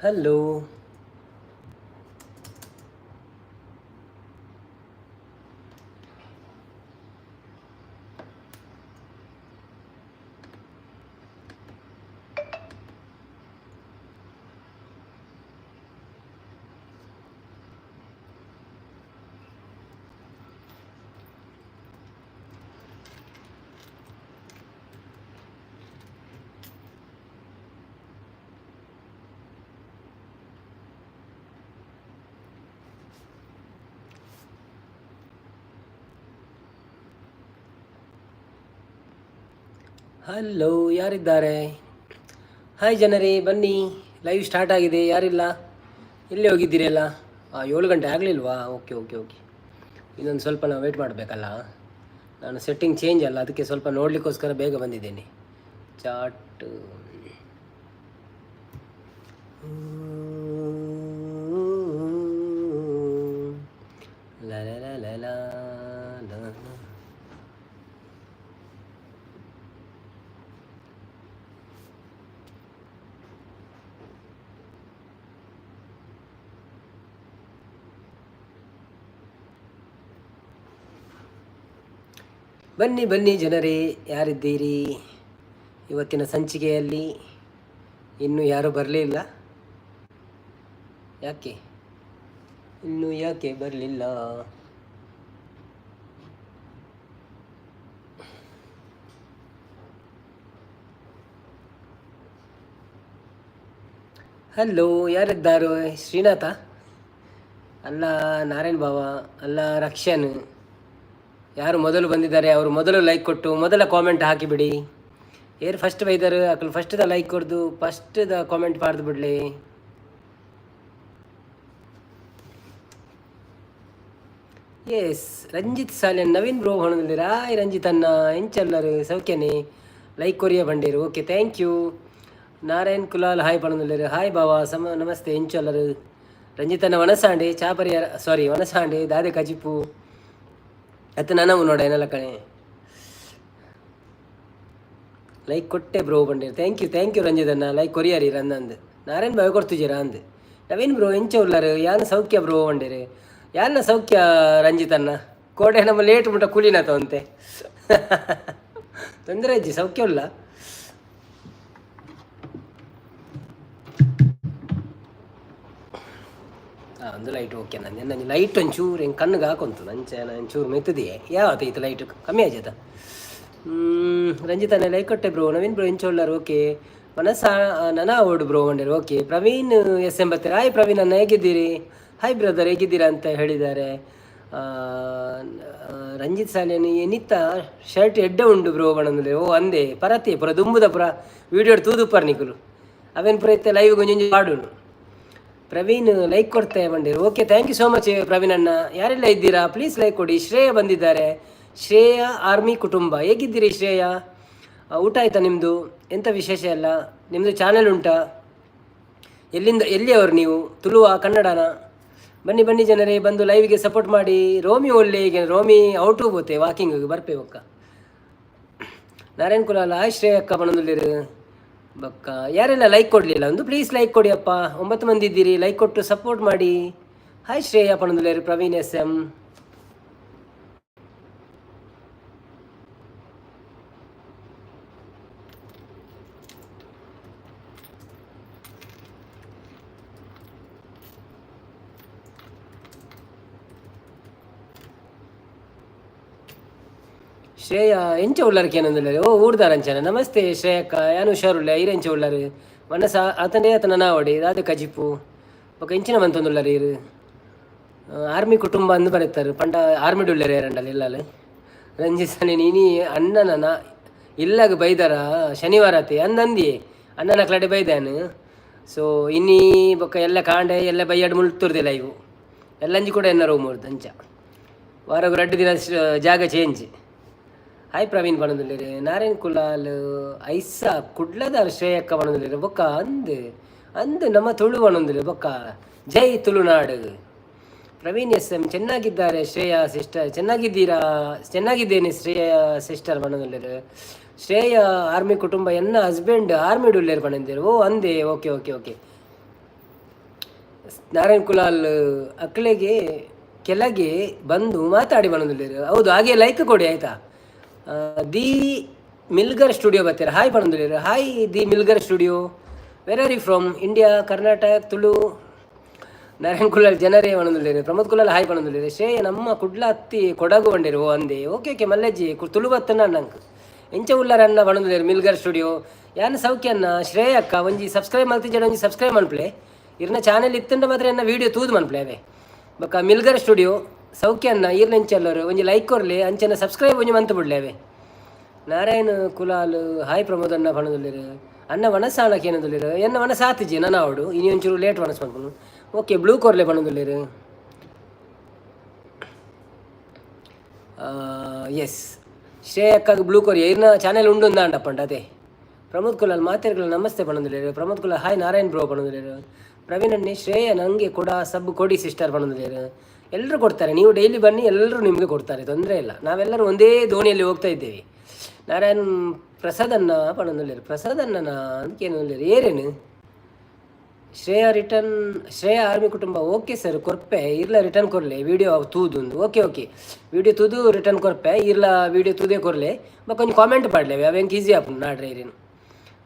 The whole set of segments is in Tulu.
ಹಲೋ. ಹಲೋ, ಯಾರಿದ್ದಾರೆ? ಹಾಯ್ ಜನರೇ, ಬನ್ನಿ. ಲೈವ್ ಸ್ಟಾರ್ಟ್ ಆಗಿದೆ. ಯಾರಿಲ್ಲ? ಎಲ್ಲಿ ಹೋಗಿದ್ದೀರಿ ಎಲ್ಲ? 7 ಗಂಟೆ ಆಗಲಿಲ್ವಾ? ಓಕೆ ಓಕೆ ಓಕೆ, ಇನ್ನೊಂದು ಸ್ವಲ್ಪ ನಾವು ವೇಟ್ ಮಾಡಬೇಕಲ್ಲ. ನಾನು ಸೆಟ್ಟಿಂಗ್ ಚೇಂಜ್ ಅಲ್ಲ, ಅದಕ್ಕೆ ಸ್ವಲ್ಪ ನೋಡಲಿಕ್ಕೋಸ್ಕರ ಬೇಗ ಬಂದಿದ್ದೇನೆ. ಚಾಟ್. ಲ ಲ ಲ ಲ ಲ ಲ. ಬನ್ನಿ ಬನ್ನಿ ಜನರೇ, ಯಾರಿದ್ದೀರಿ? ಇವತ್ತಿನ ಸಂಚಿಕೆಯಲ್ಲಿ ಇನ್ನೂ ಯಾರೂ ಬರಲಿಲ್ಲ. ಯಾಕೆ ಇನ್ನೂ ಯಾಕೆ ಬರಲಿಲ್ಲ? ಹಲೋ, ಯಾರಿದ್ದಾರು? ಶ್ರೀನಾಥ ಅಲ್ಲ, ನಾರಾಯಣ್ ಬಾವ ಅಲ್ಲ, ರಕ್ಷನ್. ಯಾರು ಮೊದಲು ಬಂದಿದ್ದಾರೆ ಅವರು ಮೊದಲು ಲೈಕ್ ಕೊಟ್ಟು ಮೊದಲ ಕಾಮೆಂಟ್ ಹಾಕಿಬಿಡಿ. ಏರ್ ಫಸ್ಟ್ ಬೈದರು ಅಕಲ್ ಫಸ್ಟ್ the like ಕೊಡ್ದು ಫಸ್ಟ್ the comment ಪಾಡ್ದು ಬಿಡ್ಲಿ. ಎಸ್, ರಂಜಿತ್ ಸಾಲೆನ್ ನವೀನ್ ಬ್ರೋ ಹೊಣದಿರಾ. ರಂಜಿತ್ ಅನ್ನ, ಎಂಚಲ್ಲರು? ಸೌಖ್ಯನೇ? ಲೈಕ್ ಕೊರಿಯ ಬಂಡೇರು. Okay, thank you. Narayan Kulal hi ಪಣದಲ್ಲಿರು. ಹಾಯ್ ಬಾವಾ, ಸಮ ನಮಸ್ತೆ. ಎಂಚಲ್ಲರು? ರಂಜಿತ್ ಅನ್ನ, ವನಸಾಂಡೆ ಚಾಪರಿಯ, ಸಾರಿ, ವನಸಾಂಡೆ ದಾದೆ ಕಜಿಪು ಅತ್ತ ನನವು ನೋಡ ಏನೆಲ್ಲ ಕಣೆ. ಲೈಕ್ ಕೊಟ್ಟೆ ಬ್ರೋ ಬಂಡೇರು. Thank you, thank you Ranjit ಅಣ್ಣ. ಲೈಕ್ ಕೊರಿಯರಿ ರಂದಂದು ನಾರಾಯಣ್ ಬಾಯ್ ಕೊಡ್ತಿದ್ದೀರಾ ಅಂದ್. ನವೀನ್ ಬ್ರೋ, ಎಂಚ ಉಲ್ಲಾರು? ಯಾನ್ ಸೌಖ್ಯ ಬ್ರೋ ಬಂಡೇರು. ಯಾನ್ನ ಸೌಖ್ಯ ರಂಜಿತ್ ಅಣ್ಣ. ಕೋಡೆ ನಮ್ಮ ಲೇಟ್ ಮುಟ್ಟ ಕೂಲಿನ ಅಂತೆ. ತೊಂದರೆ ಅಜ್ಜಿ, ಸೌಖ್ಯ ಉಲ್ಲ. ಒಂದು ಲೈಟ್ ಓಕೆ. ನನ್ನ ನನ್ನ ಲೈಟ್ ಒಂಚೂರು ಹೆಂಗೆ ಕಣ್ಣಿಗೆ ಹಾಕೊಂತು ನಂಚೆ ಒಂಚೂರು ಮೆತ್ತದಿಯೇ ಯಾವತ್ತ ಇತ್ತು. ಲೈಟ್ ಕಮ್ಮಿ ಆಯ್ತಾ? ರಂಜಿತ್ ಅಣ್ಣ ಲೈಕ್ ಕೊಟ್ಟೆ ಬ್ರೋ. ನವೀನ್ ಬ್ರೋ, ಎಂಚೋಳ್ಳಾರು? ಓಕೆ. ಮನಸ್ಸ ನನ ಓಡು ಬ್ರೋ ಒಂಡೇರು. ಓಕೆ. ಪ್ರವೀಣ್ ಎಸ್ ಎಂಬತ್ತರ, ಹಾಯ್ ಪ್ರವೀಣ್ ಅಣ್ಣ, ಹೇಗಿದ್ದೀರಿ? ಹಾಯ್ ಬ್ರದರ್, ಹೇಗಿದ್ದೀರಾ ಅಂತ ಹೇಳಿದ್ದಾರೆ. ರಂಜಿತ್ ಸಾಲೇನು ಎನಿತ ಶರ್ಟ್ ಎಡ್ಡೆ ಉಂಡು ಬ್ರೋ ಬಣಂದ್ರೆ. ಓ ಅಂದೆ ಪರತಿ ಪುರ ದುಂಬುದ ಪುರ ವೀಡಿಯೋ ತೂದುಪ್ಪರ್ ನಿಕುಲು. ಅವೇನು ಪುರ ಇತ್ತೆ ಲೈವ್ ಗೊಂಜೊಂಜಿ ಪಾಡುನು. ಪ್ರವೀಣ್ ಲೈಕ್ ಕೊಡ್ತೆ ಬಂದಿರು. Okay, thank you so much Praveen ಅಣ್ಣ. ಯಾರೆಲ್ಲ ಇದ್ದೀರಾ? ಪ್ಲೀಸ್ ಲೈಕ್ ಕೊಡಿ. ಶ್ರೇಯ ಬಂದಿದ್ದಾರೆ. ಶ್ರೇಯ ಆರ್ಮಿ ಕುಟುಂಬ, ಹೇಗಿದ್ದೀರಿ ಶ್ರೇಯ? ಊಟ ಆಯ್ತಾ ನಿಮ್ಮದು? ಎಂಥ ವಿಶೇಷ ಎಲ್ಲ? ನಿಮ್ಮದು ಚಾನೆಲ್ ಉಂಟಾ? ಎಲ್ಲಿಂದ, ಎಲ್ಲಿಯವರು ನೀವು? ತುಳುವ, ಕನ್ನಡನ? ಬನ್ನಿ ಬನ್ನಿ ಜನರೇ, ಬಂದು ಲೈವ್ಗೆ ಸಪೋರ್ಟ್ ಮಾಡಿ. ರೋಮಿ ಒಳ್ಳೆ, ಈಗ ರೋಮಿ ಔಟು ಬೋತೆ ವಾಕಿಂಗ್ ಬರ್ಪೆ ಒಕ್ಕ. ನಾರಾಯಣ್ ಕುಲಾಲ ಶ್ರೇಯ ಅಕ್ಕ ಬಣದುಲ್ಲಿರು. ಬಕ್ಕ ಯಾರೆಲ್ಲ ಲೈಕ್ ಕೊಡಲಿಲ್ಲ, ಒಂದು ಪ್ಲೀಸ್ ಲೈಕ್ ಕೊಡಿ ಅಪ್ಪ. ಒಂಬತ್ತು ಮಂದಿ ಇದ್ದೀರಿ, ಲೈಕ್ ಕೊಟ್ಟು ಸಪೋರ್ಟ್ ಮಾಡಿ. ಹಾಯ್ ಶ್ರೇಯ ಪಣದುಲ್ಲೇರು. Praveen S M. ಶ್ರೇಯ ಎಂಚ ಉಳ್ಳಾರಕ್ಕೆ ಏನಂದ್ರೆ. ಓ ಊರ್ದಾರಂಚನ. ನಮಸ್ತೆ ಶ್ರೇಯಕ್ಕ, ಯಾನು ಹುಷಾರುಳ್ಳ. ಐರೆಂಚ ಉಳ್ಳಾರು? ಮನಸ ಆತನೇ ಆತನ ನಾವಡಿ ದಾದೆ ಕಜಿಪು ಬೊಕ ಎಂಚಿನ ಮಂತೊಂದುಳ್ಳಾರು ಇರು? ಆರ್ಮಿ ಕುಟುಂಬ ಅಂದು ಬರೀತಾರೆ ಪಂಡ ಆರ್ಮಿ ಉಳ್ಳಾರು ಯಾರಂಡಲ್ಲ ಇಲ್ಲಲ್ಲ. ರಂಜಿಸನೆ ನೀನಿ ಅಣ್ಣನ ಇಲ್ಲಾಗ ಬೈದಾರ ಶನಿವಾರ ಆತಿ ಅಂದಂದಿ ಅಣ್ಣನ ಕ್ಲಡೆ ಬೈದಾನು. ಸೊ ಇನ್ನಿ ಬೊಕ್ಕ ಎಲ್ಲ ಕಾಂಡೆ ಎಲ್ಲ ಬೈಯಾಡು ಮುಳ್ತುರ್ದಿಲ್ಲ ಇವು ಎಲ್ಲಂಜಿ ಕೂಡ ಎನ್ನ ರೂಮ್ ಅಂಚ ವಾರಗು 2 ದಿನ ಜಾಗ ಚೇಂಜ್. ಹಾಯ್ ಪ್ರವೀಣ್ ಪಣದುಲ್ಲೇರು. ನಾರಾಯಣ್ ಕುಲಾಲ್ ಐಸಾ ಕುಡ್ಲದ ಶ್ರೇಯಕ್ಕ ಪಣದುಲ್ಲೇರು. ಬೊಕ್ಕ ಅಂದ್ ಅಂದ್ ನಮ್ಮ ತುಳು ಪಣೊಂದುಲ್ಲೆ. ಬೊಕ್ಕ ಜೈ ತುಳುನಾಡು. ಪ್ರವೀಣ್ ಎಸ್ ಎಂ ಚೆನ್ನಾಗಿದ್ದಾರೆ ಶ್ರೇಯಾ ಸಿಸ್ಟರ್. ಚೆನ್ನಾಗಿದ್ದೀರಾ? ಚೆನ್ನಾಗಿದ್ದೇನೆ ಶ್ರೇಯಾ ಸಿಸ್ಟರ್ ಪಣೊಂದುಲ್ಲೇರು. ಶ್ರೇಯ ಆರ್ಮಿ ಕುಟುಂಬ, ಎನ್ನ ಹಸ್ಬೆಂಡ್ ಆರ್ಮಿ ಡುಲ್ಲೇರು ಪಣಂದೇರು. ಓ ಅಂದೆ, okay okay okay. Narayan Kulal ಅಕ್ಲೆಗೆ ಕೆಳಗೆ ಬಂದು ಮಾತಾಡಿ ಬಂದಿದ್ದಾರೆ. ಹೌದು, ಹಾಗೆ ಲೈಕ್ ಕೊಡಿ ಆಯ್ತಾ. The ಮಿಲ್ಗರ್ ಸ್ಟುಡಿಯೋ ಬರ್ತೀರಾ, ಹಾಯ್ ಬಂದಿದ್ದಾರೆ. Hi the Milgar studio, where are you from? India, Karnataka, Tulu? Narayan Kulal ಜನರೇ ಪಣಂದುಲ್ಲೇರು. ಪ್ರಮೋದ್ ಕುಲಾಲ್ ಹಾಯ್ ಪಣಂದುಲ್ಲೇರು. ಶ್ರೇಯ ನಮ್ಮ ಕುಡ್ಲ ಅತ್ತಿ ಕೊಡಗು ಬಂಡೇರು. ಓ ಅಂದೆ, ಓಕೆ ಓಕೆ. ಮಲ್ಲಜ್ಜಿ ತುಳು ಬತ್ತನ ನಂಗೆ. ಎಂಚ ಉಲ್ಲರ ಅನ್ನ ಪಣಂದುಲ್ಲೇರು ಮಿಲ್ಗರ್ ಸ್ಟುಡಿಯೋ. ಯಾನ್ ಸೌಖ್ಯನ್ನ. ಶ್ರೇಯ ಅಕ್ಕ, ಒಂಜಿ ಸಬ್ಸ್ಕ್ರೈಬ್ ಮಲ್ತಿಜಡ ಒಂಜಿ ಸಬ್ಸ್ಕ್ರೈಬ್ ಮನ್ಪ್ಲೆ. ಇರ್ನ ಚಾನೆಲ್ ಇತ್ತಂಡ ಮಾತ್ರ ಎನ್ನ ವೀಡಿಯೋ ತೂದು ಮನ್ಪ್ಲೆ ಅವೇ. ಬೊಕ್ಕ ಮಿಲ್ಗರ್ ಸ್ಟುಡಿಯೋ ಸೌಖ್ಯನ್ನ, ಈರ್ನ ಎಂಚಲ್ಲರು? ಒಂಜಿ ಲೈಕ್ ಕೊರ್ಲಿ, ಅಂಚನ ಸಬ್ಸ್ಕ್ರೈಬ್ ಒಂಜಿ ಮಂತ್ ಬಿಡ್ಲೆ ಅವೇ. ನಾರಾಯಣ ಕುಲಾಲ್ ಹಾಯ್ ಪ್ರಮೋದನ್ನ ಪಣದುಲ್ಲೇರು. ಅನ್ನ ವನಸಾಣಕ್ಕೆ ಏನಂದುಲ್ಲೇರು? ಎನ್ನ ವನಸ ಆತಿಜಿ ನನ್ನ ಅವಡು, ಇನಿ ಒಂಚೂರು ಲೇಟ್ ವನಸ್ ಮನ್ಪುನು. ಓಕೆ, ಬ್ಲೂ ಕೊರ್ಲೆ ಪಣದುಲ್ಲೇರು. ಎಸ್, ಶ್ರೇಯಕ್ಕಾಗ ಬ್ಲೂ ಕೊರಿಯ. ಇರ್ನ ಚಾನೆಲ್ ಉಂಡು ಅಂಡಪ್ಪಂಡ ಅದೇ. ಪ್ರಮೋದ್ ಕುಲಾಲ್ ಮಾತೆರ್ಗಳ ನಮಸ್ತೆ ಪಣದುಲ್ಲೇರು. ಪ್ರಮೋದ್ ಕುಲಾಲ್ ಹಾಯ್ ನಾರಾಯಣ್ ಬ್ರೋ ಪಣದುಲ್ಲೇರು. ಪ್ರವೀಣ್ ಅಣ್ಣೆ, ಶ್ರೇಯ ನನಗೆ ಕೂಡ ಸಬ್ ಕೊಡಿ ಸಿಸ್ಟರ್ ಪಣದುಲ್ಲೇರು. ಎಲ್ಲರೂ ಕೊಡ್ತಾರೆ, ನೀವು ಡೈಲಿ ಬನ್ನಿ, ಎಲ್ಲರೂ ನಿಮಗೆ ಕೊಡ್ತಾರೆ, ತೊಂದರೆ ಇಲ್ಲ. ನಾವೆಲ್ಲರೂ ಒಂದೇ ದೋಣಿಯಲ್ಲಿ ಹೋಗ್ತಾ ಇದ್ದೇವೆ. ನಾರಾಯಣ್ ಪ್ರಸಾದನ್ನ ಪಣದುಲ್ಲೇರು. ಪ್ರಸಾದನ್ನ ಅದಕ್ಕೇನು ಏರೇನು? ಶ್ರೇಯಾ ರಿಟರ್ನ್, ಶ್ರೇಯಾ ಆರ್ಮಿ ಕುಟುಂಬ, ಓಕೆ ಸರ್ ಕೊರ್ಪೆ. ಇರ್ಲ ರಿಟರ್ನ್ ಕೊರ್ಲೆ ವಿಡಿಯೋ ತೂದು. Okay okay, video ತೂದು ರಿಟರ್ನ್ ಕೊರ್ಪೆ. ಇರ್ಲ ವಿಡಿಯೋ ತೂದೇ ಕೊರ್ಲೆ. ಬೊಕ್ಕ ಒಂಜಿ ಕಾಮೆಂಟ್ ಪಾಡ್ಲೆ, ಅವೆಂಕ್ ಈಸಿ ಆಪುಂಡು ನಾಡ್ರೆ ಇರೇನು.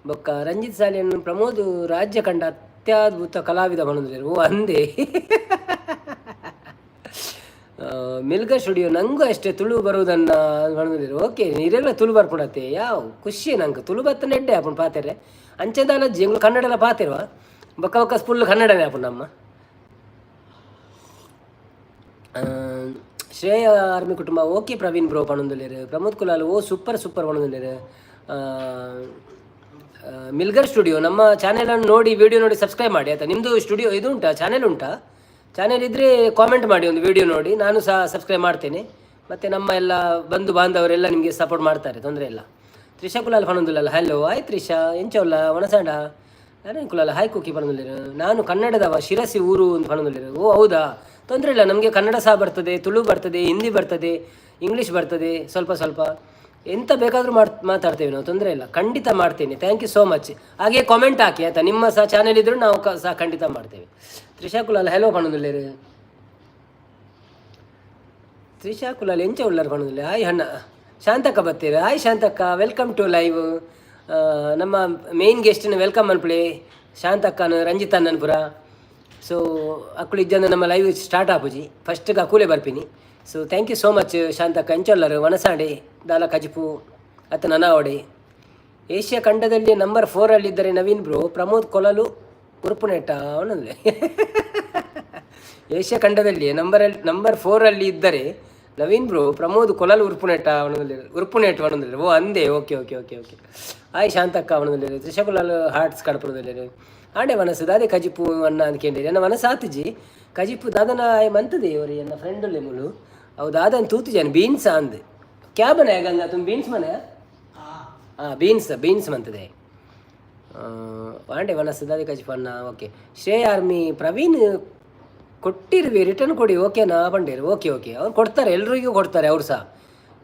ಬೊಕ್ಕ ರಂಜಿತ್ ಸಾಲಿಯನ್, ಪ್ರಮೋದ್ ರಾಜ್ಯ ಕಂಡ ಅತ್ಯದ್ಭುತ ಕಲಾವಿದ ಪಣಂದುಲ್ಲೇರು. ಓ ಅಂದೆ. ಮಿಲ್ಗ ಸ್ಟುಡಿಯೋ, ನಂಗೂ ಅಷ್ಟೇ ತುಳು ಬರುವುದನ್ನ ಪಣಂದುಲ್ಲೇರು. ಓಕೆ, ನೀರೆಲ್ಲ ತುಳು ಬರ್ಪುಂಡತ್ತೆ, ಯಾವ ಖುಷಿ ನಂಗೆ. ತುಳು ಬತ್ತನ ಎಡ್ಡೆ ಆಪುಂಡು ಪಾತೆರೆ. ಅಂಚೆದಾಲ ಎಂಗ್ಲು ಕನ್ನಡ ಪಾತೆರುವ, ಬೊಕ್ಕ ಬೊಕ್ಕ ಫುಲ್ ಕನ್ನಡನೇ ಆಪುಂಡು ನಮ್ಮ. ಶ್ರೇಯ ಆರ್ಮಿ ಕುಟುಂಬ, ಓಕೆ ಪ್ರವೀಣ್ ಬ್ರೋ ಪಣಂದುಲ್ಲೇರು. ಪ್ರಮೋದ್ ಕುಲಾಲ್, ಓ ಸೂಪರ್ ಸೂಪರ್ ಪಣಂದುಲ್ಲೇರು. ಮಿಲ್ಗರ್ ಸ್ಟುಡಿಯೋ, ನಮ್ಮ ಚಾನೆಲನ್ನು ನೋಡಿ, ವಿಡಿಯೋ ನೋಡಿ ಸಬ್ಸ್ಕ್ರೈಬ್ ಮಾಡಿ ಆಯ್ತಾ. ನಿಮ್ಮದು ಸ್ಟುಡಿಯೋ ಇದು ಉಂಟಾ? ಚಾನೆಲ್ ಉಂಟಾ? ಚಾನೆಲ್ ಇದ್ದರೆ ಕಾಮೆಂಟ್ ಮಾಡಿ ಒಂದು ವಿಡಿಯೋ ನೋಡಿ, ನಾನು ಸಹ ಸಬ್ಸ್ಕ್ರೈಬ್ ಮಾಡ್ತೇನೆ. ಮತ್ತು ನಮ್ಮ ಎಲ್ಲ ಬಂಧು ಬಾಂಧವರೆಲ್ಲ ನಿಮಗೆ ಸಪೋರ್ಟ್ ಮಾಡ್ತಾರೆ, ತೊಂದರೆ ಇಲ್ಲ. ತ್ರಿಷಾ ಕುಲಾಲ್ ಪಣಂದುಲ್ಲಲ್ಲ, ಹಲೋ, ಆಯ್ ತ್ರಿಷಾ, ಎಂಚ ವಣಸಾಂಡ? ನಾನೇನು ಕುಲಾಲ್ ಹಾಯ್ ಕುಕ್ಕಿ ಪಣಂದುಲ್ಲೇರು. ನಾನು ಕನ್ನಡದವ, ಶಿರಸಿ ಊರು ಅಂತ ಪಣಂದುಲ್ಲೇರು. ಓ ಹೌದಾ, ತೊಂದರೆ ಇಲ್ಲ. ನಮಗೆ ಕನ್ನಡ ಸಹ ಬರ್ತದೆ, ತುಳು ಬರ್ತದೆ, ಹಿಂದಿ ಬರ್ತದೆ, ಇಂಗ್ಲೀಷ್ ಬರ್ತದೆ, ಸ್ವಲ್ಪ ಸ್ವಲ್ಪ. ಎಂತ ಬೇಕಾದರೂ ಮಾತಾಡ್ತೇವೆ ನಾವು, ತೊಂದರೆ ಇಲ್ಲ. ಖಂಡಿತ ಮಾಡ್ತೇನೆ, thank you so much. ಹಾಗೆ ಕಾಮೆಂಟ್ ಹಾಕಿ ಆಯಿತಾ. ನಿಮ್ಮ ಸಹ ಚಾನೆಲ್ ಇದ್ದರೂ ನಾವು ಸಹ ಖಂಡಿತ ಮಾಡ್ತೇವೆ. ತ್ರಿಷಾ ಕುಲಾಲ್ ಹಲೋ ಪಣಂದುಲ್ಲೇರು. ತ್ರಿಷಾ ಕುಲಾಲ್ ಎಂಚ ಉಳ್ಳಾರ ಪಣಂದುಲ್ಲೆ. ಹಾಯ್ ಅಣ್ಣ. Shantakka ಬತ್ತೀರ, hi Shantakka, welcome to live. ನಮ್ಮ ಮೇನ್ ಗೆಸ್ಟಿನ welcome ಅನ್ಪುಳಿ, ಶಾಂತಕ್ಕನ ರಂಜಿತ್ ಅಣ್ಣನ್ ಪುರ. ಸೊ ಅಕ್ಕುಳು ಇಜ್ಜಂದ ನಮ್ಮ ಲೈವ್ ಸ್ಟಾರ್ಟ್ ಆಪುಜಿ, ಫಸ್ಟ್ಗೆ ಅಕುಲೆ ಬರ್ಪಿನಿ. So thank you so much Shantakka. ಎಂಚೊಲ್ಲರು ವನಸಾಂಡೆ ದಾಲ ಕಜಿಪು ಅತ್ತ ನನಾವಡೆ? ಏಷ್ಯಾ ಖಂಡದಲ್ಲಿ ನಂಬರ್ 4 ಅಲ್ಲಿದ್ದರೆ ನವೀನ್ ಬ್ರೋ. ಪ್ರಮೋದ್ ಕೊಲಲು ಉರುಪುನೆಟ್ಟ ಅವನಲ್ಲೇ. ಏಷ್ಯಾ ಖಂಡದಲ್ಲಿ ನಂಬರ್ 4 ಅಲ್ಲಿ ಇದ್ದರೆ ನವೀನ್ ಬ್ರೋ, ಪ್ರಮೋದ್ ಕೊಲಲು ಉರುಪುನೆಟ್ಟ ಅವನಲ್ಲಿ ಉರುಪುನೆಟ್ ಅವನಲ್ಲಿ. ಓ ಅಂದೆ, okay okay okay okay. ಆಯ್ ಶಾಂತಕ್ಕ ಅವನಲ್ಲಿ. ತ್ರಿಷಾ ಕುಲಾಲ್ ಹಾರ್ಟ್ಸ್ ಕಡಪುರದಲ್ಲಿ. ಆಂಡೆ ಮನಸ್ಸು ದಾದೆ ಕಜಿಪು ಅನ್ನ ಅಂದ್ಕೇಂಡಿ. ನನ್ನ ಮನಸ್ಸು ಆತುಜಿ ಕಜಿಪು ದಾದನ ಆಯ್ ಮಂತದೆ. ಇವರು ಎನ್ನ ಫ್ರೆಂಡ್ ಮುಲು ಅವು ದಾದನ್ ತೂತುಜಾನ್ ಬೀನ್ಸ್ ಅಂದ್. ಕ್ಯಾ ಬನಾಯ ಗಂಗಾ ತುಮ್? ಬೀನ್ಸ್ ಮನೆ? ಹಾಂ, ಬೀನ್ಸ್ ಬೀನ್ಸ್ ಮಂತದೆ. ಆಂಡೆ ಮನಸ್ಸು ದಾದೆ ಕಜಿಪು ಅನ್ನ? ಓಕೆ. ಶ್ರೇಯ ಆರ್ಮಿ, ಪ್ರವೀಣ್ ಕೊಟ್ಟಿರುವೆ, ರಿಟರ್ನ್ ಕೊಡಿ ಓಕೆನಾ ಬಂಡೇರು. ಓಕೆ ಓಕೆ, ಅವ್ರು ಕೊಡ್ತಾರೆ, ಎಲ್ರಿಗೂ ಕೊಡ್ತಾರೆ ಅವ್ರು ಸಹ.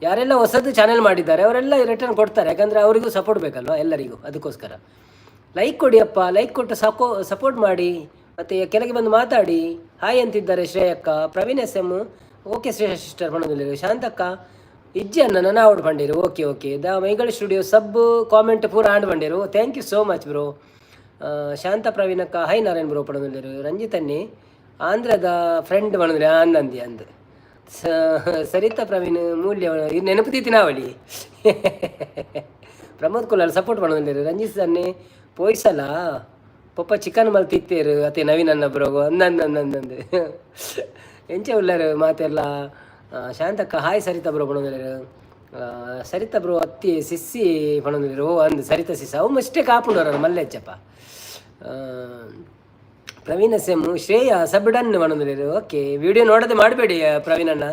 ಯಾರೆಲ್ಲ ಹೊಸದು ಚಾನೆಲ್ ಮಾಡಿದ್ದಾರೆ ಅವರೆಲ್ಲ ರಿಟರ್ನ್ ಕೊಡ್ತಾರೆ, ಯಾಕಂದರೆ ಅವರಿಗೂ ಸಪೋರ್ಟ್ ಬೇಕಲ್ವಾ ಎಲ್ಲರಿಗೂ, ಅದಕ್ಕೋಸ್ಕರ. ಲೈಕ್ ಕೊಡಿ ಅಪ್ಪ, ಲೈಕ್ ಕೊಟ್ಟು ಸಪೋ ಸಪೋರ್ಟ್ ಮಾಡಿ, ಮತ್ತು ಕೆಳಗೆ ಬಂದು ಮಾತಾಡಿ. ಹಾಯ್ ಅಂತಿದ್ದಾರೆ ಶ್ರೇಯಕ್ಕ. Praveen S M, okay Shreya sister ಪಣದಿಲ್ಲ. Shantakka ಇಜ್ಜಿ ಅನ್ನ ನನ್ನ ಔಟ್ ಬಂಡೀರು. Okay okay. The ಮೈಗಳ studio sub comment ಪೂರ ಆಂಡ್ ಬಂಡೀರು. Thank you so much bro. Shanta ಪ್ರವೀಣಕ್ಕ ಹೈ ನಾರಾಯಣ್ ಬ್ರೋ ಪಣದಿಲ್ಲರು. ರಂಜಿತ್ ಅನ್ನಿ ಆಂಧ್ರದ ಫ್ರೆಂಡ್ ಪಣದಿಲ್ಲ ಅಂದಂದಿ ಅಂದ್. ಸರಿತಾ ಪ್ರವೀಣ್ ಮೂಲ್ಯ ಇದು ನೆನಪು ನಾವಳಿ. ಪ್ರಮೋದ್ ಕುಲಾಲ್ ಸಪೋರ್ಟ್ ಪಣದಿಲ್ಲರು. ರಂಜಿತ್ ಅನ್ನಿ ಪೋಯ್ಸಲ ಪೊಪ್ಪ ಚಿಕನ್ ಮಲ್ತಿತ್ತೇರು ಅತ್ತೆ ನವೀನ್ ಅನ್ನ ಬ್ರೋಗು ಅಂದಂದಂದಂದಂದು. ಎಂಚ ಉಳ್ಳಾರು ಮಾತೆಲ್ಲ? ಶಾಂತಕ್ಕ ಹಾಯ್ ಸರಿತಾ ಬ್ರೋ ಪಣದಿಲ್ಲರು. ಸರಿತಾ ಬ್ರೋ ಅತ್ತಿ ಸಿಸ್ಸಿ ಪಣದಿಲ್ಲರು. ಓ ಅಂದ್, ಸರಿತಾ ಸಿಸ್ಸಿ ಅವು ಮಿಸ್ಟೇಕ್ ಆಪುಂಡು ಮಲ್ಲೆಚ್ಚಪ್ಪ. ಪ್ರವೀಣ್ ಎಸ್ ಎಮ್, ಶ್ರೇಯ ಸಬ್ ಡನ್ ಪಣದಿಲ್ಲರು. ಓಕೆ, ವಿಡಿಯೋ ನೋಡದೆ ಮಾಡಬೇಡಿ ಪ್ರವೀಣ್ ಅಣ್ಣ.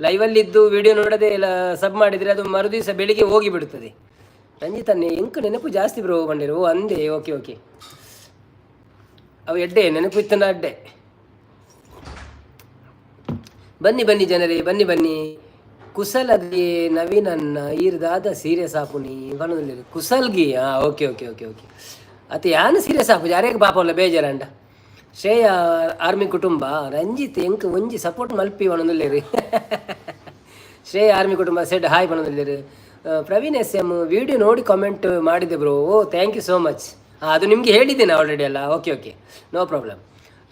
ಲೈವಲ್ಲಿದ್ದು ವಿಡಿಯೋ ನೋಡದೆ ಎಲ್ಲ ಸಬ್ ಮಾಡಿದರೆ ಅದು ಮರುದಿವಸ ಬೆಳಿಗ್ಗೆ ಹೋಗಿ ಬಿಡುತ್ತದೆ. ರಂಜಿತ್ ಅನ್ನೆ ಎಂಕ್ ನೆನಪು ಜಾಸ್ತಿ ಬ್ರೋ ಬಂಡಿರು. ಓ ಅಂದೆ, ಓಕೆ ಓಕೆ. ಅವು ಎಡ್ಡೆ ನೆನಪು ಇತ್ತನ ಅಡ್ಡೆ. ಬನ್ನಿ ಬನ್ನಿ ಜನರೇ, ಬನ್ನಿ ಬನ್ನಿ. ಕುಸಲಗೆ ನವೀನನ್ನ ಈರ್ದಾದ ಸೀರಿಯಸ್ ಆಪುನಿ ಪನೊಂದುಲ್ಲೆರ್. ಕುಸಲ್ಗಿ, ಹಾಂ okay okay okay okay. ಅತ್ತ ಯಾನ್ ಸೀರಿಯಸ್ ಆಪುಜಿ, ಅರೆಗ್ ಪಾಪಲ್ಲ ಬೇಜಾರಂಡ. ಶ್ರೇಯ ಆರ್ಮಿ ಕುಟುಂಬ. ರಂಜಿತ್ ಎಂಕ್ ಒಂಜಿ ಸಪೋರ್ಟ್ ಮಲ್ಪಿ ಪನೊಂದುಲ್ಲೆರ್. ಶ್ರೇಯ ಆರ್ಮಿ ಕುಟುಂಬ ಸೆಡ್ ಹಾಯ್ ಪನೊಂದುಲ್ಲೆರ್. ಪ್ರವೀಣ್ ಎಸ್ ಎಂ, ವಿಡಿಯೋ ನೋಡಿ ಕಾಮೆಂಟ್ ಮಾಡಿದೆ bro. Oh, thank you so much. ಅದು ನಿಮಗೆ ಹೇಳಿದ್ದೇನೆ ಆಲ್ರೆಡಿ ಅಲ್ಲ? Okay okay, no problem.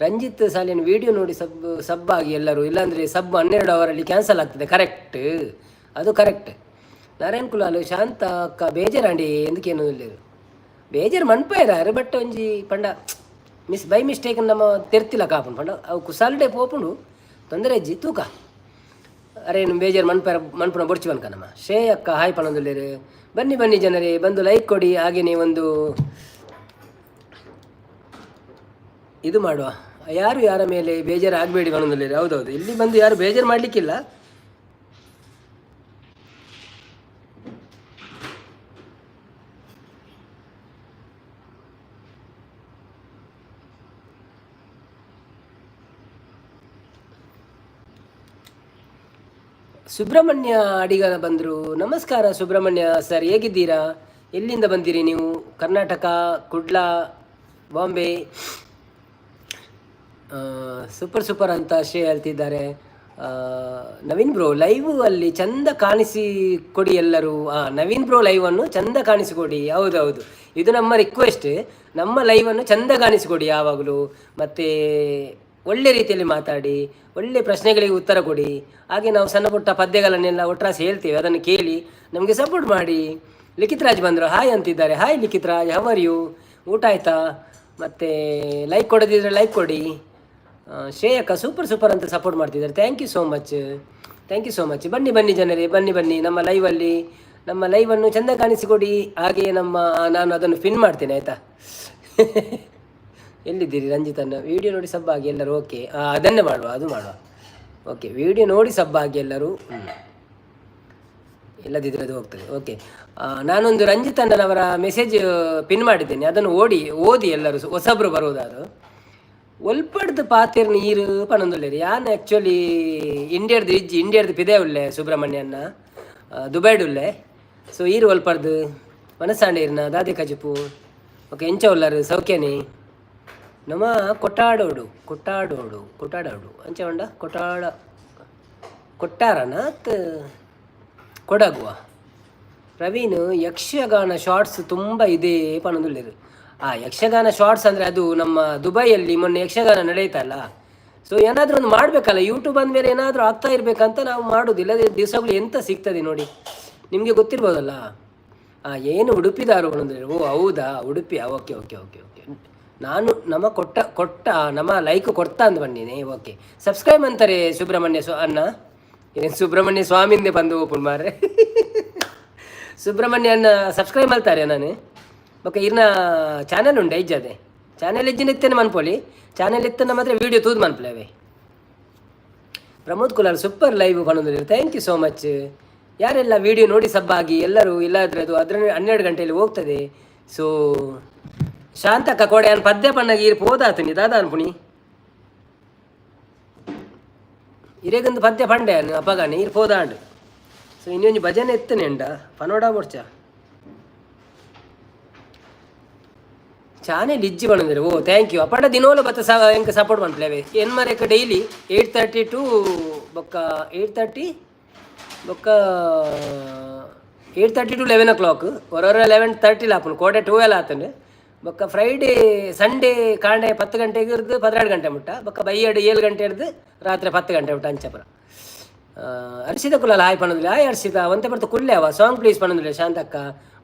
Ranjith Salian, video ನೋಡಿ ಸಬ್ ಸಬ್ ಆಗಿ ಎಲ್ಲರೂ, ಇಲ್ಲಾಂದರೆ ಸಬ್ 12 ಅವರಲ್ಲಿ ಕ್ಯಾನ್ಸಲ್ ಆಗ್ತದೆ. ಕರೆಕ್ಟ್, ಅದು ಕರೆಕ್ಟ್. ನಾರಾಯಣ್ ಕುಲಾಲ್, ಶಾಂತ ಅಕ್ಕ ಬೇಜಾರಾಂಡಿ ಎಂದಕ್ಕೇನು ಇಲ್ಲ. ಬೇಜಾರು ಮನ್ಪಾಯರಾರು, ಬಟ್ ಒಂಜಿ ಪಂಡ ಮಿಸ್ ಬೈ ಮಿಸ್ಟೇಕ್ ನಮ್ಮ ತೆರ್ತಿಲ್ಲ ಕಾಪುಂಡು. ಪಂಡ ಅವು ಕುಸಾಲ್ಡೆ ಪೋಪುಂಡು, ತೊಂದರೆ ಇಜ್ಜಿ. ತೂಕ ಅರೆ, ನಿಮ್ಮ ಬೇಜಾರು ಮನ್ಪಾರ ಮನ್ಪುನ ಬೊರ್ಚಿ ಬನ್ಕ. ನಮ್ಮ ಶ್ರೇಯ ಅಕ್ಕ ಹಾಯ್ ಪನೊಂದುಲ್ಲೆರ್. ಬನ್ನಿ ಬನ್ನಿ ಜನರೇ, ಬಂದು ಲೈಕ್ ಕೊಡಿ. ಹಾಗೆಯೇ ಒಂದು ಇದು ಮಾಡುವ. ಯಾರು ಯಾರ ಮೇಲೆ ಬೇಜಾರು ಆಗಬೇಡಿ ಪನೊಂದುಲ್ಲೆರ್. ಹೌದೌದು, ಇಲ್ಲಿ ಬಂದು ಯಾರು ಬೇಜಾರು ಮಾಡಲಿಕ್ಕಿಲ್ಲ. ಸುಬ್ರಹ್ಮಣ್ಯ ಅಡಿಗ ಬಂದರು. ನಮಸ್ಕಾರ ಸುಬ್ರಹ್ಮಣ್ಯ ಸರ್, ಹೇಗಿದ್ದೀರಾ? ಎಲ್ಲಿಂದ ಬಂದಿರಿ ನೀವು? Karnataka, Kudla, Bombay? Super super ಅಂತ ಶ್ರೇಯ ಹೇಳ್ತಿದ್ದಾರೆ. ನವೀನ್ ಬ್ರೋ, ಲೈವ್ ಅಲ್ಲಿ ಚಂದ ಕಾಣಿಸಿ ಕೊಡಿ ಎಲ್ಲರೂ. ನವೀನ್ ಬ್ರೋ ಲೈವನ್ನು ಚಂದ ಕಾಣಿಸಿಕೊಡಿ. ಹೌದೌದು, ಇದು ನಮ್ಮ ರಿಕ್ವೆಸ್ಟ್. ನಮ್ಮ ಲೈವನ್ನು ಚಂದ ಕಾಣಿಸಿಕೊಡಿ ಯಾವಾಗಲೂ. ಮತ್ತು ಒಳ್ಳೆ ರೀತಿಯಲ್ಲಿ ಮಾತಾಡಿ, ಒಳ್ಳೆ ಪ್ರಶ್ನೆಗಳಿಗೆ ಉತ್ತರ ಕೊಡಿ. ಹಾಗೆ ನಾವು ಸಣ್ಣ ಪುಟ್ಟ ಪದ್ಯಗಳನ್ನೆಲ್ಲ ಒಟ್ರಾಸಿ ಹೇಳ್ತೇವೆ, ಅದನ್ನು ಕೇಳಿ ನಮಗೆ ಸಪೋರ್ಟ್ ಮಾಡಿ. ಲಿಖಿತ್ ರಾಜ್ ಬಂದರು, ಹಾಯ್ ಅಂತಿದ್ದಾರೆ. Hi Likhith Raj, how are you? ಊಟ ಆಯಿತಾ? ಮತ್ತು ಲೈಕ್ ಕೊಡದಿದ್ದರೆ ಲೈಕ್ ಕೊಡಿ. ಶ್ರೇಯಕ್ಕ ಸೂಪರ್ ಸೂಪರ್ ಅಂತ ಸಪೋರ್ಟ್ ಮಾಡ್ತಿದ್ದಾರೆ. Thank you so much, thank you so much. ಬನ್ನಿ ಬನ್ನಿ ಜನರೇ, ಬನ್ನಿ ಬನ್ನಿ. ನಮ್ಮ ಲೈವಲ್ಲಿ ನಮ್ಮ ಲೈವನ್ನು ಚೆಂದ ಕಾಣಿಸಿಕೊಡಿ. ಹಾಗೆಯೇ ನಮ್ಮ ನಾನು ಅದನ್ನು ಪಿನ್ ಮಾಡ್ತೇನೆ, ಆಯಿತಾ? ಎಲ್ಲಿದ್ದೀರಿ ರಂಜಿತನ್ನ? ವಿಡಿಯೋ ನೋಡಿ ಸಬ್ಬಾಗಿ ಎಲ್ಲರೂ. ಓಕೆ, ಅದನ್ನೇ ಮಾಡುವ, ಅದು ಮಾಡುವ. ಓಕೆ, ವಿಡಿಯೋ ನೋಡಿ ಸಬ್ಬಾಗಿ ಎಲ್ಲರೂ, ಇಲ್ಲದಿದ್ದರೆ ಅದು ಹೋಗ್ತದೆ. ಓಕೆ, ನಾನೊಂದು ರಂಜಿತ್ ಅಣ್ಣನವರ ಮೆಸೇಜ್ ಪಿನ್ ಮಾಡಿದ್ದೇನೆ, ಅದನ್ನು ಓಡಿ ಓದಿ ಎಲ್ಲರೂ, ಹೊಸಬ್ರು ಬರುವುದಾದ್ರು. ಒಲ್ಪಡ್ದು ಪಾತೆರ್ ನೀರು ಪನೊಂದುಲ್ಲೆರ್. ಯಾನ್ ಆ್ಯಕ್ಚುಲಿ ಇಂಡಿಯಾಡ್ದು ಇಜ್ಜಿ, ಇಂಡಿಯಾಡ್ದು ಪಿದೆ ಉಲ್ಲೆ ಸುಬ್ರಹ್ಮಣ್ಯನ್ನ, ದುಬೈಡ್ ಉಲ್ಲೆ. ಸೊ ಈರು ಒಲ್ಪಡ್ದು ಮನಸಾಂಡ ಇರ್ನ ದಾದೆ ಕಜಿಪು? ಓಕೆ, ಎಂಚ ಉಲ್ಲರು? ಸೌಖ್ಯನೇ? ನಮ್ಮ ಕೊಟ್ಟಾಡೋಡು ಕೊಟ್ಟಾಡೋಡು ಕೊಟ್ಟಾಡೋಡು ಅಂಚ ಉಂಡ ಕೊಟ್ಟಾಡ ಕೊಟ್ಟಾರನ ಕೊಡಗುವ. ಪ್ರವೀಣ್, ಯಕ್ಷಗಾನ ಶಾರ್ಟ್ಸ್ ತುಂಬ ಇದೆ ಪನೊಂದುಲ್ಲೆರ್. ಆ ಯಕ್ಷಗಾನ ಶಾರ್ಟ್ಸ್ ಅಂದರೆ ಅದು ನಮ್ಮ ದುಬೈಯಲ್ಲಿ ಮೊನ್ನೆ ಯಕ್ಷಗಾನ ನಡೆಯುತ್ತಲ್ಲ, ಸೊ ಏನಾದರೂ ಒಂದು ಮಾಡಬೇಕಲ್ಲ. ಯೂಟ್ಯೂಬ್ ಅಂದಮೇಲೆ ಏನಾದರೂ ಆಗ್ತಾ ಇರಬೇಕಂತ ನಾವು ಮಾಡೋದು. ಇಲ್ಲದೆ ದಿವಸಗಳು ಎಂತ ಸಿಗ್ತದೆ ನೋಡಿ, ನಿಮಗೆ ಗೊತ್ತಿರ್ಬೋದಲ್ಲ. ಏನು ಉಡುಪಿದಾರು ಅಂದರೆ? ಓ ಹೌದಾ, ಉಡುಪಿಯಾ? Okay okay okay okay. ನಾನು ನಮ್ಮ ಕೊಟ್ಟ ಕೊಟ್ಟ ನಮ್ಮ ಲೈಕ್ ಕೊಡ್ತಾ ಅಂದು ಬಂದೀನಿ. ಓಕೆ, ಸಬ್ಸ್ಕ್ರೈಬ್ ಅಂತಾರೆ ಸುಬ್ರಹ್ಮಣ್ಯ ಸ್ವ ಅಣ್ಣ. ಏನು ಸುಬ್ರಹ್ಮಣ್ಯ ಸ್ವಾಮಿಂದೆ ಬಂದು ಓಪನ್ ಮಾರ್ರೆ. ಸುಬ್ರಹ್ಮಣ್ಯ ಅಣ್ಣ ಸಬ್ಸ್ಕ್ರೈಬ್ ಮಾಡ್ತಾರೆ ನಾನು. ಓಕೆ, ಇರ್ನ ಚಾನೆಲ್ ಉಂಡೆ ಇಜ್ಜದೆ? ಚಾನೆಲ್ ಇಜ್ಜಿನ ಇತ್ತೇನೆ ಮನ್ಪೊಲಿ. ಚಾನೆಲ್ ಇತ್ತನ ಮಾತ್ರ ವೀಡಿಯೋ ತೂದು ಮನ್ಪಲೆ. ಪ್ರಮೋದ್ ಕುಲಾಲ್ ಸೂಪರ್ ಲೈವ್ ಪನೊಂದುಲ್ಲೆರ್. Thank you so much. ಯಾರೆಲ್ಲ ವೀಡಿಯೋ ನೋಡಿ ಸಬ್ಬಾಗಿ ಎಲ್ಲರೂ, ಇಲ್ಲಾದರೆ ಅದು ಅದರ 12 ಗಂಟೆಯಲ್ಲಿ ಹೋಗ್ತದೆ. ಸೊ ಶಾಂತಕ್ಕ ಕೋಡೆ ಅನ್ ಪದ್ಯ ಪಣ್ಣಗ ಈರ್ ಪೋದಾತನಿ ದಾದ ಅನ್ಪುಣಿ. ಇರೇಗೊಂದು ಪದ್ಯ ಪಂಡೆ ಅನ್ ಅಪಗಾನೆ ಈರ್ ಪೋದಾಂಡ್. ಸೊ ಇನ್ನೊಂದು ಭಜನೆ ಎತ್ತನೆ ಉಂಡ ಪನೋಡ ಬೊಡ್ಚ ಚಾನೆಲ್ ಇಜ್ಜಿ ಪನೊಂದುಲ್ಲೆರ್. ಓ thank you. ಅಪಂಡ ದಿನೋಲ ಬತ್ತ ಸ ಎಂಕ್ ಸಪೋರ್ಟ್ ಮನ್ಪುಲೆ. ಎನ್ ಮರೆಕ್ ಡೈಲಿ 8:30 ಟು ಬೊಕ್ಕ 8:30 ಬೊಕ್ಕ 8:30 ಟು 11 ಓ ಕ್ಲಾಕ್. ಹೊರೊರ 11:30 ಆಪುಂಡು, ಕೋಡೆ 12 ಆತಂಡು. ಬೊಕ್ಕ ಫ್ರೈಡೇ ಸಂಡೇ ಕಾಂಡೆ 10 ಗಂಟೆಗೆ ಇರ್ದು 12 ಗಂಟೆ ಮುಟ್ಟ, ಬೊಕ್ಕ ಬೈಯಡ್ 7 ಗಂಟೆ ಹಿಡ್ದು ರಾತ್ರಿ 10 ಗಂಟೆ ಮುಟ್ಟ ಅಂಚಪುರ. ಅರ್ಷಿತ ಕುಲಾಲ್ ಹಾಯ್ ಪನೊಂದುಲ್ಲೆ. ಹಾಯ್ ಅರ್ಷಿತಾ. ಒಂತೆ ಪೊರ್ತು ಕುಲ್ಲೆ ಅವ. ಸಾಂಗ್ ಪ್ಲೀಸ್ ಪನೊಂದುಲ್ಲೆ ಶಾಂತಕ್ಕ.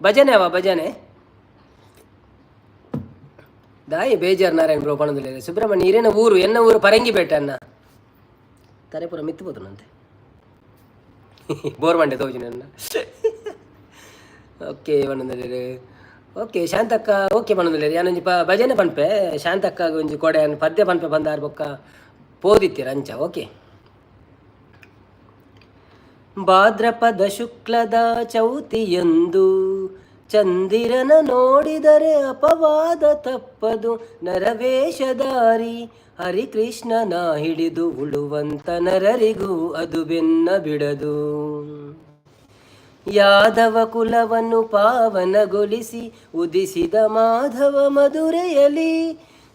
ಭಜನೆ ಅವ ಭಜನೆ. ದಾಯಿ ಬೇಜಾರ್ ನಾರಾಯಣ್ ಬ್ರೋ ಪನೊಂದುಲ್ಲೆ. ಸುಬ್ರಹ್ಮಣ್ಯ ಇರೇನ ಊರು? ಎನ್ನ ಊರು ಪರಂಗಿಪೇಟೆ ಅನ್ನ. ತರೆಪುರ ಮಿತ್ತು ಪೋತುನಂತೆ ಬೋರ್ ಮಂಡೆ ತೋಜಿ ನನ್ನ. ಓಕೆ ಪನೊಂದುಲ್ಲೆರ್. ಓಕೆ ಶಾಂತಕ್ಕ, ಓಕೆ ಪನೊಂದುಲ್ಲೆರ್. ಯಾನೊಂಜಿ ಪ ಭಜನೆ ಪನ್ಪೆ ಶಾಂತಕ್ಕ, ಒಂಜಿ ಕೊಡೆ ಪದ್ಯ ಪನ್ಪೆ ಬಂದಾರ್ ಬೊಕ್ಕ ಪೋದಿತ್ತೆರ್ ಅಂಚ. ಓಕೆ. ಭಾದ್ರಪದ ಶುಕ್ಲದ ಚೌತಿಯಂದು ಚಂದಿರನ ನೋಡಿದರೆ ಅಪವಾದ ತಪ್ಪದು. ನರವೇಷಧಾರಿ ಹರಿಕೃಷ್ಣನ ಹಿಡಿದು ಉಳುವಂತ ನರರಿಗೂ ಅದು ಬೆನ್ನ ಬಿಡದು. ಯಾದವ ಕುಲವನ್ನು ಪಾವನಗೊಳಿಸಿ ಉದಿಸಿದ ಮಾಧವ ಮಧುರೆಯಲಿ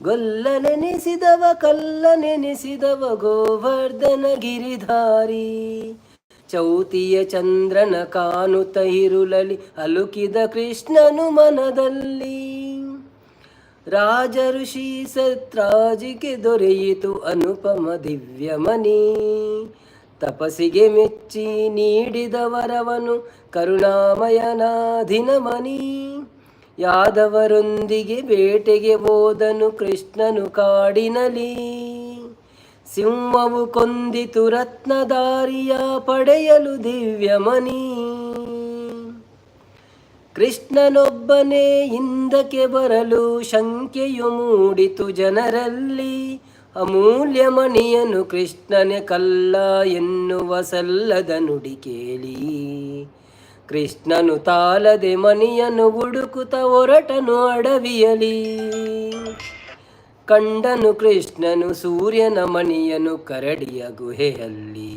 ಗೊಲ್ಲನೆನಿಸಿದವ ಕಲ್ಲನೆನಿಸಿದವ ಗೋವರ್ಧನ ಗಿರಿಧಾರಿ. ಚೌತಿಯ ಚಂದ್ರನ ಕಾಣುತ್ತ ಹಿರುಳಲಿ ಅಲುಕಿದ ಕೃಷ್ಣನು ಮನದಲ್ಲಿ. ರಾಜ ಋಷಿ ಸತ್ರಾಜಿಗೆ ದೊರೆಯಿತು ಅನುಪಮ ದಿವ್ಯಮಣಿ. ತಪಸ್ಸಿಗೆ ಮೆಚ್ಚಿ ನೀಡಿದ ವರವನು ಕರುಣಾಮಯನಾಧಿನಮನಿ. ಯಾದವರೊಂದಿಗೆ ಬೇಟೆಗೆ ಹೋದನು ಕೃಷ್ಣನು ಕಾಡಿನಲಿ. ಸಿಂಹವು ಕೊಂದಿತು ರತ್ನದಾರಿಯ ಪಡೆಯಲು ದಿವ್ಯಮಣಿ. ಕೃಷ್ಣನೊಬ್ಬನೇ ಹಿಂದಕ್ಕೆ ಬರಲು ಶಂಕೆಯು ಮೂಡಿತು ಜನರಲ್ಲಿ. ಅಮೂಲ್ಯ ಮಣಿಯನು ಕೃಷ್ಣನೇ ಕಳ್ಳ ಎನ್ನುವ ಸಲ್ಲದ ನುಡಿ ಕೇಳಿ, ಕೃಷ್ಣನು ತಾಳದೆ ಮಣಿಯನ್ನು ಹುಡುಕುತ್ತ ಹೊರಟನು ಅಡವಿಯಲಿ. ಕಂಡನು ಕೃಷ್ಣನು ಸೂರ್ಯನ ಮಣಿಯನು ಕರಡಿಯ ಗುಹೆಯಲ್ಲಿ.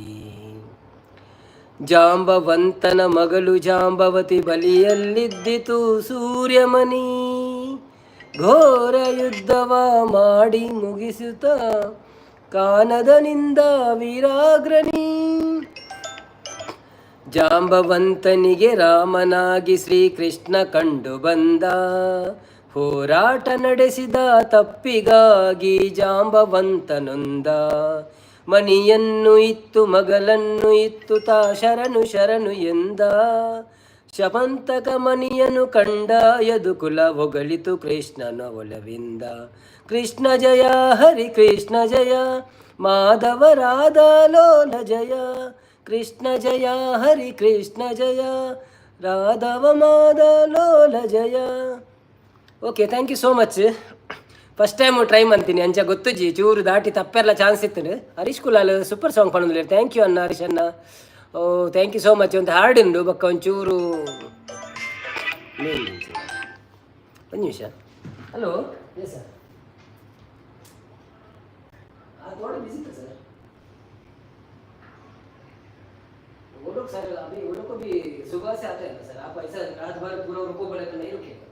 ಜಾಂಬವಂತನ ಮಗಳು ಜಾಂಬವತಿ ಬಳಿಯಲ್ಲಿದ್ದಿತು ಸೂರ್ಯಮಣಿ. ಘೋರ ಯುದ್ಧವ ಮಾಡಿ ಮುಗಿಸುತ್ತ ಕಾನದನಿಂದ ವೀರಾಗ್ರಣಿ. ಜಾಂಬವಂತನಿಗೆ ರಾಮನಾಗಿ ಶ್ರೀಕೃಷ್ಣ ಕಂಡು ಬಂದ. ಹೋರಾಟ ನಡೆಸಿದ ತಪ್ಪಿಗಾಗಿ ಜಾಂಬವಂತನೊಂದ. ಮಣಿಯನ್ನು ಇತ್ತು ಮಗಳನ್ನು ಇತ್ತು ತಾ ಶರಣು ಶರಣು ಎಂದ. ಸ್ಯಮಂತಕ ಮಣಿಯನು ಕಂಡ ಯದುಕುಲ ಹೊಗಳಿತು ಕೃಷ್ಣನ ಒಲವಿಂದ. ಕೃಷ್ಣ ಜಯ ಹರಿ ಕೃಷ್ಣ ಜಯ ಮಾಧವ ರಾಧಾ ಲೋಲ ಜಯ. ಕೃಷ್ಣ ಜಯ ಹರಿ ಕೃಷ್ಣ ಜಯ ರಾಧವ ಮಾಧವ ಲೋಲ ಜಯ. Okay, thank you so much. First time try ಮಂತೀನಿ, ಅಂಚ ಗೊತ್ತುಜಿ, ಚೂರು ದಾಟಿ ತಪ್ಪೆಲ್ಲ ಚಾನ್ಸ್ ಇತ್ತು. ಹರೀಶ್ ಕುಲಾಲ್ ಸೂಪರ್ ಸಾಂಗ್ ಪಣಂದಿಲ್ಲ. Thank you ಅಣ್ಣ, ಹರೀಶ್ ಅಣ್ಣ. ಓ, thank you so much. ಒಂದು ಹಾಡು ಉಂಡು ಬೊಕ್ಕ ಒಂಚೂರು ಒಂದು ನಿಮಿಷ. Hello, yes sir. थोड़ा बिजी था सर वो लोग. सर, अभी वो लोग को भी सुबह से आते हैं ना सर. आप ऐसा रात भर पूरा रुको बोले तो नहीं रुकेगा.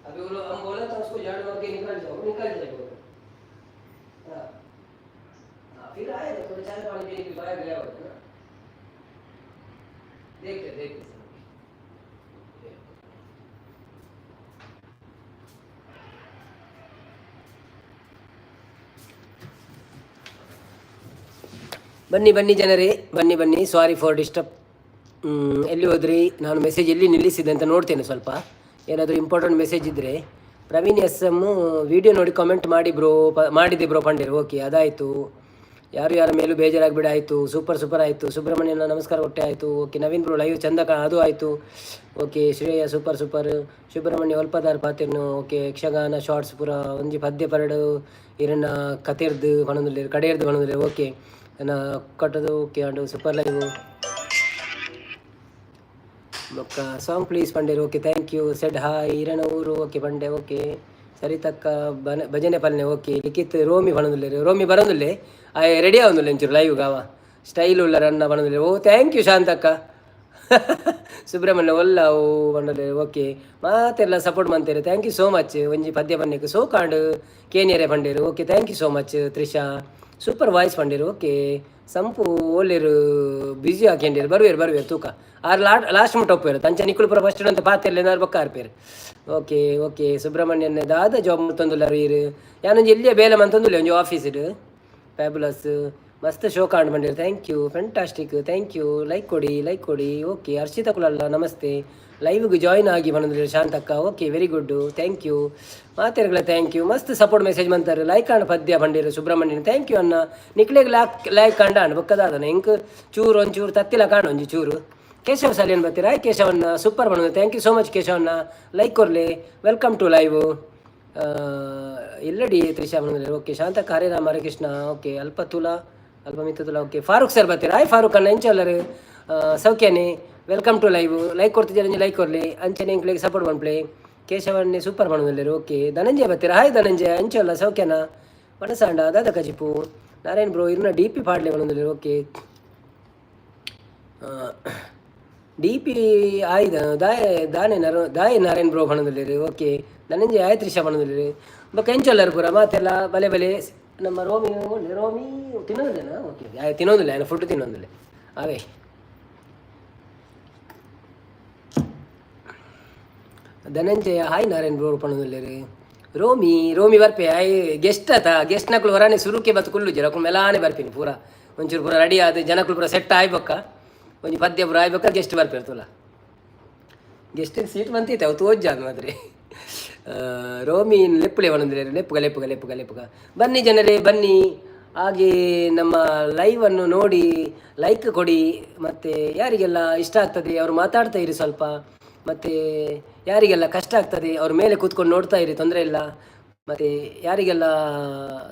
अभी वो लोग, हम बोला था उसको, झाड़ू मार के निकल जाओ, निकल जाएगा वो. हाँ हाँ, फिर आएगा, थोड़ा चाय पानी पीने के बाहर गया होगा ना. देखते देखते सर. ಬನ್ನಿ ಬನ್ನಿ ಜನರೇ, ಬನ್ನಿ ಬನ್ನಿ. Sorry for disturb. ಎಲ್ಲಿ ಹೋದ್ರಿ? ನಾನು ಮೆಸೇಜ್ ಎಲ್ಲಿ ನಿಲ್ಲಿಸಿದೆ ಅಂತ ನೋಡ್ತೇನೆ ಸ್ವಲ್ಪ. ಏನಾದರೂ ಇಂಪಾರ್ಟೆಂಟ್ ಮೆಸೇಜ್ ಇದ್ದರೆ. ಪ್ರವೀಣ್ S M, video ನೋಡಿ ಕಾಮೆಂಟ್ ಮಾಡಿ ಬ್ರೋ, ಮಾಡಿದೆ ಬ್ರೋ ಪಂಡೇರು. ಓಕೆ, ಅದಾಯಿತು. ಯಾರು ಯಾರ ಮೇಲೂ ಬೇಜಾರಾಗಬೇಡ, ಆಯಿತು. ಸೂಪರ್ ಸೂಪರ್ ಆಯಿತು. ಸುಬ್ರಹ್ಮಣ್ಯನ ನಮಸ್ಕಾರ ಹೊಟ್ಟೆ ಆಯಿತು. ಓಕೆ, ನವೀನ್ ಬ್ರೋ, ಲೈವ್ ಚಂದ ಅದು ಆಯಿತು. Okay, Shreya, super super. Subrahmanya ಒಲ್ಪದಾರ್ ಪಾತಿರ್ನು. ಓಕೆ, ಯಕ್ಷಗಾನ ಶಾರ್ಟ್ಸ್ ಪೂರ ಒಂಜಿ ಪದ್ಯ ಪರಡು ಇರನ್ನ ಕತೆರ್ದು ಪಣೊಂದುಲ್ಲೆರ್, ಕಡೆಯರ್ದು ಪಣೊಂದುಲ್ಲೆರ್. ಓಕೆ, ನಾ ಕಟ್ಟದು. Okay, and super live ಬೊಕ್ಕ ಸಾಂಗ್ ಪ್ಲೀಸ್ ಪಂಡೇರು. Okay, thank you. Said hi ಇರನ ಊರು. ಓಕೆ ಪಂಡೆ. ಓಕೆ, ಸರಿತಕ್ಕ ಬನ ಭಜನೆ ಪಲ್ನೆ. ಓಕೆ, ಲಿಖಿತ್ ರೋಮಿ ಪಣೊಂದುಲ್ಲೆರ್. ರೋಮಿ ಬರೋದುಲ್ಲೆ, ಆಯ್ ರೆಡಿ ಆವೊಂದುಲ್ಲೆ ಒಂಚೂರು ಲೈವ್ ಗಾವ. ಸ್ಟೈಲ್ ಉಲ್ಲರ್ ಅನ್ನ ಪಣೊಂದುಲ್ಲೆ. ಓ, thank you ಶಾಂತಕ್ಕ. ಸುಬ್ರಹ್ಮಣ್ಯ ಒಲ್ಲ ಓ ಪಂಡಲೆ. ಓಕೆ, ಮಾತೆಲ್ಲ ಸಪೋರ್ಟ್ ಮಂತೇರು. Thank you so much. ಒಂಜಿ ಪದ್ಯ ಪನ್ನೆಕ್ ಸೋಕಾಂಡ್ ಕೇನಿಯರೆ ಪಂಡೇರು. Okay, thank you so much. Trisha, super voice ಪಂಡೇರು. Okay, ಸಂಪು ಓಲೇರು ಬಿಸಿ ಹಾಕ್ಯಂಡೇರು. ಬರುವೇರು ಬರುವೇರು ತೂಕ. ಆರು ಲಾಸ್ಟ್ ಮುಟ್ಟ ಒಪ್ಪೇರು ತಂಚ ನಿಕ್ಕುಲು ಪೂರ ಫಸ್ಟ್ ಅಂತ ಪಾತೆರ್ಲೆ ಏನಾರು ಬೊಕ್ಕ ಆರ್ಪೇರು. ಓಕೆ ಓಕೆ, ಸುಬ್ರಹ್ಮಣ್ಯನ ದಾದ ಜಾಬ್ ಮಂತೊಂದುಲ್ಲಾರು ಈರು? ಯಾನೊಂಜಿ ಎಲ್ಲಿಯ ಬೇಲೆ ಮಂತೊಂದುಲ್ಲೆ ಒಂಜಿ ಆಫೀಸ್ಡ್. ಫ್ಯಾಬುಲಸ್, ಮಸ್ತ್ ಶೋ ಕಾಂಡ್ ಬಂದಿರಿ. Thank you, fantastic, thank you. Like ಕೊಡಿ, ಲೈಕ್ ಕೊಡಿ. ಓಕೆ, ಹರ್ಷಿತಾ ಕುಲಲ್ಲ, ನಮಸ್ತೆ. ಲೈವ್ಗೆ ಜಾಯ್ನ್ ಆಗಿ ಬಂದ್ರೆ Shantakka. Okay, very good, thank you. ಮಾತೆರ್ಗಳ thank you. ಮಸ್ತ್ ಸಪೋರ್ಟ್ ಮೆಸೇಜ್ ಮಂತಾರೆ. ಲೈಕ್ ಆಂಡ್ ಪದ್ಯ ಬಂಡಿರು ಸುಬ್ರಹ್ಮಣ್ಯನ್. Thank you ಅನ್ನ. ನಿಕ್ಲೆಗ್ ಲಾಕ್ ಲೈಕ್ ಕಂಡ ಅಣ್ಣ ಬೊಕ್ಕದಾದನ ಎಂಕ್ ಚೂರು ಒಂಚೂರು ತತ್ತಿಲ ಕಾಣು ಒಂಜಿ ಚೂರು. ಕೇಶವ ಸಾಲಿಯನ್ ಬರ್ತೀರಾ? ಕೇಶವನ್ನ ಸೂಪರ್ ಬಂದ. Thank you so much ಕೇಶವನ್ನ. Like ಕೊರ್ಲೆ. Welcome to live. ಎಲ್ಲಡಿ ತ್ರಿಷಾ ಬಂದ್ರೆ. ಓಕೆ, ಶಾಂತಕ್ಕ, ಹರೇ ರಾಮ ಹರೇ ಕೃಷ್ಣ. ಓಕೆ, ಅಲ್ಪ ತುಲಾ ಅಲ್ಪ ಮಿತ್ತ ತುಲಾ. ಓಕೆ, ಫಾರೂಕ್ ಸರ್ ಬರ್ತೀರಾ? ಹಾಯ್ ಫಾರೂಕ್ ಅಣ್ಣ, ಎಂಚಲ್ಲರು ಸೌಖ್ಯನೇ? Welcome to live. Like ಕೊಡ್ತಿದ್ದಾರೆ, ಲೈಕ್ ಕೊರ್ಲಿ. ಅಂಚನೆ ಎಂಕ್ಲೆಗ್ ಸಪೋರ್ಟ್ ಮನ್ಪ್ಲೆ. ಕೇಶವನ್ನೇ ಸೂಪರ್ ಮಾಡೋದಿಲ್ಲರು. ಓಕೆ, ಧನಂಜಯ ಬರ್ತೀರಾ? ಹಾಯ್ ಧನಂಜಯ, ಅಂಚಲ್ಲ ಸೌಖ್ಯನ? ಮನಸಾಂಡ ದಾದ ಕಜಿಪು. ನಾರಾಯಣ್ ಬ್ರೋ, ಇರ್ನ ಡಿ ಪಿ ಪಾಡ್ಲೆ ಬಂದಿಲ್ಲ. ಓಕೆ. D P ಆಯ್ದ ದಾಯ ದಾನೆ ನರ ದಾಯ ನಾರಾಯಣ್ ಬ್ರೋ ಪಣೊಂದುಲ್ಲೆರ್. ಓಕೆ, ಧನಂಜಯ ಆಯ್ ತ್ರಿಷಾ ಪಣೊಂದುಲ್ಲೆರ್. ಬೊಕ್ಕ ಎಂಚೊಲ್ಲರ್ ಪೂರ ಮಾತೆಲ್ಲ ಬಲೆ ಬಲೆ. ನಮ್ಮ ರೋಮಿ ರೋಮಿ ತಿನ್ನೋದಿಲ್ಲ. ಓಕೆ, ಆಯ್ ತಿನ್ನೋದಿಲ್ಲ, ಆಯ್ನ ಫುಡ್ ತಿನ್ನೋದಿಲ್ಲ ಅವೇ. ಧನಂಜಯ ಹಾಯ್ ನಾರಾಯಣ್ ಬ್ರೋ ಪಣೊಂದುಲ್ಲೆರ್. ರೋಮಿ ರೋಮಿ ಬರ್ಪೆ, ಆಯ್ ಗೆಸ್ಟ್ ಆತ. ಗೆಸ್ಟ್ ನಕುಲು ಹೊರನೆ ಸುರುಕೆ ಬತ್ತು ಕುಲ್ಲು ಅಕುಲು ಮೆಲಾನೆ ಬರ್ಪಿನಿ. ಪೂರ ಒಂಚೂರು ಪೂರ ರೆಡಿ ಆದ್ ಜನಕುಲು ಪೂರ ಸೆಟ್ ಆಯ್ಬೊಕ್ಕ, ಒಂಜಿ ಪದ್ಯ ಪೂರ ಆಯ್ಬೊಕ್ಕ ಗೆಸ್ಟ್ ಬರ್ಪೇರು ತೂಲ. ಗೆಸ್ಟ್ ಸೀಟ್ ಬಂತೈತೆ, ಅವು ತೋಜ್ಜಾನ್ ಮಾತ್ರೆ. ರೋಮಿ ಲೆಪ್ಪುಲೆ ಪಣೊಂದುಲ್ಲೆರ್. ಲೆಪ್ಪುಗ ಲೆಪ್ಪುಗ ಲೆಪ್ಪುಗ ಲೆಪ್ಪುಗ. ಬನ್ನಿ ಜನರೇ, ಬನ್ನಿ. ಹಾಗೆ ನಮ್ಮ ಲೈವನ್ನು ನೋಡಿ ಲೈಕ್ ಕೊಡಿ. ಮತ್ತು ಯಾರಿಗೆಲ್ಲ ಇಷ್ಟ ಆಗ್ತದೆ ಅವರು ಮಾತಾಡ್ತಾ ಇರಿ ಸ್ವಲ್ಪ. ಮತ್ತು ಯಾರಿಗೆಲ್ಲ ಕಷ್ಟ ಆಗ್ತದೆ ಅವ್ರ ಮೇಲೆ ಕೂತ್ಕೊಂಡು ನೋಡ್ತಾ ಇರಿ, ತೊಂದರೆ ಇಲ್ಲ. ಮತ್ತು ಯಾರಿಗೆಲ್ಲ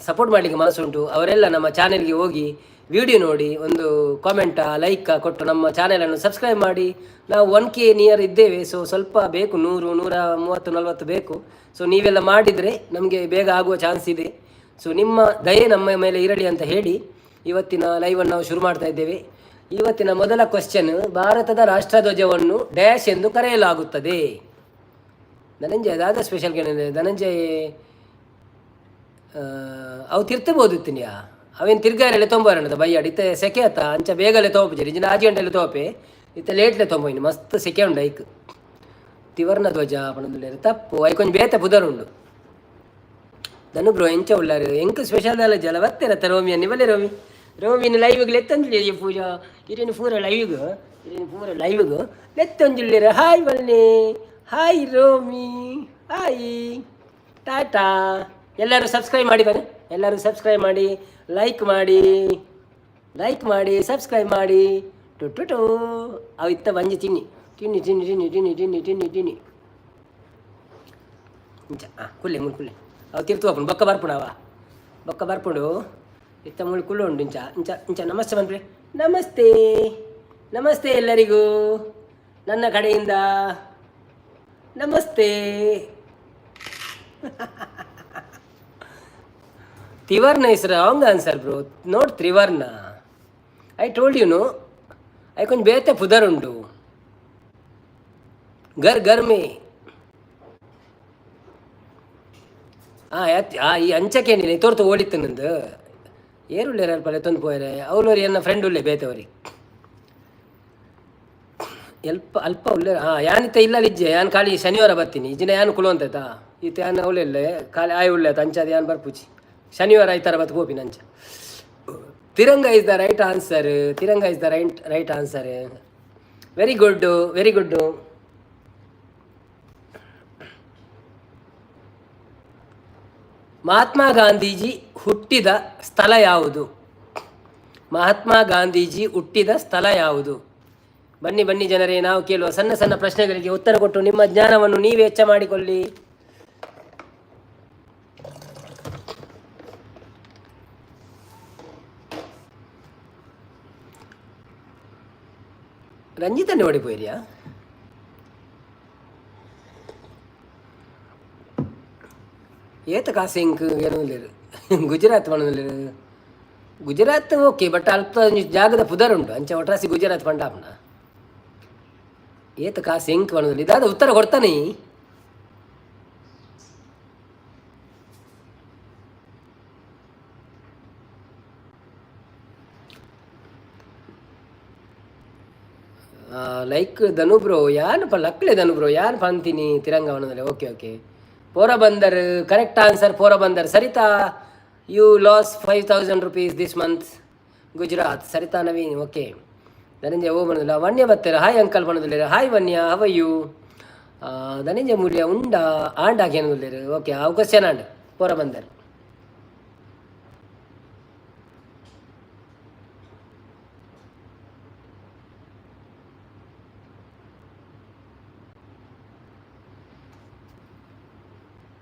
ಸಪೋರ್ಟ್ ಮಾಡಲಿಕ್ಕೆ ಮನಸ್ಸುಂಟು ಅವರೆಲ್ಲ ನಮ್ಮ ಚಾನೆಲ್ಗೆ ಹೋಗಿ ವಿಡಿಯೋ ನೋಡಿ, ಒಂದು ಕಾಮೆಂಟ ಲೈಕ್ ಕೊಟ್ಟು ನಮ್ಮ ಚಾನೆಲನ್ನು ಸಬ್ಸ್ಕ್ರೈಬ್ ಮಾಡಿ. ನಾವು 1K near ಇದ್ದೇವೆ. ಸೊ ಸ್ವಲ್ಪ ಬೇಕು, 100, 130, 40 ಬೇಕು. ಸೊ ನೀವೆಲ್ಲ ಮಾಡಿದರೆ ನಮಗೆ ಬೇಗ ಆಗುವ ಚಾನ್ಸ್ ಇದೆ. ಸೊ ನಿಮ್ಮ ದಯೆ ನಮ್ಮ ಮೇಲೆ ಇರಲಿ ಅಂತ ಹೇಳಿ ಇವತ್ತಿನ ಲೈವನ್ನು ನಾವು ಶುರು ಮಾಡ್ತಾ ಇದ್ದೇವೆ. ಇವತ್ತಿನ ಮೊದಲ ಕ್ವಶನ್: ಭಾರತದ ರಾಷ್ಟ್ರಧ್ವಜವನ್ನು ಡ್ಯಾಶ್ ಎಂದು ಕರೆಯಲಾಗುತ್ತದೆ. ಧನಂಜಯ ದಾದ ಸ್ಪೆಷಲ್? ಧನಂಜಯ್, ಅವು ತಿರ್ತಬೋದು. ಅವೇನು ತಿರ್ಗಾರೆಲ್ಲ ತೊಂಬಾರಂಡ ಬಯ್ಯಾಡ್. ಇತ್ತೆ ಸೆಕೆ ಆತ, ಅಂಚ ಬೇಗಲೆ ತೋಪುಜರಿ. ಇಜಿನ 6 ಗಂಟೆಲೆ ತೋಪೆ, ಇತ್ತೆ ಲೇಟ್ಲೆ ತೊಂಬೋಯಿನಿ. ಮಸ್ತ್ ಸೆಕೆ ಉಂಡು ಐಕ್. ತ್ರಿವರ್ಣ ಧ್ವಜ ಪಣೊಂದುಲ್ಲೆರ್, ತಪ್ಪು. ಐಕೊಂಜಿ ಬೇತೆ ಪುದರ್ ಉಂಡು. ಧನು ಬ್ರೋ ಎಂಚ ಉಳ್ಳಾರು? ಎಂಕ್ ಸ್ಪೆಷಲ್ ದಾಲ ಜಲ ಬತ್ತೆರತ್ತ ರೋಮಿ ನಿಬಲೆ. ರೋಮಿ ರೋಮಿನ ಲೈವ್ಗೆ ಲೆತ್ತೊಂಜುಲ್ಲೆರ್. ಪೂಜಾ ಇರೇನು ಪೂರ ಲೈವ್ಗ್, ಇರೇನು ಪೂರ ಲೈವ್ಗ್ ಲೆತ್ತೊಂಜುಲ್ಲೆರ್. ಹಾಯ್ ಬನ್ನಿ, ಹಾಯ್ ರೋಮಿ, ಹಾಯ್, ಟಾಟಾ. ಎಲ್ಲರೂ ಸಬ್ಸ್ಕ್ರೈಬ್ ಮಾಡಿ ಬನ್ನಿ. ಎಲ್ಲರೂ ಸಬ್ಸ್ಕ್ರೈಬ್ ಮಾಡಿ, ಲೈಕ್ ಮಾಡಿ, ಲೈಕ್ ಮಾಡಿ, ಸಬ್ಸ್ಕ್ರೈಬ್ ಮಾಡಿ. To to to. ಅವು ಇತ್ತ ಬಂಜಿ ತಿನ್ನಿ ತಿನ್ನಿ ತಿನ್ನಿ ತಿನ್ನಿ ತಿನ್ನಿ ತಿನ್ನಿ ತಿನ್ನಿ ತಿನ್ನಿ. ಇಂಚ ಹಾಂ ಕುಲ್ಲೆ ಮುಲ್ ಕುಲ್ಲೆ. ಅವು ತಿರ್ತು ಹೋಪುಂಡು, ಬೊಕ್ಕ ಬರ್ಪುಂಡು. ಅವ ಬೊಕ್ಕ ಬರ್ಪುಂಡು. ಇತ್ತ ಮುಳು ಕುಳ್ಳು ಉಂಡು. ಇಂಚ ಇಂಚ ಇಂಚ. ನಮಸ್ತೆ ಮನ್ಪುಲೆ. ನಮಸ್ತೆ, ನಮಸ್ತೆ. ಎಲ್ಲರಿಗೂ ನನ್ನ ಕಡೆಯಿಂದ ನಮಸ್ತೆ. ತ್ರಿವರ್ಣ is wrong answer, bro, not ತ್ರಿವರ್ಣ. I told you, no? ಐಕೊಂಜಿ ಬೇತೆ ಪುದರ್ ಉಂಡು. ಗರ್ ಗರ್ಮೆ ಹಾಂ ಆ ಈ ಅಂಚಕ್ಕೆ ನೀನು ತೋರ್ತು ಓಡಿತ್ತು ನಂದು. ಏರುಳ್ಳೆ ಅಲ್ಪ ಎತ್ತೊಂದು ಪೋಯರೆ. ಅವ್ಲೋರಿ ಎನ್ನ ಫ್ರೆಂಡ್ ಉಲ್ಲೆ ಬೇತೆವರಿ ಎಲ್ಪ ಅಲ್ಪ ಉಲ್ಲೆ. ಹಾಂ, ಯಾನಿತ್ತ ಇಲ್ಲ ಇಜ್ಜೆ. ಯಾನ್ ಖಾಲಿ ಶನಿವಾರ ಬರ್ತೀನಿ. ಇಜ್ಜಿನ ಯಾನ್ ಕುಲೋಂತಾಯ್ತಾ ಈತ ಯಾನ್ ಅವಳೆಲ್ಲ ಖಾಲಿ ಆಯ್ ಉಳ್ಳೆ ಅಂಚಾದ. ಯಾನ್ ಬರ್ಪುಚಿ, ಶನಿವಾರ ಐತಾರ ಬತ್ತು ಪೋಪಿನ ಅಂಚ. Tiranga is the right answer. Tiranga is the right answer. Very good, very good. Mahatma Gandhiji ಹುಟ್ಟಿದ ಸ್ಥಳ ಯಾವುದು? ಮಹಾತ್ಮ ಗಾಂಧೀಜಿ ಹುಟ್ಟಿದ ಸ್ಥಳ ಯಾವುದು? ಬನ್ನಿ ಬನ್ನಿ ಜನರೇ, ನಾವು ಕೇಳುವ ಸಣ್ಣ ಸಣ್ಣ ಪ್ರಶ್ನೆಗಳಿಗೆ ಉತ್ತರ ಕೊಟ್ಟು ನಿಮ್ಮ ಜ್ಞಾನವನ್ನು ನೀವೇ ಹೆಚ್ಚ ಮಾಡಿಕೊಳ್ಳಿ. ರಂಜಿತನ್ನೇ ಓಡಿ. ಏತ ಕಾಸು ಇಂಕ್ ಏನೊಂದಿಲ್ಲೆರ್. ಗುಜರಾತ್ ಪಂಡೊಂದುಲ್ಲೆರ್. ಗುಜರಾತ್ ಓಕೆ, ಬಟ್ ಅಲ್ಪ ಒಂಜಿ ಜಾಗದ ಪುದರ್ ಉಂಡು. ಅಂಚ ಒಟ್ರಾಸಿ ಗುಜರಾತ್ ಪಂಡ ಆಪುಂಡ? ಏತ ಕಾಸು ಎಂಕ್ ಪಂಡೊಂದುಲ್ಲೆ. ದಾದ ಉತ್ತರ ಕೊಡ್ತಾನೆ? ಲೈಕ್ ಧನು ಬ್ರೋ, ಯಾನ್ ಪ ಲಕ್ಲೆ ಧನು ಬ್ರೋ, ಯಾನ್ ಪಂತೀನಿ Tiranga ಪಂಡೊಂದುಲ್ಲೆ. Okay okay. Porbandar, correct answer Porbandar. Sarita, you loss ₹5000 this month. Gujarat. Sarita Naveen, okay. Dhananjaya ಓ ಪಂಡೊಂದುಲ್ಲ. ವನ್ಯ ಬತ್ತೆರ್, ಹಾಯ್ ಅಂಕಲ್ ಪಂಡೊಂದುಲ್ಲೆರ್. ಹಾಯ್ ವನ್ಯ, how you? Dhananjaya Mulya ಉಂಡ ಆಂಡ ಕೇನೊಂದುಲ್ಲೆರ್. ಓಕೆ, ಅವು ಕ್ವಶನ್ ಆಂಡ್ ಪೋರಬಂದರ್.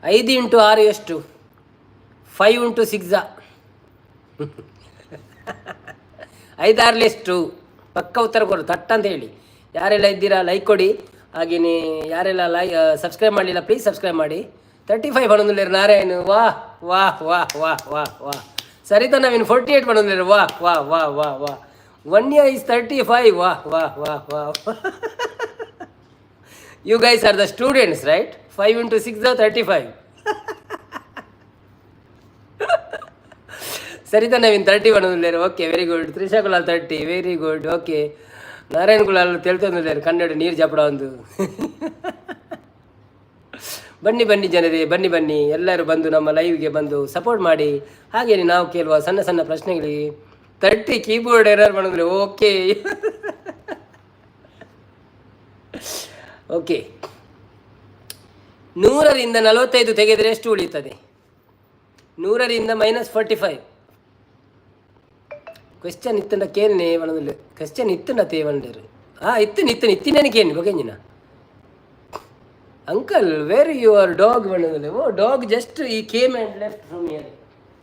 5 ಇಂಟು 6 ಎಷ್ಟು? 5 ಇಂಟು 6. ಐದಾರ್ಲಿ ಎಷ್ಟು? ಪಕ್ಕ ಉತ್ತರ ಕೊಡು, ತಟ್ಟ ಅಂತ ಹೇಳಿ. ಯಾರೆಲ್ಲ ಇದ್ದೀರಾ ಲೈಕ್ ಕೊಡಿ. ಹಾಗೆಯೇ ಯಾರೆಲ್ಲ ಸಬ್ಸ್ಕ್ರೈಬ್ ಮಾಡಲಿಲ್ಲ, ಪ್ಲೀಸ್ ಸಬ್ಸ್ಕ್ರೈಬ್ ಮಾಡಿ. 35 ಪಣೊಂದುಲ್ಲೆರ್ ನಾರಾಯಣ್. ವಾಹ್ ವಾಹ್ ವಾಹ್ ವಾಹ್ ವಾಹ್ ವಾಹ್. ಸರಿತಾ ನವೀನ್ 48 ಪಣೊಂದುಲ್ಲೆರ್. ವಾಹ್ ವಾಹ್ ವಾಹ್ ವಾಹ್ ವಾಹ್. Vanya is 35. ವಾಹ್ ವಾಹ್ ವಾಹ್ ವಾಹ್. You guys are the students, right? 5 into 6, 35. Saritha Naveen 31 ಉಲ್ಲೇರು. Okay, very good. Trisha Kulal 30, very good. Okay, Narayan Kulal ತೆಳ್ತೊಂದುಲ್ಲೇರು Kannada ನೀರು ಜಪಡ ಒಂದು. ಬನ್ನಿ ಬನ್ನಿ ಜನರೇ, ಬನ್ನಿ ಬನ್ನಿ, ಎಲ್ಲರೂ ಬಂದು ನಮ್ಮ ಲೈವ್ಗೆ ಬಂದು ಸಪೋರ್ಟ್ ಮಾಡಿ. ಹಾಗೆಯೇ ನಾವು ಕೇಳುವ ಸಣ್ಣ ಸಣ್ಣ ಪ್ರಶ್ನೆಗಳಿಗೆ 30 ಕೀಬೋರ್ಡ್ ಎರರ್ ಮಾಡಿದ್ರೆ. ಓಕೆ ಓಕೆ, 100ರಿಂದ 45 ತೆಗೆದರೆ ಎಷ್ಟು ಉಳಿಯುತ್ತದೆ? 100ರಿಂದ -45. ಕ್ವೆಶ್ಚನ್ ಇತ್ತಂಡ ಕೇಳ್ನೆ ಪಣದಿಲ್ಲ. ಕ್ವೆಶ್ಚನ್ ಇತ್ತಂಡ ತೇವಂಡರು. ಹಾಂ, ಇತ್ತು ಇತ್ತು ಇತ್ತಿನೇನೆ ಕೇಳಿ ಬೊಕೆಂಜಿನ. ಅಂಕಲ್, ವೇರ್ your dog ಪಣದಿಲ್ಲ. Oh, dog just he came and left from here.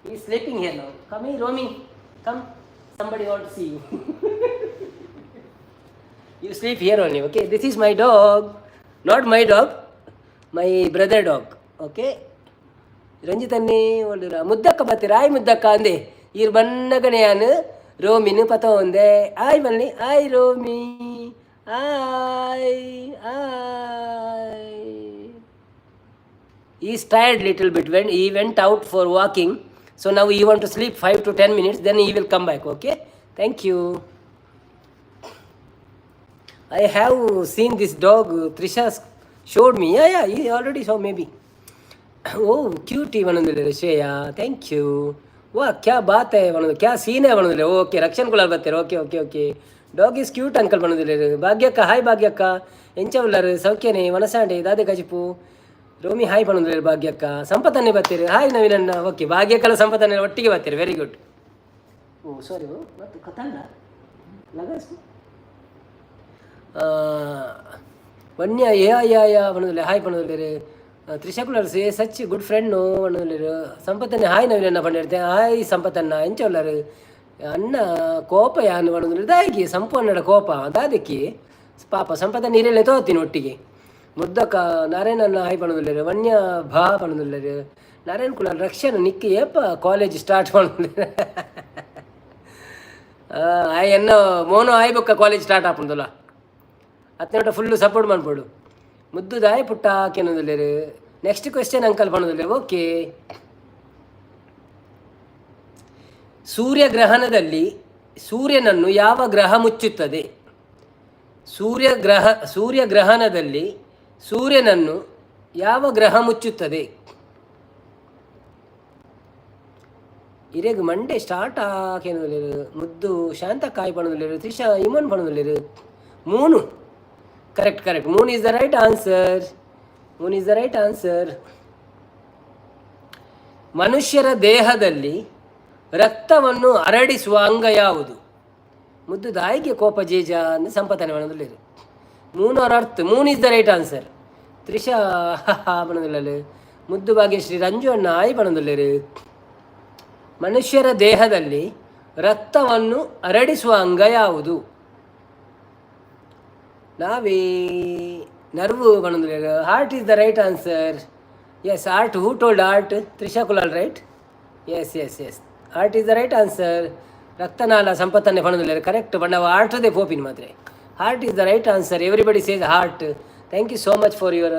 He sleeping here now. Come he Romi, come, somebody want to see you. You sleep here only, okay? This is my dog. Not my dog, my brother dog, okay? ರಂಜಿತನ್ನೇ ಒಳ್ಳೆ ಮುದ್ದಕ್ಕ ಬತ್ತೀರ. ಆಯ್ ಮುದ್ದಕ್ಕ ಅಂದೆ. ಈರ್ ಬಣ್ಣಗನೆ ಯಾನು ರೋಮಿನ ಪತ ಒಂದೆ. ಆಯ್ ಬನ್ನಿ, ಆಯ್ ರೋಮಿ, ಆಯ್ ಆಯ್. He's tired little bit when he went out for walking, so now he want to sleep 5 to 10 minutes, then he will come back. Okay, thank you. I have seen this dog. Trisha showed me. Yeah, he already saw maybe. Oh, cutie ಪನೊಂದುಲ್ಲೆರ್ Shreya, thank you. ವಾ, ಕ್ಯಾ ಬಾತ್ ಹೈ ಪನೊಂದು, ಕ್ಯಾ ಸೀನ್ ಹೈ ಪನೊಂದುಲ್ಲೆರ್. ಓಕೆ, ರಕ್ಷಣ್ ಕುಲಾಲ್ ಬತ್ತೆರ್. Okay okay okay. Dog is cute uncle ಪನೊಂದುಲ್ಲೆರ್. ಭಾಗ್ಯಕ್ಕ, ಹಾಯ್ ಭಾಗ್ಯಕ್ಕ, ಎಂಚ ಉಲ್ಲರ್? ಸೌಖ್ಯನೆ? ವನಸಾಂಡೆ ದಾದೆ ಕಜಿಪು? ರೋಮಿ ಹಾಯ್ ಪನೊಂದುಲ್ಲೆರ್ ಭಾಗ್ಯಕ್ಕ. ಸಂಪತನ್ನೇ ಬತ್ತೆರ್. ಹಾಯ್ ನವೀನಣ್ಣ. ಓಕೆ, ಭಾಗ್ಯಕ್ಕಲ ಸಂಪತನ್ನೇ ಒಟ್ಟಿಗೆ ಬತ್ತೆರ್. Very good. ಓ ಸಾರಿ, ಮತ್ತು ಕಥಲ್ಲ ಲಗಾಸ್ಕು ವನ್ಯ ಯಾ ಯಾ ಯಾ ಪನೊಂದುಲ್ಲೆ. ಹಾಯ್ ಪನೊಂದುಲ್ಲೆರ್. Trisha Kulal say such good friend ಪನೊಂದುಲ್ಲೆರ್. ಸಂಪತ್ತನ್ನೇ ಹಾಯ್ ನವೀನಣ್ಣ ಪಂಡಿರ್ತೆ. ಹಾಯ್ ಸಂಪತ್ತಣ್ಣ, ಎಂಚ ಉಲ್ಲರ್ ಅಣ್ಣ? ಕೋಪ ಯಾನ್ ಪನೊಂದುಲ್ಲೆರ್. ದಾಯೆಗೆ ಸಂಪು ಅಣ್ಣಡ ಕೋಪ ದಾದಕ್ಕೆ? ಪಾಪ ಸಂಪತ್ತ ನೀರೆಲ್ಲ ತೋತೀನಿ ಒಟ್ಟಿಗೆ. ಮುದ್ದಕ ನಾರಾಯಣಣ್ಣ ಹಾಯ್ ಪನೊಂದುಲ್ಲೆರ್. ವನ್ಯ ಭಾ ಪನೊಂದುಲ್ಲೆರ್. ನಾರಾಯಣ್ ಕುಲಾಲ್ ರಕ್ಷಣ ನಿಕ್ಕ್ ಏಪ ಕಾಲೇಜ್ ಸ್ಟಾರ್ಟ್ ಪನೊಂದುಲ್ಲೆರ್. ಆಯ್ ಎನ್ನ ಮೋನೋ ಆಯ್ ಬೊಕ್ಕ ಕಾಲೇಜ್ ಸ್ಟಾರ್ಟ್ ಆಪುಂಡುಲ. ಅತ್ನೆಟ ಫುಲ್ಲು ಸಪೋರ್ಟ್ ಮನ್ಪೊಡು. ಮುದ್ದು ದಾಯ ಪುಟ್ಟ ಕೆನೊಂದುಲ್ಲೆರ್. ನೆಕ್ಸ್ಟ್ ಕ್ವೆಶ್ಚನ್ ಅಂಕಲ್ ಪನೊಂದುಲ್ಲೆರ್. ಓಕೆ, ಸೂರ್ಯಗ್ರಹಣದಲ್ಲಿ ಸೂರ್ಯನನ್ನು ಯಾವ ಗ್ರಹ ಮುಚ್ಚುತ್ತದೆ? ಸೂರ್ಯಗ್ರಹಣದಲ್ಲಿ ಸೂರ್ಯನನ್ನು ಯಾವ ಗ್ರಹ ಮುಚ್ಚುತ್ತದೆ? ಇರೆಗ್ ಮಂಡೆ ಸ್ಟಾರ್ಟ್ ಆಕೆನೊಂದುಲ್ಲೆರ್. ಮುದ್ದು ಶಾಂತ ಕಾಯ್ ಪನೊಂದುಲ್ಲೆರ್. Trisha ಇಮನ್ ಪನೊಂದುಲ್ಲೆರ್. Moon, correct correct. Moon is the right answer. Moon is the right answer. ಮನುಷ್ಯರ ದೇಹದಲ್ಲಿ ರಕ್ತವನ್ನು ಹರಡಿಸುವ ಅಂಗ ಯಾವುದು? ಮುದ್ದು ದಾಯಿಗೆ ಕೋಪ ಜೇಜ ಅಂದ್ ಸಂಪತನೆ ಪನೊಂದುಲ್ಲೆರ್. Moon or earth? Moon is the right answer. Trisha ಪನೊಂದುಲ್ಲೆರ್. ಮುದ್ದು ಭಾಗ್ಯಶ್ರೀ ರಂಜು ಅಣ್ಣ ಆಯ್ ಪನೊಂದುಲ್ಲೆರ್. ಮನುಷ್ಯರ ದೇಹದಲ್ಲಿ ರಕ್ತವನ್ನು ಹರಡಿಸುವ ಅಂಗ ಯಾವುದು? ನಾವೇ ನರ್ವು ಪನೊಂದುಲ್ಲೆರ್. Heart is the right answer. Yes, heart. Who told heart? Trisha Kulal, right? Yes, heart is the right answer. ರಕ್ತನಾಳ ಸಂಪತ್ತನ್ನೇ ಪನೊಂದುಲ್ಲೆರ್. ಕರೆಕ್ಟ್ ಬಟ್ ನಾವು ಹಾರ್ಟ್ದೇ ಪೋಪಿನ ಮಾತ್ರ. Heart is the right answer. Everybody says heart. Thank you so much for your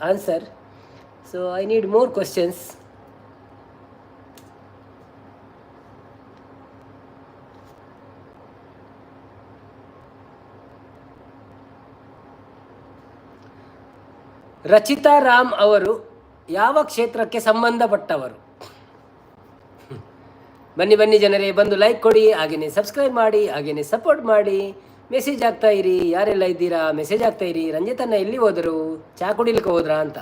answer. So I need more questions. Rachita Ram ಅವರು ಯಾವ ಕ್ಷೇತ್ರಕ್ಕೆ ಸಂಬಂಧಪಟ್ಟವರು? ಬನ್ನಿ ಬನ್ನಿ ಜನರೇ, ಬಂದು ಲೈಕ್ ಕೊಡಿ, ಹಾಗೆಯೇ ಸಬ್ಸ್ಕ್ರೈಬ್ ಮಾಡಿ, ಹಾಗೆಯೇ ಸಪೋರ್ಟ್ ಮಾಡಿ. ಮೆಸೇಜ್ ಆಗ್ತಾ ಇರಿ. ಯಾರೆಲ್ಲ ಇದ್ದೀರಾ ಮೆಸೇಜ್ ಆಗ್ತಾ ಇರಿ. ರಂಜಿತನ್ನ ಎಲ್ಲಿ ಹೋದರು, ಚಾ ಕುಡಿಲಿಕ್ಕೆ ಹೋದ್ರಾ ಅಂತ.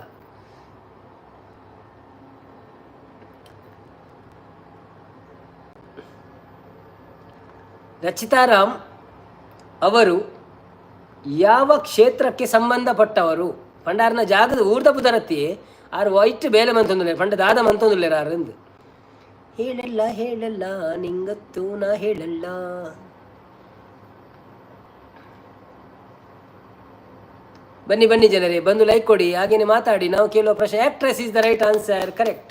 ರಚಿತಾ ರಾಮ್ ಅವರು ಯಾವ ಕ್ಷೇತ್ರಕ್ಕೆ ಸಂಬಂಧಪಟ್ಟವರು? ಪಂಡ ಜಾಗದ ಊರ್ದ ಪುದರತ್ತಿ ಆರು ವೈಟ್ ಬೇಲೆ ಮಂತೊಂದುಲ್ಲೆರ್. ಪಂಡ ದಾದ ಮಂತೊಂದುಲ್ಲೆರ್ ಆರ್. ಹೇಳಲ್ಲ ಹೇಳಲ್ಲ ನಿಂಗತ್ತು ನಾ ಹೇಳಲ್ಲ. ಬನ್ನಿ ಬನ್ನಿ ಜನರೇ, ಬಂದು ಲೈಕ್ ಕೊಡಿ, ಹಾಗೇನೆ ಮಾತಾಡಿ. ನಾವು ಕೇಳುವ ಪ್ರಶ್ನೆ. Actress is the right answer. Correct.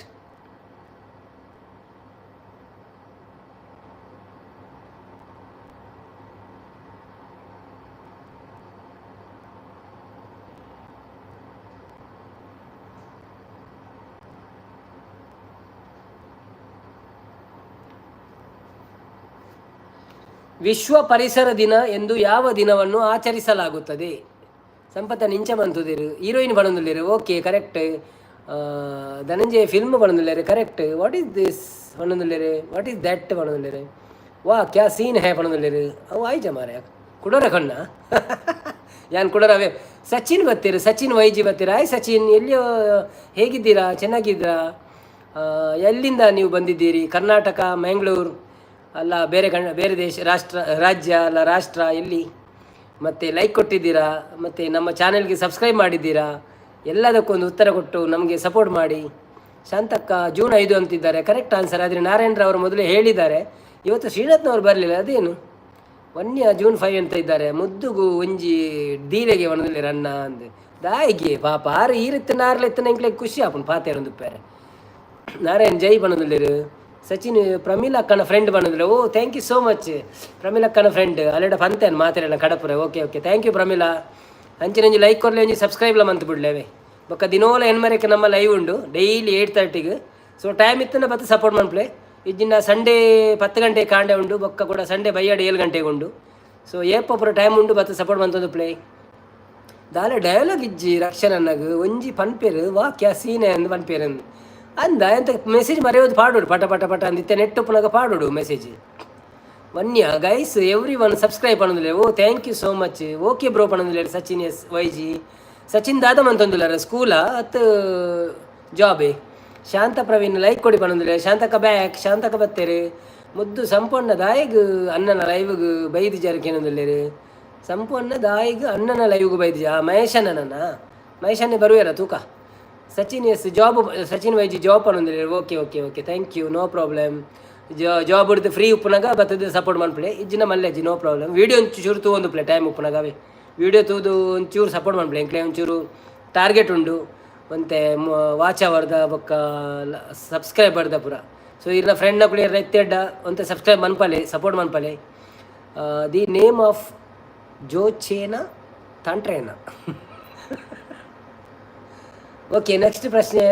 ವಿಶ್ವ ಪರಿಸರ ದಿನ ಎಂದು ಯಾವ ದಿನವನ್ನು ಆಚರಿಸಲಾಗುತ್ತದೆ? ಸಂಪತ್ತ ನಿಂಚ ಮಂತುದಿರು. ಹೀರೋಯಿನ್ ಪಣೊಂದುಲ್ಲೆರ್. Okay, correct. ಧನಂಜಯ ಫಿಲ್ಮ್ ಪಣೊಂದುಲ್ಲೆರ್. ಕರೆಕ್ಟ್. What is this ಪಣೊಂದುಲ್ಲೆರ್. What is that ಪಣೊಂದುಲ್ಲೆರ್. ವಾ ಕ್ಯಾ ಸೀನ್ ಹೇ ಪಣೊಂದುಲ್ಲೆರ್. ಅವು ಆಯ್ಜ ಮಾರೆ. ಕುಡೋರ ಕಣ್ಣ ಯಾನ್ ಕುಡೋರ ಅವೇ. ಸಚಿನ್ ಬತ್ತೀರು, ಸಚಿನ್ ವೈಜಿ ಬತ್ತೀರ. ಆಯ್ ಸಚಿನ್, ಎಲ್ಲಿಯೋ, ಹೇಗಿದ್ದೀರಾ? ಚೆನ್ನಾಗಿದ್ದೀರಾ? ಎಲ್ಲಿಂದ ನೀವು ಬಂದಿದ್ದೀರಿ? ಕರ್ನಾಟಕ, ಮ್ಯಾಂಗ್ಳೂರು ಅಲ್ಲ, ಬೇರೆ ಕಣ್ ಬೇರೆ ದೇಶ, ರಾಷ್ಟ್ರ, ರಾಜ್ಯ ಅಲ್ಲ ರಾಷ್ಟ್ರ, ಎಲ್ಲಿ? ಮತ್ತು ಲೈಕ್ ಕೊಟ್ಟಿದ್ದೀರಾ, ಮತ್ತು ನಮ್ಮ ಚಾನೆಲ್ಗೆ ಸಬ್ಸ್ಕ್ರೈಬ್ ಮಾಡಿದ್ದೀರಾ, ಎಲ್ಲದಕ್ಕೊಂದು ಉತ್ತರ ಕೊಟ್ಟು ನಮಗೆ ಸಪೋರ್ಟ್ ಮಾಡಿ. ಶಾಂತಕ್ಕ ಜೂನ್ 5 ಅಂತಿದ್ದಾರೆ. Correct answer. ಆದರೆ ನಾರಾಯಣರವರು ಮೊದಲೇ ಹೇಳಿದ್ದಾರೆ. ಇವತ್ತು ಶ್ರೀನಾಥ್ನವರು ಬರಲಿಲ್ಲ, ಅದೇನು? ವನ್ಯ ಜೂನ್ 5 ಅಂತ ಇದ್ದಾರೆ. ಮುದ್ದುಗು ಒಂಜಿ ದೀಲೆಗೆ ಒಣದಲ್ಲಿ ರನ್ನ ಅಂದ್ ದಾಯಿಗೆ ಪಾಪ ಆರು ಈ ರೀತಿ ನಾರ್ಲೆತ್ತನ ಎಂಕ್ಲೆ ಖುಷಿ ಆಪುಂಡು ಪಾತೆರೊಂದು ಉಪ್ಪೇರೆ. ನಾರಾಯಣ್ ಜೈ ಪನೊಂದುಲ್ಲೆರ್. ಸಚಿನ್ ಪ್ರಮೀಲಾ ಅಕ್ಕನ ಫ್ರೆಂಡ್ ಪನೊಂದುಲ್ಲೆ. ಓ, thank you so much. Pramila ಅಕ್ಕನ ಫ್ರೆಂಡ್ ಅಲ್ಲೆಡ ಪಂತೇನ್ ಮಾತೆರೆಲ್ಲ ಕಡಪುರೆ. Okay okay, thank you Pramila. ಅಂಚಿನಂಜಿ like ಕೊರ್ಲೆ, ಒಂಜಿ ಸಬ್ಸ್ಕ್ರೈಬ್ಲ ಮಂತ್ ಬಿಡ್ಲೇವೆ. ಬೊಕ್ಕ ದಿನೋಲ ಎನ್ಮರೆಕ್ ನಮ್ಮ ಲೈವ್ ಉಂಡು, ಡೈಲಿ 8:30ಗೆ. ಸೊ ಟೈಮ್ ಇತ್ತನ ಬತ್ತು ಸಪೋರ್ಟ್ ಮನ್ಪ್ಲೆ. ಇಜ್ಜಿನ ಸಂಡೇ 10 ಗಂಟೆ ಕಾಂಡೆ ಉಂಡು. ಬೊಕ್ಕ ಕೂಡ ಸಂಡೇ ಬಯ್ಯಾಡಿ 7 ಗಂಟೆಗೆ ಉಂಡು. ಸೊ ಏಪ ಪೂರ ಟೈಮ್ ಉಂಡು, ಬತ್ತು ಸಪೋರ್ಟ್ ಮಂತೊಂದು ಪ್ಲೇ. ದಾಲ ಡೈಲಾಗ್ ಇಜ್ಜಿ ರಕ್ಷಣನ್ನಗ್. ಒಂಜಿ ಪನ್ಪೇರು, ವಾ ಕ್ಯಾ ಸೀನೆ ಅಂದ್ ಪನ್ಪೇರು ಅಂದ್ ಅಂದ. ಎಂತ ಮೆಸೇಜ್ ಮರೆಯೋದು ಪಾಡೋಡು, ಪಟ ಪಟ ಪಟ ಅಂದ್. ಇತ್ತೆ ನೆಟ್ ಉಪ್ಪುನಗ ಪಾಡೋಡು message. Vanya guys, everyone subscribe ಪನೊಂದುಲ್ಲೆ. ಓ, thank you so much. Okay bro ಪನೊಂದುಲ್ಲೆ ಸಚಿನ್ S YG. Sachin ದಾದ ಮಂತೊಂದುಲ್ಲಾರ? ಸ್ಕೂಲಾ ಅತ್ ಜಾಬೇ? ಶಾಂತ ಪ್ರವೀಣ್ ಲೈಕ್ ಕೊಡಿ ಪನೊಂದುಲ್ಲೆ. ಶಾಂತಕ ಬ್ಯಾಕ್, ಶಾಂತಕ ಬತ್ತೇರು. ಮುದ್ದು ಸಂಪೂರ್ಣ ದಾಯಿಗ್ ಅಣ್ಣನ ಲೈವ್ಗ್ ಬೈದು ಜರಕೇನೊಂದುಲ್ಲೇರು. ಸಂಪೂರ್ಣ ದಾಯಿಗ್ ಅಣ್ಣನ ಲೈವ್ಗ್ ಬೈದು. ಆ ಮಹೇಶಣ್ಣನ, ಮಹೇಶನ್ನೇ ಬರುವೇರ ತೂಕ. Sachin S job, Sachin YG job ಪನೊಂದುಲ್ಲೆರ್. Okay okay okay, thank you, no problem. Job ಹಿಡ್ದು ಫ್ರೀ ಉಪ್ಪುನಾಗ ಬತ್ತದ ಸಪೋರ್ಟ್ ಮನ್ಪುಲೆ. ಇಜ್ಜಿನ ಮಲ್ಲೆಜ್ಜಿ, ನೋ ಪ್ರಾಬ್ಲಮ್. ವೀಡಿಯೋ ಒಂಚೂರು ತೂವೊಂದು ಪ್ಲೇ, ಟೈಮ್ ಉಪ್ಪುನಾಗ ಅವೇ ವೀಡಿಯೋ ತೂದು ಒಂಚೂರು ಸಪೋರ್ಟ್ ಮನ್ಪುಲೆ. ಎಂಕ್ಲೆ ಒಂಚೂರು ಟಾರ್ಗೆಟ್ ಉಂಡು, ಒಂತೆ ವಾಚ್ ಅವರ್ದ ಬೊಕ್ಕ ಸಬ್ಸ್ಕ್ರೈಬರ್ದ ಪೂರ. ಸೊ ಇರ್ನ ಫ್ರೆಂಡ್ ನಕುಲು ಇರ್ನ ಎತ್ತೆಡ್ಡ ಒಂತೆ ಸಬ್ಸ್ಕ್ರೈಬ್ ಮನ್ಪಲೆ, ಸಪೋರ್ಟ್ ಮನ್ಪಲೆ. The name of ಜೋಚೇನ ತಾಂಟ್ರೇನ. ಓಕೆ, ನೆಕ್ಸ್ಟ್ ಪ್ರಶ್ನೆ.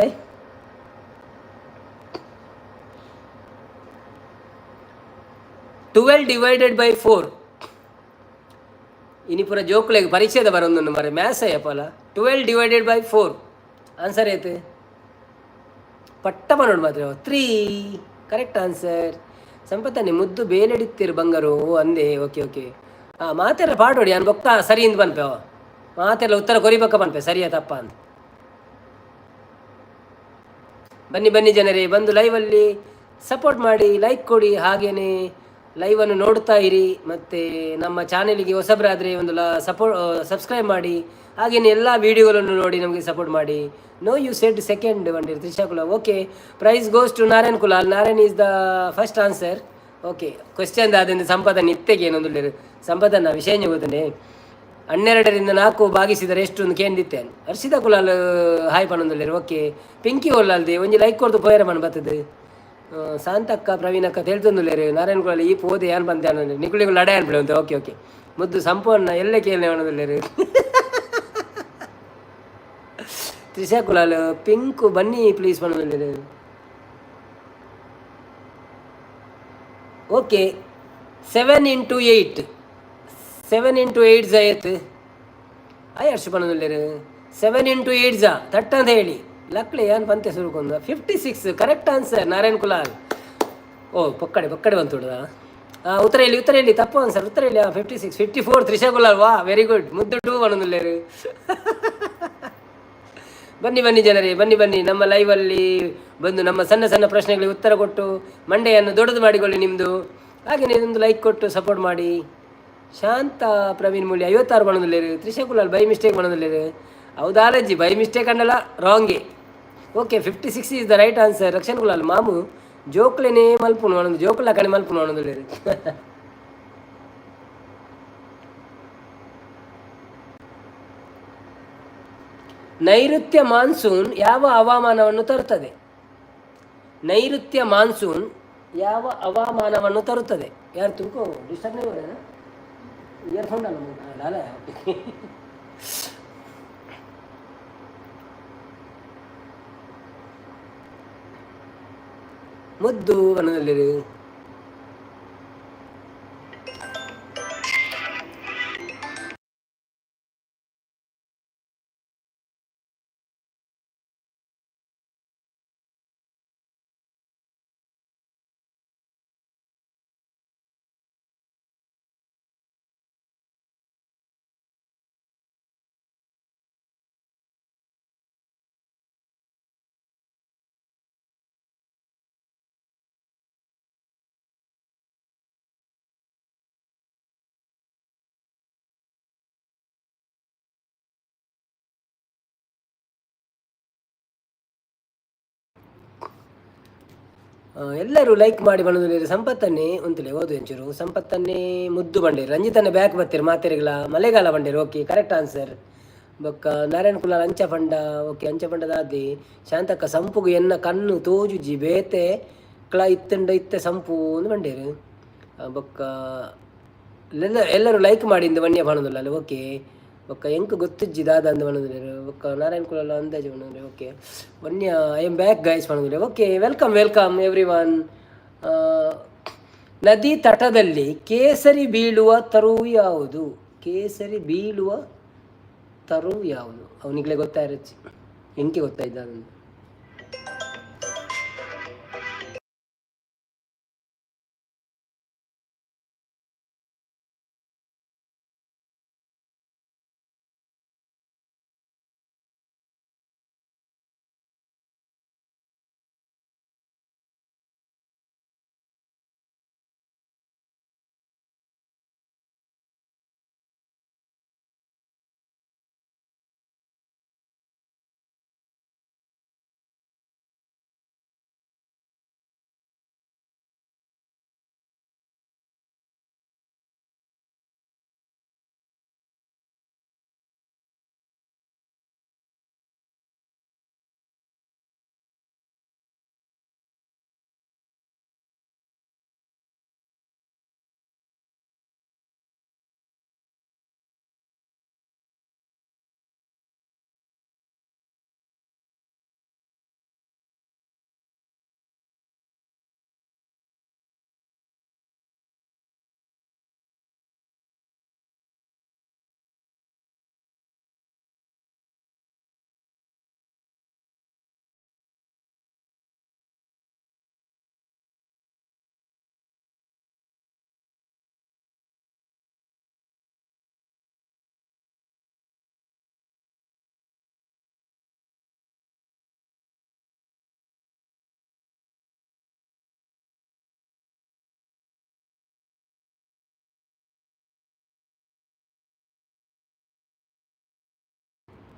12 divided by 4. ಇನಿ ಪೂರ ಜೋಕುಲೆಗ್ ಪರೀಕ್ಷೆದ ಬರೊಂದುಂಡು ಮರೆ, ಮ್ಯಾಥ್ಸ್ ಅಯ್ಯಪ್ಪಲ. 12 ಡಿವೈಡೆಡ್ ಬೈ 4 ಆನ್ಸರ್ ಏತ್? ಪಟ್ಟ ಪನೊಡು ಮಾತ್ರ. 3 ಕರೆಕ್ಟ್ ಆನ್ಸರ್. ಸಂಪತ್ತನೆ ಮುದ್ದು ಬೇಲೆಡಿತ್ತೀರು ಬಂಗಾರು. ಓ ಅಂದೆ, ಓಕೆ ಓಕೆ. ಹಾಂ, ಮಾತೆಲ್ಲ ಪಾಡೋಡಿ. ಯಾನ್ ಬೊಕ್ಕ ಸರಿ ಇಂದ್ ಪನ್ಪೆ. ಅವ ಮಾತೆಲ್ಲ ಉತ್ತರ ಕೊರಿಬೊಕ್ಕ ಪನ್ಪೆ ಸರಿಯಾ ತಪ್ಪ ಅಂತ. ಬನ್ನಿ ಬನ್ನಿ ಜನರೇ, ಬಂದು ಲೈವಲ್ಲಿ ಸಪೋರ್ಟ್ ಮಾಡಿ, ಲೈಕ್ ಕೊಡಿ, ಹಾಗೆಯೇ ಲೈವನ್ನು ನೋಡ್ತಾ ಇರಿ. ಮತ್ತು ನಮ್ಮ ಚಾನೆಲಿಗೆ ಹೊಸಬರಾದರೆ ಒಂದು ಲ ಸಬ್ಸ್ಕ್ರೈಬ್ ಮಾಡಿ, ಹಾಗೆಯೇ ಎಲ್ಲ ವೀಡಿಯೋಗಳನ್ನು ನೋಡಿ ನಮಗೆ ಸಪೋರ್ಟ್ ಮಾಡಿ. No, you said second one. Trisha Kulal. Okay, prize goes to Narayan Kulal. Narayan is the first answer. Okay, question ದಾದಿಂದ ಸಂಪಾದನೆ ಇತ್ತೆಗೆ ಏನೊಂದು ಸಂಪಾದನ ವಿಷಯ ಗೊತ್ತನೆ. 12ರಿಂದ 4 ಭಾಗಿಸಿದರೆ ಎಷ್ಟು ಒಂದು ಕೇಂದಿತ್ತೇನೆ. ಹರ್ಷಿತಾ ಕುಲಾಲ್ ಹಾಯ್ ಪನೊಂದುಲ್ಲೆರ್. ಓಕೆ, ಪಿಂಕಿ ಒಲ್ಲಾಲ್ದೆ ಒಂಜಿ ಲೈಕ್ ಕೊರ್ದು ಪೋಯರ ಮನ್ ಬತ್ತದು. ಶಾಂತಕ್ಕ ಪ್ರವೀಣಕ್ಕ ತೇಳ್ತೊಂದುಲ್ಲೆರ್. ನಾರಾಯಣ ಕುಲಾಲ್ ಈ ಪೋದೆ ಏನ್ ಬಂತೆ ನಿಕುಲಿಗೆ ಲಡಾಯಿ ಅನ್ಬಿಡು ಅಂತ. Okay okay. ಮುದ್ದು ಸಂಪೂರ್ಣ ಎಲ್ಲೆ ಕೇಳನೆ ಪನೊಂದುಲ್ಲೆರ್. ತ್ರಿಷಾ ಕುಲಾಲ್ ಪಿಂಕ್ ಬನ್ನಿ ಪ್ಲೀಸ್ ಪನೊಂದುಲ್ಲೆರ್. Okay, 7 into 8. 7 into 8 ಜ ಏತ್? ಆಯ್ ಅರ್ಷ ಪನೊಂದುಲ್ಲೆರ್. 7 ಇಂಟು 8 ಜ ತಟ್ಟ ಅಂತ ಹೇಳಿ ಲಕ್ಲೆ ಏನ್ ಪಂತೆ ಸುರುಕೊಂದು. 56 ಕರೆಕ್ಟ್ ಆನ್ಸರ್ ನಾರಾಯಣ್ ಕುಲಾಲ್. ಓ, ಪೊಕ್ಕಡೆ ಪೊಕ್ಕಡೆ ಬಂತುಡ್ದ. ಹಾಂ, ಉತ್ತರ ಹೇಳಿ, ಉತ್ತರ ಹೇಳಿ. ತಪ್ಪು ಆನ್ಸರ್, ಉತ್ತರ ಹೇಳಿ. 56. 54. ತ್ರಿಷಾ ಕುಲಾಲ್, ವಾ, ವೆರಿ ಗುಡ್. ಮುದ್ದು ಟೂ ಪನೊಂದುಲ್ಲೆರ್. ಬನ್ನಿ ಬನ್ನಿ ಜನರೇ, ಬನ್ನಿ ಬನ್ನಿ. ನಮ್ಮ ಲೈವಲ್ಲಿ ಬಂದು ನಮ್ಮ ಸಣ್ಣ ಸಣ್ಣ ಪ್ರಶ್ನೆಗಳಿಗೆ ಉತ್ತರ ಕೊಟ್ಟು ಮಂಡೆಯನ್ನು ದೊಡ್ಡದು ಮಾಡಿಕೊಳ್ಳಿ ನಿಮ್ಮದು. ಹಾಗೆಯೇ ಇದೊಂದು ಲೈಕ್ ಕೊಟ್ಟು ಸಪೋರ್ಟ್ ಮಾಡಿ. ಶಾಂತ ಪ್ರವೀಣ್ ಮೂಲಿ 56 ಪನೊಂದುಲ್ಲೆರ್. ತ್ರಿಷಾ ಕುಲಾಲ್ ಬೈ ಮಿಸ್ಟೇಕ್ ಪನೊಂದುಲ್ಲೆರ್. ಹೌದಾಲಜ್ಜಿ, ಬೈ ಮಿಸ್ಟೇಕ್ ಅಂಡಲ ರಾಂಗೆ. Okay, 56 is the right answer. Rakshan Kulal ಮಾಮು ಜೋಕ್ಲೆನೇ ಮಲ್ಪುನು ಪನೊಂದು, ಜೋಕುಲ ಕಣೆ ಮಲ್ಪುನು ಪನೊಂದುಲ್ಲೆರ್. ನೈಋತ್ಯ ಮಾನ್ಸೂನ್ ಯಾವ ಹವಾಮಾನವನ್ನು ತರುತ್ತದೆ? ನೈಋತ್ಯ ಮಾನ್ಸೂನ್ ಯಾವ ಹವಾಮಾನವನ್ನು ತರುತ್ತದೆ? ಯಾರು ತುಮಕು ಡಿಸ್ಟರ್ಬ್ नहीं हो रहा है ना? ईयरफोन डालो, डाला है. ओके. ಮುದ್ದು ಬಣ್ಣದಲ್ಲಿರು. ಎಲ್ಲರೂ ಲೈಕ್ ಮಾಡಿ ಬಂದಿರಿ. ಸಂಪತ್ತನ್ನೇ ಉಂತಲೆ ಓದು ಎಂಚೂರು. ಸಂಪತ್ತನ್ನೇ ಮುದ್ದು ಬಂಡೇರು. ರಂಜಿತನ್ನೇ ಬ್ಯಾಕ್ ಬತ್ತೀರಿ ಮಾತೆರಿಗಳ ಮಳೆಗಾಲ ಬಂಡೇರು. Okay, correct answer. ಬೊಕ್ಕ ನಾರಾಯಣ ಕುಲಾಲ್ ಅಂಚ ಪಂಡ. ಓಕೆ, ಅಂಚ ಪಂಡದಾದಿ. ಶಾಂತಕ್ಕ ಸಂಪುಗು ಎನ್ನ ಕಣ್ಣು ತೋಜುಜಿ, ಬೇತೆ ಕ್ಲ ಇತ್ತಂಡ ಇತ್ತೆ ಸಂಪು ಅಂದ್ ಬಂಡೇರು. ಬೊಕ್ಕ ಎಲ್ಲರೂ ಲೈಕ್ ಮಾಡಿ ಇಂದು ವನ್ಯ ಪಣೋದಿಲ್ಲ. ಓಕೆ, ಬೊಕ್ಕ ಎಂಕ್ ಗೊತ್ತಿಜ್ಜಿ ದಾದ ಅಂದ್ ಪಣೊಂದುಲ್ಲೆರ್. ಬೊಕ್ಕ ನಾರಾಯಣ ಕುಲಾಲ್ ಅಂದಾಜು ಪಣೊಂದುಲ್ಲೆರ್. ಓಕೆ, ವನ್ಯ I am back guys ಪಣೊಂದುಲ್ಲೆರ್. Okay, welcome, welcome everyone. ನದಿ ತಟದಲ್ಲಿ ಕೇಸರಿ ಬೀಳುವ ತರುವು ಯಾವುದು? ಕೇಸರಿ ಬೀಳುವ ತರು ಯಾವುದು? ಅವನಿಗಲೇ ಗೊತ್ತಾಯಿರಚ್ಚಿ, ಎಂಕೆ ಗೊತ್ತಾಯ್ತು ಅದನ್ನು.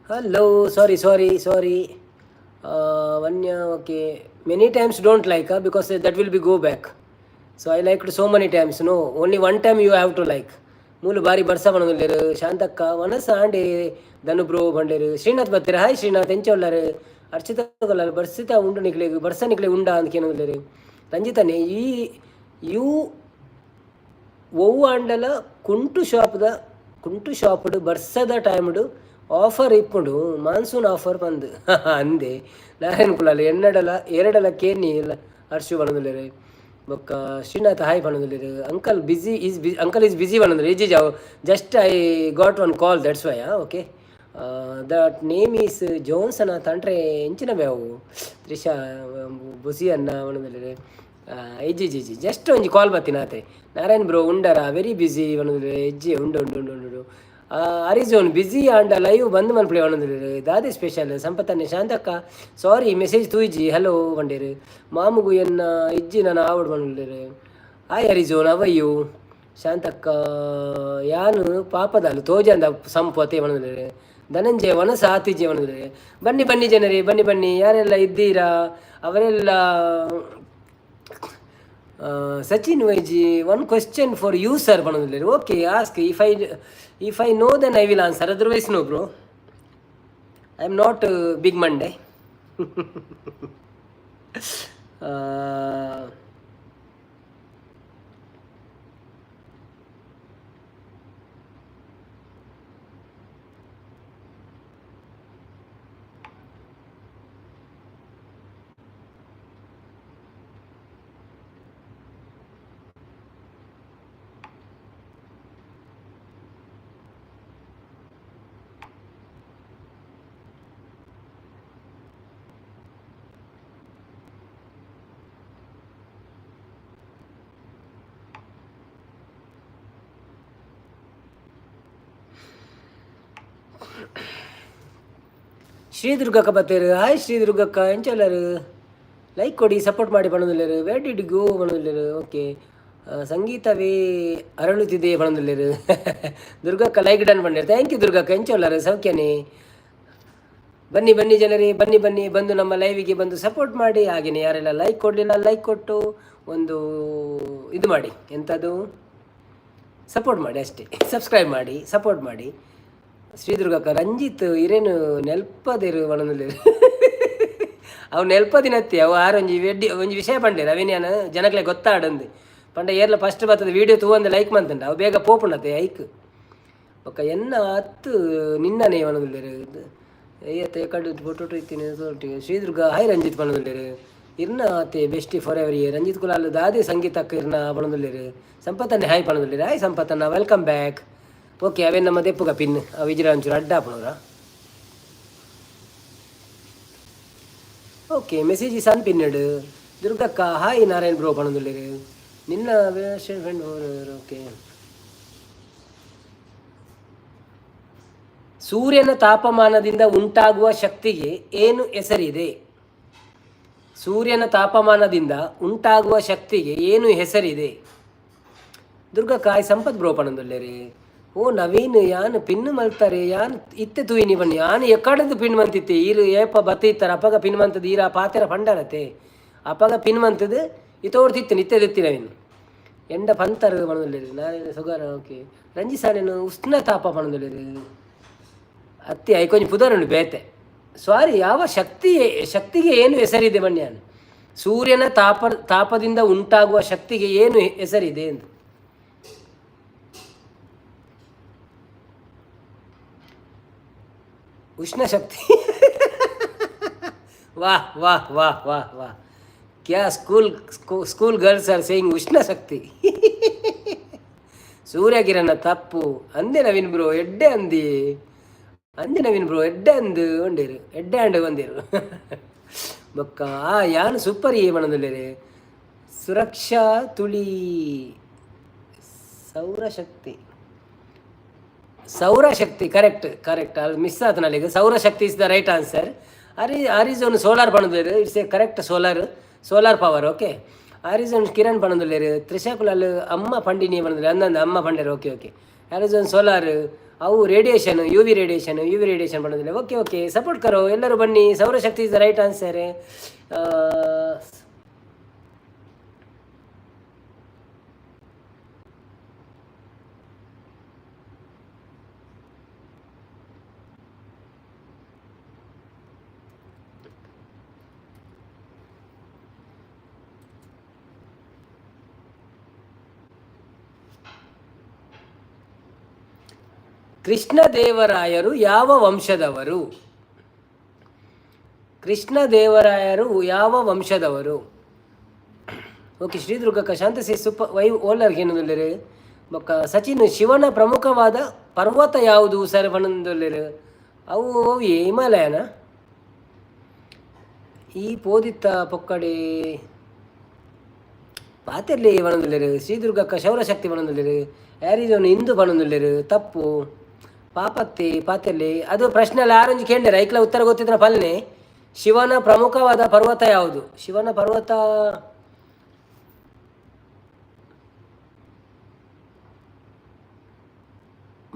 Hello, sorry, sorry, sorry Vanya. Okay, many times don't like because that will be go back. So I like so many times, no? Only one time you have to like. ಮೂಲು ಬಾರಿ ಬರ್ಸ ಪಣೊಂದುಲ್ಲೆರ್. ಶಾಂತಕ್ಕ ವನಸ್ ಆಂಡೆ ಧನು ಬ್ರೋ ಬಂಡೇರು. ಶ್ರೀನಾಥ್ ಬತ್ತೆರ್. ಹಾಯ್ ಶ್ರೀನಾಥ್, ಎಂಚ ಉಲ್ಲರ್? ಅರ್ಚಿತ ಬರ್ಸಿತ ಉಂಡು ನಿಕ್ಲೆಗ್? ಬರ್ಸ ನಿಕ್ಲೆ ಉಂಡಾ ಅಂದ್ ಕೇನೊಂದುಲ್ಲೆರ್. ರಂಜಿತನೆ ಈ ಯು ಒವ್ವು ಆಂಡಲ ಕುಂಟು ಶಾಪ್ದ, ಕುಂಟು ಶಾಪ್ಡ್ ಬರ್ಸದ ಟೈಮ್ಡ್ ಆಫರ್ ಇಪ್ಪುಂಡು, ಮಾನ್ಸೂನ್ ಆಫರ್ ಪಂದ್ ಅಂದೆ. ನಾರಾಯಣ ಕುಲಾಲ್ ಎನ್ನಡಲ ಎರಡಲ ಕೇನಿ ಹರ್ಷು ಪನೊಂದುಲ್ಲೆರ್. ಬೊಕ್ಕ ಶ್ರೀನಾಥ್ ಹಾಯ್ ಪನೊಂದುಲ್ಲೆರ್. Uncle busy is uncle is busy ಪನೊಂದುಲ್ಲೆರ್. ಇಜ್ಜಿ ಜಾವು, just I got one call, that's why. Okay, that name is Johnson ತಂಟ್ರೆ ಎಂಚಿನ ಬೇವು ತ್ರಿಷಾ ಬುಸಿ ಅನ್ನ ಪನೊಂದುಲ್ಲೆರ್. ಇಜ್ಜಿ ಇಜ್ಜಿ ಇಜ್ಜಿ, ಜಸ್ಟ್ ಒಂಜಿ ಕಾಲ್ ಬತ್ತಿನ ಆತೆ. ನಾರಾಯಣ್ ಬ್ರೋ ಉಂಡರ? ವೆರಿ ಬ್ಯುಸಿ ಪನೊಂದುಲ್ಲೆರ್. ಇಜ್ಜಿ, ಉಂಡು ಉಂಡು ಉಂಡು ಉಂಡು. ಅರಿಜೋನ್ ಬ್ಯುಸಿ ಆಂಡ ಲೈವ್ ಬಂದ್ ಮನ್ಪುಲೆ ಪನೊಂದುಲ್ಲೆರ್. ದಾದೆ ಸ್ಪೆಷಲ್? ಸಂಪತ್ತನ್ನೆ ಶಾಂತಕ್ಕ ಸಾರಿ ಮೆಸೇಜ್ ತೂಯಿಜಿ, ಹಲೋ ಪಂಡೇರು. ಮಾಮುಗು ಎನ್ನ ಇಜ್ಜಿ ನಾನು ಆವಡ್ ಪನೊಂದುಲ್ಲೆರ್. ಹಾಯ್ ಅರಿಜೋನ್, ಅವಯ್ಯು? ಶಾಂತಕ್ಕ ಯಾನು ಪಾಪದಾಲು ತೋಜಂದ ಸಂಪು ಅತೆ ಪನೊಂದುಲ್ಲೆರ್. ಧನಂಜಯ ವನಸ ಆತಿಜೆ ಪನೊಂದುಲ್ಲೆರ್. ಬನ್ನಿ ಬನ್ನಿ ಜನರೇ, ಬನ್ನಿ ಬನ್ನಿ. ಯಾರೆಲ್ಲ ಇದ್ದೀರಾ ಅವರೆಲ್ಲ. Sachin ವೈಜಿ, one question for you sir ಪನೊಂದುಲ್ಲೆರ್. Okay, ask. If I know, then I will answer, otherwise no bro. I am not big ಮಂಡೆ. ಶ್ರೀ ದುರ್ಗಕ್ಕ ಬತ್ತೇರು. ಹಾಯ್ ಶ್ರೀ ದುರ್ಗಕ್ಕ, ಎಂಚಲ್ಲರು? ಲೈಕ್ ಕೊಡಿ, ಸಪೋರ್ಟ್ ಮಾಡಿ ಪಣೊಂದುಲ್ಲೆರ್. ವೇರ್ did ಗೋ ಪಣೊಂದುಲ್ಲೆರ್. ಓಕೆ, ಸಂಗೀತವೇ ಅರಳುತ್ತಿದೆ ಪಣೊಂದುಲ್ಲೆರ್. ದುರ್ಗಕ್ಕ ಲೈಕ್ ಡನ್ ಪಂಡೇರ್. Thank you ದುರ್ಗಕ್ಕ. ಎಂಚೊಲ್ಲರು? ಸೌಖ್ಯನೇ? ಬನ್ನಿ ಬನ್ನಿ ಜನರೇ, ಬನ್ನಿ ಬನ್ನಿ, ಬಂದು ನಮ್ಮ ಲೈವಿಗೆ ಬಂದು ಸಪೋರ್ಟ್ ಮಾಡಿ. ಹಾಗೆಯೇ ಯಾರೆಲ್ಲ ಲೈಕ್ ಕೊಡಲಿಲ್ಲ, ಲೈಕ್ ಕೊಟ್ಟು ಒಂದು ಇದು ಮಾಡಿ, ಎಂಥದ್ದು, ಸಪೋರ್ಟ್ ಮಾಡಿ ಅಷ್ಟೇ. ಸಬ್ಸ್ಕ್ರೈಬ್ ಮಾಡಿ, ಸಪೋರ್ಟ್ ಮಾಡಿ. ಶ್ರೀದುರ್ಗಕ್ಕ, ರಂಜಿತ್ ಇರೇನು ನೆಲ್ಪದಿರು ಒಣದಲ್ಲಿ ಅವು ನೆಲ್ಪದಿನತ್ತಿ. ಅವು ಆರೊಂಜಿ ವೆಡ್ಡಿ ಒಂಜಿ ವಿಷಯ ಪಂಡೇರು, ಅವೇನು ಜನಕ್ಲೆ ಗೊತ್ತಾಡಂದು ಪಂಡ. ಏರ್ಲ ಫಸ್ಟ್ ಬರ್ತದೆ ವೀಡಿಯೋ ತೂವಂದೆ ಲೈಕ್ ಮಂತಂಡ, ಅವು ಬೇಗ ಪೋಪುಂಡತೆ ಐಕ್. ಬೊಕ್ಕ ಎನ್ನ ಅತ್ತು ನಿನ್ನನೇ ಪನೊಂದುಲ್ಲೆರ್. ಏತ್ ಕಡು ಫೋಟೋ ಇತ್ತಿನ. ಶ್ರೀದುರ್ಗ ಹಾಯ್ ರಂಜಿತ್ ಪನೊಂದುಲ್ಲೆರ್. ಇರ್ನ ಆತೆ bestie forever. Ranjit Kulal ದಾದೆ ಸಂಗೀತಕ್ಕ ಇರ್ನ ಪನೊಂದುಲ್ಲೆರ್. ಸಂಪತ್ತನ್ನೇ ಹಾಯ್ ಪನೊಂದುಲ್ಲೆರ್. ಹಾಯ್ ಸಂಪತ್ತನ್ನ, welcome back. Okay, ಅವೇನು ನಮ್ಮ ದೆಪ್ಪುಗ ಪಿನ್ ಅವು ಇಜಿರ ಒಂಚೂರು ಅಡ್ಡ ಆಪುನೂರ. ಓಕೆ, ಮೆಸೇಜ್ ಸನ್ ಪಿನ್ನಡ್. ದುರ್ಗಕ್ಕ ಹಾಯ್ ನಾರಾಯಣ್ ಬ್ರೋ ಪನೊಂದುಲ್ಲೆರ್. ನಿನ್ನ ಫ್ರೆಂಡ್. ಓಕೆ. ಸೂರ್ಯನ ತಾಪಮಾನದಿಂದ ಉಂಟಾಗುವ ಶಕ್ತಿಗೆ ಏನು ಹೆಸರಿದೆ? ಸೂರ್ಯನ ತಾಪಮಾನದಿಂದ ಉಂಟಾಗುವ ಶಕ್ತಿಗೆ ಏನು ಹೆಸರಿದೆ? ದುರ್ಗಕ್ಕ ಹಾಯ್ ಸಂಪತ್ ಬ್ರೋ ಪನೊಂದುಲ್ಲೆರ್. ಓ ನವೀನ್, ಯಾನ್ ಪಿನ್ ಮಲ್ತಾರೆ, ಯಾನ್ ಇತ್ತೆ ತೂಯಿನಿ ಬನ್ನಿ. ಯಾನ್ ಎಕ್ಕಡದು ಪಿನ್ ಮಂತಿತ್ತೆ. ಈರು ಏಪ ಬತ್ತಿತ್ತಾರೆ ಅಪಗ ಪಿನ್ ಮಂತದ. ಈರ ಪಾತೆರ ಪಂಡರತೆ, ಅಪಗ ಪಿನ್ ಮಂತದ. ಇತೋಡ್ತಿತ್ತು, ನಿತ್ಯ ದೆತ್ತಿ ನವೀನ್. ಎಂಡ ಪಂತರ್ ಪನೊಂದುಲ್ಲೆರ್. ನಾನೇನು ಸುಗರ್. ಓಕೆ, ರಂಜಿ ಸಾನೇನು ಉಷ್ಣ ತಾಪ ಪನೊಂದುಲ್ಲೆರ್. ಅತ್ತಿ ಐಕೊಂಜಿ ಪುದರುಂಡು ಬೇತೆ. ಸಾರಿ, ಯಾವ ಶಕ್ತಿ, ಶಕ್ತಿಗೆ ಏನು ಹೆಸರಿದೆ ಬನ್ಯಾನ್? ಸೂರ್ಯನ ತಾಪದಿಂದ ಉಂಟಾಗುವ ಶಕ್ತಿಗೆ ಏನು ಹೆಸರಿದೆ ಎಂದು. ಉಷ್ಣ ಶಕ್ತಿ. ವಾಹ್ ವಾಹ್ ವಾಹ್ ವಾಹ್ ವಾಹ್! ಕ್ಯಾ school school girls are saying ಉಷ್ಣ ಶಕ್ತಿ. ಸೂರ್ಯಕಿರಣ ತಪ್ಪು ಅಂದೆ ನವೀನ್ ಬ್ರೋ. ಎಡ್ಡೆ ಅಂದಿ ಅಂದೆ ನವೀನ್ ಬ್ರೋ, ಎಡ್ಡೆ ಅಂದು ಒಂಡೇರು, ಎಡ್ಡೆ ಅಂಡು ಬಂದೇರು. ಬೊಕ್ಕ ಆ ಯಾನ್ ಸೂಪರ್ ಏ ಪನೊಂದುಲ್ಲೆರ್. ಸುರಕ್ಷಾ ತುಳಿ ಸೌರಶಕ್ತಿ, ಸೌರಶಕ್ತಿ. ಕರೆಕ್ಟ್ ಕರೆಕ್ಟ್, ಅಲ್ಲಿ ಮಿಸ್ ಆತನಲ್ಲಿಗ. ಸೌರಶಕ್ತಿ is the right answer. Arizona solar ಪನೊಂದುಲ್ಲೆರ್. It's a correct, solar, solar power. Okay, Arizona Kiran ಪನೊಂದುಲ್ಲೆರ್. ತ್ರಿಶಾಕುಲಲ್ ಅಮ್ಮ ಪಂಡಿನಿ ಪನೊಂದುಲ್ಲೆರ್. ಅಂದಂದು ಅಮ್ಮ ಪಂಡೇರು. Okay okay, Arizon solar. ಅವು radiation, UV radiation, UV radiation ಪನೊಂದುಲ್ಲೆರ್. Okay okay, support ಕರೋ ಎಲ್ಲರೂ ಬನ್ನಿ. ಸೌರಶಕ್ತಿ is the right answer. ಕೃಷ್ಣದೇವರಾಯರು ಯಾವ ವಂಶದವರು? ಕೃಷ್ಣದೇವರಾಯರು ಯಾವ ವಂಶದವರು? ಓಕೆ, ಶ್ರೀದುರ್ಗಕ್ಕ ಶಾಂತಸಿ ಸುಪ್ಪ ವೈ ಓಲರ್ ಏನೊಂದುಲ್ಲೆರ್. ಬೊಕ್ಕ ಸಚಿನ್, ಶಿವನ ಪ್ರಮುಖವಾದ ಪರ್ವತ ಯಾವುದು ಸರ್ ಪನೊಂದುಲ್ಲೆರ್. ಅವು ಅವು ಹಿಮಾಲಯನ. ಈ ಪೋದಿತ್ತ ಪೊಕ್ಕಡೆ ಪಾತೆರ್ಲಿ ಪನೊಂದುಲ್ಲೆರ್. ಶ್ರೀದುರ್ಗಕ್ಕ ಶೌರಶಕ್ತಿ ಪನೊಂದುಲ್ಲೆರ್. ಆರಿಜೋನ್ ಹಿಂದೂ ಪನೊಂದುಲ್ಲೆರ್, ತಪ್ಪು. ಪಾಪತ್ತಿ ಪಾತೆರ್ಲಿ. ಅದು ಪ್ರಶ್ನೆ ಅಲ್ಲ, ಆರೊಂಜಿ ಕೇಂದ್ರ ಐಕ್ಲ ಉತ್ತರ ಗೊತ್ತಿದ್ರ ಪಲ್ನೆ. ಶಿವನ ಪ್ರಮುಖವಾದ ಪರ್ವತ ಯಾವುದು? ಶಿವನ ಪರ್ವತ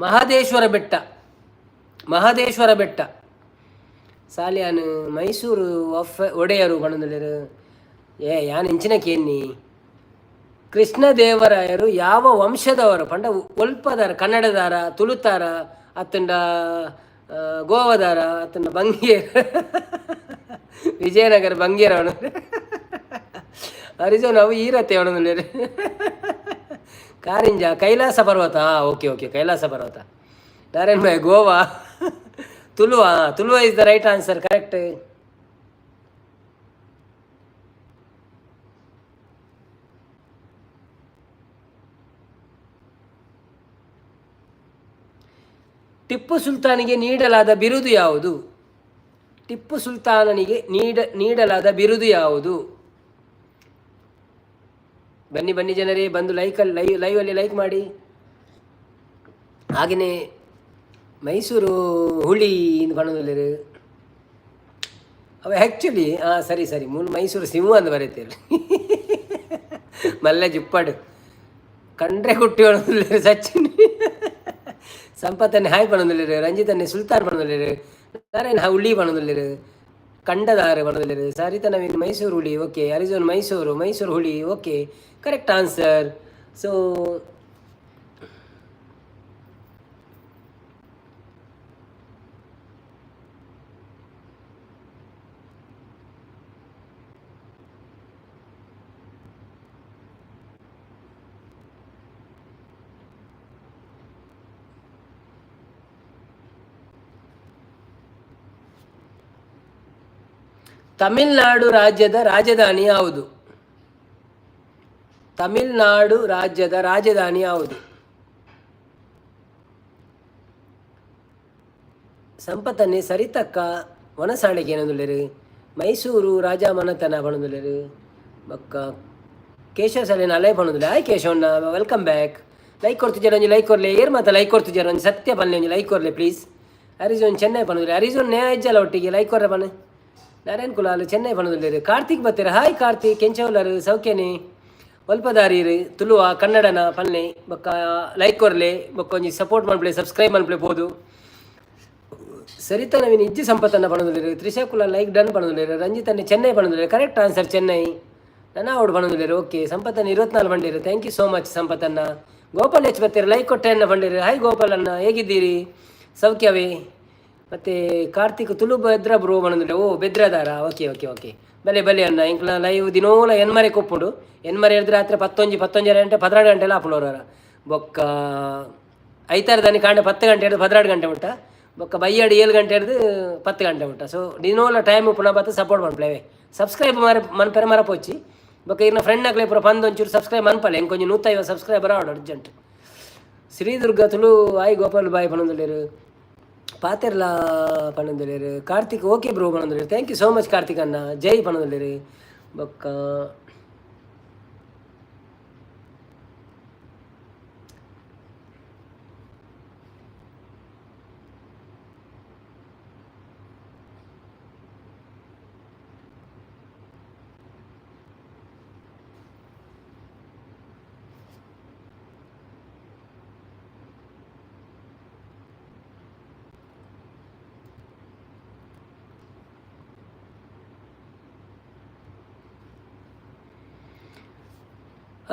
ಮಹದೇಶ್ವರ ಬೆಟ್ಟ, ಮಹದೇಶ್ವರ ಬೆಟ್ಟ. ಸಾಲಿಯಾನ್ ಮೈಸೂರು ಆಫ್ ಒಡೆಯರು ಪನೊಂದುಲ್ಲೆರ್. ಏ ಯಾನ್ ಇಂಚಿನ ಕೇನ್ನಿ. ಕೃಷ್ಣದೇವರಾಯರು ಯಾವ ವಂಶದವರು ಪಂಡ ಒಲ್ಪದಾರ? ಕನ್ನಡದಾರ, ತುಳುತಾರ, ಅತ್ತಂಡ ಗೋವಾದಾರ, ಅತ್ತಂಡ ಬಂಗೇರ್, ವಿಜಯನಗರ ಬಂಗೇರ ಅವನು ಅರಿಜೋನ್ ಅವು ಈರತ್ತೆ ಅವನೊಂದು. ಕಾರಿಂಜ ಕೈಲಾಸ ಪರ್ವತ. ಓಕೆ ಓಕೆ, ಕೈಲಾಸ ಪರ್ವತ. Narayan Bhai Goa, Tuluva. Tuluva is the right answer, correct. Tipu ಸುಲ್ತಾನಿಗೆ ನೀಡಲಾದ ಬಿರುದು ಯಾವುದು? ಟಿಪ್ಪು ಸುಲ್ತಾನನಿಗೆ ನೀಡಲಾದ ಬಿರುದು ಯಾವುದು? ಬನ್ನಿ ಬನ್ನಿ ಜನರೇ, ಬಂದು ಲೈಕಲ್ಲಿ ಲೈವಲ್ಲಿ ಲೈಕ್ ಮಾಡಿ. ಹಾಗೆಯೇ ಮೈಸೂರು ಹುಳಿ ಪನೊಂದುಲ್ಲೆರ್. ಅವು ಆ್ಯಕ್ಚುಲಿ ಹಾಂ ಸರಿ ಸರಿ, ಮೂಲು ಮೈಸೂರು ಸಿಂಹ ಅಂದ್ ಬರೀತೀರಿ. ಮಲ್ಲ ಜುಪ್ಪಾಡು ಕಂಡ್ರೆ ಕುಟ್ಟಿ ಪನೊಂದುಲ್ಲೆರ್. ಸಚಿನ್ ಸಂಪತ್ತನ್ನೇ ಹಾಯ್ ಪನೊಂದುಲ್ಲೆರ್. ರಂಜಿತನ್ನೇ ಸುಲ್ತಾನ್ ಪನೊಂದುಲ್ಲೆರ್. ನಾರಾಯಣ ಹುಳಿ ಪನೊಂದುಲ್ಲೆರ್ ಕಂಡದಾರ ಪನೊಂದುಲ್ಲೆರ್. ಸರಿತಾ ನವೀನ್ ಮೈಸೂರು ಹುಳಿ, ಓಕೆ. ಅರಿಜೋನ್ ಮೈಸೂರು, ಮೈಸೂರು ಹುಳಿ, ಓಕೆ, ಕರೆಕ್ಟ್ ಆನ್ಸರ್. ಸೊ ತಮಿಳುನಾಡು ರಾಜ್ಯದ ರಾಜಧಾನಿ ಯಾವುದು? ತಮಿಳುನಾಡು ರಾಜ್ಯದ ರಾಜಧಾನಿ ಯಾವುದು? ಸಂಪತ್ತನ್ನೇ ಸರಿತಕ್ಕ ವನಸಾಣಿಗೆ ಏನೊಂದುಲ್ಲೆರ್? ಮೈಸೂರು ರಾಜ ಮನತನ ಪನೊಂದುಲ್ಲೆರ್. ಬೊಕ್ಕ ಕೇಶವ ಸಲೇನ ಅಲೈ ಪನೊಂದುಲ್ಲೆ. ಆಯ್ ಕೇಶವಣ್ಣ, welcome back. Like ಕೊಡ್ತಿಜ್ಜಾರ? ಒಂಜಿ ಲೈಕ್ ಕೊರ್ಲೆ. ಏರ್ ಮಾತ ಲೈಕ್ ಕೊಡ್ತಿಜ್ಜಾರ? ಒಂಜಿ ಸತ್ಯ ಪನ್ಲೆ, ಒಂಜಿ ಲೈಕ್ ಕೊರ್ಲೆ ಪ್ಲೀಸ್. ಅರಿಜೋನ್ ಚೆನ್ನೈ ಪನೊಂದುಲ್ಲೆ. ಅರಿಜೋನ್ ನೇ ಇಜ್ಜಲ್ಲ ಒಟ್ಟಿಗೆ ಲೈಕ್ ಕೊರ್ರೆ ಪನ್. ನಾರಾಯಣ್ ಕುಲಾಲ್ ಚೆನ್ನೈ ಪನೊಂದುಲ್ಲೆರ್. ಕಾರ್ತಿಕ್ ಬತ್ತೆರ್. ಹಾಯ್ ಕಾರ್ತಿಕ್, ಎಂಚ ಉಲ್ಲರ್? ಸೌಖ್ಯನೇ? ಒಲ್ಪದಾರೀರ್? ತುಳುವ ಕನ್ನಡನ ಪನ್ಲೆ. ಬೊಕ್ಕ ಲೈಕ್ ಕೊರ್ಲೆ, ಬೊಕ್ಕ ಒಂಜಿ ಸಪೋರ್ಟ್ ಮನ್ಪುಲೆ, ಸಬ್ಸ್ಕ್ರೈಬ್ ಮನ್ಪುಲೆ ಪೋದು. ಸರಿತಾ ನವೀನ್ ಇಜ್ಜಿ ಸಂಪತ್ತನ್ನ ಪನೊಂದುಲ್ಲೆರ್. ತ್ರಿಷಾ ಕುಲಾಲ್ ಲೈಕ್ ಡನ್ ಪನೊಂದುಲ್ಲೆರ್. ರಂಜಿತನ್ನೇ ಚೆನ್ನೈ ಪನೊಂದುಲ್ಲೆರ್. Correct answer Chennai. ನನ ಅವಡು ಪನೊಂದುಲ್ಲೆರ್. ಓಕೆ, ಸಂಪತ್ತನ್ನ 24 ಪಂಡೇರು. Thank you so much ಸಂಪತ್ತನ್ನ. ಗೋಪಾಲ್ H ಬತ್ತೆರ್. ಲೈಕ್ ಕೊಟ್ಟೆ ಅನ್ನ ಪಂಡೇರು. ಹಾಯ್ ಗೋಪಾಲ್ ಅಣ್ಣ, ಹೇಗಿದ್ದೀರಿ? ಸೌಖ್ಯವೇ? ಮತ್ತು ಕಾರ್ತಿಕ್ ತುಳು ಬೆದ್ರ ಬ್ರೋ ಪನೊಂದುಲ್ಲೆ. ಓ, ಬೆದ್ರದಾರ? ಓಕೆ ಓಕೆ ಓಕೆ, ಬಲೆ ಬಲೆ ಅಣ್ಣ. ಎಂಕ್ಲ ಲೈವ್ ದಿನೋಲ ಎನ್ಮರೆ ಕೊಪ್ಪುಂಡು. ಎನ್ಮರೆ ಹಿಡ್ದು ರಾತ್ರಿ 10:15, 11:30 ಗಂಟೆ, 12 ಗಂಟೆಲ್ಲ ಆಪುಂಡು. ಬೊಕ್ಕ ಐತಾರದಾನಿ ಕಾಂಡೆ 10 ಗಂಟೆ ಹಿಡ್ದು 12 ಗಂಟೆ ಮುಟ್ಟ. ಬೊಕ್ಕ ಬಯ್ಯಾಡಿ 7 ಗಂಟೆ ಹಿಡ್ದು 10 ಗಂಟೆ ಮುಟ್ಟ. ಸೊ ದಿನೋಲ ಟೈಮ್ ಪುನಃ ಬತ್ತು ಸಪೋರ್ಟ್ ಮನ್ಪುಲೆ. ಸಬ್ಸ್ಕ್ರೈಬ್ ಮಾರ ಮನ್ಪೆರೆ ಮರಪೊಚ್ಚಿ. ಬೊಕ್ಕ ಇರ್ನ ಫ್ರೆಂಡ್ ಅಕ್ಲೆ ಪೂರ ಪಂದ್ ಒಂಚೂರು ಸಬ್ಸ್ಕ್ರೈಬ್ ಮನ್ಪಲೆ. ಎಂಕೊಂಜಿ 150 ಸಬ್ಸ್ಕ್ರೈಬರ್ ಆವಡ್ ಅರ್ಜೆಂಟ್. ಶ್ರೀದುರ್ಗ ತುಳು ಆಯ್ ಗೋಪಾಲ್ ಬಾಯ್ ಪನೊಂದುಲ್ಲೆರ್. ಪಾತೆರ್ಲಾ ಪನೊಂದುಲ್ಲೆರ್. ಕಾರ್ತಿಕ್ ಓಕೆ ಬ್ರೋ ಪನೊಂದುಲ್ಲೆರ್. Thank you so much Karthik ಅಣ್ಣ. ಜೈ ಪನೊಂದುಲ್ಲೆರ್. ಬೊಕ್ಕ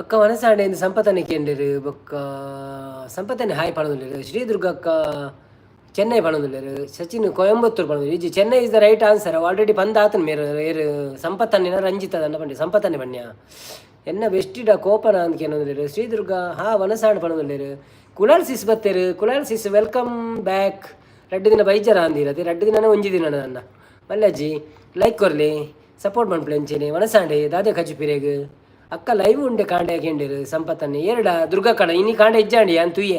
ಅಕ್ಕ ವನಸಾಂಡೆ ಸಂಪತನೆ ಕೇಂದಿರು. ಬೊಕ್ಕ ಸಂಪತನೆ ಹಾಯ್ ಪನೊಂದುಲ್ಲೆರ್. ಶ್ರೀದುರ್ಗ ಅಕ್ಕ ಚೆನ್ನೈ ಪನೊಂದುಲ್ಲೆರ್. ಸಚಿನ್ ಕೊಯಂಬತ್ತೂರು ಪನೊಂದುಲ್ಲೆರ್. ಇಜ್ಜಿ, Chennai is the right answer. Already ಪಂದ್ ಆತನ ಮೇರ್ ಏರ್ ಸಂಪತ್ತನ್ನಿನ ರಂಜಿತದನ್ನ ಪಂಡೆ ಸಂಪತ್ತನೆ ಪನ್ಯ. ಎನ್ನ ಬೆಸ್ಟಿಡ ಕೋಪನ ಅಂತ ಕೇನೊಂದುಲ್ಲೆರ್. ಶ್ರೀದುರ್ಗ ಹಾ ವನಸಾಂಡ್ ಪನೊಂದುಲ್ಲೆರ್. ಕುಲಾಲ್ ಸಿಸ್ ಬತ್ತೆರ್. ಕುಲಾಲ್ ಸಿಸ್, welcome back. ರಡ್ಡು ದಿನ ಬೈಜರ ಅಂದಿರತ್ತೆ. ರಡ್ಡು ದಿನನ ಒಂಜಿ ದಿನ ನನ್ನ ಮಲ್ಲಜ್ಜಿ. ಲೈಕ್ ಕೊರ್ಲಿ, ಸಪೋರ್ಟ್ ಮನ್ಪುಲೆ ಅಂಚೆನೆ. ವನಸಾಂಡೆ ದಾದೆ ಕಜಿಪಿರೆಗ್? ಅಕ್ಕ ಲೈವ್ ಉಂಡೆ ಕಾಂಡೆ ಕೇಂಡಿರು ಸಂಪತ್ತನ್ನೆ ಏರಡ ದುರ್ಗಾ ಕಣ. ಇನಿ ಕಾಂಡೆ ಇಜ್ಜಾಂಡಿ ಯಾನ್ ತುಯ್ಯೆ.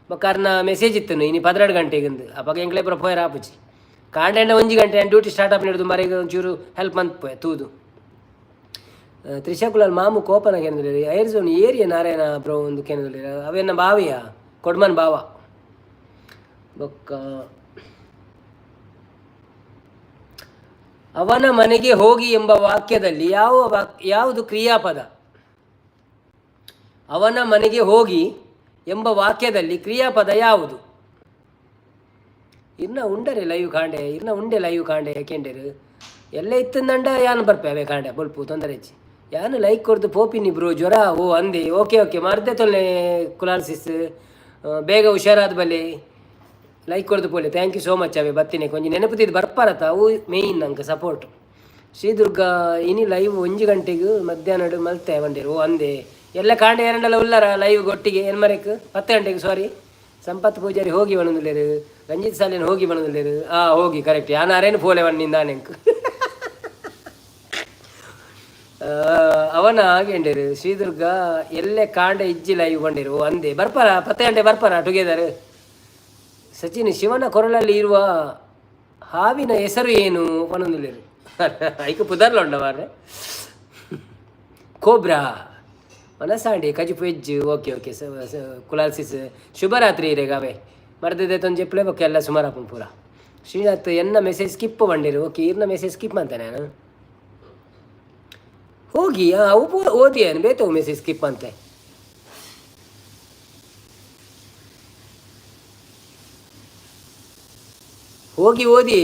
ಬೊಕ್ಕ ಅರ್ನ ಮೆಸೇಜ್ ಇತ್ತನು ಇನಿ 12 ಗಂಟೆಗಿಂದು. ಅಪಗ ಎಂಕ್ಲೆ ಪೂರ ಪೋಯರ ಆಪುಜಿ. ಕಾಂಡೆ 1 ಗಂಟೆ ಡ್ಯೂಟಿ ಸ್ಟಾರ್ಟ್ ಆಪ್ ಹಿಡಿದು ಮರೆಗೆ ಒಂಚೂರು ಹೆಲ್ಪ್ ಮಂತ್ ತೂದು. ತ್ರಿಷಾ ಕುಲಾಲ್ ಮಾಮು ಕೋಪನ ಕೇಂದ್ರ. ಐರ್ ಝೋನ್ ಏರಿಯ ನಾರಾಯಣ ಬ್ರೋ ಒಂದು ಕೇಂದ್ರ. ಅವೇನ ಬಾವಿಯ ಕೊಡ್ಮನ್ ಬಾವ. ಬೊಕ್ಕ ಅವನ ಮನೆಗೆ ಹೋಗಿ ಎಂಬ ವಾಕ್ಯದಲ್ಲಿ ಯಾವ ಯಾವುದು ಕ್ರಿಯಾಪದ? ಅವನ ಮನೆಗೆ ಹೋಗಿ ಎಂಬ ವಾಕ್ಯದಲ್ಲಿ ಕ್ರಿಯಾಪದ ಯಾವುದು? ಇನ್ನ ಉಂಡರೆ ಲೈವ್ ಕಾಂಡೆ, ಇನ್ನ ಉಂಡೆ ಲೈವ್ ಕಾಂಡೆ ಯಾಕೆಂಡೇರು ಎಲ್ಲ ಇತ್ತಂದಂಡ ಯಾನ್ ಬರ್ಪೆ ಅವೇ ಕಾಂಡೆ ಬೊಲ್ಪು ತೊಂದರೆ ಹೆಚ್ಚಿ. ಯಾನು ಲೈಕ್ ಕೊರ್ದು ಪೋಪಿನಿ ಬ್ರೋ, ಜ್ವರ. ಓ ಅಂದೆ, ಓಕೆ ಓಕೆ, ಮರ್ದೆ ತೊಲ್ಲೆ. ಕುಲಾಲ್ ಸಿಸ್, ಬೇಗ ಹುಷಾರಾದ ಬಲೆ. ಲೈಕ್ ಕೊರ್ದು ಪೋಲೆ. Thank you so much. ಅವೇ ಬತ್ತಿನಿ ಕೊಂಚ ನೆನಪುತ್ತಿದ್ದು ಬರ್ಪಾರತ, ಅವು ಮೇಯ್ನ್ ನಂಗೆ ಸಪೋರ್ಟ್. ಶ್ರೀದುರ್ಗ ಇನಿ ಲೈವ್ 1 ಗಂಟೆಗೆ ಮಧ್ಯಾಹ್ನ ಮಲ್ತೆ ಬಂದಿರು. ಓ ಅಂದೆ, ಎಲ್ಲ ಕಾಂಡೆ ಎರಡಲ್ಲ ಉಲ್ಲರ ಲೈವ್ ಒಟ್ಟಿಗೆ ಎನ್ಮರೆಕ್ 10 ಗಂಟೆಗೆ. ಸಾರಿ, ಸಂಪತ್ ಪೂಜಾರಿ ಹೋಗಿ ಬಣದುಲ್ಲೇರು. ರಂಜಿತ್ ಸಾಲಿನ ಹೋಗಿ ಬಣದುಲ್ಲೇರು. ಆ ಹೋಗಿ ಕರೆಕ್ಟ್. ಯಾನಾರೇನು ಪೋಲೆ ವಣ್ಣಿಂದಾನೆಂಕ್ ಅವನ ಹಾಗೆಂಡೇರು. ಶ್ರೀದುರ್ಗ ಎಲ್ಲೆ ಕಾಂಡೆ ಇಜ್ಜಿ ಲೈವ್ ಬಂಡಿರು. ಅಂದೆ, ಬರ್ಪಾರ? 10 ಗಂಟೆ ಬರ್ಪಾರ ಟುಗೆದರ್? ಸಚಿನ್, ಶಿವನ ಕೊರಳಲ್ಲಿ ಇರುವ ಹಾವಿನ ಹೆಸರು ಏನು ಪನೊಂದುಲ್ಲೆರ್. ಐಕ್ ಪುದರ್ಲ ಉಂಡ ಮಾರ್ರೆ. ಕೋಬ್ರಾ. ಮನಸಾಂಡಿ ಕಜಿಪು ವೆಜ್. ಓಕೆ ಓಕೆ ಕುಲಾಲ್ ಸಿಸ್, ಶುಭರಾತ್ರಿ ಇರೆಗಾವೆ. ಮರ್ದಿದೆ ತೊಂಜೆ ಪ್ಲೇ ಬೊಕ್ಕ ಎಲ್ಲ ಸುಮಾರು ಆಪುಂಡು ಪೂರ. ಶ್ರೀನಾಥ್ ಎನ್ನ ಮೆಸೇಜ್ ಸ್ಕಿಪ್ ಬಂಡಿರು. ಓಕೆ, ಇರ್ನ ಮೆಸೇಜ್ ಸ್ಕಿಪ್ ಅಂತಾನೆ ನಾನು. ಹೋಗಿ ಅವು ಪೂರ ಓದಿ ಬೇತವು ಮೆಸೇಜ್ ಸ್ಕಿಪ್ ಅಂತೆ. ಹೋಗಿ ಓದಿ,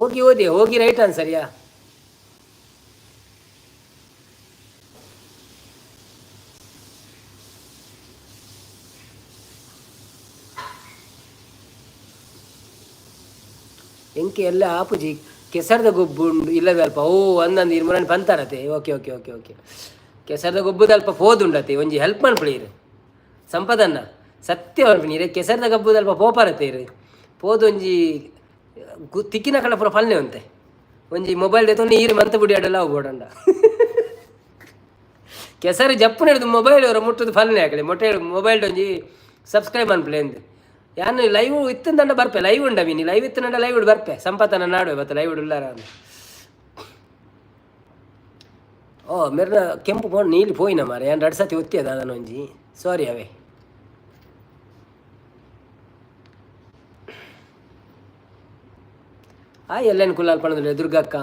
ಹೋಗಿ ಓದಿ, ಹೋಗಿ. ರೈಟ್ ಆನ್ಸರ್ ಯಾ. ಎಂಕೆ ಎಲ್ಲ ಆಪುಜಿ, ಕೆಸರದ ಗೊಬ್ಬು ಉಂಡು ಇಲ್ಲದ ಅಲ್ಪ. ಓ ಅಂದಂದು ಇರ್ ಮುರನ್ ಪಂತಾರತೆ. ಓಕೆ ಓಕೆ ಓಕೆ ಓಕೆ, ಕೆಸರದ ಗೊಬ್ಬುದ ಅಲ್ಪ ಪೋದುಂಡತೆ. ಒಂಜಿ ಹೆಲ್ಪ್ ಮನ್ಪುಳಿ ಇರು ಸಂಪದನ್ನ ಸತ್ಯ ಮನ್ಪಿನಿ ಇರೆ. ಕೆಸರದ ಗಬ್ಬುದಲ್ಪ ಪೋಪಾರತೆ ಇರು ಪೋದು ಒಂಜಿ ತಿಕ್ಕಿನ ಕಡ ಪೂರ ಫಲ್ನೆ ಉಂತೆ. ಒಂಜಿ ಮೊಬೈಲ್ ದೆತ್ತೊಂದು ನೀರು ಮಂತ ಬುಡಿ ಅಡಲ ಬೋಡಂಡ. ಕೆಸರು ಜಪ್ಪು ನಡೆದು ಮೊಬೈಲ್ ಅವರ ಮುಟ್ಟುದು ಫಲ್ನೆ ಆಗಲಿ. ಮೊಟ್ಟೆ ಮೊಬೈಲ್ ಒಂಜಿ ಸಬ್ಸ್ಕ್ರೈಬ್ ಅನ್ಪ್ಲೆ ಅಂದು. ಯಾನು ಲೈವ್ ಇತ್ತಂದಂಡ ಬರ್ಪೆ. ಲೈವ್ ಉಂಡ ಮೀನಿ ಲೈವ್ ಇತ್ತಂಡ ಲೈವ್ ಬರ್ಪೆ. ಸಂಪತನ ನಾಡುವೆ ಬತ್ತ ಲೈವ್ ಉಳ್ಳಾರ. ಓ ಮೆರ್ನ ಕೆಂಪು ಫೋನ್ ನೀಲಿ ಪೋಯಿನ ಮಾರೆ. ಯಾನ್ ರಡ್ ಸತಿ ಒತ್ತಿ ಅದ ಒಂಜಿ. ಸಾರಿ ಅವೇ. ಆ ಎಲ್ಲೆನ್ ಕುಲ್ಲಾಲ್ ಪಣದಿಲ್ಲ ದುರ್ಗಕ್ಕ.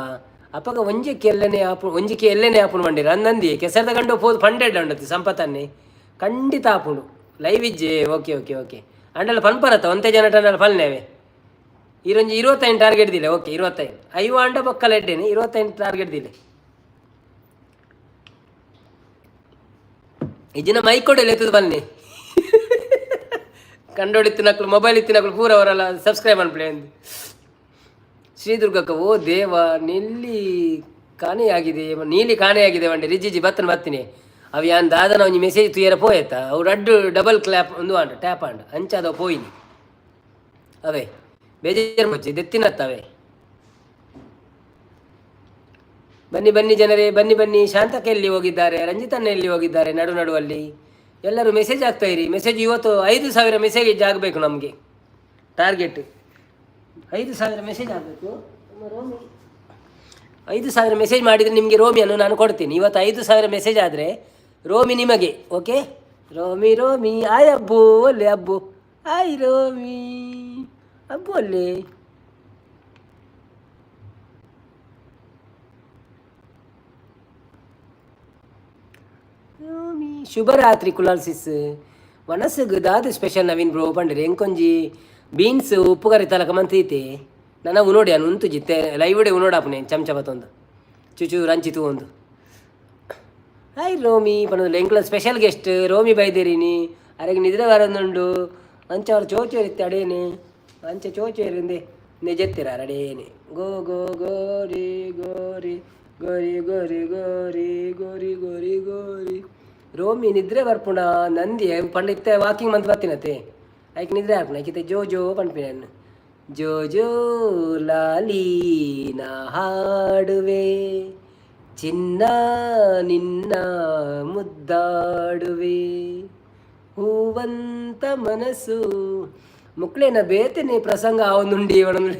ಅಪಗ ಒಂಜಕ್ಕೆ ಎಲ್ಲನೆ ಆಪು, ಒಂಜಿಕೆ ಎಲ್ಲೆನೆ ಆಪುನು ಬಂಡಿರ ಅಂದಂದಿ. ಕೆಸರದ ಗಂಡು ಪೋದು ಪಂಡೆಡ್ ಅಂಡತಿ ಸಂಪತನ್ನೇ ಖಂಡಿತ ಆಪುಂಡು. ಲೈವ್ ಇಜ್ಜೆ. ಓಕೆ ಓಕೆ ಓಕೆ, ಅಂಡಲ ಪನ್ಪರತ್ತ ಒಂತೆ ಜನ ಟಂಡಲ ಫಲ್ನೇವೆ. ಈರೊಂಜಿ 25 ಟಾರ್ಗೆಟ್ ದಿಲೆ. ಓಕೆ, 25 ಐವ ಅಂಡ ಬೊಕ್ಕಲ ಎಡ್ಡೇನೆ. 25 ಟಾರ್ಗೆಟ್ ದಿಲೆ. ಇಜ್ಜಿನ ಮೈಕೊಡೆಲ್ಲ ಎತ್ತದ ಬನ್ನಿ. ಕಂಡೋಡಿತ್ತಿನಕ್ಲು ಮೊಬೈಲ್ ಇತ್ತಿನಕ್ಲು ಪೂರ ಅವರೆಲ್ಲ ಸಬ್ಸ್ಕ್ರೈಬ್ ಅನ್ಪ್ಲೆ ಅಂದು. ಶ್ರೀ ದುರ್ಗಕ್ಕ, ಓ ದೇವ, ನಿಲ್ಲಿ ಕಾಣೆಯಾಗಿದೆ, ನೀಲಿ ಕಾಣೆಯಾಗಿದೆ ವಂಡೆ. ರಿಜಿಜಿ ಬತ್ತನ ಬತ್ತಿನಿ. ಅವು ಯಾನ್ ದಾದನ ಒಂಜಿ ಮೆಸೇಜ್ ತುಯರ ಪೋಯತ್ತ. ಅವು ರಡ್ಡು ಡಬಲ್ ಕ್ಲಾಪ್ ಒಂದು ಆಂಡ ಟ್ಯಾಪ್ ಆಂಡ ಅಂಚಾದ ಪೋಯಿನಿ. ಅವೇ ಬೇಜಾರು ಮುಚ್ಚಿ ದೆತ್ತಿನತ್ತವೆ. ಬನ್ನಿ ಬನ್ನಿ ಜನರೇ, ಬನ್ನಿ ಬನ್ನಿ. ಶಾಂತಕ್ಕೆ ಎಲ್ಲಿ ಹೋಗಿದ್ದಾರೆ? ರಂಜಿತಣ್ಣ ಎಲ್ಲಿ ಹೋಗಿದ್ದಾರೆ? ನಡು ನಡುವಲ್ಲಿ ಎಲ್ಲರೂ ಮೆಸೇಜ್ ಆಗ್ತಾ ಇರಿ. ಮೆಸೇಜ್ ಇವತ್ತು 5000 ಮೆಸೇಜ್ ಆಗಬೇಕು ನಮಗೆ. ಟಾರ್ಗೆಟ್ 5000 ಮೆಸೇಜ್ ಆಗಬೇಕು. ರೋಮಿ 5000 ಮೆಸೇಜ್ ಮಾಡಿದರೆ ನಿಮಗೆ ರೋಮಿಯನ್ನು ನಾನು ಕೊಡ್ತೀನಿ. ಇವತ್ತು 5000 ಮೆಸೇಜ್ ಆದರೆ ರೋಮಿ ನಿಮಗೆ. ಓಕೆ, ರೋಮಿ ರೋಮಿ ಆಯ್ ಅಬ್ಬು ಒಲ್ಲೆ ಅಬ್ಬು ಆಯ್ ರೋಮಿ ಅಬ್ಬು ಒಲ್ಲೆ. ರೋಮಿ ಶುಭರಾತ್ರಿ ಕುಲಾಲ್ ಸಿಸ್. ಮನಸ್ಸಿಗೆ ದಾದ ಸ್ಪೆಷಲ್ ನವೀನ್ ಬ್ರೋ ಪಂಡಿರಿ. ಎಂಕೊಂಜಿ ಬೀನ್ಸ್ ಉಪ್ಪು ಕರಿ ತಲಕ ಮಂತೀತೆ. ನನ್ನ ಉನೋಡಿ ಅನು ಉಂತು ಜಿತ್ತೆ ಲೈವ್ ಉಡೆ ಉನೋಡಾಪುನೆ ಚಮಚ ಬತ್ತೊಂದು ಚುಚು ರಂಚಿತು ಒಂದು. Hi Romi ಪನೊಂದು. ಎಂಕ್ಲ special guest Romi ಬೈದೇರಿನಿ. ಅರೆಗೆ ನಿದ್ರೆ ಬರೋದುಂಡು. ಅಂಚ ಅವ್ರು ಚೋಚೇರಿತ್ತೆ ಅಡೇನೆ. ಅಂಚ ಚೋಚೇರಿಂದೆ ನಿಜೆತ್ತಿರ ಅಡೇನೆ. ಗೋ ಗೋ ಗೋರಿ ಗೋರಿ ಗೋರಿ ಗೋರಿ ಗೋರಿ ಗೋರಿ ಗೋರಿ ಗೋರಿ. ರೋಮಿ ನಿದ್ರೆ ಬರ್ಪುಣ ನಂದಿ ಪಂಡ ಇತ್ತೆ ವಾಕಿಂಗ್ ಮಂತ್ ಬರ್ತೀನತೆ. ಐಕ್ ನಿದ್ರೆ ಆಪುಣ. ಐಕಿತೆ ಜೋ ಜೋ ಪನ್ಪಿನ. ಜೋ ಜೋ ಲಾಲಿ ನಾ ಹಾಡುವೆ, ಚಿನ್ನ ನಿನ್ನ ಮುದ್ದಾಡುವೆ, ಹೂವಂತ ಮನಸ್ಸು. ಮುಕ್ಳೇನ ಬೇತನೆ ಪ್ರಸಂಗ ಆವೊಂದುಂಡಿ ಒಣಂದು.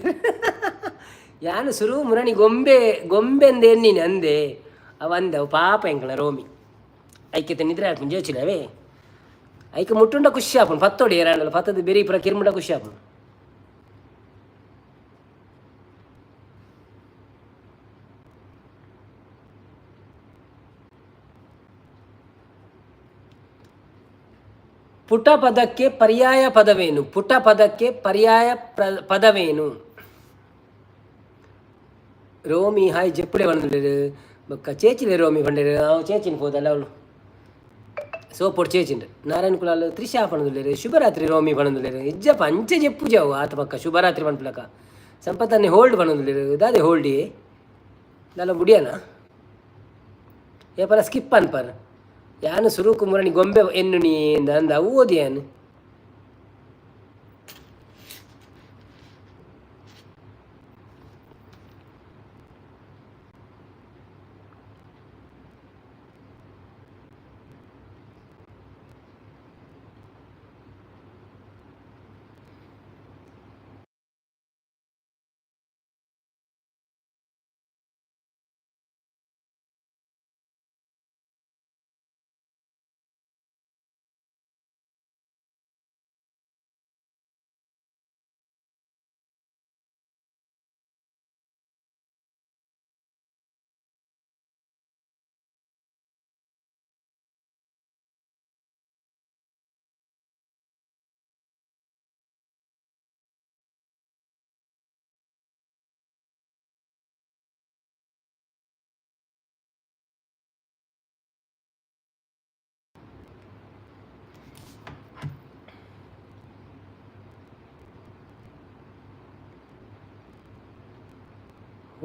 ಯಾನು ಸುರು ಮುರಣಿ ಗೊಂಬೆ ಗೊಂಬೆಂದು ಎನ್ನಿನಿ ಅಂದೆ. ಅವ ಅಂದೆ ಅವು ಪಾಪ ಎಂಕಲ ರೋಮಿ ಐಕ್ಯತೆ ನಿದ್ರೆ ಆಪುಂಡು ಜೋಚಿನವೇ. ಐಕ್ ಮುಟ್ಟುಂಡ ಖುಷಿ ಆಪುಂಡು. ಪತ್ತೊಡಿ ಏರಾಂಡಲ ಪತ್ತದ ಬೆರಿ ಪೂರ ಕಿರ್ಮುಂಡ ಖುಷಿ ಆಪುಂಡು. ಪುಟ ಪದಕ್ಕೆ ಪರ್ಯಾಯ ಪದವೇನು? ಪುಟ ಪದಕ್ಕೆ ಪರ್ಯಾಯ ಪದವೇನು? ರೋಮಿ ಹಾಯ್ ಜೆಪ್ಪುಡೆ ಬಂದಿರು ಬೊಕ್ಕ ಚೇಚಿಲೆ ರೋಮಿ ಪಂಡೆರು. ಅವು ಚೇಚಿನ ಪೋದಲ್ಲ ಅವಳು ಸೋಪೊಡು ಚೇಚಿಂಡ್. ನಾರಾಯಣ ಕುಲಾಲ್ ತ್ರಿಷಾ ಪಣದುಲ್ಲೆರ್. ಶುಭರಾತ್ರಿ ರೋಮಿ ಪಣದುಲ್ಲೆರ್. ಇಜ್ಜಪ್ಪ ಅಂಚೆ ಜೆಪ್ಪು ಜಾವು ಆತ ಪಕ್ಕ ಶುಭರಾತ್ರಿ ಪನ್ಪುಲಕ. ಸಂಪತ್ತನ್ನೇ ಹೋಲ್ಡ್ ಪಣದುಲ್ಲೆರ್. ದಾದೆ ಹೋಲ್ಡಿ ದಾಲ ಬುಡಿಯನ ಏಪಲ ಸ್ಕಿಪ್ ಅನ್ಪರ್. ಯಾನು ಸುರುಕು ಮುರಣಿ ಗೊಂಬೆ ಎನ್ನು ನೀ ಅಂದ ಅವು ಓದಿ ಯಾನು.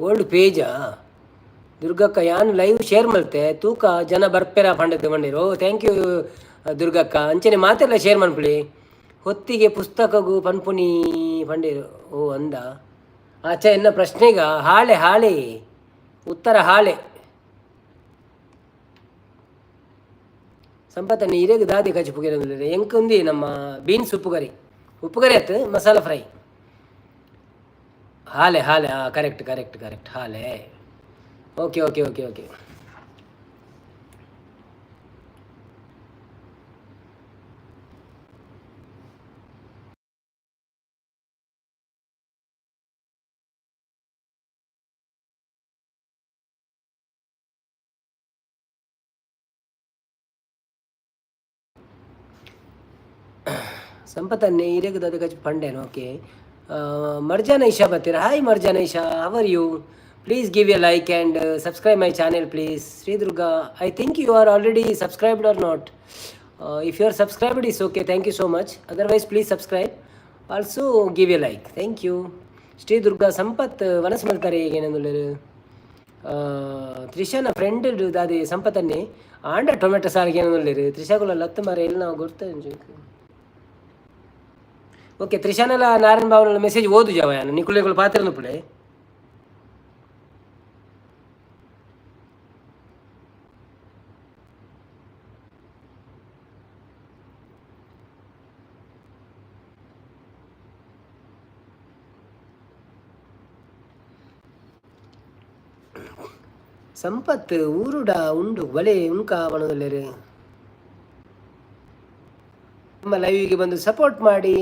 ಓಲ್ಡ್ ಪೇಜಾ? ದುರ್ಗಕ್ಕ, ಯಾನ್ ಲೈವ್ ಶೇರ್ ಮಲ್ತೆ ತೂಕ ಜನ ಬರ್ಪೆರ ಪಂಡತೆ ಬಂಡೇರು. ಓ, thank you ದುರ್ಗಕ್ಕ. ಅಂಚನೆ ಮಾತೆಲ್ಲ ಶೇರ್ ಮನ್ಪುಲಿ. ಹೊತ್ತಿಗೆ ಪುಸ್ತಕಗು ಪನ್ಪುನಿ ಪಂಡೇರು. ಓ ಅಂದ ಆಚೆ ಎನ್ನ ಪ್ರಶ್ನೆಗ ಹಾಳೆ ಹಾಳೆ ಉತ್ತರ ಹಾಳೆ. ಸಂಪತ್ತನ್ನ ಇರೆಗ್ ದಾದಿ ಕಜಿಪುಗೆ ಎಂಕುಂದಿ ನಮ್ಮ ಬೀನ್ಸ್ ಉಪ್ಪುಗರಿ, ಉಪ್ಪುಗರಿ ಆಯ್ತು, ಮಸಾಲ ಫ್ರೈ. ಹಾಲೆ ಹಾಲೆ, ಹಾಂ, ಕರೆಕ್ಟ್ ಕರೆಕ್ಟ್ ಕರೆಕ್ಟ್, ಹಾಲೆ. Okay okay okay okay. ಸಂಪತ್ತನ್ನೇ ಇರೆಗ್ ದಾದ ಕಜಿ ಪಂಡೇನು. ಓಕೆ, ಮರ್ಜಾನ ಇಶಾ ಬರ್ತೀರಾ? Hi Marjana Isha, how are you? Please give a like and subscribe my channel, please. Shri Durga, I think you are already subscribed or not? If you are subscribed is okay, thank you so much. Otherwise please subscribe, also give a like, thank you. Shri Durga Sampath ವನಸ್ ಮಲ್ತಾರೆ ಏನಂದುಳ್ಳೇರು. ತ್ರಿಷಾನ ಫ್ರೆಂಡ್ ದಾದಿ ಸಂಪತ್ತನ್ನೇ ಆಂಡ ಟೊಮೆಟೊ ಸಾರಿಗೆ ಏನಂದುಳ್ಳೇರು. ತ್ರಿಷಾಗುಲ ಲತ್ತು ಮಾರ ಎಲ್ಲಿ ನಾವು ಗೊತ್ತ. ಓಕೆ, ತ್ರಿಷಾನೆಲ್ಲ ನಾರಾಯಣ ಬಾಬುನ ಮೆಸೇಜ್ ಓದು ಜಾವ ಯಾನು ನಿಕುಲೆಗಳು ಪಾತ್ರ ನುಪ್ಪುಲೆ. ಸಂಪತ್ತು ಊರುಡ ಉಂಡು ಬಲೆ ಉಂಕ ಬಣದಲ್ಲೇರು. ನಮ್ಮ ಲೈವಿಗೆ ಬಂದು ಸಪೋರ್ಟ್ ಮಾಡಿ.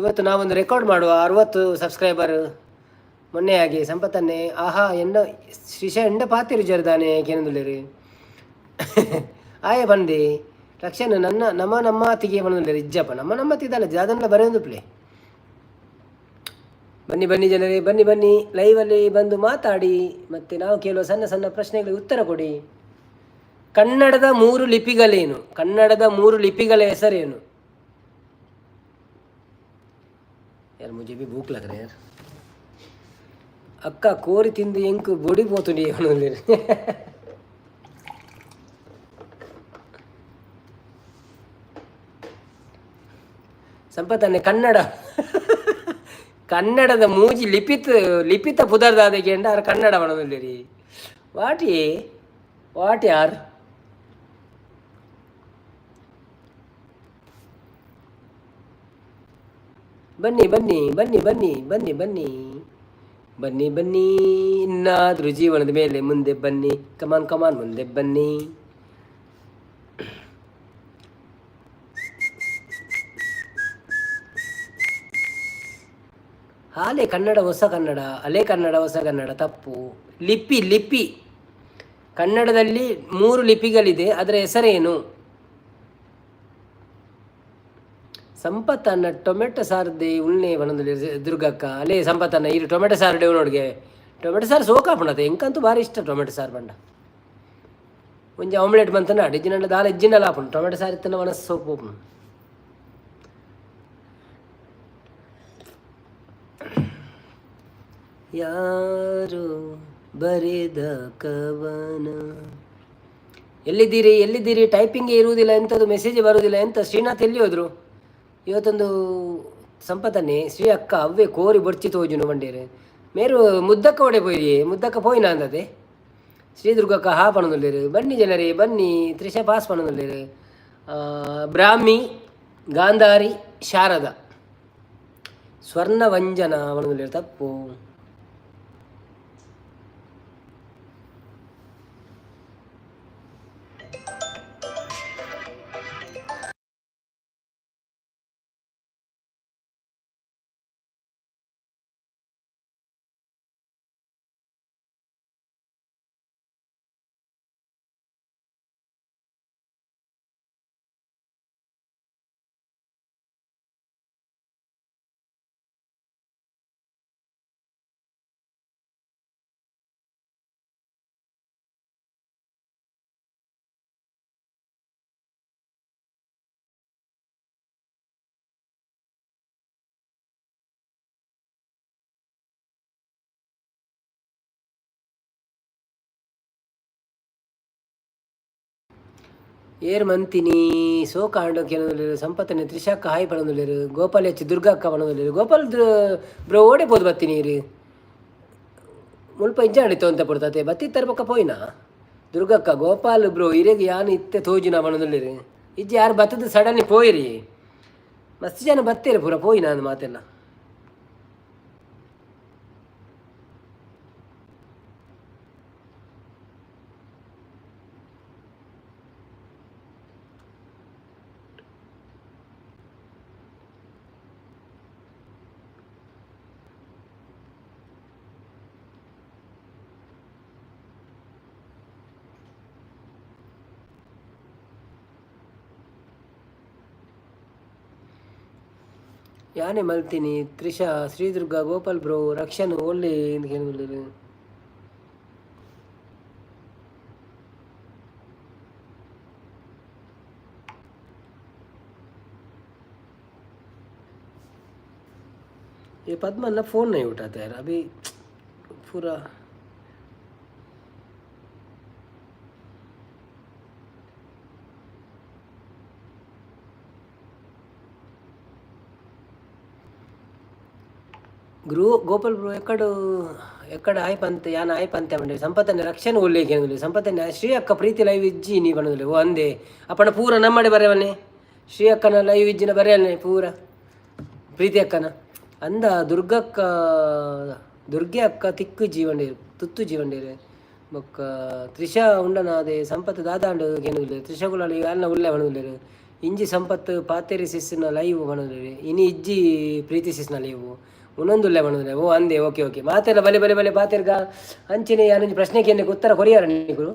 ಇವತ್ತು ನಾವೊಂದು ರೆಕಾರ್ಡ್ ಮಾಡುವ, 60 ಸಬ್ಸ್ಕ್ರೈಬರ್ ಮೊನ್ನೆ ಆಗಿ ಸಂಪತ್ತನ್ನೇ. ಆಹಾ, ಎಂಡ ಶ್ರೀಶ ಎಂಡ ಪಾತಿರು ಜರ್ದಾನೆ ಕೇನಂದುಲ್ಲೇರು. ಆಯ ಬಂದಿ ಲಕ್ಷಣ ನನ್ನ ನಮ್ಮ ನಮ್ಮ ತಿಗೆ ಬಂದುಲ್ಲೇರು. ಇಜ್ಜಪ್ಪ, ನಮ್ಮ ನಮ್ಮ ತಿದ್ದಲ್ಲ ಜಾದನ್ನ ಬರೆಯೊಂದು ಪ್ಲೇ. ಬನ್ನಿ ಬನ್ನಿ ಜನರೇ, ಬನ್ನಿ ಬನ್ನಿ, ಲೈವಲ್ಲಿ ಬಂದು ಮಾತಾಡಿ ಮತ್ತು ನಾವು ಕೇಳುವ ಸಣ್ಣ ಸಣ್ಣ ಪ್ರಶ್ನೆಗಳಿಗೆ ಉತ್ತರ ಕೊಡಿ. ಕನ್ನಡದ ಮೂರು ಲಿಪಿಗಳೇನು? ಕನ್ನಡದ ಮೂರು ಲಿಪಿಗಳ ಹೆಸರೇನು? ಯಾರು ಮುಜೆ ಬಿ ಭೂಕ್ ಲಗ್ ಯಾರ್. ಅಕ್ಕ, ಕೋರಿ ತಿಂದು ಎಂಕು ಬೊಡಿ ಪೋತುಂಡಿ. ಸಂಪತ್ತನ್ನೇ, ಕನ್ನಡ ಕನ್ನಡದ ಮೂಜಿ ಲಿಪಿತ ಲಿಪಿತ ಪುದರ್ದಾದಕ್ಕೆ ಆರ್ ಕನ್ನಡ ಬಣದಲ್ಲಿರಿ. What A what ಯಾರ್? ಬನ್ನಿ ಬನ್ನಿ ಬನ್ನಿ ಬನ್ನಿ ಬನ್ನಿ ಬನ್ನಿ ಬನ್ನಿ ಬನ್ನಿ, ಇನ್ನಾದರೂ ಜೀವನದ ಮೇಲೆ ಮುಂದೆ ಬನ್ನಿ. ಕಮಾನ್ ಕಮಾನ್, ಮುಂದೆ ಬನ್ನಿ. ಹಾಲೆ ಕನ್ನಡ ಹೊಸ ಕನ್ನಡ, ಅಲೆ ಕನ್ನಡ ಹೊಸ ಕನ್ನಡ ತಪ್ಪು. ಲಿಪಿ ಲಿಪಿ, ಕನ್ನಡದಲ್ಲಿ ಮೂರು ಲಿಪಿಗಳಿದೆ, ಅದರ ಹೆಸರೇನು? ಸಂಪತ್ತನ್ನ ಟೊಮೆಟೊ ಸಾರ್ದೆ ಉಳ್ಳೆ ಬನದಲ್ಲಿ ದುರ್ಗಕ್ಕ. ಅಲ್ಲೇ ಸಂಪತ್ತನ್ನ ಇರು ಟೊಮೆಟೊ ಸಾರು ಡೇವ್ ನೋಡ್ಗೆ. ಟೊಮೆಟೊ ಸಾರು ಸೋಕಾಪುಂಡತೆ, ಎಂಕಂತೂ ಭಾರಿ ಇಷ್ಟ ಟೊಮೆಟೊ ಸಾರು ಬಂಡ. ಒಂಜಿ ಆಮ್ಲೆಟ್ ಬಂತನ ಅಡಿಜಿನಂಡ ದಾಲ ಇಜ್ಜಿಂಡಲ ಆಪುಂಡು. ಟೊಮೆಟೊ ಸಾರು ಇತ್ತನ ಮನಸ್ಸು ಸೋಪು. ಯಾರು ಬರೆದ ಕವನ? ಎಲ್ಲಿದ್ದೀರಿ ಎಲ್ಲಿದ್ದೀರಿ? ಟೈಪಿಂಗೇ ಇರುವುದಿಲ್ಲ, ಎಂಥದ್ದು ಮೆಸೇಜ್ ಬರುವುದಿಲ್ಲ ಎಂತ? ಶ್ರೀನಾಥ್ ಎಲ್ಲಿ ಹೋದರು ಇವತ್ತೊಂದು? ಸಂಪತನ್ನೇ ಶ್ರೀ ಅಕ್ಕ, ಅವ್ವೆ ಕೋರಿ ಬೊರ್ಚಿ ತೋಜುನು ಬಂಡೇರು. ಮೇರು ಮುದ್ದಕ್ಕ ಒಡೆ ಪೋಯಿರಿ? ಮುದ್ದಕ್ಕ ಪೋಯಿನ ಅಂದದೆ. ಶ್ರೀ ದುರ್ಗಕ್ಕ ಹಾ ಪಣದುಲ್ಲೇರು. ಬನ್ನಿ ಜನರೇ ಬನ್ನಿ. ತ್ರಿಷ ಪಾಸ್ ಪಣದುಲ್ಲೇರು. ಬ್ರಾಹ್ಮಿ, ಗಾಂಧಾರಿ, ಶಾರದ, ಸ್ವರ್ಣವಂಜನ ಪಣದುಲ್ಲೇರು. ತಪ್ಪು. ಏರ್ ಮಂತಿನಿ ಸೋಕ ಆಂಡ ಕೇನೊಂದುಲ್ಲೆರ್. ಸಂಪತ್ತನೆ ತ್ರಿಶಾಕ್ಕ ಹಾಯ್ ಪನೊಂದುಲ್ಲೆರ್. ಗೋಪಾಲ್ ಹೆಚ್ಚು ದುರ್ಗಾ ಅಕ್ಕ ಪನೊಂದುಲ್ಲೆರ್. ಗೋಪಾಲ್ ಬ್ರೋ ಓಡೆ ಪೋದು ಬತ್ತೀನಿ ಇರು? ಮುಲ್ಪ ಇಜ್ಜಾಂಡ್ ಇತ್ತೆ ಒಂತೆ ಪೊರ್ತತೆ ಬತ್ತಿತ್ತರ ಬೊಕ್ಕ ಪೋಯಿನ. ದುರ್ಗಕ್ಕ ಗೋಪಾಲ್ ಬ್ರೋ ಇರೆಗ್ ಯಾನ್ ಇತ್ತೆ ತೋಜುನ ಪನೊಂದುಲ್ಲೆರ್. ಇಜ್ಜಿ ಯಾರು ಬತ್ತದ ಸಡನ್ಲಿ ಪೋಯಿರಿ. ಮಸ್ತ್ ಜನ ಬತ್ತೇರು ಪೂರ ಪೋಯಿನ ಅಂದ್ ಮಾತೆಲ್ಲ. ಯಾನೆ ಮಲ್ತೀನಿ ತ್ರಿಷಾ, ಶ್ರೀದುರ್ಗಾ, ಗೋಪಾಲ್ ಬ್ರೋ, ರಕ್ಷಣ್ ಒಳ್ಳೆ ಕೇನೊಂದುಲ್ಲೆರ್. ये पद्मा ना फोन नहीं उठाता यार अभी पूरा। ಗೋಪಾಲ್ ಬ್ರೋ ಎಕ್ಕಡು ಎಕ್ಕಡ ಆಯ್ ಪಂತೆ ಯಾನ್ ಆಯ್ ಪಂತೆ ಪಂಡೆ. ಸಂಪತ್ತನೆ ರಕ್ಷಣೆ ಒಲ್ಲೆ ಕೇನೊಂದುಲ್ಲೆ. ಸಂಪತ್ತನೆ ಶ್ರೀ ಅಕ್ಕ ಪ್ರೀತಿ ಲೈವ್ ಇಜ್ಜಿ ನೀ ಪನೊಂದುಲ್ಲೆ. ಓ ಅಂದೆ ಅಪ್ಪಣ ಪೂರ ನಮ್ಮಡೆ ಬರೆವನೆ. ಶ್ರೀ ಅಕ್ಕನ ಲೈವ್ ಇಜ್ಜಿನ ಬರೆಯಲ್ನೆ ಪೂರ ಪ್ರೀತಿ ಅಕ್ಕನ ಅಂದ. ದುರ್ಗಕ್ಕ ದುರ್ಗೆ ಅಕ್ಕ ತಿಕ್ಕು ಜೀವಂಡೇರು ತುತ್ತು ಜೀವಂಡೇರು. ಬೊಕ್ಕ ತ್ರಿಷಾ ಉಂಡನಾದೆ ಸಂಪತ್ತು ದಾದಾಂಡು ಕೇನೊಂದುಲ್ಲೆರ್. ತ್ರಿಷಾ ಕುಲಾಲ್ ಅಲ್ನ ಉಲ್ಲೆ ಪನೊಂದುಲ್ಲೆರ್. ಇಂಜಿ ಸಂಪತ್ತು ಪಾತೆರಿ ಸಿಸ್ನ ಲೈವ್ ಪನೊಂದುಲ್ಲೆರ್. ಇನಿ ಇಜ್ಜಿ ಪ್ರೀತಿ ಸಿಸ್ನ ಲೈವ್ ಉನೊಂದುಲ್ಲೆ ಪನೊಂದುಲ್ಲೆ. ಓ ಅಂದೆ, ಓಕೆ ಓಕೆ. ಮಾತೆಲ್ಲ ಬಲೆ ಬಲೆ ಬಲೆ ಪಾತೆರ್ಗ. ಅಂಚನೆ ಯಾನೊಂಜಿ ಪ್ರಶ್ನೆ ಕೇನ್ನೆಗ್ ಉತ್ತರ ಕೊರಿಯರ ನಿಕುಲು.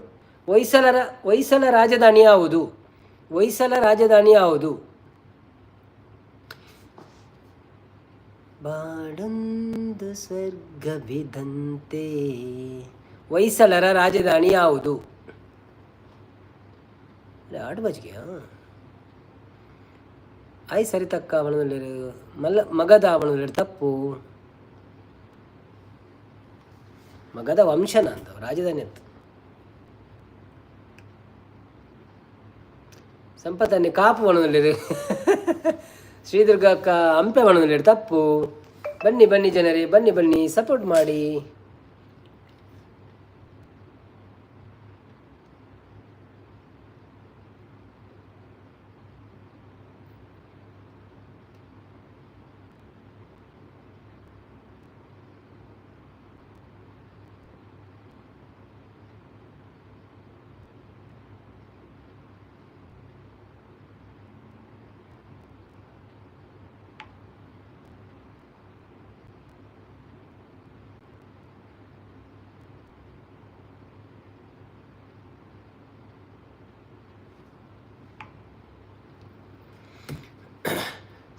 ಹೊಯ್ಸಳರ ಹೊಯ್ಸಳ ರಾಜಧಾನಿ ಯಾವುದು? ಹೊಯ್ಸಳ ರಾಜಧಾನಿ ಯಾವುದು? ಬಾಡೊಂದು ಸ್ವರ್ಗವಿದಂತೆ. ಹೊಯ್ಸಳರ ರಾಜಧಾನಿ ಯಾವುದು? ಆಡು ಬಜ್ಗೆ ಆಯ್ ಸರಿತಕ್ಕ ಪನೊಂದುಲ್ಲೆರ್. ಮಲ್ಲ ಮಗಧ ಪನೊಂದುಲ್ಲೆರ್, ತಪ್ಪು. ಮಗಧ ವಂಶನ ಅಂತ ರಾಜಧಾನಿ ಅತ್ತು. ಸಂಪತ್ತನ್ನೇ ಕಾಪು ಪನೊಂದುಲ್ಲೆರ್. ಶ್ರೀದುರ್ಗ ಅಕ್ಕ ಹಂಪೆ ಪನೊಂದುಲ್ಲೆರ್, ತಪ್ಪು. ಬನ್ನಿ ಬನ್ನಿ ಜನರೇ, ಬನ್ನಿ ಬನ್ನಿ, ಸಪೋರ್ಟ್ ಮಾಡಿ.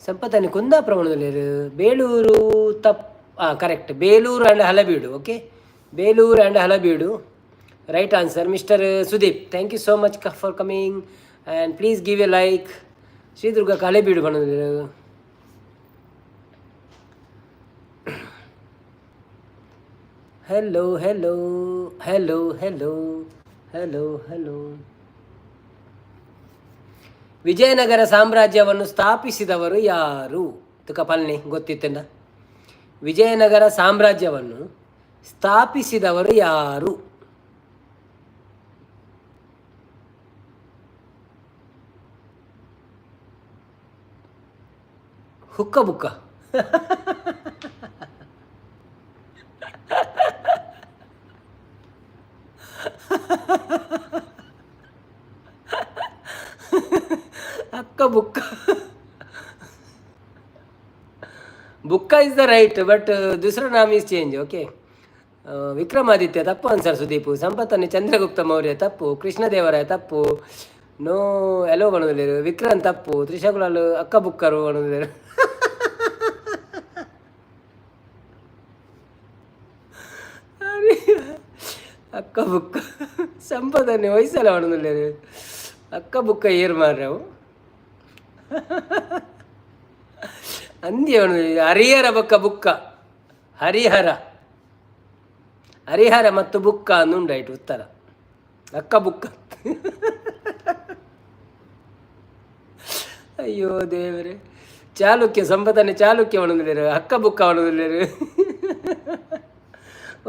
ಸಂಪತ್ತನೆ ಕುಂದಾಪುರ ಪನೊಂದುಲ್ಲೆರ್. ಬೇಲೂರು ತಪ್ correct. Belur and Halebidu. Okay, Belur and Halebidu right answer. Mister Sudeep, thank you so much for coming and please give a like. Shridurga Halebidu ಪನೊಂದುಲ್ಲೆರ್. Hello hello hello hello hello hello. Vijayanagara ಸಾಮ್ರಾಜ್ಯವನ್ನು ಸ್ಥಾಪಿಸಿದವರು ಯಾರು? ತುಕ ಪಲ್ನಿ ಗೊತ್ತಿತ್ತಂಡ. ವಿಜಯನಗರ ಸಾಮ್ರಾಜ್ಯವನ್ನು ಸ್ಥಾಪಿಸಿದವರು ಯಾರು? ಹುಕ್ಕ ಬುಕ್ಕ. ಅಕ್ಕ ಬುಕ್ಕ. ಬುಕ್ಕ is the right, but ದೂಸರಾ ನಾಮ್ is change. Okay, Vikramaditya ತಪ್ಪು ಆನ್ಸರ್ ಸುದೀಪ್. ಸಂಪತ್ತನಿ ಚಂದ್ರಗುಪ್ತ ಮೌರ್ಯ ತಪ್ಪು. ಕೃಷ್ಣದೇವರಾಯ ತಪ್ಪು. ನೋ ಎಲೋ ಪನೊಂದುಲ್ಲೆರ್. ವಿಕ್ರಮ್ ತಪ್ಪು. ತ್ರಿಶಾಕುಲಾಲ್ ಅಕ್ಕ ಬುಕ್ಕರು ಪನೊಂದುಲ್ಲೆರ್. ಅಕ್ಕ ಬುಕ್ಕ ಸಂಪದನೆ ಹೊಯ್ಸಲ ಪನೊಂದುಲ್ಲೆರ್. ಅಕ್ಕ ಬುಕ್ಕ ಏರ್ ಮಾರ್ರೆ ಅವು. ಅಂದ್ಯ ಹರಿಹರ ಬೊಕ್ಕ ಬುಕ್ಕ. ಹರಿಹರ, ಹರಿಹರ ಮತ್ತು ಬುಕ್ಕ ಅಂದುಂಡಾಯ್ತು ಉತ್ತರ. ಅಕ್ಕ ಬುಕ್ಕ. ಅಯ್ಯೋ ದೇವರೇ. ಚಾಲುಕ್ಯ ಸಂಪತನೆ ಚಾಲುಕ್ಯ ಒಣಗಿದಾರೆ, ಅಕ್ಕ ಬುಕ್ಕ ಒಣಗಿದಾರೆ.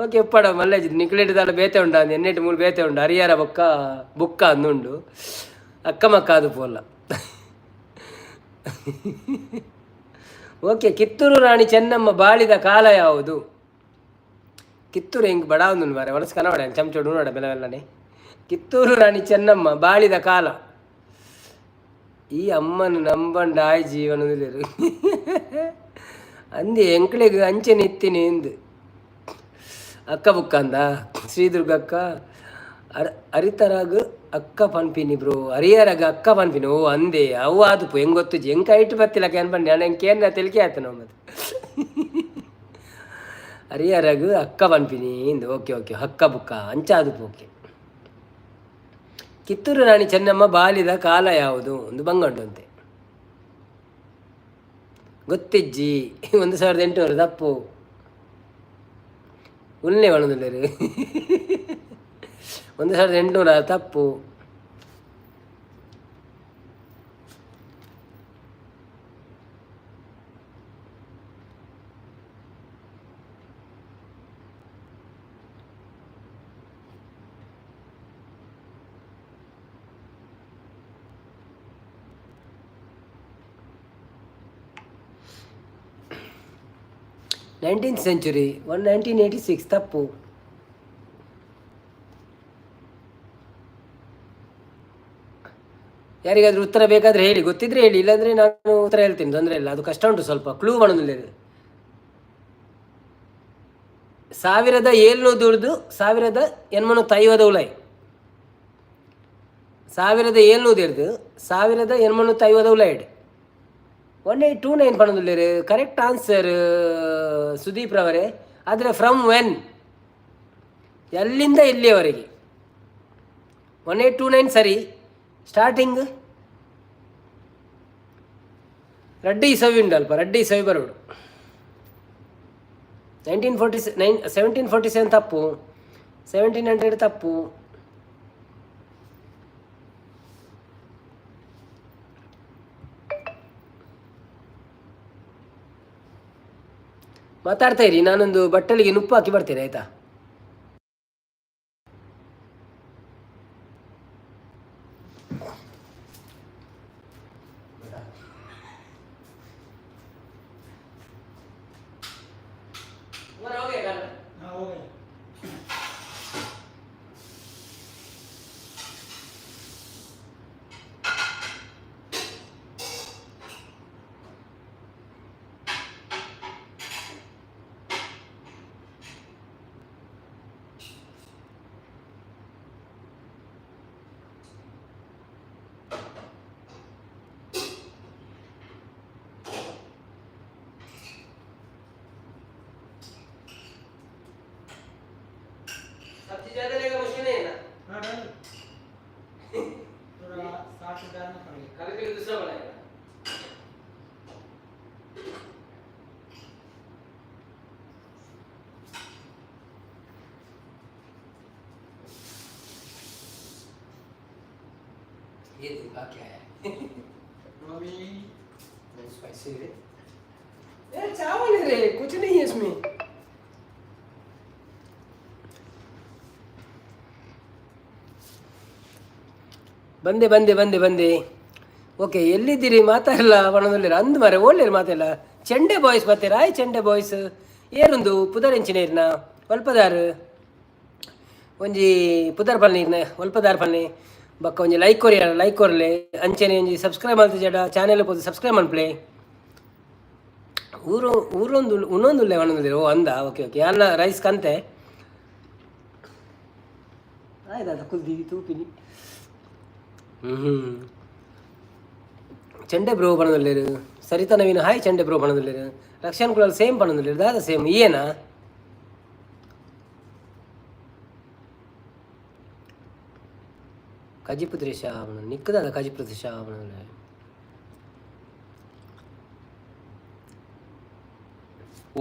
ಓಕೆ, ಎಪ್ಪಡ ಮಲ್ಲೇಜ್ ನಿಕ್ಲೇಟ್ ದಾಲ ಬೇತೆ ಉಂಡ, ಎನ್ನೆಟ್ ಮೂಲು ಬೇತೆ ಉಂಡು. ಹರಿಹರ ಬೊಕ್ಕ ಬುಕ್ಕ ಅಂದುಂಡು, ಅಕ್ಕ ಮಕ್ಕ ಅದು ಪೋಲ್ಲ. ಓಕೆ, ಕಿತ್ತೂರು ರಾಣಿ ಚೆನ್ನಮ್ಮ ಬಾಳಿದ ಕಾಲ ಯಾವುದು? ಕಿತ್ತೂರು ಹೆಂಗೆ ಬಡ ಒಂದು ಮಾರೆ ಒಣಸ್ ಕನ್ನಡ ಚಮಚೋಡು ನೋಡ ಬೆಲವೆಲ್ಲನೆ. ಕಿತ್ತೂರು ರಾಣಿ ಚೆನ್ನಮ್ಮ ಬಾಳಿದ ಕಾಲ. ಈ ಅಮ್ಮನ ನಂಬಂಡ ಆಯ್ ಜೀವನದಲ್ಲಿ ಅಂದೆ ಎಂಕ್ಲೆಗ್ ಅಂಚೆನೆ ಇತ್ತೀನಿ ಎಂದು. ಅಕ್ಕ ಬುಕ್ಕ ಅಂದ ಶ್ರೀದುರ್ಗಕ್ಕ. ಅರಿತರಾಗ ಅಕ್ಕ ಪನ್ಪಿನಿ ಬ್ರೋ, ಹರಿಹರಗ ಅಕ್ಕ ಪನ್ಪಿನಿ. ಓ ಅಂದೆ, ಅವು ಆದುಪು ಹೆಂಗ್ ಗೊತ್ತುಜಿ. ಎಂಕ ಐಟ್ ಬತ್ತಿಲ್ಲ ಅನ್ಪಂಡಿ ನಾನು ಎಂಕ ಏನ ತೆಲಿಕೆ ಆಯ್ತು ನಮ್ಮ ಹರಿಹರಗ್ ಅಕ್ಕ ಪನ್ಪಿನಿ ಇಂದು. ಓಕೆ ಓಕೆ, ಹಕ್ಕ ಬುಕ್ಕ ಅಂಚ ಆದುಪು. ಓಕೆ, ಕಿತ್ತೂರು ರಾಣಿ ಚೆನ್ನಮ್ಮ ಬಾಲಿದ ಕಾಲ ಯಾವುದು? ಒಂದು ಬಂಗಂಡು ಅಂತೆ. ಗೊತ್ತಿಜ್ಜಿ. 1800 ತಪ್ಪು. ಉಲ್ಲೆ ಒಣದುಲ್ಲೇರು. 1800 ತಪ್ಪು. 19th century, 1986 ತಪ್ಪು. ಯಾರಿಗಾದ್ರೂ ಉತ್ತರ ಬೇಕಾದರೆ ಹೇಳಿ, ಗೊತ್ತಿದ್ರೆ ಹೇಳಿ, ಇಲ್ಲಾಂದರೆ ನಾನು ಉತ್ತರ ಹೇಳ್ತೀನಿ, ತೊಂದರೆ ಇಲ್ಲ. ಅದು ಕಷ್ಟ ಉಂಟು ಸ್ವಲ್ಪ, ಕ್ಲೂ ಮಾಡೋದಿಲ್ಲ. ಇದು 1700ರ್ದು 1850 ಉಲಾಯಿ. 1700ರ್ದು 1850 ಉಲಾಯಿಡ್. 1829 ಪಣದುಲ್ಲೇರು. ಕರೆಕ್ಟ್ ಆನ್ಸರ್ ಸುದೀಪ್ ರವರೇ. ಆದರೆ ಫ್ರಮ್ when, ಎಲ್ಲಿಂದ ಎಲ್ಲಿಯವರೆಗೆ? 1829 ಸರಿ. ಸ್ಟಾರ್ಟಿಂಗ್ ರಡ್ಡಿ ಇಸವಿ ಉಂಡಲ್ಪ, ರಡ್ಡಿ ಇಸವಿ ಬರೋಡು. 1949, 1747 ತಪ್ಪು, 1700 ತಪ್ಪು. ಮಾತಾಡ್ತಾ ಇರಿ, ನಾನೊಂದು ಬಟ್ಟಲಿಗೆ ನುಪ್ಪು ಹಾಕಿ ಬರ್ತೇನೆ, ಆಯ್ತಾ? सब्जी ज्यादा लेगा मुश्किल नहीं है ना? हाँ, डाल थोड़ा, 60 डालना पड़ेगा। कल के लिए दूसरा बनाएगा। ये देखा क्या है? अभी स्पाइसी है यार, चावल है रे, कुछ नहीं है इसमें। ಬಂದೆ ಬಂದೆ ಬಂದೆ ಬಂದೆ. ಓಕೆ, ಎಲ್ಲಿದ್ದೀರಿ? ಮಾತಾಡಲ್ಲ ಬಣ್ಣದಲ್ಲಿ ಅಂದ್ ಮಾರೆ ಒಳ್ಳೆ ಮಾತೆಲ್ಲ. ಚೆಂಡೆ ಬಾಯ್ಸ್ ಬರ್ತೀರ? ಆಯ್ ಚೆಂಡೆ ಬಾಯ್ಸ್ ಏರುಂದು ಪುದರ್ ಎಂಚಿನೇರ್ನ ಒಲ್ಪದಾರು ಒಂಜಿ ಪುದರ್ ಪಲ್ನಿ ಒಲ್ಪದಾರ್ ಪಲ್ನಿ. ಬೊಕ್ಕ ಒಂಜಿ ಲೈಕ್ ಕೊರಿಯ, ಲೈಕ್ ಕೊರ್ಲೆ. ಅಂಚನೆ ಒಂಜಿ ಸಬ್ಸ್ಕ್ರೈಬ್ ಮಲ್ತ್ ಜಡ ಚಾನೆಲ್ ಪೋದು ಸಬ್ಸ್ಕ್ರೈಬ್ ಮನ್ಪ್ಲೆ. ಊರು ಊರೊಂದು ಉನ್ನೊಂದುಲ್ಲೆ ಒಣಂದುಲ್ಲೆ. ಓ ಅಂದ, ಓಕೆ ಓಕೆ. ಯಾನ್ನ ರೈಸ್ ಕಂತೆ ಆಯ್ತು ಕುಲ್ದಿ ತೂಪಿನಿ. ಹ್ಞೂ ಚೆಂಡೆ ಬ್ರೋ ಪಣದುಲ್ಲೇರು. ಸರಿತಾ ನವೀನ್ ಹಾಯ್. ಚೆಂಡೆ ಬ್ರೋ ಪಣದುಲ್ಲೇರು. ರಕ್ಷಣ್ ಕುಲಾಲ್ ಸೇಮ್ ಪಣದುಲ್ಲೇರು. ದಾದ ಸೇಮ್ ಏನಾ? ಕಜಿಪು ದ್ರೇಶ ನಿಕ್ಕದಾದ ಕಜಿಪು ದ್ರೇಶ.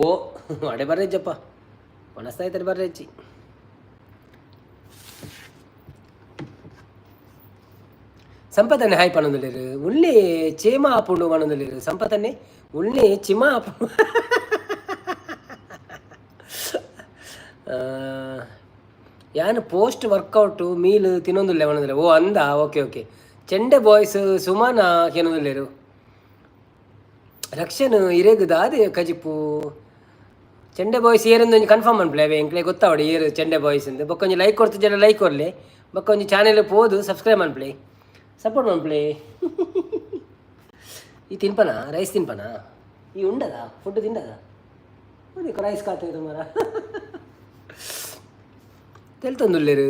ಓ ಅಡೆ ಬರ್ರೆಜ್ಜಪ್ಪ, ಒಣಸ್ತಾಯ್ತಾರೆ ಬರ್ರೆಜ್ಜಿ. ಸಂಪತನ್ನೆ ಹಾಯ್ ಪನೊಂದುಲ್ಲೆರ್. ಉಲ್ಲೆ ಚೇಮ ಆಪುಂಡು ಪನೊಂದುಲ್ಲೆರ್. ಸಂಪತನ್ನೆ ಉಲ್ಲೆ ಚಿಮ ಆಪುಂಡು. ಯಾನ್ ಪೋಸ್ಟ್ ವರ್ಕೌಟ್ ಮೀಲ್ ತಿನ್ನೊಂದುಲ್ಲೆ ಪನೊಂದುಲ್ಲೆ. ಓ ಅಂದ, ಓಕೆ ಓಕೆ. ಚೆಂಡೆ ಬಾಯ್ಸ್ ಸುಮಾನ ಕೇನೊಂದುಲ್ಲೆರ್. ರಕ್ಷಣ್ ಇರೆಗ್ ದಾದೆ ಕಜಿಪು? ಚೆಂಡೆ ಬಾಯ್ಸ್ ಏರಂದು ಒಂಜಿ ಕನ್ಫರ್ಮ್ ಮನ್ಪುಲೆ. ಅವೇ ಎಂಕ್ಲೆ ಗೊತ್ತಾವಡು ಏರು ಚೆಂಡೆ ಬಾಯ್ಸ್ ಅಂದ್. ಬೊಕ್ಕ ಒಂಜಿ ಲೈಕ್ ಕೊರ್ತು ಜನ ಲೈಕ್ ಕೊರ್ಲೆ. ಬೊಕ್ಕ ಒಂಜಿ ಚಾನೆಲ್ ಪೋದು ಸಬ್ಸ್ಕ್ರೈಬ್ ಮನ್ಪುಲೆ, ಸಪೋರ್ಟ್ ಮನ್ಪುಲೆ. ಈ ತಿನ್ಪನ ರೈಸ್ ತಿನ್ಪನ? ಈ ಉಂಡದ ಫುಡ್ ತಿಂಡದ? देखो ರೈಸ್ ಖಾತೆ ತುಮಾರ ತೆಲ್ತೊಂದುಲ್ಲೆರ್.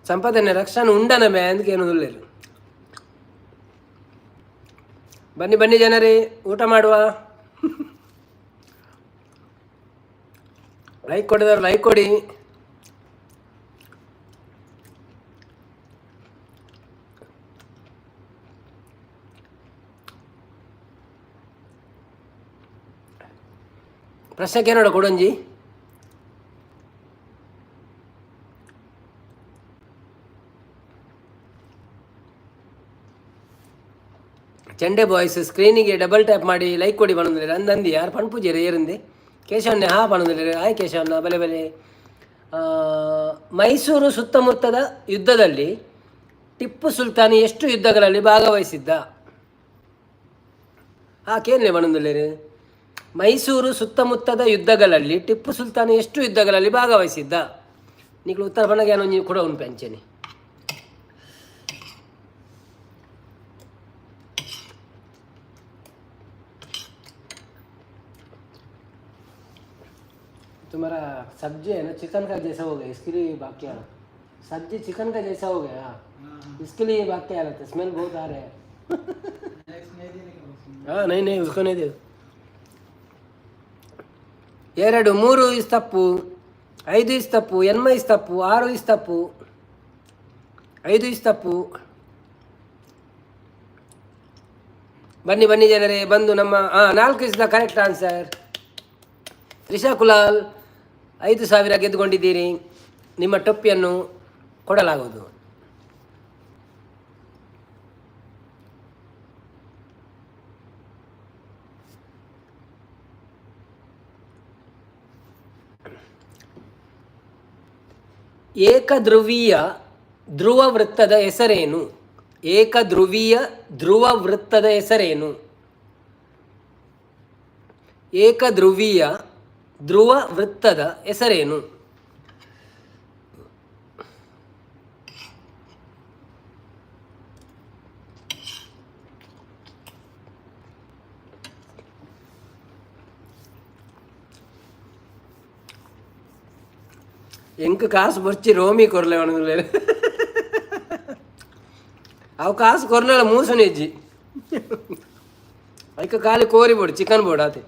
ಸಂಪಾದನೆ ರಕ್ಷಣೆ ಉಂಡನ ಮೇ ಅಂದ್ ಕೇನೊಂದುಲ್ಲೆರ್. ಬನ್ನಿ ಬನ್ನಿ ಜನರೇ, ಊಟ ಮಾಡುವ. ಲೈಕ್ ಕೊಡಿದವರು ಲೈಕ್ ಕೊಡಿ. ಪ್ರಶ್ನೆ ಕೇನೋಡ ಕೊಡೊಂಜಿ. ಚೆಂಡೆ ಬಾಯ್ಸ್ ಸ್ಕ್ರೀನಿಗೆ ಡಬಲ್ ಟ್ಯಾಪ್ ಮಾಡಿ ಲೈಕ್ ಕೊಡಿ ಪನೊಂದುಲ್ಲೆರ್. ಅಂದಂದಿ ಯಾರು ಪನ್ಪುಜೆರ್ ಏರಂದೆ. ಕೇಶವನ್ನೇ ಹಾ ಪನೊಂದುಲ್ಲೆರ್. ಹಾಯ್ ಕೇಶವಣ್ಣ, ಬಲೆ ಬಲೆ. ಮೈಸೂರು ಸುತ್ತಮುತ್ತದ ಯುದ್ಧದಲ್ಲಿ ಟಿಪ್ಪು ಸುಲ್ತಾನ್ ಎಷ್ಟು ಯುದ್ಧಗಳಲ್ಲಿ ಭಾಗವಹಿಸಿದ್ದ? ಹಾ ಕೇನ್ಲೆ ಪನೊಂದುಲ್ಲೆರ್. ಮೈಸೂರು ಸುತ್ತಮುತ್ತದ ಯುದ್ಧಗಳಲ್ಲಿ ಟಿಪ್ಪು ಸುಲ್ತಾನ್ ಎಷ್ಟು ಯುದ್ಧಗಳಲ್ಲಿ ಭಾಗವಹಿಸಿದ್ದ? ನಿಕ್ಲು ಉತ್ತರ ಪನ್ನಗ ಯಾನ್ ಒಂಜಿ ಕುಡ ಉನ್ಪೆ ಅಂಚೆನೆ. तुम्हारा सब्जी है ना, चिकन का जैसा हो गया, इसके लिए भाग के आना। सब्जी चिकन का जैसा हो गया, इसके लिए भाग के आ रहा था। स्मेल बहुत आ रहा है। नेक्स्ट नहीं देने का उसको। हाँ, नहीं नहीं, उसको नहीं दे। ಎರಡು, ಮೂರು is ತಪ್ಪು, ಐದು is ತಪ್ಪು, ಎನ್ಮ is ತಪ್ಪು, ಆರು is ತಪ್ಪು, ಐದು is ತಪ್ಪು. ಬನ್ನಿ ಬನ್ನಿ ಜನರೇ, ಬಂದು ನಮ್ಮ ಹಾಂ ನಾಲ್ಕು is the correct answer. Trisha Kulal 5000 ಗೆದ್ದುಕೊಂಡಿದ್ದೀರಿ. ನಿಮ್ಮ ಟೊಪ್ಪಿಯನ್ನು ಕೊಡಲಾಗುವುದು. ಏಕಧ್ರುವೀಯ ಧ್ರುವ ವೃತ್ತದ ಹೆಸರೇನು? ಏಕಧ್ರುವೀಯ ಧ್ರುವ ವೃತ್ತದ ಹೆಸರೇನು? ಏಕಧ್ರುವೀಯ ಧ್ರುವ ವೃತ್ತದ ಹೆಸರೇನು? ಎಂಕ್ ಕಾಸು ಬೊರ್ಚಿ ರೋಮಿ ಕೊರ್ಲೆ ಪನೊಂದುಲ್ಲೆರ್. ಅವು ಕಾಸು ಕೊರ್ನಲ ಮೂಸುನೆ ಇಜ್ಜಿ. ಐಕ್ ಖಾಲಿ ಕೋರಿ ಬೋಡು, ಚಿಕನ್ ಬೋಡು ಆತೆ.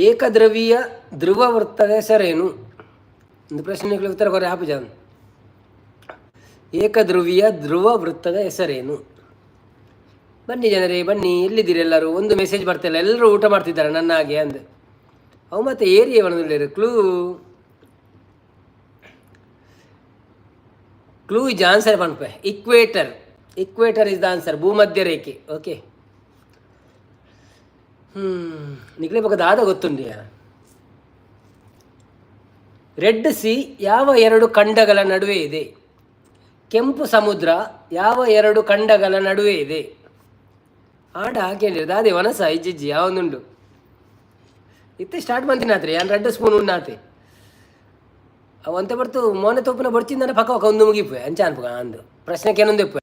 ಏಕದ್ರವೀಯ ಧ್ರುವ ವೃತ್ತದ ಹೆಸರೇನು? ಒಂದು ಪ್ರಶ್ನೆಗಳಿಗೆ ಉತ್ತರ ಕೊರೆ ಆಪುಜ. ಏಕಧ್ರುವೀಯ ಧ್ರುವ ವೃತ್ತದ ಹೆಸರೇನು? ಬನ್ನಿ ಜನರೇ, ಬನ್ನಿ. ಎಲ್ಲಿದ್ದೀರಿ ಎಲ್ಲರೂ? ಒಂದು ಮೆಸೇಜ್ ಬರ್ತಿಲ್ಲ. ಎಲ್ಲರೂ ಊಟ ಮಾಡ್ತಿದ್ದಾರೆ ನನ್ನ ಹಾಗೆ ಅಂದ್. ಅವು ಮತ್ತೆ ಏರಿಯಾ ಪನೊಂದುಲ್ಲೆರ್. ಕ್ಲೂ ಕ್ಲೂ is answer ಪನ್ಪೆ. Equator, equator is the answer. ಭೂಮಧ್ಯ ರೇಖೆ. ಓಕೆ. ನಿಕ್ಲೆ ಬೊಕ ದಾದ ಗೊತ್ತುಂಡಿಯಾ? ರೆಡ್ ಸಿ ಯಾವ ಎರಡು ಖಂಡಗಳ ನಡುವೆ ಇದೆ? ಕೆಂಪು ಸಮುದ್ರ ಯಾವ ಎರಡು ಖಂಡಗಳ ನಡುವೆ ಇದೆ? ಆಂಡ ಕೇಳಿರಿ ದಾದೆ ವನಸ ಇಜ್ಜಿಜ್ಜಿ ಯಾವೊಂದುಂಡು. ಇತ್ತೆ ಸ್ಟಾರ್ಟ್ ಮಂತಿನಾತ್ರಿ ಯಾನ್ ರಡ್ಡ್ ಸ್ಪೂನ್ ಉಣ್ಣಾತೆ. ಅವು ಒಂತೆ ಬರ್ತು ಮೋನೆ ತೋಪುನ ಬೊಡ್ಚಿಂದನ ಪಕ್ಕ ಪಕ್ಕ ಒಂದು ಮುಗಿಪುವೆ ಅಂಚ ಅನ್ಪುಗ ಅಂದು. ಪ್ರಶ್ನೆ ಕೇನೊಂದು ಇಪ್ಪುವೆ.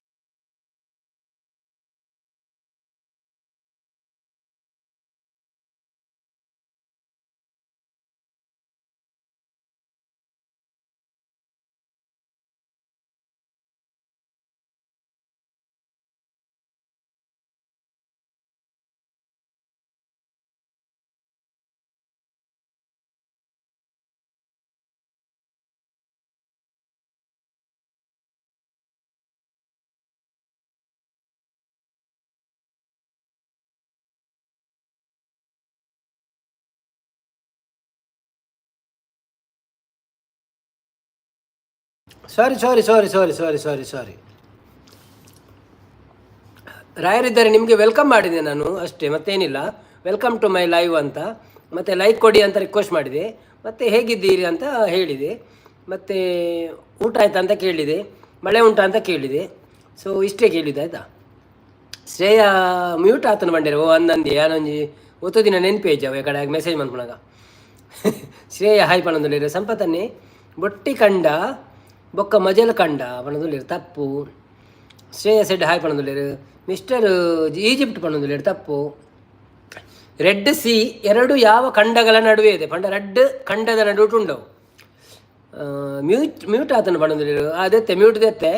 Sorry sorry sorry sorry sorry sorry sorry. ರಾಯರಿದ್ದಾರೆ, ನಿಮಗೆ welcome ಮಾಡಿದೆ ನಾನು ಅಷ್ಟೇ, ಮತ್ತೇನಿಲ್ಲ. Welcome to my live ಅಂತ, ಮತ್ತು ಲೈಕ್ ಕೊಡಿ ಅಂತ ರಿಕ್ವೆಸ್ಟ್ ಮಾಡಿದೆ, ಮತ್ತು ಹೇಗಿದ್ದೀರಿ ಅಂತ ಹೇಳಿದೆ, ಮತ್ತು ಊಟ ಆಯ್ತಾ ಅಂತ ಕೇಳಿದೆ, ಮಳೆ ಉಂಟಾ ಅಂತ ಕೇಳಿದೆ. ಸೊ ಇಷ್ಟೇ ಕೇಳಿದೆ, ಆಯಿತಾ? ಶ್ರೇಯ ಮ್ಯೂಟ್ ಆತನ ಬಂಡೇರು. ಓ ಅಂದಂದಿ ಯಾನೊಂಜಿ ಒತ್ತು ದಿನ ನೆನ್ಪೇಜ್ ಅವ ಕಡೆ ಮೆಸೇಜ್ ಮನ್ಪುನಾಗ. ಶ್ರೇಯ ಹಾಯ್ ಪಣಂದುಲ್ಲೇರು. ಸಂಪತನ್ನೇ ಬೊಟ್ಟಿ ಕಂಡ ಬೊಕ್ಕ ಮಜಲ್ ಕಂಡ ಪಣಂದುಲ್ಲೇರು, ತಪ್ಪು. ಶ್ರೇಯ ಸೆಡ್ ಹಾಯ್ ಪಣಂದುಲ್ಲೇರು. ಮಿಸ್ಟರ್ ಈಜಿಪ್ಟ್ ಪಣಂದುಲ್ಲೇರು, ತಪ್ಪು. ರೆಡ್ ಸಿ ಎರಡು ಯಾವ ಖಂಡಗಳ ನಡುವೆ ಇದೆ? ಪಂಡ ರೆಡ್ ಖಂಡದ ನಡುವೆ ಉಂಡವು. ಮ್ಯೂಟ್ ಮ್ಯೂಟ್ ಆತನ ಪಣಂದುಲ್ಲೇರು. ಅದೆತ್ತೆ ಮ್ಯೂಟ್ ದೆತ್ತೆ.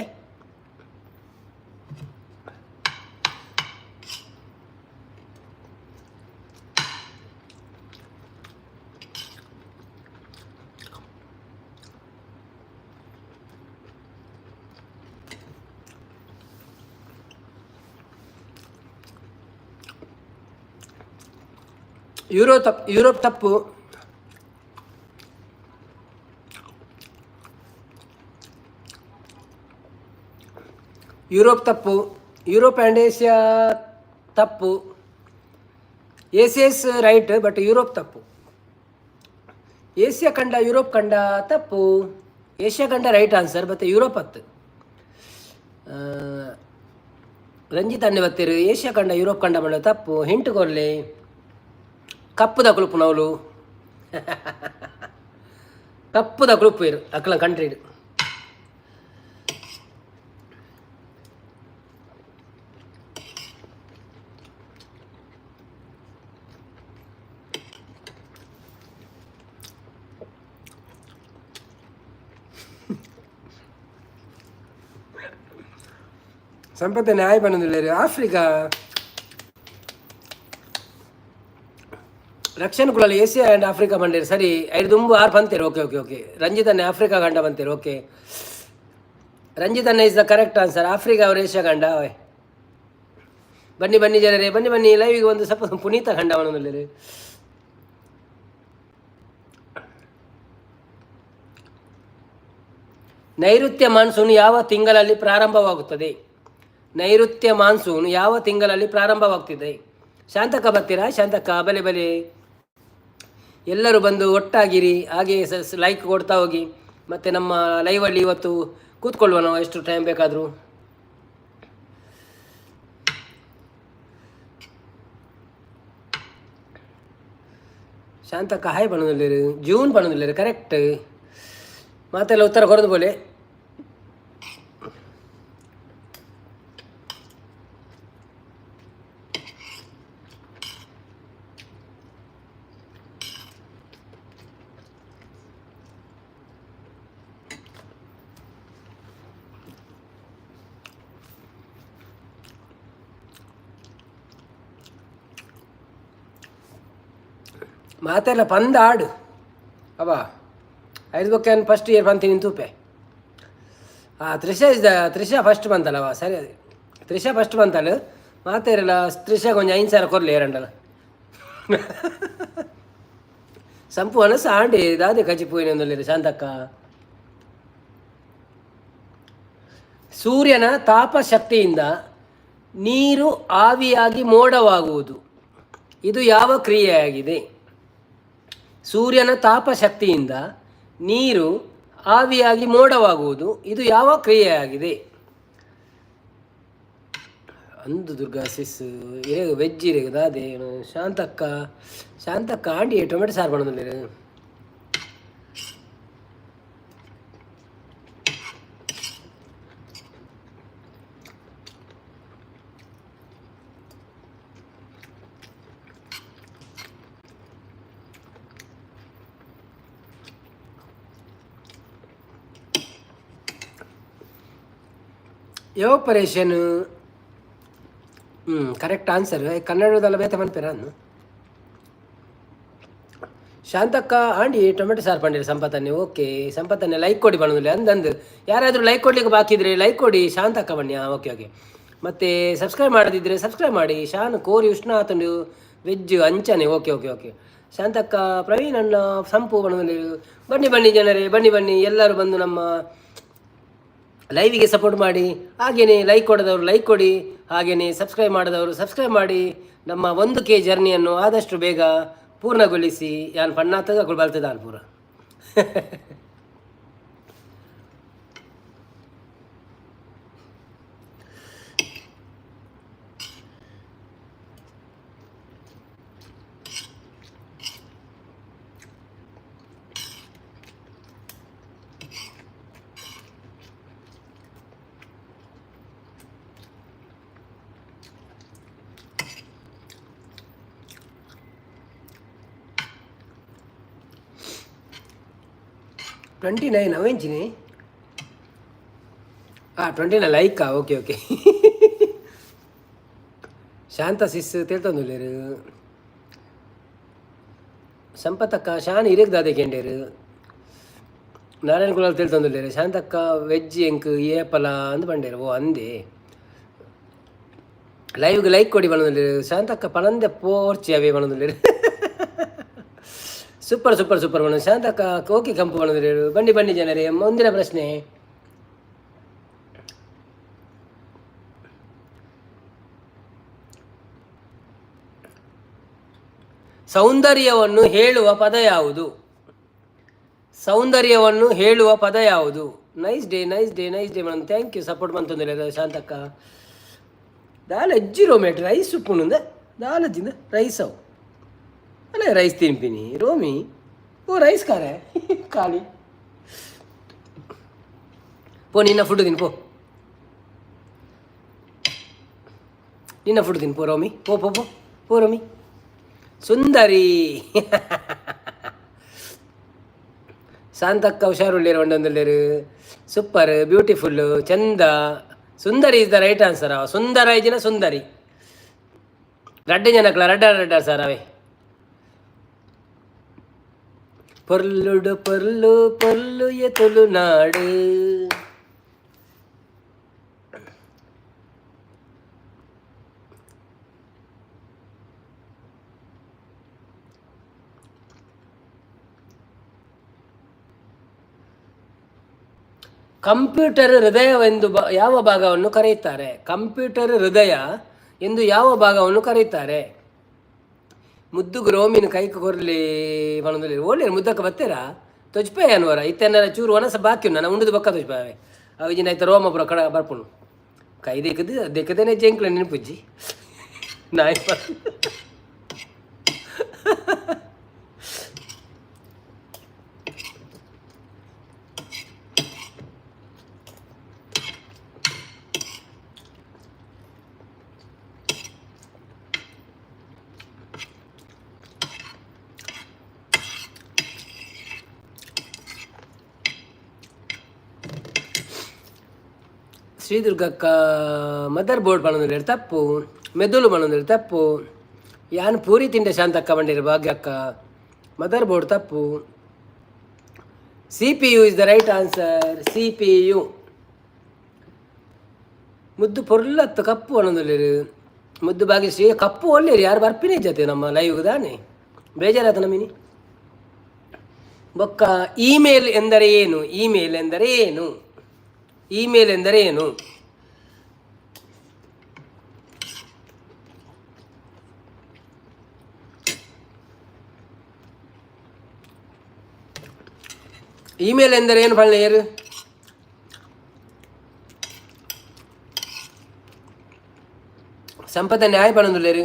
ಯುರೋ ತಪ್ಪು, ಯುರೋಪ್ ತಪ್ಪು. ಯುರೋಪ್ ತಪ್ಪು. Europe and Asia ತಪ್ಪು. Asia is right, but Europe ತಪ್ಪು. ಏಷ್ಯಾ ಖಂಡ, ಯುರೋಪ್ ಖಂಡ ತಪ್ಪು. ಏಷ್ಯಾ ಖಂಡ ರೈಟ್ ಆನ್ಸರ್, ಮತ್ತು ಯುರೋಪ್ ಹತ್ತು. ರಂಜಿತ್ ಅಣ್ಣೆ ಬತ್ತೀರು. ಏಷ್ಯಾ ಖಂಡ, ಯುರೋಪ್ ಖಂಡ ಮಾಡೋ ತಪ್ಪು. ಹಿಂಟು ಕೊರ್ಲಿ. ಕಪ್ಪುದ ಕುಳುಪುನವಲು, ಕಪ್ಪುದ ಕುಳುಪು ಇರು ಅಕ್ಲ ಕಂಟ್ರಿ. ಸಂಪತ್ತ ನ್ಯಾಯ ಬಂದಿಲ್ಲ. Africa Rakshan ಕುಳಲ್ಲಿ Asia and Africa ಬಂಡೇರಿ ಸರಿ. ಐದು ದುಂಬು ಆರು ಬಂತೀರಿ. Okay okay okay. Ranjit ಅನ್ನೆ Africa ಗಂಡ ಬಂತೀರಿ. ಓಕೆ ರಂಜಿತ್ ಅಣ್ಣ is the correct answer. Africa ಅವರು ಏಷ್ಯಾ ಗಂಡ. ಬನ್ನಿ ಬನ್ನಿ ಜನರೇ, ಬನ್ನಿ ಬನ್ನಿ ಲೈವಿಗೆ. ಒಂದು ಸ್ವಲ್ಪ ಪುನೀತ ಗಂಡ ಅವನಲ್ಲಿ. ನೈಋತ್ಯ ಮಾನ್ಸೂನ್ ಯಾವ ತಿಂಗಳಲ್ಲಿ ಪ್ರಾರಂಭವಾಗುತ್ತದೆ? ನೈಋತ್ಯ ಮಾನ್ಸೂನ್ ಯಾವ ತಿಂಗಳಲ್ಲಿ ಪ್ರಾರಂಭವಾಗ್ತಿದೆ? ಶಾಂತಕ್ಕ ಬರ್ತೀರಾ? ಶಾಂತಕ್ಕ, ಬಲೆ ಬಲೆ. ಎಲ್ಲರೂ ಬಂದು ಒಟ್ಟಾಗಿರಿ, ಹಾಗೆ ಲೈಕ್ ಕೊಡ್ತಾ ಹೋಗಿ. ಮತ್ತು ನಮ್ಮ ಲೈವಲ್ಲಿ ಇವತ್ತು ಕೂತ್ಕೊಳ್ಳುವ ನಾವು ಎಷ್ಟು ಟೈಮ್ ಬೇಕಾದರೂ. ಶಾಂತಕ್ಕ ಹಾಯ್ ಬಣ್ಣದಲ್ಲಿರು. ಜೂನ್ ಬಣ್ಣದಲ್ಲಿರು, ಕರೆಕ್ಟ್. ಮಾತೆಲ್ಲ ಉತ್ತರ ಕೊರದು ಬೋಲೆ. ಮಾತೆಲ್ಲ ಪಂದ ಆಡು ಅವ ಐದು ಬೊಕ್ಕೆ ಫಸ್ಟ್ ಇಯರ್ ಬಂತೀನಿ ತೂಪೆ. ಹಾಂ, Trisha is the Trisha first ಬಂತಲ್ಲವ? ಸರಿ, ತ್ರಿಷಾ ಫಸ್ಟ್ ಬಂತಲ್ಲ. ಮಾತೇರಲ್ಲ ತ್ರಿಷಾ ಕೊಂಚ 5000 ಕೊರ್ಲಿ ಏರಂಡಲ. ಸಂಪು ಅನಸ ಆಂಡಿ ದಾದೆ ಕಜಿಪುವಿನ ಶಾಂತಕ್ಕ. ಸೂರ್ಯನ ತಾಪಶಕ್ತಿಯಿಂದ ನೀರು ಆವಿಯಾಗಿ ಮೋಡವಾಗುವುದು, ಇದು ಯಾವ ಕ್ರಿಯೆಯಾಗಿದೆ? ಸೂರ್ಯನ ತಾಪಶಕ್ತಿಯಿಂದ ನೀರು ಆವಿಯಾಗಿ ಮೋಡವಾಗುವುದು, ಇದು ಯಾವ ಕ್ರಿಯೆಯಾಗಿದೆ? ಅಂದು ದುರ್ಗಾ ಸಿಸ್ ಇರೇಗ veg ಇರೇಗ ದಾದೆ Shantakka. Shantakka Andy tomato ಸಾರು ಮಾಡೋದಿಲ್ಲ. ಎವಾಪರೇಷನ್, ಹ್ಞೂ, ಕರೆಕ್ಟ್ ಆನ್ಸರ್. ಕನ್ನಡದಲ್ಲ ಬೇತ ಮನ್ಪೇರ ಅನ್ನು. ಶಾಂತಕ್ಕ ಆಂಡಿ ಟೊಮೆಟೊ ಸಾರು ಪಂಡಿರಿ ಸಂಪತ್ತನ್ನೇ. ಓಕೆ ಸಂಪತ್ತನ್ನೇ, ಲೈಕ್ ಕೊಡಿ ಬಣ್ಣದಲ್ಲಿ ಅಂದಂದು. ಯಾರಾದರೂ ಲೈಕ್ ಕೊಡ್ಲಿಕ್ಕೆ ಬಾಕಿ ಇದ್ರೆ ಲೈಕ್ ಕೊಡಿ. ಶಾಂತಕ್ಕ ಬನ್ನಿ. ಹಾಂ, ಓಕೆ ಓಕೆ. ಮತ್ತು ಸಬ್ಸ್ಕ್ರೈಬ್ ಮಾಡದಿದ್ದರೆ ಸಬ್ಸ್ಕ್ರೈಬ್ ಮಾಡಿ. ಶಾನ್ ಕೋರಿ ಉಷ್ಣ ಆತಂಡು ವೆಜ್ ಅಂಚನೆ. Okay okay okay. Shantakka, Praveen ಅಣ್ಣ, ಸಂಪು ಬಣ್ಣದಲ್ಲಿ. ಬನ್ನಿ ಬನ್ನಿ ಜನರೇ, ಬನ್ನಿ ಬನ್ನಿ. ಎಲ್ಲರೂ ಬಂದು ನಮ್ಮ ಲೈವಿಗೆ ಸಪೋರ್ಟ್ ಮಾಡಿ. ಹಾಗೆಯೇ ಲೈಕ್ ಕೊಡದವರು ಲೈಕ್ ಕೊಡಿ, ಹಾಗೆಯೇ ಸಬ್ಸ್ಕ್ರೈಬ್ ಮಾಡದವರು ಸಬ್ಸ್ಕ್ರೈಬ್ ಮಾಡಿ. ನಮ್ಮ 1K ಜರ್ನಿಯನ್ನು ಆದಷ್ಟು ಬೇಗ ಪೂರ್ಣಗೊಳಿಸಿ. ಯಾನ್ ಪಣ್ಣಾತದ ಬಲ್ತದ ಪೂರ. 29 ಅವೆಂಚಿನಿ. ಹಾಂ, 29 ಲೈಕಾ? Okay okay. ಶಾಂತ ಸಿಸ್ ತೇಳ್ತೊಂದುಲ್ಲೇರು. ಸಂಪತ್ತಕ್ಕ, ಶಾನ್ ಇರೆಗ್ ದಾದೆ ಕೇಂಡೇರು. ನಾರಾಯಣ ಕುಲಾಲ್ ತೇಳ್ತೊಂದುಲ್ಲೇರು. ಶಾಂತಕ್ಕ, ವೆಜ್ ಎಂಕ್ ಏಪಲ ಅಂದ್ ಪಂಡೇರು. ಓ ಅಂದೆ. ಲೈವ್ಗೆ ಲೈಕ್ ಕೊಡಿ ಪನೊಂದುಲ್ಲೇರು. ಶಾಂತಕ್ಕ, ಪನಂದೆ ಪೋರ್ಚಿ ಅವೇ ಪನೊಂದುಲ್ಲೇರು. ಸೂಪರ್ ಸೂಪರ್ ಸೂಪರ್ ಪನೊಂದು. ಶಾಂತಕ್ಕ, ಓಕೆ. ಕಂಪು ಪನೊಂದುಲ್ಲೇರು. ಬನ್ನಿ ಬನ್ನಿ ಜನರೇ, ಮುಂದಿನ ಪ್ರಶ್ನೆ. ಸೌಂದರ್ಯವನ್ನು ಹೇಳುವ ಪದ ಯಾವುದು? ಸೌಂದರ್ಯವನ್ನು ಹೇಳುವ ಪದ ಯಾವುದು? Nice day, nice day, nice day madam. Thank you. Support ಮಂತೊಂದುಲ್ಲೆರ್ ಶಾಂತಕ್ಕ. ದಾಲ ಅಜ್ಜಿ ರೋಮೇಟ್ ರೈಸ್ ಉಪ್ಪುಂಡು. ದಾಲ ಅಜ್ಜಿಂದ ರೈಸ್ ಅವು ಅಲ್ಲ, ರೈಸ್ ತಿನ್ಪಿನಿ ರೋಮಿ. ಓ ರೈಸ್ ಖಾರೆ ಖಾಲಿ. ಪೋ, ನಿನ್ನ ಫುಡ್ ತಿನ್ ಪೋ, ನಿನ್ನ ಫುಡ್ ತಿನ್ ಪೋ ರೋಮಿ. ಪೋ ಪೋ ಪೋ ಪೋ ರೋಮಿ. ಸುಂದರಿ ಶಾಂತಕ್ಕ, ಹುಷಾರುಳ್ಳೇರು ಒಂಡೊಂದುಲ್ಲೇರು. ಸೂಪರ್, ಬ್ಯೂಟಿಫುಲ್ಲು, ಚಂದ. ಸುಂದರಿ is the right answer. ಸುಂದರ ಇಜಿನ ಸುಂದರಿ ರಡ್ಡೆ ಜನಕ್ಲ ರಡ್ಡ ರಡ್ಡ ಸರ್ ಅವೇ. ಪೊರ್ಲುಡು ಪೊರ್ಲು ಪೊರ್ಲು ತುಳುನಾಡು. ಕಂಪ್ಯೂಟರ್ ಹೃದಯವೆಂದು ಯಾವ ಭಾಗವನ್ನು ಕರೆಯುತ್ತಾರೆ? ಕಂಪ್ಯೂಟರ್ ಹೃದಯ ಎಂದು ಯಾವ ಭಾಗವನ್ನು ಕರೆಯುತ್ತಾರೆ? ಮುದ್ದುಗು ರೋಮಿನ ಕೈಕ್ ಕೊರ್ಲಿ ಪನೊಂದುಲ್ಲೆರ್. ಓಲ್ಲೇರ್ ಮುದ್ದಕ್ಕ ಬತ್ತೆರಾ? ತೊಜ್ಪೆ ಅನ್ವರ ಇತ್ತೆನ್ನರ ಚೂರು ಒನಸ ಬಾಕಿ ಉಂಡು. ನನ ಉಂಡುದು ಬೊಕ್ಕ ತೊಜ್ಪಾವೆ. ಅವು ಇಜಿನ ಐತ ರೋಮ ಪೂರ ಕಡ ಬರ್ಪುಂಡು. ಕೈ ದೆಕ್ಕದು ದೆಕ್ಕದೇನೆ ಜೆಂಕ್ಲ ನೆನಪುಜ್ಜಿ ನಾಯಿ. ಶ್ರೀದುರ್ಗಕ್ಕ, ಮದರ್ ಬೋರ್ಡ್ ಪನೊಂದುಲ್ಲೆರ್, ತಪ್ಪು. ಮೆದುಳು ಪನೊಂದುಲ್ಲೆರ್, ತಪ್ಪು. ಯಾನ್ ಪೂರಿ ತಿಂಡೆ ಶಾಂತಕ್ಕ ಬಂಡೇರು. ಭಾಗ್ಯಕ್ಕ, ಮದರ್ ಬೋರ್ಡ್ ತಪ್ಪು. CPU is the right answer, CPU. ಮುದ್ದು ಪೊರ್ಲತ್ತು ಕಪ್ಪು ಪನೊಂದುಲ್ಲೆರ್. ಮುದ್ದು ಭಾಗ್ಯಶ್ರೀ, ಕಪ್ಪು ಒಲ್ಲೇರು. ಯಾರು ಬರ್ಪಿನೇ ಜೊತೆ ನಮ್ಮ ಲೈವ್ ದಾನೆ? ಬೇಜಾರಾತ ನಮಿನಿ. ಬೊಕ್ಕ ಇಮೇಲ್ ಎಂದರೆ ಏನು? ಇಮೇಲ್ ಎಂದರೆ ಏನು? ಇಮೇಲ್ ಎಂದರೆ ಏನು? ಇಮೇಲ್ ಎಂದರೆ ಏನು ಪಳ್ಳೆಯರು? ಸಂಪದ ನ್ಯಾಯ ಪಣೊಂದುಲ್ಲೆರ್.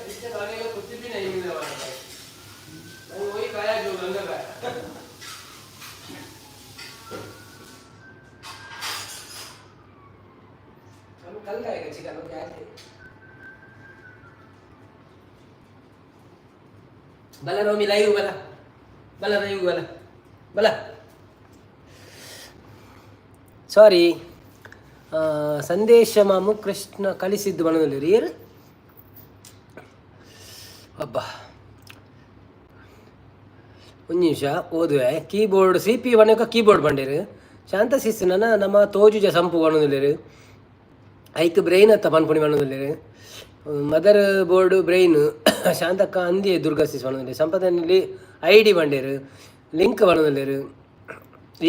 पिछले खाने का कुछ भी नहीं मिलने वाला भाई। मैं वही खाया जो गंगा खाया। हम कल खाएगा चिकन। क्या है? ಬಲ ರೋಮಿ, ಲೈವ್ ಬಲ ಬಲ, ಲೈವ್ ಬಲ ಬಲ. ಸಾರಿ, ಸಂದೇಶ ಮಾಮು ಕೃಷ್ಣ ಕಳಿಸಿದ್ದು ಬಣದಲ್ಲಿ ಏರು. ಅಬ್ಬಾ. ಒಂಜಿ ನಿಮಿಷ ಓದುವೆ. ಕೀಬೋರ್ಡ್, ಸಿಪಿಯು ಪಂಡ ಕೀಬೋರ್ಡ್ ಪಂಡೇರು. ಶಾಂತ ಸಿಸ್ ನನ ನಮ್ಮ ತೋಜುಜ ಸಂಪು ಪನೊಂದುಲ್ಲೆರ್. ಐಕ್ ಬ್ರೈನ್ ಅತ್ತ ಪನ್ಪುನಿ ಪನೊಂದುಲ್ಲೆರ್. Mother board brain. ಶಾಂತಕ್ಕ ಅಂದಿ ದುರ್ಗಾ ಸಿಸ್ ಪನೊಂದುಲ್ಲೆರ್. ಸಂಪದನಲ್ಲಿ ಐಡಿ ಪಂಡೇರು. ಲಿಂಕ್ ಪನೊಂದುಲ್ಲೆರ್.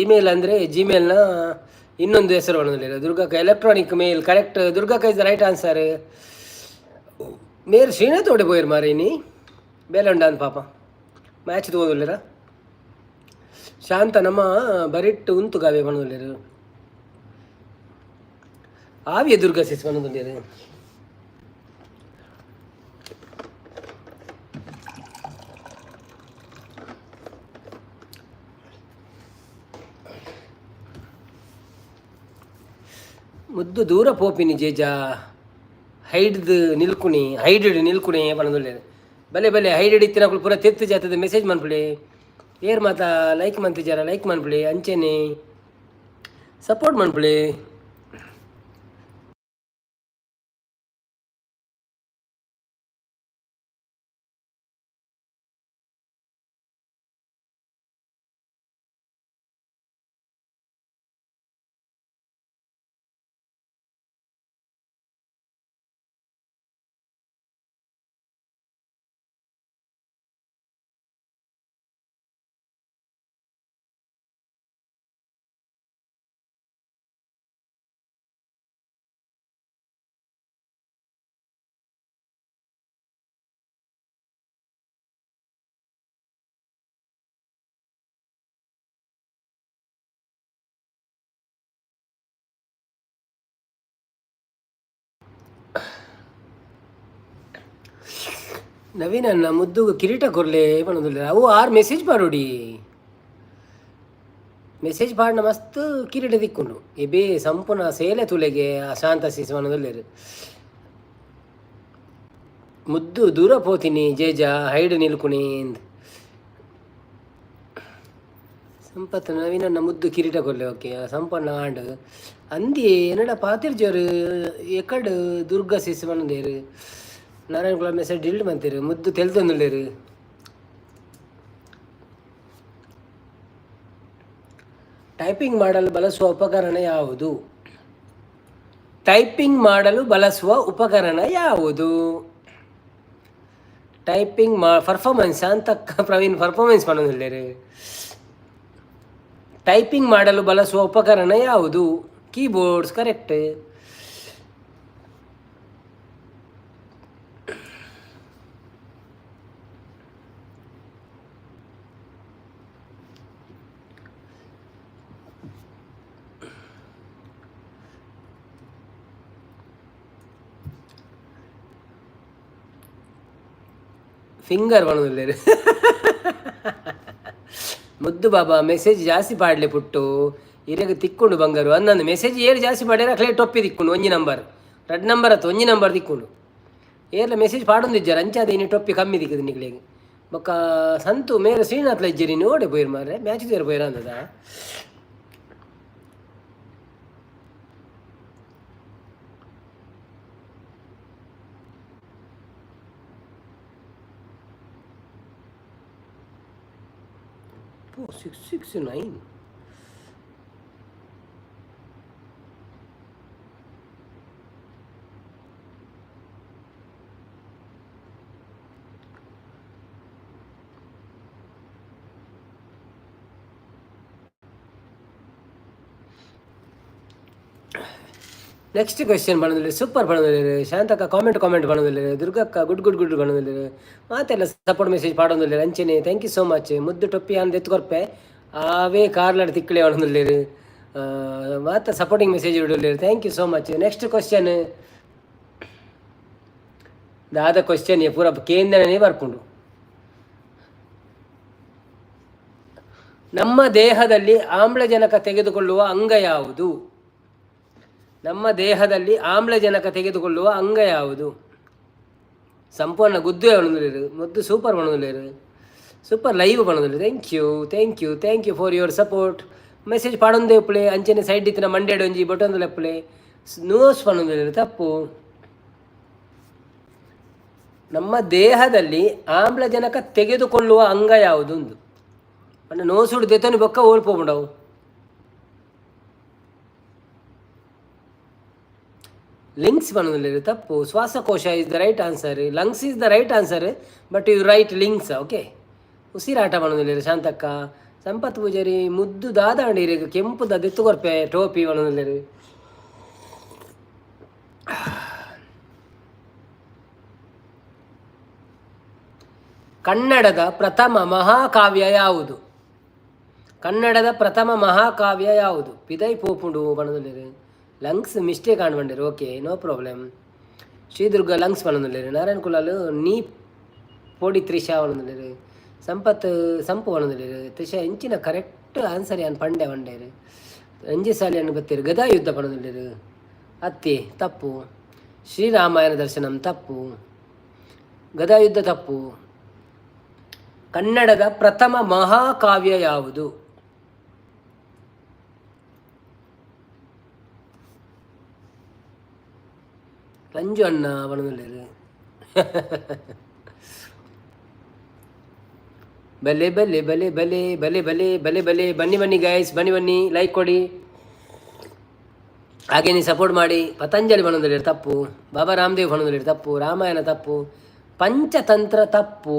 ಇಮೇಲ್ ಅಂದರೆ ಜಿಮೇಲ್ನ ಇನ್ನೊಂದು ಹೆಸರು ಪನೊಂದುಲ್ಲೆರ್. ದುರ್ಗಕ್ಕ electronic mail correct. ದುರ್ಗಕ್ಕ is the right answer. ಮೇರ್ ಶ್ರೀನಾಥ್ ಓಡೆ ಪೋಯೆರ್ ಮಾರೆ? ಇನಿ ಬೇಲೆ ಉಂಡಾಂದ್ ಪಾಪ, ಮ್ಯಾಚ್ ತೂವೊಂದುಲ್ಲೆರ. ಶಾಂತ ನಮ್ಮ ಬರಿಟ್ಟು ಉಂತು ಗಾವೆ ಪನೊಂದುಲ್ಲೆರ್. ಆವಿಯ ದುರ್ಗಾ ಸಿಸ್ ಪನೊಂದುಲ್ಲೆರ್. ಮುದ್ದು ದೂರ ಪೋಪಿನಿ ಜೇಜ, ಹೈಡ್ದು ನಿಲ್ಕುಣಿ, ಹೈಡೆಡ್ ನಿಲ್ಕುಣಿ ಪನೊಂದುಲ್ಲೆರ್. ಬಲೆ ಬಲೆ, ಹೈಡೆಡ್ ಇತ್ತಿನಕುಲು ಪೂರ ತಿರ್ತ್ ಜತ್ತುದು ಮೆಸೇಜ್ ಮನ್ಪುಲೆ. ಏರ್ ಮಾತ ಲೈಕ್ ಮಂತಿಜಾರ, ಲೈಕ್ ಮನ್ಪುಲೆ, ಅಂಚೆನೆ ಸಪೋರ್ಟ್ ಮನ್ಪುಲೆ. ನವೀನನ್ನ ಮುದ್ದುಗು ಕಿರೀಟ ಕೊರ್ಲೆ ಪನೊಂದುಲ್ಲೆರ್. ಅವು ಆರ್ ಮೆಸೇಜ್ ಪಾಡೋಡಿ. ಮೆಸೇಜ್ ಪಾಡ್ನ ಮಸ್ತ್ ಕಿರೀಟ ತಿಕ್ಕುಂಡು. ಎಬೆ ಸಂಪೂರ್ಣ ಸೇಲೆ ತುಲೆಗೆ ಶಾಂತ ಸಿಸ್ ಪನೊಂದುಲ್ಲೆರ್. ಮುದ್ದು ದೂರ ಪೋತೀನಿ ಜೇಜ, ಹೈಡ್ ನಿಲ್ಕುಣಿ. ಸಂಪತ್ ನವೀನನ್ನ ಮುದ್ದು ಕಿರೀಟ ಕೊರ್ಲೆ. ಓಕೆ ಸಂಪಣ್ಣ ಆಂಡ್ ಅಂದಿ ಎನ್ನಡ ಪಾತಿರ್ಜೋರು ಎಕಡ್. ದುರ್ಗಾ ಸಿಸ್ ಪನೊಂದೇರು. ನಾರಾಯಣ ಕುಲ ಮೆಸೇಜ್ ಡಿಲೀಟ್ ಮಂತೀರು. ಮುದ್ದು ತೆಲ್ತೊಂದುಲ್ಲೆರ್. ಟೈಪಿಂಗ್ ಮಾಡಲು ಬಳಸುವ ಉಪಕರಣ ಯಾವುದು? ಟೈಪಿಂಗ್ ಮಾಡಲು ಬಳಸುವ ಉಪಕರಣ ಯಾವುದು? ಟೈಪಿಂಗ್ ಮಾ ಪರ್ಫಾರ್ಮೆನ್ಸ್ ಅಂತ ಪ್ರವೀಣ್ ಪರ್ಫಾರ್ಮೆನ್ಸ್ ಪನೊಂದುಲ್ಲೆರ್. ಟೈಪಿಂಗ್ ಮಾಡಲು ಬಳಸುವ ಉಪಕರಣ ಯಾವುದು? Keyboards correct. Finger ಪನೊಂದುಲ್ಲೆರ್. ಮುದ್ದು ಬಾಬಾ ಮೆಸೇಜ್ ಜಾಸ್ತಿ ಪಾಡ್ಲೆ ಪುಟ್ಟು, ಇರೆಗ್ ತಿಕ್ಕೊಂಡು ಬಂಗಾರು. ಅಂದಂದು ಮೆಸೇಜ್ ಏರು ಜಾಸ್ತಿ ಪಾಡ್ಯಾರ ಅಕ್ಲೆ ಟೊಪ್ಪಿ ತಿಕ್ಕೊಂಡು. ಒಂಜಿ ನಂಬರ್, ರಡ್ಡ್ ನಂಬರ್ ಅತ್ತು, ಒಂಜಿ ನಂಬರ್ ತಿಕ್ಕೊಂಡು. ಏರ್ಲ ಮೆಸೇಜ್ ಪಾಡೊಂದಿಜ್ಜಾರ, ಅಂಚಾದ ಇನಿ ಟೊಪ್ಪಿ ಕಮ್ಮಿ ತಿಕ್ಕುದು ನಿಕ್ಲೆಗ್. ಬೊಕ್ಕ ಸಂತು ಮೇರೆ ಶ್ರೀನಾಥ್ಲ ಇಜ್ಜೆರ್ ಇನಿ, ಓಡೆ ಪೋಯಿರ್ ಮಾರ್ರೆ? ಮ್ಯಾಚ್ ತೂಯೆರೆ ಪೋಯಿರ ಅಂದದ? 669. ನೆಕ್ಸ್ಟ್ ಕ್ವೆಶ್ಚನ್ ಪನೊಂದುಲ್ಲೆರ್. ಸೂಪರ್ ಪನೊಂದುಲ್ಲೆರ್. ಶಾಂತಕ್ಕ ಕಾಮೆಂಟ್ ಕಾಮೆಂಟ್ ಪನೊಂದುಲ್ಲೆರ್. ದುರ್ಗಕ್ಕ good good good ಪನೊಂದುಲ್ಲೆರ್. ಮಾತೆಲ್ಲ ಸಪೋರ್ಟ್ ಮೆಸೇಜ್ ಪಾಡೊಂದುಲ್ಲೆರ್ ಅಂಚೆನೆ. Thank you so much. ಮುದ್ದು ಟೊಪ್ಪಿ ಆನ್ ದೆತ್ತ್ ಕೊರ್ಪೆ, ಆವೇ ಕಾರ್ಲಡ್ ತಿಕ್ಕಲೆ ಪನೊಂದುಲ್ಲೆರ್. ಮಾತ ಸಪೋರ್ಟಿಂಗ್ ಮೆಸೇಜ್ ಇಡುಲ್ಲೆರ್. Thank you so much. Next question. ದಾದ ಕ್ವಶನ್ ಪೂರ ಕೇಂದ್ರನೇ ಬರ್ಪುಂಡು. ನಮ್ಮ ದೇಹದಲ್ಲಿ ಆಮ್ಲಜನಕ ತೆಗೆದುಕೊಳ್ಳುವ ಅಂಗ ಯಾವುದು? ನಮ್ಮ ದೇಹದಲ್ಲಿ ಆಮ್ಲಜನಕ ತೆಗೆದುಕೊಳ್ಳುವ ಅಂಗ ಯಾವುದು? ಸಂಪೂರ್ಣ ಗುದ್ದುವೆ ಪನೊಂದುಲ್ಲೆರ್. ಮುದ್ದು ಸೂಪರ್ ಪನೊಂದುಲ್ಲೆರ್. ಸೂಪರ್ ಲೈವ್ ಪನೊಂದುಲ್ಲೆರ್. Thank you, thank you, thank you for your support. Message ಪಾಡೊಂದೇ ಉಪ್ಪುಲೆ. ಅಂಚನೆ ಸೈಡ್ ಇತ್ತಿನ ಮಂಡ್ಯಡ್ ಒಂಜಿ ಬೊಟ್ಟೊಂದು ಲೆಪ್ಪುಲೆ. ನೋಸ್ ಪನೊಂದುಲ್ಲೆರ್, ತಪ್ಪು. ನಮ್ಮ ದೇಹದಲ್ಲಿ ಆಮ್ಲಜನಕ ತೆಗೆದುಕೊಳ್ಳುವ ಅಂಗ ಯಾವುದು? ಒಂದು ಪಂಡ ನೋಸುಡು ದೆತೊನಿ ಬೊಕ್ಕ ಓಲ್ ಪೋಪುಂಡವು. ಲಿಂಕ್ಸ್ ಪನೊಂದುಲ್ಲೆರ್ ತಪ್ಪು. ಶ್ವಾಸಕೋಶ is the right answer. Lungs is the right answer, but you write links, okay. ಉಸಿರಾಟ ಪನೊಂದುಲ್ಲೆರ್ ಶಾಂತಕ್ಕ. ಸಂಪತ್ ಪೂಜಾರಿ ಮುದ್ದು ದಾದಾಂಡ್ ಇರೆಗ್ ಕೆಂಪುದ ದೆತ್ತು ಕೊರ್ಪೆ ಟೋಪಿ ಪನೊಂದುಲ್ಲೆರ್. ಕನ್ನಡದ ಪ್ರಥಮ ಮಹಾಕಾವ್ಯ ಯಾವುದು? ಕನ್ನಡದ ಪ್ರಥಮ ಮಹಾಕಾವ್ಯ ಯಾವುದು? ಪಿದೈ ಪೋಪುಂಡು ಪನೊಂದುಲ್ಲೆರ್. ಲಂಗ್ಸ್ ಮಿಸ್ಟೇಕ್ ಆಂಡ್ ಪಂಡೆರ್, okay, no problem. Shridurga lungs ಪನೊಂದುಲ್ಲೆರ್. Narayana Kulal ನೀ ಪೊಡಿ ತ್ರಿಷಾ ಪನೊಂದುಲ್ಲೆರ್. ಸಂಪತ್ ಸಂಪು ಪನೊಂದುಲ್ಲೆರ್. ತ್ರಿಷಾ ಇಂಚಿನ ಕರೆಕ್ಟ್ ಆನ್ಸರ್ ಯಾನ್ ಪಂಡೆ ಪಂಡೆರ್. ರಂಜಿ ಸಾಲಿಯನ್ ಬತ್ತೆರ್. ಗದಾ ಯುದ್ಧ ಪನೊಂದುಲ್ಲೆರ್. ಅತ್ತಿ ತಪ್ಪು. ಶ್ರೀರಾಮಾಯಣ ದರ್ಶನಂ ತಪ್ಪು. ಗದಾ ಯುದ್ಧ ತಪ್ಪು. ಕನ್ನಡದ ಪ್ರಥಮ ಮಹಾಕಾವ್ಯ ಯಾವುದು? ರಂಜು ಅಣ್ಣ ಪನೊಂದುಲ್ಲೆರ್. ಬಲೆ ಬಲೆ ಬಲೆ ಬಲೆ ಬಲೆ ಬಲೆ ಬಲೆ ಬಲೆ. ಬನ್ನಿ ಬನ್ನಿ ಗೈಸ್, ಬನ್ನಿ ಬನ್ನಿ, ಲೈಕ್ ಕೊಡಿ, ಹಾಗೆ ನೀವು ಸಪೋರ್ಟ್ ಮಾಡಿ. ಪತಂಜಲಿ ಪನೊಂದುಲ್ಲೆರ್, ತಪ್ಪು. ಬಾಬಾ ರಾಮದೇವ್ ಪನೊಂದುಲ್ಲೆರ್, ತಪ್ಪು. ರಾಮಾಯಣ ತಪ್ಪು. ಪಂಚತಂತ್ರ ತಪ್ಪು.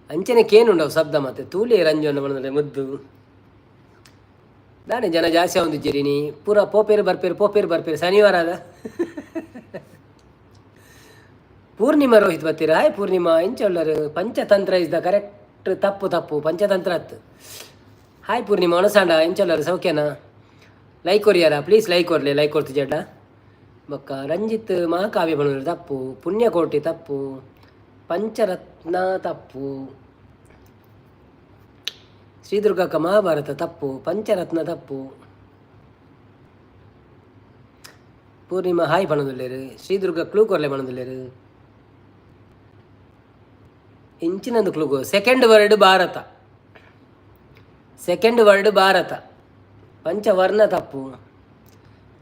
ಅಂಚನೆ ಕೇನುಂಡವು ಶಬ್ದ ಮತ್ತೆ ತೂಲೆ ರಂಜು ಅಣ್ಣ ಪನೊಂದುಲ್ಲೆರ್ ಮುದ್ದು. ದಾನೆ ಜನ ಜಾಸ್ತಿ ಆವೊಂದಿಜ್ಜೆರ್ ಇನಿ ಪೂರ ಪೋಪೇರು ಬರ್ಪೇರು ಪೋಪೇರು ಬರ್ಪೇರು ಶನಿವಾರ ಆದ. ಪೂರ್ಣಿಮಾ ರೋಹಿತ್ ಬತ್ತೀರ. ಹಾಯ್ ಪೂರ್ಣಿಮಾ, ಎಂಚ ಉಲ್ಲರ್? Panchatantra is the correct. ತಪ್ಪು ತಪ್ಪು, ಪಂಚತಂತ್ರ ಅತ್ತು. ಹಾಯ್ ಪೂರ್ಣಿಮಾ, ಒಣಸಾಂಡ ಎಂಚ ಉಲ್ಲರ್? ಸೌಖ್ಯನಾ? ಲೈಕ್ ಕೊರಿಯಾರ ಪ್ಲೀಸ್, ಲೈಕ್ ಕೊರ್ಲೆ, ಲೈಕ್ ಕೊರ್ತಿಜೆಡ್ಡ. ಬೊಕ್ಕ ರಂಜಿತ್ ಮಹಾಕಾವ್ಯ ಪನೊಂದುಲ್ಲೆರ್, ತಪ್ಪು. ಪುಣ್ಯಕೋಟಿ ತಪ್ಪು. ಪಂಚರತ್ನ ತಪ್ಪು. ಶ್ರೀದುರ್ಗಕ್ಕ ಮಹಾಭಾರತ ತಪ್ಪು. ಪಂಚರತ್ನ ತಪ್ಪು. ಪೂರ್ಣಿಮಾ ಹಾಯ್ ಪನೊಂದುಲ್ಲೆರ್. ಶ್ರೀದುರ್ಗ ಕ್ಲೂ ಕೊರ್ಲೆ ಪನೊಂದುಲ್ಲೆರ್. ಇಂಚಿನಂದು clue. Second word Bharat, second word Bharat. ಪಂಚವರ್ಣ ತಪ್ಪು.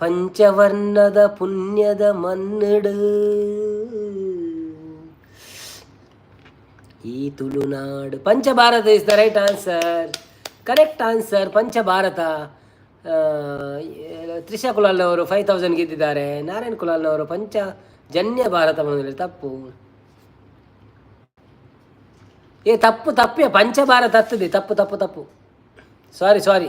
ಪಂಚವರ್ಣದ ಪುಣ್ಯದ ಮಣ್ಣುಡು ಈ Tulunadu. ಪಂಚಭಾರತ is the right answer, correct answer ಪಂಚಭಾರತ. Trisha ಕುಲಾಲ್ನವರು 5000 ಗೆದ್ದಿದ್ದಾರೆ. ನಾರಾಯಣ್ ಕುಲಾಲ್ನವರು ಪಂಚಜನ್ಯ ಭಾರತ ಬಂದಿದ್ದಾರೆ, ತಪ್ಪು. ಏ ತಪ್ಪು ತಪ್ಪೇ, ಪಂಚಭಾರತ ಹತ್ತದೆ, ತಪ್ಪು ತಪ್ಪು ತಪ್ಪು, ಸಾರಿ ಸಾರಿ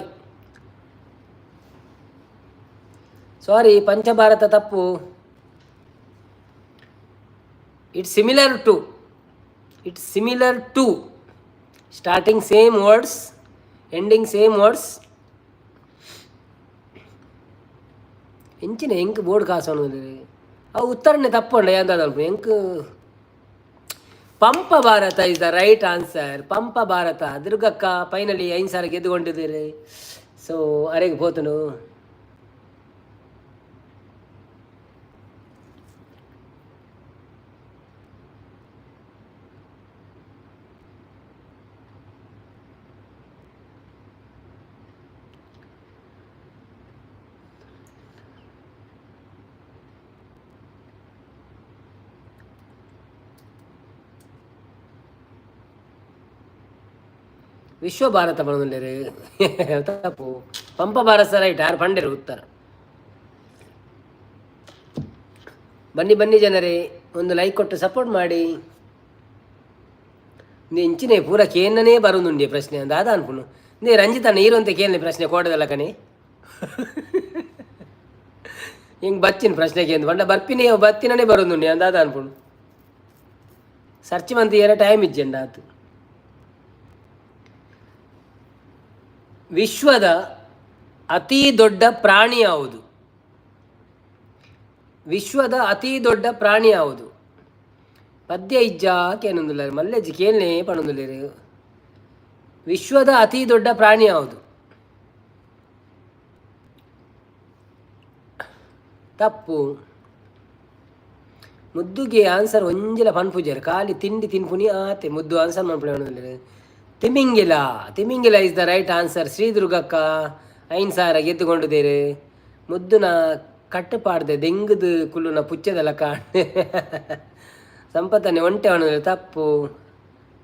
ಸಾರಿ, ಪಂಚಭಾರತ ತಪ್ಪು. It's similar to, it's similar to, starting same words, ending same words. ಎಂಚಿನ ಎಂಕ್ ಬೋರ್ಡ್ ಕಾಸು ಅವು ಉತ್ತರನೆ ತಪ್ಪು ಉಂಡ ಎಂದಾದ ಎಂಕ್. Pampa Bharata is the right answer. Pampa Bharata. ದುರ್ಗಕ್ಕ finally 5,000 ಗೆದ್ದುಕೊಂಡಿದ್ದೀರಿ. So ಅರೆಗೆ ಪೋತುನು. ವಿಶ್ವ ಭಾರತ ಪನೊಂದುಲ್ಲೆರ್, ತಪ್ಪು. ಪಂಪ ಭಾರತ ರೈಟ್, ಯಾರು ಪಂಡೆರು ಉತ್ತರ. ಬನ್ನಿ ಬನ್ನಿ ಜನರೇ, ಒಂದು ಲೈಕ್ ಕೊಟ್ಟು ಸಪೋರ್ಟ್ ಮಾಡಿ. ಇಂಚಿನೇ ಪೂರ ಕೇನ್ನನೇ ಬರುದುಂಡೆ ಪ್ರಶ್ನೆ ದಾದ ಅನ್ಪುನು. ನೇ ರಂಜಿತ ನೀರು ಅಂತ ಕೇಳನೆ ಪ್ರಶ್ನೆ ಕೋಡದಲ್ಲ ಕಣೆ. ಹಿಂಗೆ ಬಚ್ಚಿನ ಪ್ರಶ್ನೆ ಕೇಂದು ಪಂಡ ಬರ್ಪಿನೇ ಬತ್ತಿನೇ ಬರುದುಂಡೆ ಅಂದಾದ ಅನ್ಪುನು. ಸರ್ಚ್ ಮಂತಿಯರ ಟೈಮ್ ಇಜ್ಜೆಂಡ ಆತು. ವಿಶ್ವದ ಅತಿ ದೊಡ್ಡ ಪ್ರಾಣಿ ಯಾವುದು? ವಿಶ್ವದ ಅತಿ ದೊಡ್ಡ ಪ್ರಾಣಿ ಯಾವುದು? ಪದ್ಯ ಇಜ್ಜಾ ಕೇನೊಂದುಲ್ಲೆರ್ ಮಲ್ಲೆಜ್ಜಿ ಕೇಳ್ನೆ ಪನೊಂದುಲ್ಲೆರ್. ವಿಶ್ವದ ಅತಿ ದೊಡ್ಡ ಪ್ರಾಣಿ ಯಾವುದು? ತಪ್ಪು. ಮುದ್ದುಗೆ ಆನ್ಸರ್ ಒಂಜಿಲ ಪನ್ಪುಜೆರ್, ಖಾಲಿ ತಿಂಡಿ ತಿನ್ಪುನಿ ಆತೆ. ಮುದ್ದು ಆನ್ಸರ್ ಮನ್ಪುನೆ ಪನೊಂದುಲ್ಲೆರ್. ತಿಮಿಂಗಿಲ, ತಿಮಿಂಗಿಲ is the right answer. Shri ದುರ್ಗಕ್ಕ 5,000 ಗೆದ್ದುಕೊಂಡಿದ್ದೀರಿ. ಮುದ್ದುನ ಕಟ್ಟುಪಾಡ್ದೆ ದೆಂಗುದು ಕುಲ್ಲುನ ಪುಚ್ಚೆದಲ ಕಾಣ್. ಸಂಪತ್ತನೆ ಒಂಟೆ ಒಣದ್ರೆ ತಪ್ಪು.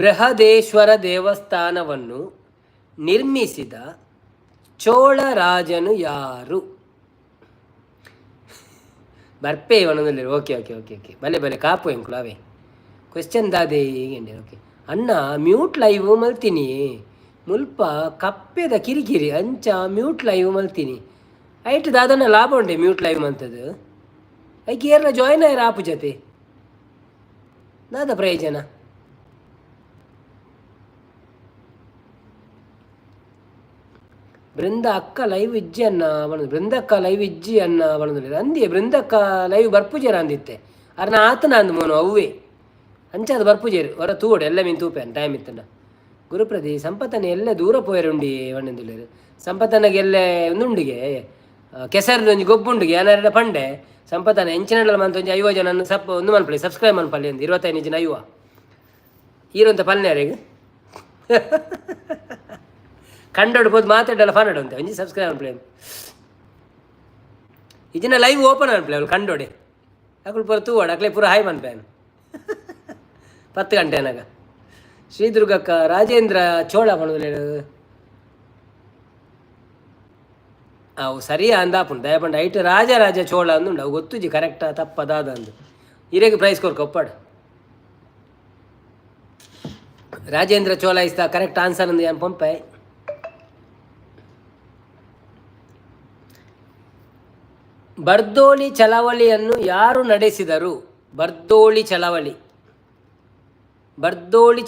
ಬೃಹದೇಶ್ವರ ದೇವಸ್ಥಾನವನ್ನು ನಿರ್ಮಿಸಿದ ಚೋಳ ರಾಜನು ಯಾರು? ಬರ್ಪೆ ಒಂದೊಂದು. ಓಕೆ ಓಕೆ ಓಕೆ ಓಕೆ, ಬಲೆ ಬಲೆ ಕಾಪು ಎಂಕುಲು ಅವೇ ಕ್ವೆಶ್ಚನ್ ದಾದೆ ಈಗೆಂಡೆ. ಓಕೆ ಅಣ್ಣ, ಮ್ಯೂಟ್ ಲೈವ್ ಮಲ್ತೀನಿ. ಮುಲ್ಪ ಕಪ್ಪೆದ ಕಿರಿಕಿರಿ, ಅಂಚ ಮ್ಯೂಟ್ ಲೈವ್ ಮಲ್ತೀನಿ. ಐಟ್ ದಾದನ ಲಾಭ ಉಂಡೆ ಮ್ಯೂಟ್ ಲೈವ್ ಮಂತದ್ದು? ಐಕ್ ಏರ್ಲ ಜಾಯ್ನ್ ಆಯ್ರ ಆಪು ಜೊತೆ ದಾದ ಪ್ರಯೋಜನ? ಬೃಂದ ಅಕ್ಕ ಲೈವ್ ಇಜ್ಜಿ ಅನ್ನ ಬಣ್ಣ. ಬೃಂದಕ್ಕ ಲೈವ್ ಇಜ್ಜಿ ಅನ್ನ ಬಣ್ಣದಲ್ಲಿ ಅಂದಿಯೇ. ಬೃಂದಕ್ಕ ಲೈವ್ ಬರ್ಪುಜೇರ ಅಂದಿತ್ತೆ. ಅರ್ನ ಆತನ ಅಂದ್ ಮೋನು ಅವ್ವೇ ಅಂಚಾದ ಬರ್ಪುಜೇರು. ಹೊರ ತೂವಡು ಎಲ್ಲ ಮೀನು ತೂಪೆ ಟೈಮ್ ಇತ್ತಂಡ. ಗುರುಪ್ರದಿ ಸಂಪತ್ತನ ಎಲ್ಲ ದೂರ ಪೋಯರುಂಡಿ ವಣ್ಣಂದುಲ್ಲೇರು. ಸಂಪತ್ತನಗೆ ಎಲ್ಲೆ ಒಂದುಂಡಿಗೆ ಕೆಸರು ಒಂಜಿ ಗೊಬ್ಬುಂಡಿಗೆ ಏನಾರ ಪಂಡೆ. ಸಂಪತ್ತನ ಎಂಚಿನಡಲ ಮಂತ ಒಂಜಿ 50 ಜನ ಸಪ್ ಒಂದು ಮನ್ಪಲಿ, ಸಬ್ಸ್ಕ್ರೈಬ್ ಮನ್ಪಲ್ಲಿ ಅಂದು. 25 ಜನ ಐವ ಈರಂತ ಪಲ್ನೇರೆಗ್ ಕಂಡೋಡು ಪೋದು ಮಾತಾಡಲ್ಲ ಫಾನಡು ಅಂತ ಒಂಜಿ ಸಬ್ಸ್ಕ್ರೈಬ್ ಅನ್ಪ್ಲೆ. ಇಜಿನ ಲೈವ್ ಓಪನ್ ಅನ್ಪ್ಲೆ. ಅವಳು ಕಂಡೋಡೆ ಅಕುಲು ಪೂರ ತೂವಾಡು. ಅಕ್ಲೆ ಪೂರ ಹಾಯ್ ಮನ್ಪೇನು 10 ಗಂಟೆ ಅನಾಗ. ಶ್ರೀ ದುರ್ಗಕ್ಕ ರಾಜೇಂದ್ರ ಚೋಳ ಪಣುಲೇರು. ಅವು ಸರಿಯಾ ಅಂದಾಪುಂಡು. ದಯಪಂಡ ಐಟ್ ರಾಜರಾಜ ಚೋಳ ಅಂದುಂಡು. ಅವು ಗೊತ್ತುಜಿ ಕರೆಕ್ಟಾ ತಪ್ಪದಾದ ಅಂದು. ಇರೆಗ್ price ಕೊರ್ಕ ಒಪ್ಪಾಡು. Rajendra Chola is the correct answer ಅಂದು ಏನು ಪಂಪೆ. ಬರ್ದೋಳಿ ಚಳವಳಿಯನ್ನು ಯಾರು ನಡೆಸಿದರು? ಬರ್ದೋಳಿ ಚಳವಳಿ, ಬರ್ದೋಳಿ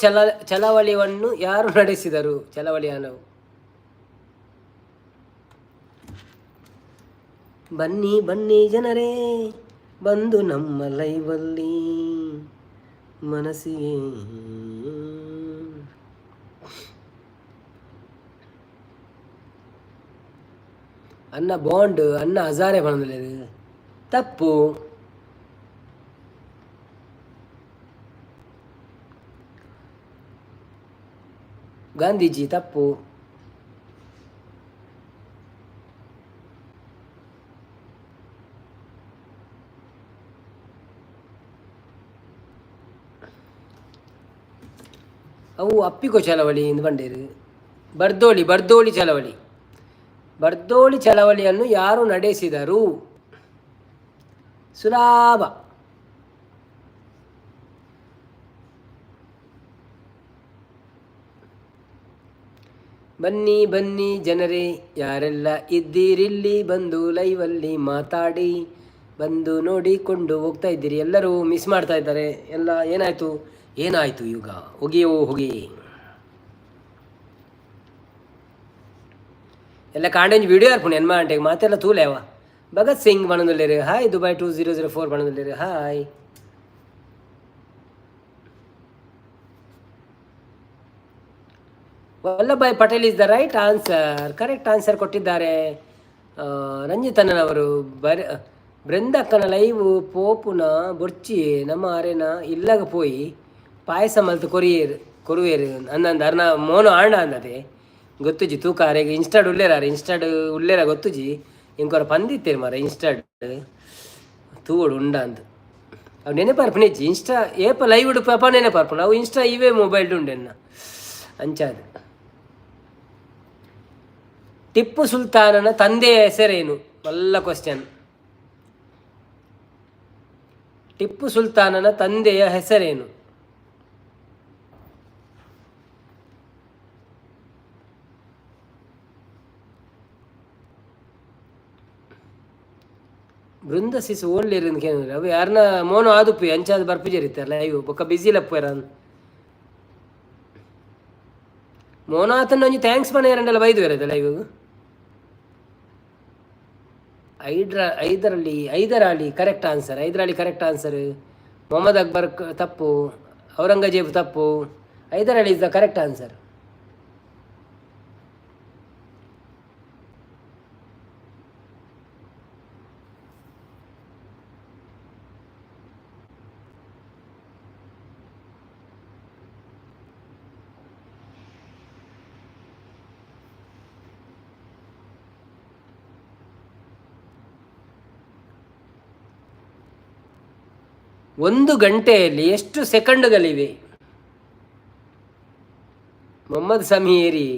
ಚಳವಳಿಯನ್ನು ಯಾರು ನಡೆಸಿದರು? ಚಳವಳಿಯನ್ನು. ಬನ್ನಿ ಬನ್ನಿ ಜನರೇ, ಬಂದು ನಮ್ಮ ಲೈವಲ್ಲಿ ಮನಸ್ಸಿಗೆ ಅನ್ನ ಬಾಂಡ್ ಅನ್ನ ಹಜಾರೆ ಬಂದಿಲ್ಲ. ತಪ್ಪು. ಗಾಂಧೀಜಿ ತಪ್ಪು. ಅವು ಅಪ್ಪಿಕೋ ಚಳವಳಿ ಎಂದು ಬಂಡೇರು. ಬರ್ದೋಳಿ, ಬರ್ದೋಳಿ ಚಳವಳಿ. ಬರ್ದೋಳಿ ಚಳವಳಿಯನ್ನು ಯಾರು ನಡೆಸಿದರು? ಸುಲಾಭ. ಬನ್ನಿ ಬನ್ನಿ ಜನರೇ, ಯಾರೆಲ್ಲ ಇದ್ದೀರಿಲ್ಲಿ, ಬಂದು ಲೈವಲ್ಲಿ ಮಾತಾಡಿ. ಬಂದು ನೋಡಿಕೊಂಡು ಹೋಗ್ತಾ ಇದ್ದೀರಿ. ಎಲ್ಲರೂ ಮಿಸ್ ಮಾಡ್ತಾ ಇದ್ದಾರೆ ಎಲ್ಲ. ಏನಾಯಿತು, ಏನಾಯಿತು ಈಗ? ಹೊಗೆಯೋ ಹೊಗೆ ಎಲ್ಲ ಕಾಂಡೇಂಜ್ ವಿಡಿಯೋ ಅರ್ಪುಂಡು. ಎನ್ಮ ಗಂಟೆಗೆ ಮಾತೆಲ್ಲ ತೂಲೇವ. ಭಗತ್ ಸಿಂಗ್ ಬಣದಲ್ಲಿರು ಹಾಯ್. ದುಬೈ 2004 ಬಣದಲ್ಲಿರು hi. Vallabhbhai Patel is the right answer. Correct answer ಕೊಟ್ಟಿದ್ದಾರೆ ರಂಜಿತಣ್ಣನವರು. ಬರ ಬೃಂದಕ್ಕನ ಲೈವ್ ಪೋಪುನ ಬೊರ್ಚಿ, ನಮ್ಮ ಅರೆನ ಇಲ್ಲಗ ಪೋಯಿ ಪಾಯಸ ಮಲ್ತು ಕೊರಿಯೇರು ಕೊರುವೇರು ಅಂದಂದು. ಅರ್ನ ಮೋನು ಆಂಡ ಅಂದದೆ ಗೊತ್ತುಜಿ. ತೂಕ ಅರೆಗ್ ಇನ್ಸ್ಟಾಡ್ ಉಲ್ಲೇರ, ಇನ್ಸ್ಟಾಡ್ ಉಲ್ಲೇರ ಗೊತ್ತುಜಿ. ಇಂಕೊರ ಪಂದಿತ್ತೇರು ಮಾರ ಇನ್ಸ್ಟಾಡ್ ತೂವೊಡು ಉಂಡ ಅಂದ್. ಅವು ನೆನಪಾರ್ಪುನೆಜ್ಜಿ. ಇನ್ಸ್ಟಾ ಏಪ ಲೈವ್ ಉಡುಪು ನೆನಪಾರ್ಪುಂಡು. ಅವು ಇನ್ಸ್ಟಾ ಇವೇ ಮೊಬೈಲ್ ಉಂಡೆನ್ನ ಅಂಚಾದ. ಟಿಪ್ಪು ಸುಲ್ತಾನನ ತಂದೆಯ ಹೆಸರೇನು? ಮಲ್ಲ ಕ್ವಶನ್. ಟಿಪ್ಪು ಸುಲ್ತಾನನ ತಂದೆಯ ಹೆಸರೇನು? ಬೃಂದ ಸಿಸು ಓಡ್ಲಿರ್ ಕೇಳಿದ್ರೆ ಅವು ಯಾರನ್ನ ಮೋನು ಆದುಪ್ಪಿ ಅಂಚಾದ ಬರ್ಪುಜರಿತ್ತಾರಲ್ಲ ಲೈವ್. ಬೊಕ್ಕ ಬಿಸಿ ಲಪ್ಪುವೆರ್ ಮೋನು ಆತನ ಒಂಜಿ thanks ಪಣೆಯರಂಡಲ ಬೈದುವೆರ್ ಲೈವ್. ಐದರಲ್ಲಿ Hyder Ali correct answer. Hyder Ali correct answer. Mohammad Akbar ತಪ್ಪು. ಔರಂಗಜೇಬ್ ತಪ್ಪು. Hyder Ali is the correct answer. 1 ಗಂಟೆಯಲ್ಲಿ ಎಷ್ಟು ಸೆಕೆಂಡ್ಗಳಿವೆ? ಮೊಹಮ್ಮದ್ ಸಮೀರಿ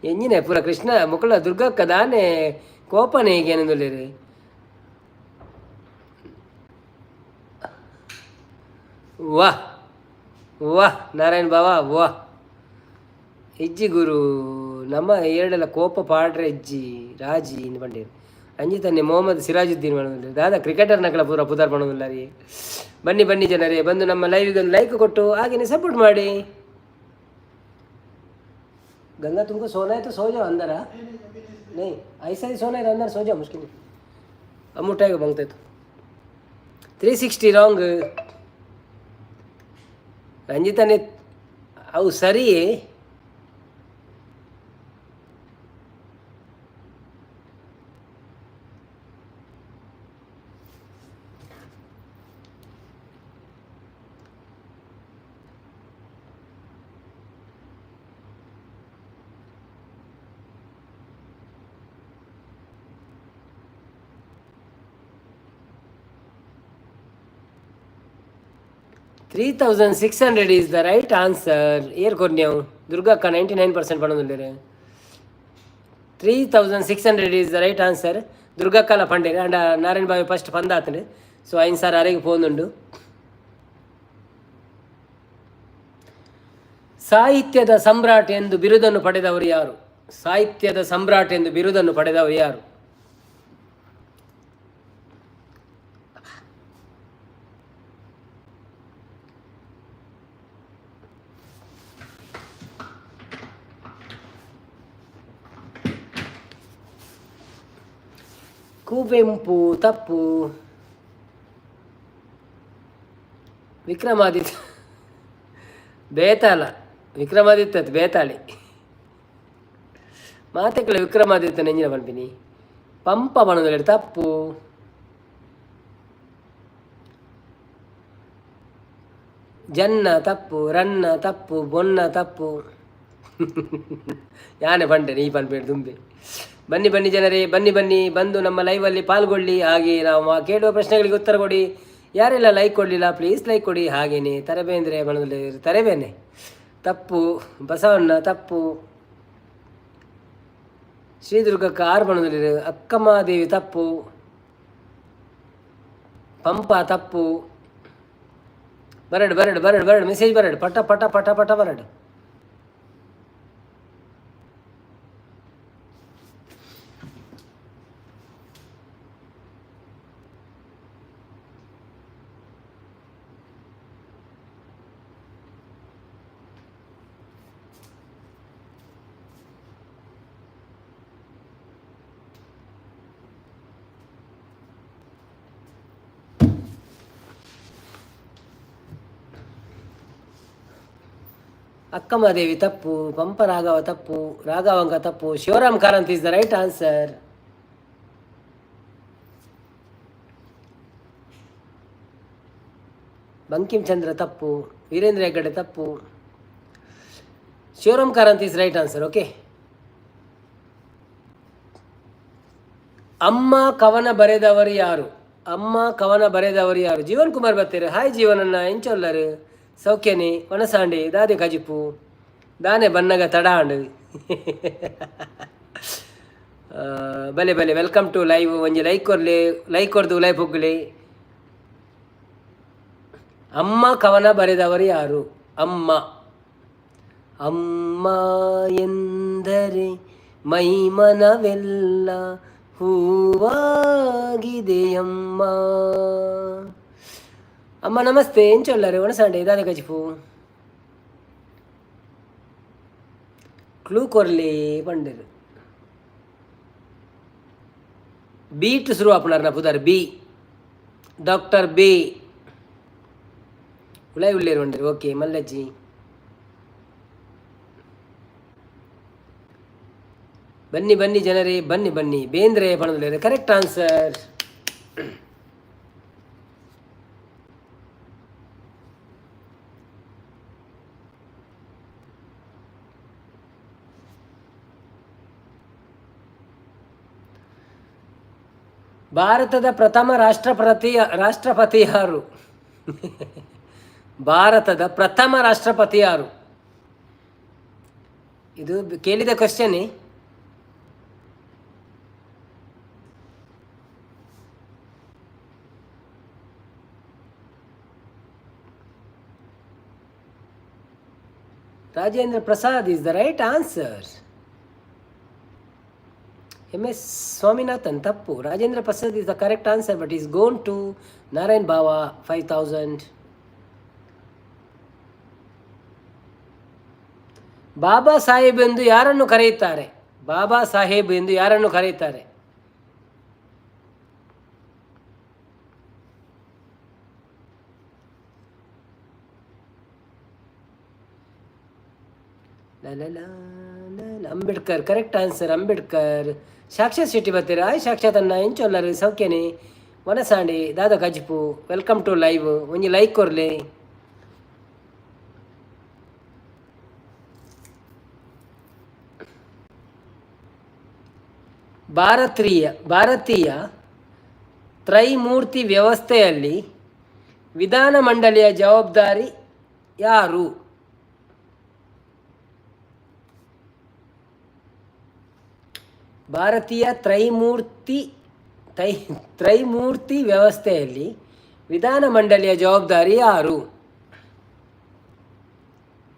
ಎಂಜಿನ ಪೂರ ಕೃಷ್ಣ ಮುಕುಲ ದುರ್ಗಕ್ಕ ದಾನೆ ಕೋಪನೆ ಏನಂದುಲ್ಲೇರು. ವಾಹ್ ವಾಹ್ ನಾರಾಯಣ್ ಬಾವಾ ವಾಹ್. ಇಜ್ಜಿ ಗುರು, ನಮ್ಮ ಏರಡೆಲ ಕೋಪ ಪಾಡ್ರೆ ಇಜ್ಜಿ ರಾಜಿ ಇಂದು ಪಂಡೇರು. ಅಂಜಿತನ್ನೆ ಮೊಹಮ್ಮದ್ ಸಿರಾಜುದ್ದೀನ್ ಪನೊಂದುಲ್ಲೆರ್. ದಾದ ಕ್ರಿಕೆಟರ್ ನಕಲ ಪೂರ ಪುದರ್ ಪನೊಂದುಲ್ಲಾರಿ. ಬನ್ನಿ ಬನ್ನಿ ಜನರೇ, ಬಂದು ನಮ್ಮ ಲೈವಿಗೆ ಒಂದು ಲೈಕ್ ಕೊಟ್ಟು ಹಾಗೆಯೇ ಸಪೋರ್ಟ್ ಮಾಡಿ. गंगा, तुमको सोना है तो सो जाओ अंदर। हाँ, नहीं, ऐसा ही सोना है तो अंदर सो जाओ, मुश्किल नहीं। अब उठाएगा बंगते तो 360 ರಾಂಗ್. ರಂಜಿತನೇ ಅವು ಸರಿ. 3600 is the right answer. ಏರ್ ಕೊರ್ನ್ಯಾವು ದುರ್ಗಕ್ಕ 99% ಪಣೊಂದುಲ್ಲೆರ್. 3600 is the right answer. ದುರ್ಗಕ್ಕಲ ಪಂಡೇರು and Narayana Babu first ಪಂದಾತಂಡು. ಸೊ ಐನ್ ಸಾರ್ ಅರೆಗೆ ಪೋಂದುಂಡು. ಸಾಹಿತ್ಯದ ಸಮ್ರಾಟ್ ಎಂದು ಬಿರುದನ್ನು ಪಡೆದವರು ಯಾರು? ಸಾಹಿತ್ಯದ ಸಮ್ರಾಟ್ ಎಂದು ಬಿರುದನ್ನು ಪಡೆದವರು ಯಾರು? ಕುವೆಂಪು ತಪ್ಪು. ವಿಕ್ರಮಾದಿತ್ಯ ಬೇತಾಳ. ವಿಕ್ರಮಾದಿತ್ಯ ಅತ್ ಬೇತಾಳಿ ಮಾತೆಕಲ ವಿಕ್ರಮಾದಿತ್ಯ ನೆಂಜಿನ ಪನ್ಪಿನಿ. ಪಂಪ ಪನೊಂದುಲ್ಲೆರ್ ತಪ್ಪು. ಜನ್ನ ತಪ್ಪು, ರನ್ನ ತಪ್ಪು, ಬೊನ್ನ ತಪ್ಪು. ಯಾನೆ ಪಂಡೆ ನೀ ಪನ್ಪೇಡು ದುಂಬೆ. ಬನ್ನಿ ಬನ್ನಿ ಜನರೇ, ಬನ್ನಿ ಬನ್ನಿ, ಬಂದು ನಮ್ಮ ಲೈವಲ್ಲಿ ಪಾಲ್ಗೊಳ್ಳಿ. ಹಾಗೆ ನಾವು ಕೇಳುವ ಪ್ರಶ್ನೆಗಳಿಗೆ ಉತ್ತರ ಕೊಡಿ. ಯಾರೆಲ್ಲ ಲೈಕ್ ಕೊಡಲಿಲ್ಲ, ಪ್ಲೀಸ್ ಲೈಕ್ ಕೊಡಿ. ಹಾಗೇನೆ ತರಬೇಂದ್ರೆ ಬಣದಲ್ಲಿ ತರಬೇನೆ ತಪ್ಪು. ಬಸವಣ್ಣ ತಪ್ಪು. ಶ್ರೀದುರ್ಗಕ್ಕ ಆರು ಬಣದಲ್ಲಿ. ಅಕ್ಕಮಹಾದೇವಿ ತಪ್ಪು. ಪಂಪ ತಪ್ಪು. ಬರಡು ಬರಡು ಬರಡು ಬರಡು ಮೆಸೇಜ್ ಬರಡು, ಪಟ ಪಟ ಪಟ ಪಟ ಬರಡು. ಅಕ್ಕಮಹಾದೇವಿ ತಪ್ಪು. ಪಂಪ ರಾಘವ ತಪ್ಪು. ರಾಘವಂಕ ತಪ್ಪು. Shivaram Karanth is the right answer. Bankim Chandra ತಪ್ಪು. ವೀರೇಂದ್ರ ಹೆಗ್ಗಡೆ ತಪ್ಪು. Shivaram Karanth is right answer. Okay. ಅಮ್ಮ ಕವನ ಬರೆದವರು ಯಾರು? ಅಮ್ಮ ಕವನ ಬರೆದವರು ಯಾರು? ಜೀವನ್ ಕುಮಾರ್ ಬರ್ತೀರಿ. ಹಾಯ್ ಜೀವನನ್ನ, ಎಂಚೊಲ್ಲರು? ಸೌಖ್ಯನಿ ವನಸಾಂಡಿ ದಾದೆ ಕಜಿಪು ದಾನೆ ಬನ್ನಗ ತಡಾಂಡ್. ಬಲೆ ಬಲೆ, welcome to live. ಒಂಜಿ ಲೈಕ್ ಕೊರ್ಲಿ, ಲೈಕ್ ಕೊರ್ದು ಲೈವ್ ಪೊಗ್ಗುಲಿ. ಅಮ್ಮ ಕವನ ಬರೆದವರು ಯಾರು? ಅಮ್ಮ, ಅಮ್ಮ ಎಂದರೆ ಮೈ ಮನವೆಲ್ಲ ಹೂವಾಗಿದೆಯಮ್ಮ. ಅಮ್ಮ ನಮಸ್ತೆ, ಎಂಚೊಲ್ಲರು? ಒಣಸಾಂಡೆ ದಾದೆ ಕಜಿಪು? ಕ್ಲೂ ಕೊರ್ಲಿ ಪಂಡೆರು. ಬೀಟ್ ಶುರು ಆಪುನಾರ್ನ ಪುದರ್ ಬಿ, ಡಾಕ್ಟರ್ ಬಿ ಉಳಾಯಿ ಉಳ್ಳೇರು ಪಂಡೆರು. ಓಕೆ ಮಲ್ಲಜ್ಜಿ. ಬನ್ನಿ ಬನ್ನಿ ಜನರೇ, ಬನ್ನಿ ಬನ್ನಿ. ಬೇಂದ್ರೆ ಪಣದುಲ್ಲೇರು ಕರೆಕ್ಟ್ ಆನ್ಸರ್. ಭಾರತದ ಪ್ರಥಮ ರಾಷ್ಟ್ರಪತಿ ಯಾರು? ಭಾರತದ ಪ್ರಥಮ ರಾಷ್ಟ್ರಪತಿ ಯಾರು? ಇದು ಕೇಳಿದ question. Rajendra Prasad is the right answer. M S Swaminathan ತಪ್ಪು. Rajendra Prasad is the correct answer, but is gone to Narayan Bava 5000. Baba Saheb ಎಂದು ಯಾರನ್ನು ಕರೆಯುತ್ತಾರೆ? ಬಾಬಾ ಸಾಹೇಬ್ ಎಂದು ಯಾರನ್ನು ಕರೆಯುತ್ತಾರೆ? Ambedkar correct answer. Ambedkar. Sakshat Shetty ಬರ್ತೀರಾ? ಆಯ್ ಸಾಕ್ಷಾತ್ ಅನ್ನ, ಎಂಚೊಲ್ಲರು ಸೌಖ್ಯನೆ? ವನಸಾಂಡಿ ದಾದ ಕಜಿಪು, welcome to live. ಒಂಜಿ ಲೈಕ್ ಕೊರ್ಲೆ. ಭಾರತೀಯ ತ್ರೈಮೂರ್ತಿ ವ್ಯವಸ್ಥೆಯಲ್ಲಿ ವಿಧಾನ ಮಂಡಳಿಯ ಜವಾಬ್ದಾರಿ ಯಾರು? ಭಾರತೀಯ ತ್ರೈಮೂರ್ತಿ ವ್ಯವಸ್ಥೆಯಲ್ಲಿ ವಿಧಾನ ಮಂಡಳಿಯ ಜವಾಬ್ದಾರಿ ಯಾರು?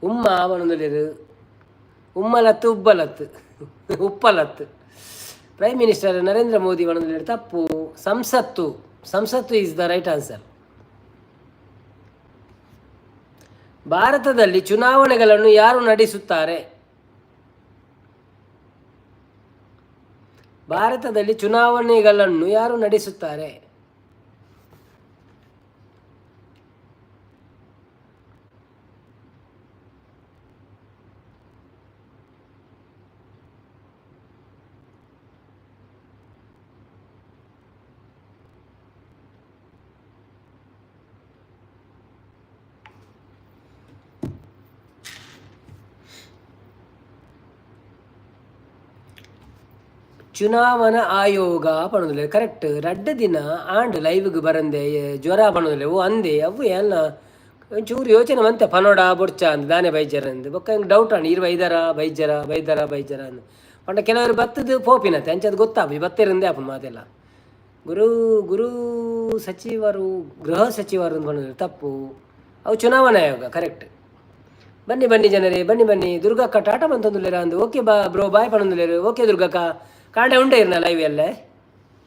ಉಮ್ಮ ಅವನೊಂದಲಿರು ಉಮ್ಮಲತ್ತು ಉಬ್ಬಲತ್ತು ಉಪ್ಪಲತ್ತು. ಪ್ರೈಮ್ ಮಿನಿಸ್ಟರ್ ನರೇಂದ್ರ ಮೋದಿ ಅವನೊಂದಲಿರು ತಪ್ಪು. ಸಂಸತ್ತು, ಸಂಸತ್ತು is the right answer. ಭಾರತದಲ್ಲಿ ಚುನಾವಣೆಗಳನ್ನು ಯಾರು ನಡೆಸುತ್ತಾರೆ? ಭಾರತದಲ್ಲಿ ಚುನಾವಣೆಗಳನ್ನು ಯಾರು ನಡೆಸುತ್ತಾರೆ? ಚುನಾವಣಾ ಆಯೋಗ ಪಣೋದಿಲ್ಲ ಕರೆಕ್ಟ್. ರಡ್ಡ್ ದಿನ ಆಂಡ್ ಲೈವ್ಗೆ ಬರಂದೆ ಜ್ವರ ಪಣೋದಿಲ್ಲ. ಓ ಅಂದೆ ಅವು ಏನ ಒಂಚೂರು ಯೋಚನೆ ಮಂತೆ ಪನೋಡ ಬೊಡ್ಚ ಅಂದ್ ದಾನೆ ಬೈಜರ ಅಂದ್. ಬೊಕ್ಕ ಹಿಂಗೆ ಡೌಟ್ ಅಂಡ್ ಇರು ಬೈದಾರ ಬೈಜರ ಬೈದಾರ ಬೈಜರ ಅಂದ್. ಪಂಡ ಕೆಲವರು ಬತ್ತದು ಪೋಪಿನತೆ ಅಂಚದು ಗೊತ್ತಾಪಿ ಬತ್ತಿರಂದೆ ಆಪುಂಡು ಮಾತೆಲ್ಲ. ಗುರು ಗುರು ಸಚಿವರು ಗೃಹ ಸಚಿವರು ಅಂದ್ ಪಣೋದಿಲ್ಲ ತಪ್ಪು. ಅವು ಚುನಾವಣಾ ಆಯೋಗ ಕರೆಕ್ಟ್. ಬನ್ನಿ ಬನ್ನಿ ಜನರೇ, ಬನ್ನಿ ಬನ್ನಿ. ದುರ್ಗಕ್ಕ ಟಾಟಾ ಬಂತಂದುಲ್ಲೇರ ಅಂದು. ಓಕೆ ಬಾ ಬ್ರೋ, ಬಾಯ್ ಪಣೊಂದುಲ್ಲೇರು. ಓಕೆ ದುರ್ಗಕ್ಕ, ಕಾಂಡೆ ಉಂಡೆ ಇರ್ನ ಲೈವ್ ಎಲ್ಲೆ.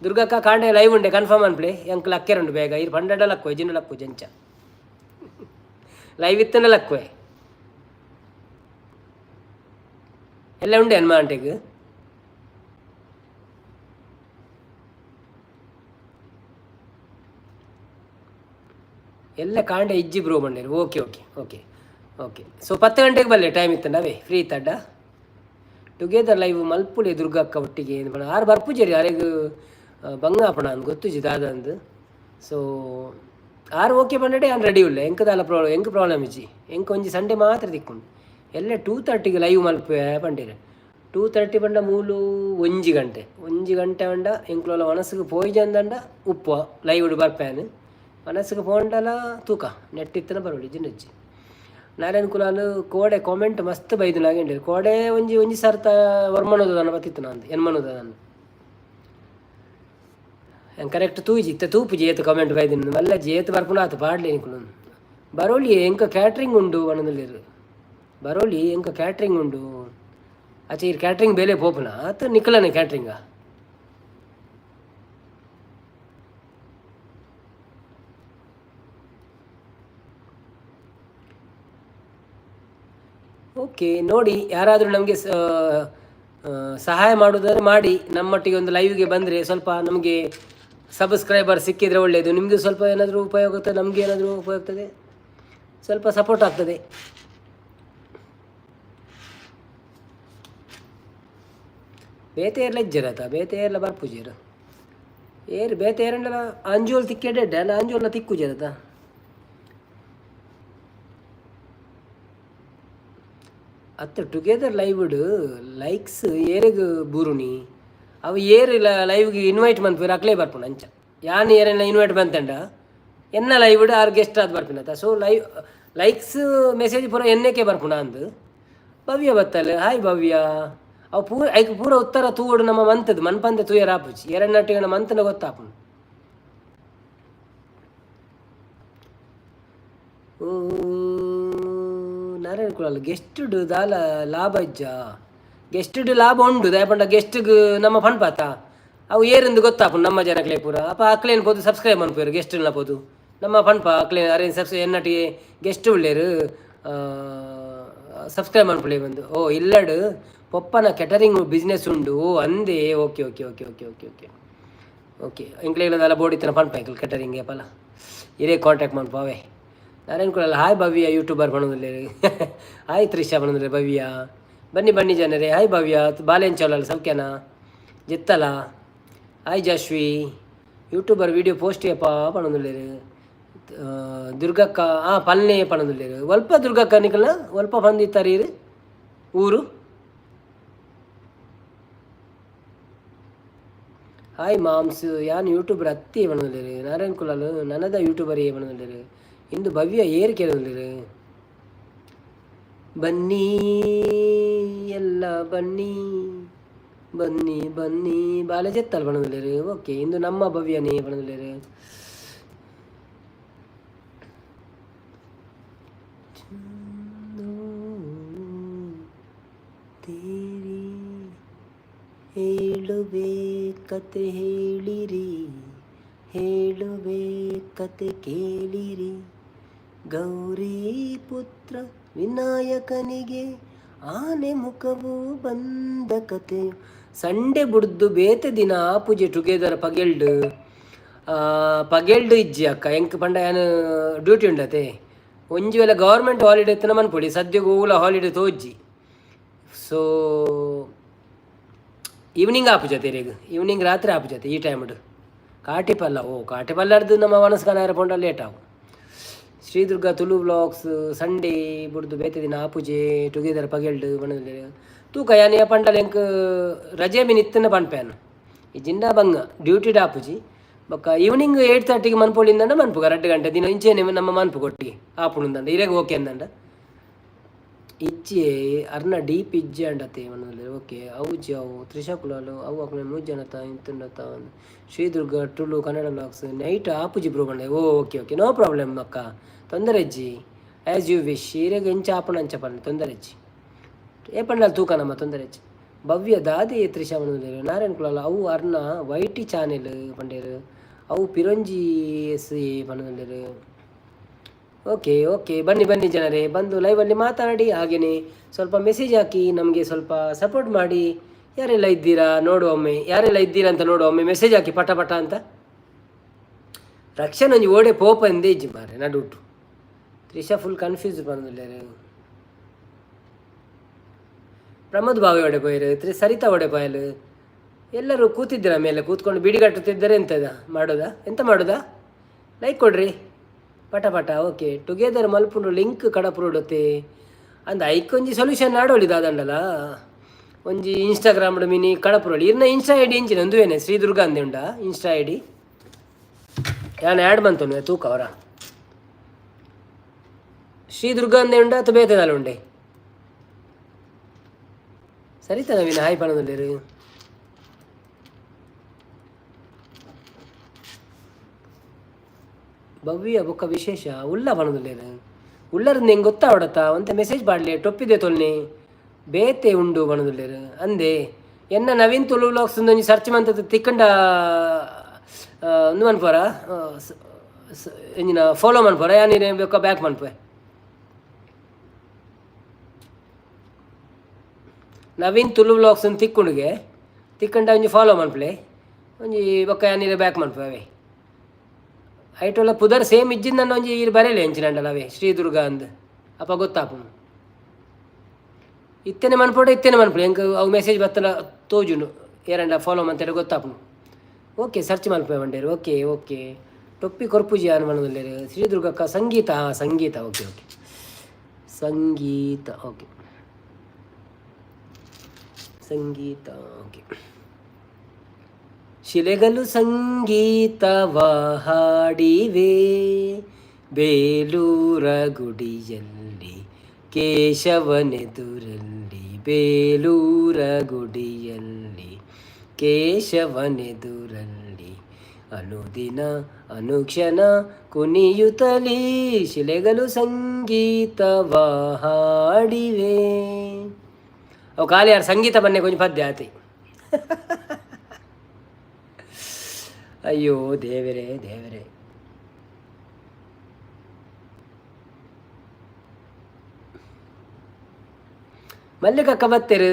ದುರ್ಗಕ್ಕ ಕಾಂಡೆ ಲೈವ್ ಉಂಡೆ ಕನ್ಫರ್ಮ್ ಅನ್ಪ್ಲೆ. ಎಂಕ್ ಲಕ್ಕೆರುಂಡು ಬೇಗ ಇರು ಪಂಡೆಡ ಲಕ್ಕುವೆ ಜಿನ್ನ ಲಕ್ಕು ಜಂಚ ಲೈವ್ ಇತ್ತನ ಲಕ್ಕುವೆ ಎಲ್ಲ ಉಂಡೆ ಅನ್ಮ ಆಂಟೆಗ್. ಎಲ್ಲ ಕಾಂಡೆ ಇಜ್ಜಿ bro ಬಂಡೇರು. Okay okay okay okay. So 10 ಗಂಟೆಗೆ ಬಲ್ಲೆ ಟೈಮ್ ಇತ್ತಂಡ ಅವೇ ಫ್ರೀ ಇತ್ತಡ್ಡ. ಟುಗೆದರ್ ಲೈವ್ ಮಲ್ಪುಲೆ ದುರ್ಗಕ್ಕ ಒಟ್ಟಿಗೆ ಆರು ಬರ್ಪುಜೇರಿ ಅರೆಗ್ ಬಂಗ ಆಪಣ ಅಂದ್ ಗೊತ್ತುಜಿ ದಾದ ಅಂದ್. ಸೊ ಆರು ಓಕೆ ಪಂಡಡೆ ಆನ್ ರೆಡಿ ಉಲ್ಲೆ. ಎಂಕ್ ದಾಲ ಪ್ರಾಬ್ಲಮ್, ಎಂಕ್ ಪ್ರಾಬ್ಲಮ್ ಇಜ್ಜಿ. ಎಂಕ್ ಒಂಜಿ ಸಂಡೇ ಮಾತ್ರ ತಿಕ್ಕುಂಡು. ಎಲ್ಲ 2:30ಗೆ ಲೈವ್ ಮಲ್ಪುವೆ ಪಂಡೇರು. 2:30 ಪಂಡ ಮೂಲು 1 ಗಂಟೆ, 1 ಗಂಟೆ ಪಂಡ ಎಂಕ್ಲೋಲ ಮನಸ್ಸಿಗೆ ಪೋಯಿಜಂದಂಡ ಉಪ್ಪು ಲೈವ್ ಬರ್ಪೇನು. ಮನಸ್ಸಿಗೆ ಪೋಂಡಲ ತೂಕ ನೆಟ್ ಇತ್ತನ ಬರೋಡಿ ಜಿನ್ನಜ್ಜಿ. ನಾರಾಯಣ ಕುಲಾಲ್ ಕೋಡೆ ಕಾಮೆಂಟ್ ಮಸ್ತ್ ಬೈದು ನಾಗೆಂಡಿ ಕೋಡೆ ಒಂಜಿ ಒಂಜಿ ಸರ್ತ ವರ್ಮನೋದ ಬತ್ತಿತ್ತು ನಂದು ಎನ್ಮನೋದ ನಾನು ಕರೆಕ್ಟ್ ತೂಜಿ ಇತ್ತ ತೂಪುಜಿ ಏತು ಕಾಮೆಂಟ್ ಬೈದಿನ ಮಲ್ಲ ಜೇತು ಬರ್ಪುನ ಆತು ಪಾಡ್ಲಿ ನಿಕುಲು. ಬರೋಲಿ ಎಂಕ ಕ್ಯಾಟ್ರಿಂಗ್ ಉಂಡು ವನದಲ್ಲಿರು. ಬರೋಲಿ ಎಂಕ ಕ್ಯಾಟ್ರಿಂಗ್ ಉಂಡು. ಆಚೆ ಇರ್ ಕ್ಯಾಟ್ರಿಂಗ್ ಬೇಲೆ ಪೋಪುನ ಆತು ನಿಕಲನೆ ಕ್ಯಾಟ್ರಿಂಗಾ. ಓಕೆ ನೋಡಿ, ಯಾರಾದರೂ ನಮಗೆ ಸಹಾಯ ಮಾಡೋದಾದ್ರೆ ಮಾಡಿ. ನಮ್ಮೊಟ್ಟಿಗೆ ಒಂದು ಲೈವ್ಗೆ ಬಂದರೆ ಸ್ವಲ್ಪ ನಮಗೆ ಸಬ್ಸ್ಕ್ರೈಬರ್ ಸಿಕ್ಕಿದರೆ ಒಳ್ಳೆಯದು. ನಿಮಗೆ ಸ್ವಲ್ಪ ಏನಾದರೂ ಉಪಯೋಗ ಆಗ್ತದೆ, ನಮಗೆ ಏನಾದರೂ ಉಪಯೋಗ ಆಗ್ತದೆ, ಸ್ವಲ್ಪ ಸಪೋರ್ಟ್ ಆಗ್ತದೆ. ಬೇತೆ ಏರ್ಲ ಇಜ್ಜರತ ಬೇತೆ ಏರ್ಲ ಬರ್ಪುಜೇರು ಏರು ಬೇತೆ ಏರಂಡಲ ಅಂಜೋಲ್ ತಿಕ್ಕೆಡೆ ಅಲ್ಲ ಅಂಜೋಲ ತಿಕ್ಕುಜರತ. ಅತ್ತ ಟುಗೆದರ್ ಲೈವ್ಡ್ ಲೈಕ್ಸ್ ಏರೆಗ್ ಬೂರುನಿ ಅವು ಏರು ಲೈವ್ಗೆ ಇನ್ವೈಟ್ ಮನ್ಪುವೆರ್ ಅಕ್ಲೇ ಬರ್ಪುಂಡು ಅಂಚ. ಯಾನ್ ಏರೆನ ಇನ್ವೈಟ್ ಬಂತಂಡ ಎನ್ನ ಲೈವ್ಡ್ ಆರ್ ಗೆಸ್ಟ್ ಆದ್ ಬರ್ಪಿನತ. So live ಲೈಕ್ಸ್ ಮೆಸೇಜ್ ಪೂರ ಎನ್ನೆಕೆ ಬರ್ಪುಣ ಅಂದು. ಭವ್ಯ ಬತ್ತಲ್, ಹಾಯ್ ಭವ್ಯ. ಅವು ಪೂರ ಐಕ್ ಪೂರ ಉತ್ತರ ತೂವೊಡು. ನಮ್ಮ ಮಂತದ್ದು ಮನ್ಪಂದೆ ತೂಯರ ಆಪುಜಿ. ಎರಡು ನಟ್ಟಿಗೆ ಮಂತನ ಗೊತ್ತಾಪುಂಡು. ಓ ನಾರಾಯಣ ಕುಲಾಲ್, ಗೆಸ್ಟ್ಡ್ ದಾಲ ಲಾಭ ಇಜ್ಜಾ? ಗೆಸ್ಟ್ಡ್ ಲಾಭ ಉಂಡು. ದಾಯೆ ಗೆಸ್ಟ್ಗ್ ನಮ್ಮ ಪನ್ಪಾತ, ಅವು ಏರಿಂದು ಗೊತ್ತಾಪುಂಡು ನಮ್ಮ ಜನಕ್ಲೆ ಪೂರ. ಅಪ್ಪ ಅಕ್ಲೇನ್ ಪೋದು ಸಬ್ಸ್ಕ್ರೈಬ್ ಮನ್ಪುವೆರ್. ಗೆಸ್ಟ್ನ ಪೋದು ನಮ್ಮ ಪನ್ಪ ಅಕ್ಲೆ ಅರೆ ಸಬ್ಸ್ಕ್ರೈ ಎನ್ನಟಿಗೆ ಗೆಸ್ಟ್ ಉಳ್ಳೇರು, ಸಬ್ಸ್ಕ್ರೈಬ್ ಮನ್ಪುಲೆ ಬಂದು. ಓ ಇಲ್ಲಡ್ ಪೊಪ್ಪನ ಕೆಟರಿಂಗ್ ಬಿಸ್ನೆಸ್ ಉಂಡು. ಓ ಅಂದೇ, okay okay okay okay okay okay okay. ಎಂಕ್ಲೆಗ್ಲ ಬೋಡಿತ್ತನ ಪನ್ಪ ಎಂಕಲ್ ಕೆಟರಿಂಗ್ ಏಪಲ ಇರೇ ಕಾಂಟ್ಯಾಕ್ಟ್ ಮನ್ಪ ಅವೇ. ನಾರಾಯಣ ಕುಲಾಲ್ ಹಾಯ್ ಭವ್ಯ ಯೂಟ್ಯೂಬರ್ ಪನೊಂದುಲ್ಲೆರ್. ಹಾಯ್ ತ್ರಿಷಾ ಪನೊಂದುಲ್ಲೆರ್. ಭವ್ಯ, ಬನ್ನಿ ಬನ್ನಿ ಜನರೇ. ಹಾಯ್ ಭವ್ಯ, ಬಾಲೆನ್ ಚೌಲಲ್ ಸೌಖ್ಯನಾ? ಜಿತ್ತಲ. Hi Jashvi, YouTuber video post ಏಪ ಪನೊಂದುಲ್ಲೆರ್. ದುರ್ಗಕ್ಕ ಆ ಪಲ್ನೆ ಪನೊಂದುಲ್ಲೆರ್. ಒಲ್ಪ ದುರ್ಗಕ್ಕ ನಿಕಲ್ನ ಒಲ್ಪ ಪಂದಿತ್ತಾರೀರ್ ಊರು? ಹಾಯ್ ಮಾಮ್ಸ್, ಯಾನ್ ಯೂಟ್ಯೂಬರ್ ಅತ್ತಿ ಪನೊಂದುಲ್ಲೆರ್. ನಾರಾಯಣ ಕುಲಾಲ್ ನನದ ಯೂಟ್ಯೂಬರ್ ಏ ಪನೊಂದುಲ್ಲೆರ್. ಇಂದು ಭವ್ಯ ಏರ್ ಕೇಳೊಂದುಲ್ಲೆರ್. ಬನ್ನಿ ಎಲ್ಲ ಬನ್ನಿ ಬನ್ನಿ ಬನ್ನಿ. ಬಾಲೆ ಜೆತ್ತಲ್ ಪನೊಂದುಲ್ಲೆರ್. ಓಕೆ, ಇಂದು ನಮ್ಮ ಭವ್ಯನೇ ಪನೊಂದುಲ್ಲೆರ್. ತೇರಿ ಹೇಳುವೆ ಕತೆ ಹೇಳಿರಿ, ಹೇಳುವೆ ಕತೆ ಕೇಳಿರಿ. ಗೌರಿ ಪುತ್ರ ವಿನಾಯಕನಿಗೆ ಆನೆ ಮುಖವು ಬಂದ ಕತೆ. ಸಂಡೆ ಬುಡ್ದು ಬೇತೆ ದಿನ ಪೂಜೆ ಟುಗೆದರ್ ಪಗೆಲ್ಡ್ ಪಗೆಲ್ಡ್ ಇಜ್ಜಿ ಅಕ್ಕ. ಎಂಕ್ ಪಂಡ ಯಾನ್ ಡ್ಯೂಟಿ ಉಂಡತೆ. ಒಂಜಿ ವೇಳೆ ಗೌರ್ಮೆಂಟ್ ಹಾಲಿಡೇ ಇತ್ತಿನ ಮನ್ಪೊಡಿ. ಸದ್ಯಗ್ ಓಲ ಹಾಲಿಡೇ ತೋಜ್ಜಿ. ಸೊ ಈವ್ನಿಂಗ್ ಆಪುಜತೆ ಇರೆಗ್? ಈವ್ನಿಂಗ್ ರಾತ್ರಿ ಆಪುಜತೆ ಈ ಟೈಮ್ಡ್. ಕಾಟಿಪಲ್ಲ, ಓ ಕಾಟಿಪಲ್ಲರ್ದು ನಮ್ಮ ವನಸ್ಕನ ಪೋಂಡ ಲೇಟ್ ಆವು. ಶ್ರೀದುರ್ಗ ತುಳು ವ್ಲಾಗ್ಸ್, ಸಂಡೇ ಬುಡ್ದು ಬೇತೆ ದಿನ ಆಪುಜೆ ಟುಗೆದರ್ ಪಗೆಲ್ಡ್ ಪಂಡೊಂದುಲ್ಲೆರ್. ತೂಕ ಯಾನ್ ಪಂಡಲ ಎಂಕ್ ರಜೆ ಮೀನ್ ಇತ್ತನ ಪನ್ಪೆ. ಈ ಜಿಂಡ ಬಂಗ ಡ್ಯೂಟಿ ಆಪುಜಿ. ಬೊಕ್ಕ ಈವ್ನಿಂಗ್ 8:30ಗೆ ಮನ್ಪೊಳಿಂದಂಡ ಮನ್ಪುಗ. 2 ಗಂಟೆ ದಿನ ಇಂಚೆನೆ ನಮ್ಮ ಮನ್ಪು ಕೊಟ್ಟಿಗೆ ಆಪುಂಡು. ಇರೆಗ್ ಓಕೆ ಅಂದಂಡ ಇಜ್ಜೆ ಅರ್ನ ಡೀಪ್ ಇಜ್ಜೆ ಅಂಡತೆ ಪಂಡೊಂದುಲ್ಲೆರ್. ಓಕೆ, ಅವು ಜಿ ಅವು ತ್ರಿಷಾ ಕುಲಾಲ್ ಅವು ಅಕ್ಲೆ ಮೂಜಿ ಜನತ ಇಂತುಂಡತ. ಶ್ರೀದುರ್ಗ ತುಳು ಕನ್ನಡ ವ್ಲಾಗ್ಸ್ ನೈಟ್ ಆಪುಜಿ ಬ್ರೋ ಪಂಡೆ. ಓ ಓಕೆ ಓಕೆ, ನೋ ಪ್ರಾಬ್ಲಮ್ ಅಕ್ಕ, ತೊಂದರೆ ಇಜ್ಜಿ. As you wish. ಇರೆಗ್ ಎಂಚ ಆಪುಂಡು ಅಂಚ ಪನ್ಲೆ, ತೊಂದರೆ ಇಜ್ಜಿ. ಏ ಪಂಡಲ್ ತೂಕ ನಮ್ಮ ತೊಂದರೆ ಇಜ್ಜಿ. ಭವ್ಯ ದಾದಿ ತ್ರಿಷಾ ಪಂಡೊಂದುಲ್ಲೆರ್. ನಾರಾಯಣ ಕುಲಾಲ್ ಅವು ಅರ್ನ ವೈಟಿ ಚಾನೆಲ್ ಪಂಡೇರು. ಅವು ಪಿರೊಂಜಿ ಎಸ್ ಎ ಪಂಡೊಂದುಲ್ಲೆರ್. ಓಕೆ ಓಕೆ, ಬನ್ನಿ ಬನ್ನಿ ಜನರೇ, ಬಂದು ಲೈವಲ್ಲಿ ಮಾತಾಡಿ. ಹಾಗೆಯೇ ಸ್ವಲ್ಪ ಮೆಸೇಜ್ ಹಾಕಿ, ನಮಗೆ ಸ್ವಲ್ಪ ಸಪೋರ್ಟ್ ಮಾಡಿ. ಯಾರೆಲ್ಲ ಇದ್ದೀರಾ ನೋಡುವ ಒಮ್ಮೆ, ಯಾರೆಲ್ಲ ಇದ್ದೀರಾ ಅಂತ ನೋಡುವ ಒಮ್ಮೆ. ಮೆಸೇಜ್ ಹಾಕಿ ಪಟ ಪಟ ಅಂತ. ರಕ್ಷಣೆ ಒಂಜಿ ಓಡೆ ಪೋಪ ಎಂದೇ ಇಜ್ಜಿ ಮಾರೆ ನಡುಟು. ತ್ರಿಷಾ ಫುಲ್ ಕನ್ಫ್ಯೂಸ್ ಪಂದುಲ್ಲೆರ್. ಪ್ರಮೋದ್ ಬಾವಿ ಒಡೆ ಪೋಯರು, ತ್ರಿ ಸರಿತಾ ಒಡೆ ಪೋಯಲು. ಎಲ್ಲರೂ ಕೂತಿದ್ದೀರ ಮೇಲೆ ಕೂತ್ಕೊಂಡು ಬಿಡಿ ಕಟ್ಟುತ್ತಿದ್ದರೆ. ಎಂತದ ಮಾಡೋದಾ? ಎಂತ ಮಾಡೋದಾ? ಲೈಕ್ ಕೊಡ್ರಿ ಪಟ ಪಟ. ಓಕೆ, ಟುಗೆದರ್ ಮಲ್ಪುಂಡು ಲಿಂಕ್ ಕಡಪುರುಡತೆ ಅಂದ್ ಐಕೊಂಜಿ ಸೊಲ್ಯೂಷನ್ ನಾಡೋಳಿ ದಾದಂಡಲ. ಒಂಜಿ ಇನ್ಸ್ಟಾಗ್ರಾಮ್ ಮಿನಿ ಕಡಪುರೊಳಿ. ಇರ್ನ ಇನ್ಸ್ಟಾ ಐಡಿ ಇಂಚಿನ ಒಂದುವೇನೆ? ಶ್ರೀ ದುರ್ಗಾ ಅಂದೆ ಉಂಡಾ ಇನ್ಸ್ಟಾ ಐಡಿ? ಯಾನ್ ಆ್ಯಡ್ ಮಂತೊನು ತೂಕ ಅವರ. ಶ್ರೀ ದುರ್ಗಾ ಅಂದೆ ಉಂಡಾ ಅಥವಾ ಬೇತೆ ದಾಲ ಉಂಡೆ? ಸರಿತಾ ನವೀನ ಹಾಯ್ ಪನೊಂದುಲ್ಲೆರ್. ಭವ್ಯ ಬೊಕ್ಕ ವಿಶೇಷ ಉಲ್ಲ ಪನೊಂದುಲ್ಲೆರ್. ಉಲ್ಲರಿಂದ ಹೆಂಗೆ ಗೊತ್ತಾವಡತ್ತ ಒಂತೆ ಮೆಸೇಜ್ ಪಾಡ್ಲೆ. ಟೊಪ್ಪಿದೆ ತೊಲ್ನೆ ಬೇತೆ ಉಂಡು ಪನೊಂದುಲ್ಲೆರ್ ಅಂದೆ. ಎನ್ನ ನವೀನ್ ತುಳು ವ್ಲಾಗ್ಸ್ ಒಂಜಿ ಸರ್ಚ್ ಮಂತದ್ದು ತಿಕ್ಕಂಡ ಉಂದು ಮನ್ಪುವರ? ಎಂಜಿನ ಫಾಲೋ ಮನ್ಪುವರ? ಯಾನ್ ಬೇಕಾ ಬ್ಯಾಕ್ ಮನ್ಪುವೆ. ನವೀನ್ ತುಳು ವ್ಲಾಗ್ಸ್ ತಿಕ್ಕುಂಡುಗೆ, ತಿಕ್ಕಂಡ ಒಂಜಿ ಫಾಲೋ ಮನ್ಪುಲೆ ಒಂಜಿ. ಬೊಕ್ಕ ಯಾನ್ ಬ್ಯಾಕ್ ಮನ್ಪುವೆ ಅವೇ. ಐಟೋಲ ಪುದರ್ ಸೇಮ್ ಇಜ್ಜಿಂದ ಒಂಜಿ ಈರ್ ಬರೇಲೆ ಎಂಚಿನಂಡಲ ಅವೇ ಶ್ರೀ ದುರ್ಗಾ ಅಂದ್. ಅಪ್ಪ ಗೊತ್ತಾಪುಂಡು. ಇತ್ತನೆ ಮನ್ಪೋಡ, ಇತ್ತನೆ ಮನ್ಪುಲೆ. ಎಂಕ್ ಅವು ಮೆಸೇಜ್ ಬತ್ತಲ ತೋಜುಂಡು. ಏರಂಡ ಫಾಲೋ ಮಂತೆಡ ಗೊತ್ತಾಪುಂಡು. ಓಕೆ, ಸರ್ಚ್ ಮನ್ಪುವೆ ಪಂಡೇರು. ಓಕೆ ಓಕೆ, ಟೊಪ್ಪಿ ಕೊರ್ಪುಜಿ ಯಾನ್ ಪನೊಂದುಲ್ಲೆರ್. ಶ್ರೀ ದುರ್ಗಕ್ಕ ಸಂಗೀತ, ಹಾಂ ಸಂಗೀತ, ಓಕೆ ಓಕೆ, ಸಂಗೀತ, ಓಕೆ, ಸಂಗೀತ, ಓಕೆ. ಶಿಲೆಗಳು ಸಂಗೀತವ ಹಾಡಿವೆ, ಬೇಲೂರ ಗುಡಿಯಲ್ಲಿ ಕೇಶವನೆದುರಲ್ಲಿ, ಬೇಲೂರ ಗುಡಿಯಲ್ಲಿ ಕೇಶವನೆದುರಲ್ಲಿ, ಅನುದಿನ ಅನುಕ್ಷಣ ಕುಣಿಯುತ್ತಲೀ ಶಿಲೆಗಳು ಸಂಗೀತವ ಹಾಡಿವೆ. ಅವು ಖಾಲಿ ಯಾರು ಸಂಗೀತ ಬನ್ನೆ ಕೊಂಚ ಪದ್ಯ ಆತಿ. ಅಯ್ಯೋ ದೇವರೇ ದೇವರೇ. ಮಲ್ಲಿಕಕ್ಕ ಬತ್ತೆರು.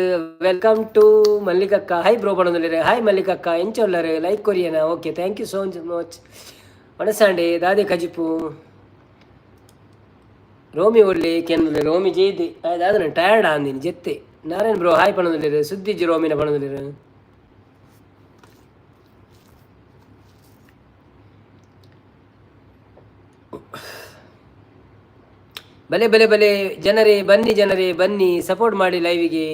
Welcome to ಮಲ್ಲಿಕಕ್ಕ. ಹಾಯ್ ಬ್ರೋ ಪಣೊಂದುಲ್ಲೆರ್. ಹಾಯ್ ಮಲ್ಲಿಕಕ್ಕ, ಎಂಚ ಉಲ್ಲರ್? ಲೈಕ್ ಕೊರಿಯನ? Okay, thank you so much. ಮನಸಾಂಡೆ ದಾದೆ ಕಜಿಪು? ರೋಮಿ ಒಳ್ಳೆ ಕೆಂದುಲ್ಲೆ ರೋಮಿ ಜೇದಿ ದಾದನ ಟಯರ್ಡ್ ಆಂದಿನಿ ಜೆತ್ತೆ. ನಾರಾಯಣ್ ಬ್ರೋ ಹಾಯ್ ಪಣೊಂದುಲ್ಲೆರ್. ಸುದ್ದಿಜ್ಜಿ ರೋಮಿನ ಪಣೊಂದುಲ್ಲೆರ್. ಬಲೆ ಬಲೆ ಬಲೆ ಜನರೇ ಬನ್ನಿ, ಜನರೇ ಬನ್ನಿ, ಸಪೋರ್ಟ್ ಮಾಡಿ ಲೈವಿಗೆ.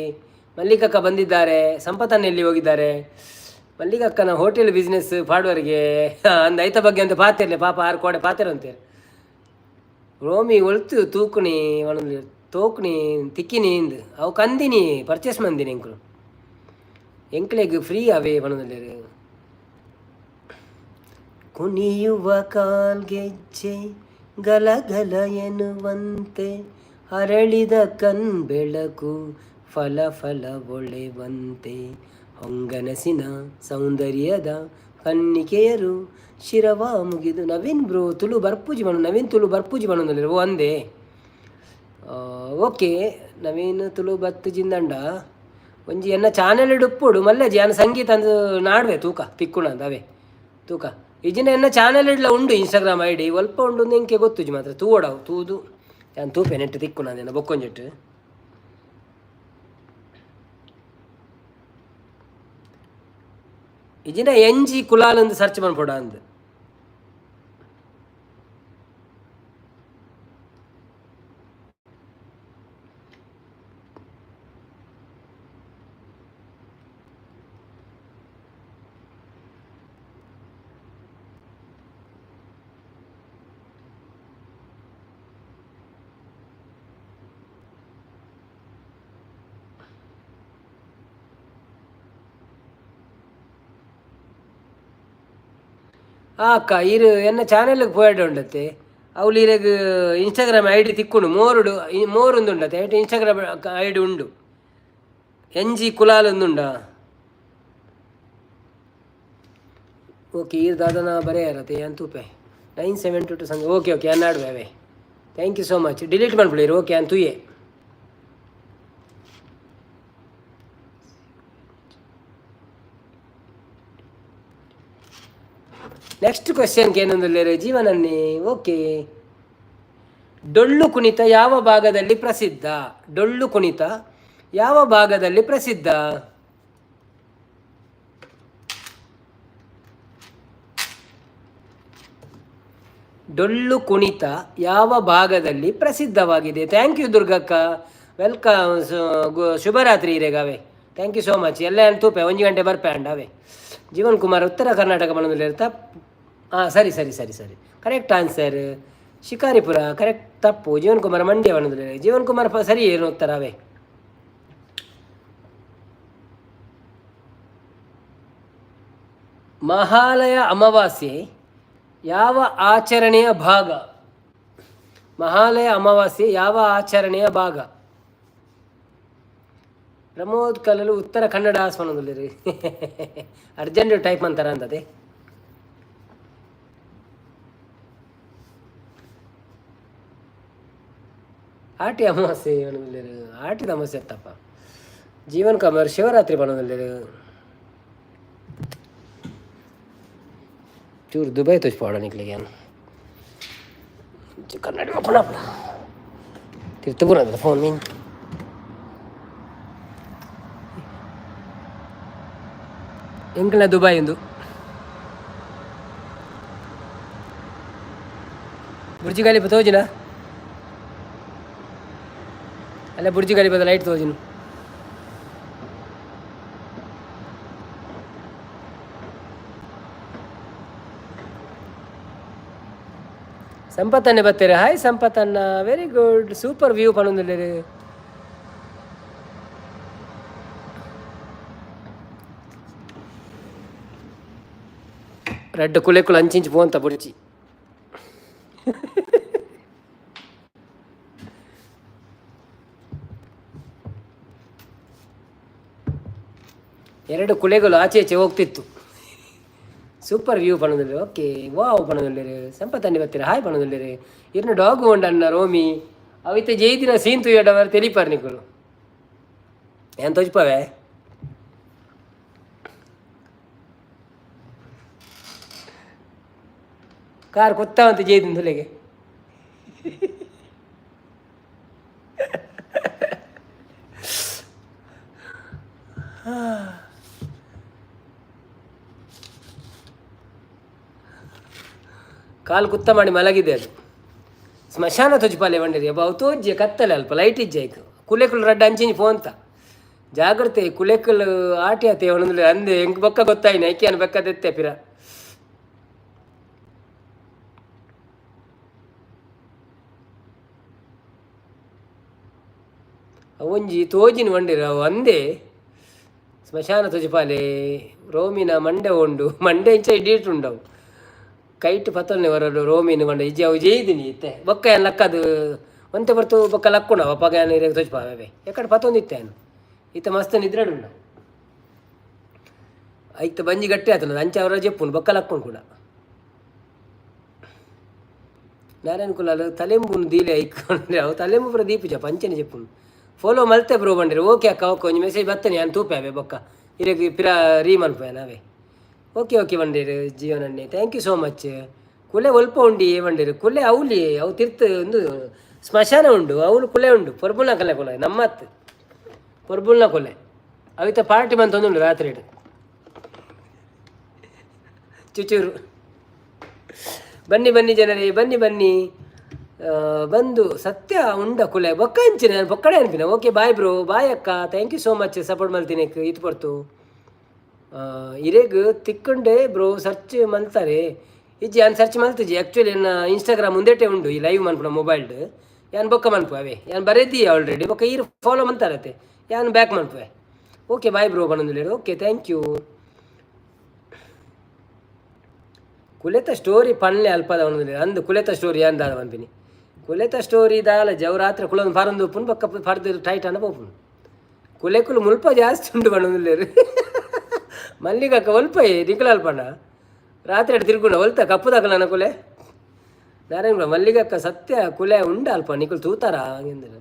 ಮಲ್ಲಿಕಕ್ಕ ಬಂದಿದ್ದಾರೆ. ಸಂಪತನ್ನ ಎಲ್ಲಿ ಹೋಗಿದ್ದಾರೆ? ಮಲ್ಲಿಕಕ್ಕನ ಹೋಟೆಲ್ ಬಿಸ್ನೆಸ್ ಪಾಡುವರಿಗೆ ಅಂದ ಐತ ಬಗ್ಗೆ ಅಂತ ಪಾತಿರ್ಲೆ ಪಾಪ ಆರು ಕೋಡೆ ಪಾತಿರಂತೆ. ರೋಮಿ ಒಳ್ತು ತೂಕುಣಿ ಒಣಂದು ತೋಕ್ಣಿ ತಿಕ್ಕಿನಿ ಇಂದು ಅವು ಕಂದಿನಿ ಪರ್ಚೇಸ್ ಮಂದಿನಿ ಎಂಕುಲು ಎಂಕ್ಲೆಗ್ ಫ್ರೀ ಅವೇ ಪಣೊಂದುಲ್ಲೆರ್. ಕುಣಿಯುವ ಕಾಲ್ಗೆಜ್ಜೆ ಗಲಗಲ ಎನ್ನುವಂತೆ, ಅರಳಿದ ಕಣ್ಬೆಳಕು ಫಲ ಫಲ ಒಳೆವಂತೆ, ಹೊಂಗನಸಿನ ಸೌಂದರ್ಯದ ಕನ್ನಿಕೆಯರು ಶಿರವ ಮುಗಿದು. ನವೀನ್ ಬ್ರೋ ತುಳು ಬರ್ಪೂಜಿ ಬಣ. ನವೀನ್ ತುಳು ಬರ್ಪೂಜಿ ಬಣ್ಣದಲ್ಲಿ. ಓ ಅಂದೆ, ಓಕೆ. ನವೀನ್ ತುಳು ಬತ್ತು ಜಿಂದಂಡ ಒಂಜಿ ಎನ್ನ ಚಾನೆಲ್ ಉಪ್ಪುಡು ಮಲ್ಲಜಿ ಯಾನ್ ಸಂಗೀತ ಅಂದ್ ನಾಡ್ವೆ ತೂಕ ತಿಕ್ಕುಣ ಅಂದ್ ಅವೇ ತೂಕ. ಇಜಿನ ಎನ್ನ ಚಾನೆಲ್ ಇಡ್ಲ ಉಂಡು ಇನ್ಸ್ಟಾಗ್ರಾಮ್ I D ಒಲ್ಪ ಉಂಡು ಎಂಕೆ ಗೊತ್ತುಜಿ ಮಾತ್ರ. ತೂವಡವು ತೂದು ಯಾನ್ ತೂಪೆ ನೆಟ್ ತಿಕ್ಕುಣ ಅಂದೆನ ಬೊಕ್ಕೊಂಜೆಟ್. ಇಜಿನ ಎಂಜಿ ಕುಲಾಲ್ ಅಂದ್ ಸರ್ಚ್ ಮನ್ಪೊಡ ಅಂದ್. ಅಕ್ಕ ಇರು ಎನ್ನ ಚಾನೆಲ್ಗೆ ಪೋಯಡ್ ಉಂಡತ್ತೆ. ಅವ್ಲು ಇರೆಗ್ ಇನ್ಸ್ಟಾಗ್ರಾಮ್ I D ತಿಕ್ಕುಂಡು. ಮೋರುಡು ಮೋರುಂದು ಉಂಡತ್ತೆ. ಐಟ್ ಇನ್ಸ್ಟಾಗ್ರಾಮ್ I D ಉಂಡು. ಎನ್ ಜಿ ಕುಲಾಲ್ ಉಂದುಂಡ. ಓಕೆ, ಈರ್ ದಾದನ ಬರೆಯಾರತೆ ಯಾನ್ ತೂಪೆ. 9722 ಸಂಜೆ. ಓಕೆ ಓಕೆ, ಅನ್ನಾಡುವೆ ಅವೇ. Thank you so much. Delete ಮಾಡ್ಬಿಡಿರು. Okay, ಅನ್ ತೂಯೆ. ನೆಕ್ಸ್ಟ್ ಕ್ವಶನ್ ಏನೊಂದುಲ್ಲೆರ್ ಜೀವನನ್ನೇ. ಓಕೆ, ಡೊಳ್ಳು ಕುಣಿತ ಯಾವ ಭಾಗದಲ್ಲಿ ಪ್ರಸಿದ್ಧ? ಡೊಳ್ಳು ಕುಣಿತ ಯಾವ ಭಾಗದಲ್ಲಿ ಪ್ರಸಿದ್ಧ? ಡೊಳ್ಳು ಕುಣಿತ ಯಾವ ಭಾಗದಲ್ಲಿ ಪ್ರಸಿದ್ಧವಾಗಿದೆ? Thank you ದುರ್ಗಕ್ಕ, welcome. ಶುಭರಾತ್ರಿ ಹಿರೇಗಾವೆ. Thank you so much. ಎಲ್ಲ ತೂಪೆ 1 ಗಂಟೆ ಬರ್ಪೆ ಅಂಡ ಅವೇ. ಜೀವನ್ ಕುಮಾರ್ ಉತ್ತರ ಕರ್ನಾಟಕ ಬಣ್ಣದಲ್ಲಿ ತಪ್ಪು. ಹಾಂ, ಸರಿ ಸರಿ ಸರಿ ಸರಿ, ಕರೆಕ್ಟ್ ಆನ್ಸರ್. ಶಿಕಾರಿಪುರ ಕರೆಕ್ಟ್, ತಪ್ಪು. ಜೀವನ್ ಕುಮಾರ್ ಮಂಡ್ಯ ಬಣ್ಣದಲ್ಲಿ. ಜೀವನ್ ಕುಮಾರ್ ಸರಿ ಏನು ಉತ್ತರ ಅವೇ. ಮಹಾಲಯ ಅಮಾವಾಸ್ಯೆ ಯಾವ ಆಚರಣೆಯ ಭಾಗ? ಮಹಾಲಯ ಅಮಾವಾಸ್ಯೆ ಯಾವ ಆಚರಣೆಯ ಭಾಗ? ಪ್ರಮೋದ್ ಕಲಲು ಉತ್ತರ ಕನ್ನಡ ಆಸ್ಮನದಲ್ಲಿ. ಅರ್ಜೆಂಟ್ ಟೈಪ್ ಅಂತಾರ ಅಂತದೆ. ಆಟಿ ಅಮಾವಾಸ್ಯೆ, ಆಟಿದ ಅಮಾವಾಸ್ಯೆ ತಪ್ಪ. ಜೀವನ್ ಕುಮಾರ್ ಶಿವರಾತ್ರಿ ಬಣ್ಣದಲ್ಲಿ. ಚೂರು ದುಬೈ ತೋಚ್ಪಾಡ ನಿಕ್ಲಿಗೆ ಕನ್ನಡ ತಿರ್ತು ಫೋನ್ ಮೀನ್. ಎಂಕಲ್ನ ದುಬೈ ಎಂದು ಬುರ್ಜಿ ಖಲೀಫಾ ತೋಜಿನ ಅಲ್ಲ, ಬುರ್ಜಿ ಖಲೀಫಾದ ಲೈಟ್ ತೋಜಿನ. ಸಂಪತ್ತನ್ನೇ ಬತ್ತೇರೆ. ಹಾಯ್ ಸಂಪತ್ತಣ್ಣ, ವೆರಿ ಗುಡ್, ಸೂಪರ್ ವ್ಯೂ ಪನೊಂದುಲ್ಲೆರ್. ರಡ್ಡ್ ಕುಲೆಕುಲು ಅಂಚಿಂಚಿ ಪೋಂತ ಬುಡ್ಚಿ. ಎರಡು ಕುಲೆಗಳು ಆಚೆ ಈಚೆ ಹೋಗ್ತಿತ್ತು. ಸೂಪರ್ ವ್ಯೂ ಪನೊಂದುಲ್ಲೆರ್. ಓಕೆ, ವಾವ್ ಪನೊಂದುಲ್ಲೆರ್. ಸಂಪತ್ತಣ್ಣೆ ಬತ್ತೆರ್, ಹಾಯ್ ಪನೊಂದುಲ್ಲೆರ್. ಇರ್ನ ಡಾಗ್ ಉಂಡು ಅಣ್ಣ ರೋಮಿ. ಅವಿತ ಜೈದಿನ ಸೀನ್ ತೂಯಡ ತೆಲಿಪಾರ್ ನಿಕುಲು. ಏನ್ ತೋಜ್ಪವೆ? ಕಾರ್ ಕೊತ್ತಾವಂತ ಜೈದಿನ ತುಲೆಗೆ. ಕಾಲು ಕುತ್ತ ಮಾಡಿ ಮಲಗಿದೆ ಅದು. ಸ್ಮಶಾನ ತೊಜಿಪಾಲೆ ಬಂಡಿರಿ ಅಬ್ಬ. ಅವು ತೋಜ್ಜೆ ಕತ್ತಲೆ, ಅಲ್ಪ ಲೈಟ್ ಇಜ್ಜೆ ಐಕ್. ಕುಲೆಕುಲು ರಡ್ಡ ಅಂಚಿಂಚಿ ಪೋಂತ, ಜಾಗ್ರತೆ. ಕುಲೆಕುಲು ಆಟಿ ಆತೆ ಒಂದೊಂದು ಅಂದೆ. ಎಂಕ್ ಬೊಕ್ಕ ಗೊತ್ತಾಯಿನ ಐಕೆ ಬೊಕ್ಕ ದೆತ್ತೆ ಪಿರ. ಒಂಜಿ ತೋಜಿನ ಬಂಡಿರ ಅವು ಅಂದೆ. ಸ್ಮಶಾನ ತೊಜಿಪಾಲೆ, ರೋಮಿನ ಮಂಡೆ ಉಂಡು. ಮಂಡೆ ಇಂಚ ಇಡೀಟ್ ಉಂಡವು. ಕೈಟ್ ಪತ್ತೊಂದೆ ಬರಡು ರೋಮಿನ ಮಂಡೆ ಇಜ್ಜಿ. ಅವು ಜೈದಿನಿ ಇತ್ತೆ. ಬೊಕ್ಕ ಏನ್ ಲಕ್ಕದು ಒಂತೆ ಬರ್ತು ಬೊಕ್ಕ ಲಕ್ಕುಂಡವು. ಅಪ್ಪಗ ಏನ್ ಇರೆಗ್ ತೊಜಿಪಾವೆ. ಎಕ್ಕಡೆ ಪತ್ತೊಂದಿತ್ತೆ ಏನು ಇತ್ತೆ ಮಸ್ತ್ ನಿದ್ರೆಡ್ ಉಂಡವು. ಐತ ಬಂಜಿ ಗಟ್ಟಿ ಆತನ ಅಂಚ ಅವರ ಜೆಪ್ಪುಂಡು, ಬೊಕ್ಕ ಲಕ್ಕುಂಡು ಕೂಡ. ನಾರಾಯಣ ಕುಲಾಲ್ ತಲೆಂಬುನು ದೀಲೆ ಐಕೊಂಡ್ರೆ ಅವು ತಲೆಂಬು ಪೂರ ದೀಪುಜ ಪಂಚನೆ ಜೆಪ್ಪುಂಡು. ಫಾಲೋ ಮಲ್ತೆ ಬ್ರೋ ಬಂಡಿರಿ. ಓಕೆ ಅಕ್ಕ, ಓಕೆ. ಒಂಜಿ ಮೆಸೇಜ್ ಬತ್ತನೆ, ಯಾನ್ ತೂಪೆ ಅವೇ. ಬೊಕ್ಕ ಇರೆಗ್ ಪಿರ ರೀ ಮನ್ಪುವೆ ನಾವೇ. ಓಕೆ ಓಕೆ ಬಂಡೇರು ಜೀವನನ್ನೇ, thank you so much. ಕುಲೆ ಒಲ್ಪ ಉಂಡಿ ಬಂಡೇರು. ಕುಲೆ ಅವಲಿ ಅವು ತಿರ್ತು ಒಂದು ಸ್ಮಶಾನ ಉಂಡು, ಅವಳು ಕುಲೆ ಉಂಡು. ಪೊರ್ಬುಲ್ನ ಕಲೆ ಕೊಲೆ ನಮ್ಮತ್ ಪೊರ್ಬುಲ್ನ ಕೊಲೆ. ಅವಿತ ಪಾರ್ಟಿ ಬಂತೊಂದುಂಡು ರಾತ್ರಿ ಚುಚೂರು. ಬನ್ನಿ ಬನ್ನಿ ಜನರೇ, ಬನ್ನಿ ಬನ್ನಿ. ಬಂದು ಸತ್ಯ ಉಂಡ ಕುಲೆ ಬೊಕ್ಕ ಅಂಚಿನ ನಾನು ಬೊಕ್ಕಡೆ ಅನ್ಪಿನ. ಓಕೆ, ಬಾಯ್ ಬ್ರೋ, ಬಾಯ್ ಅಕ್ಕ, thank you so much support ಮಲ್ತೀನಿ ಇತ್ತು ಪೊರ್ತು. ಇರೆಗ್ ತಿಕ್ಕಂಡೆ ಬ್ರೋ ಸರ್ಚ್ ಮಲ್ತಾರೆ ಇಜ್ಜಿ? ಯಾನ್ ಸರ್ಚ್ ಮಲ್ತಿಜಿ. ಆ್ಯಕ್ಚುಲಿ ಎನ್ನ ಇನ್ಸ್ಟಾಗ್ರಾಮ್ ಮುಂದೆಟೆ ಉಂಡು. ಈ ಲೈವ್ ಮನ್ಪುನ ಮೊಬೈಲ್ಡ್ ಯಾನ್ ಬೊಕ್ಕ ಮನ್ಪು ಅವೇ. ಯಾನ್ ಬರೆದಿ ಆಲ್ರೆಡಿ. ಬೊಕ್ಕ ಈರ್ ಫಾಲೋ ಮಂತಾರತೆ, ಯಾನ್ ಬ್ಯಾಕ್ ಮನ್ಪುವೆ. ಓಕೆ, ಬಾಯ್ ಬ್ರೋ ಪನೊಂದುಲ್ಲೆರ್. Okay, thank you. ಕುಲೆತ ಸ್ಟೋರಿ ಪನ್ಲೆ ಅಲ್ಪದ ಪನೊಂದುಲ್ಲೆರ್. ಅಂದ್, ಕುಲೆತ ಸ್ಟೋರಿ ಅಂದಾದ ಪನ್ಪಿನಿ. ಕುಲೆತ ಸ್ಟೋರಿ ದಾಲ ಜವು ರಾತ್ರಿ ಕುಲೊಂದು ಪರೊಂದು ಉಪ್ಪುನು, ಬೊಕ್ಕ ಪರ್ದು ಟೈಟ್ ಅನ್ನ ಪೋಪುನು. ಕುಲೆಕುಲು ಮುಲ್ಪ ಜಾಸ್ತಿ ಉಂಡು ಪನೊಂದುಲ್ಲೆರ್. ಮಲ್ಲಿಗಕ್ಕ ಒಲ್ಪ ನಿಕುಲು ಅಲ್ಪಂಡ ರಾತ್ರಿ ತಿರ್ಗುಂಡ ಒಲ್ತ ಕಪ್ಪು ದಾಕಲನ ಕುಲೆ. ನಾರಾಯಣ ಮಲ್ಲಿಗಕ್ಕ ಸತ್ಯ ಕುಲೆ ಉಂಡ ಅಲ್ಪ ನಿಕುಲು ತೂತಾರ ಹಂಗಂದ್ರೆ.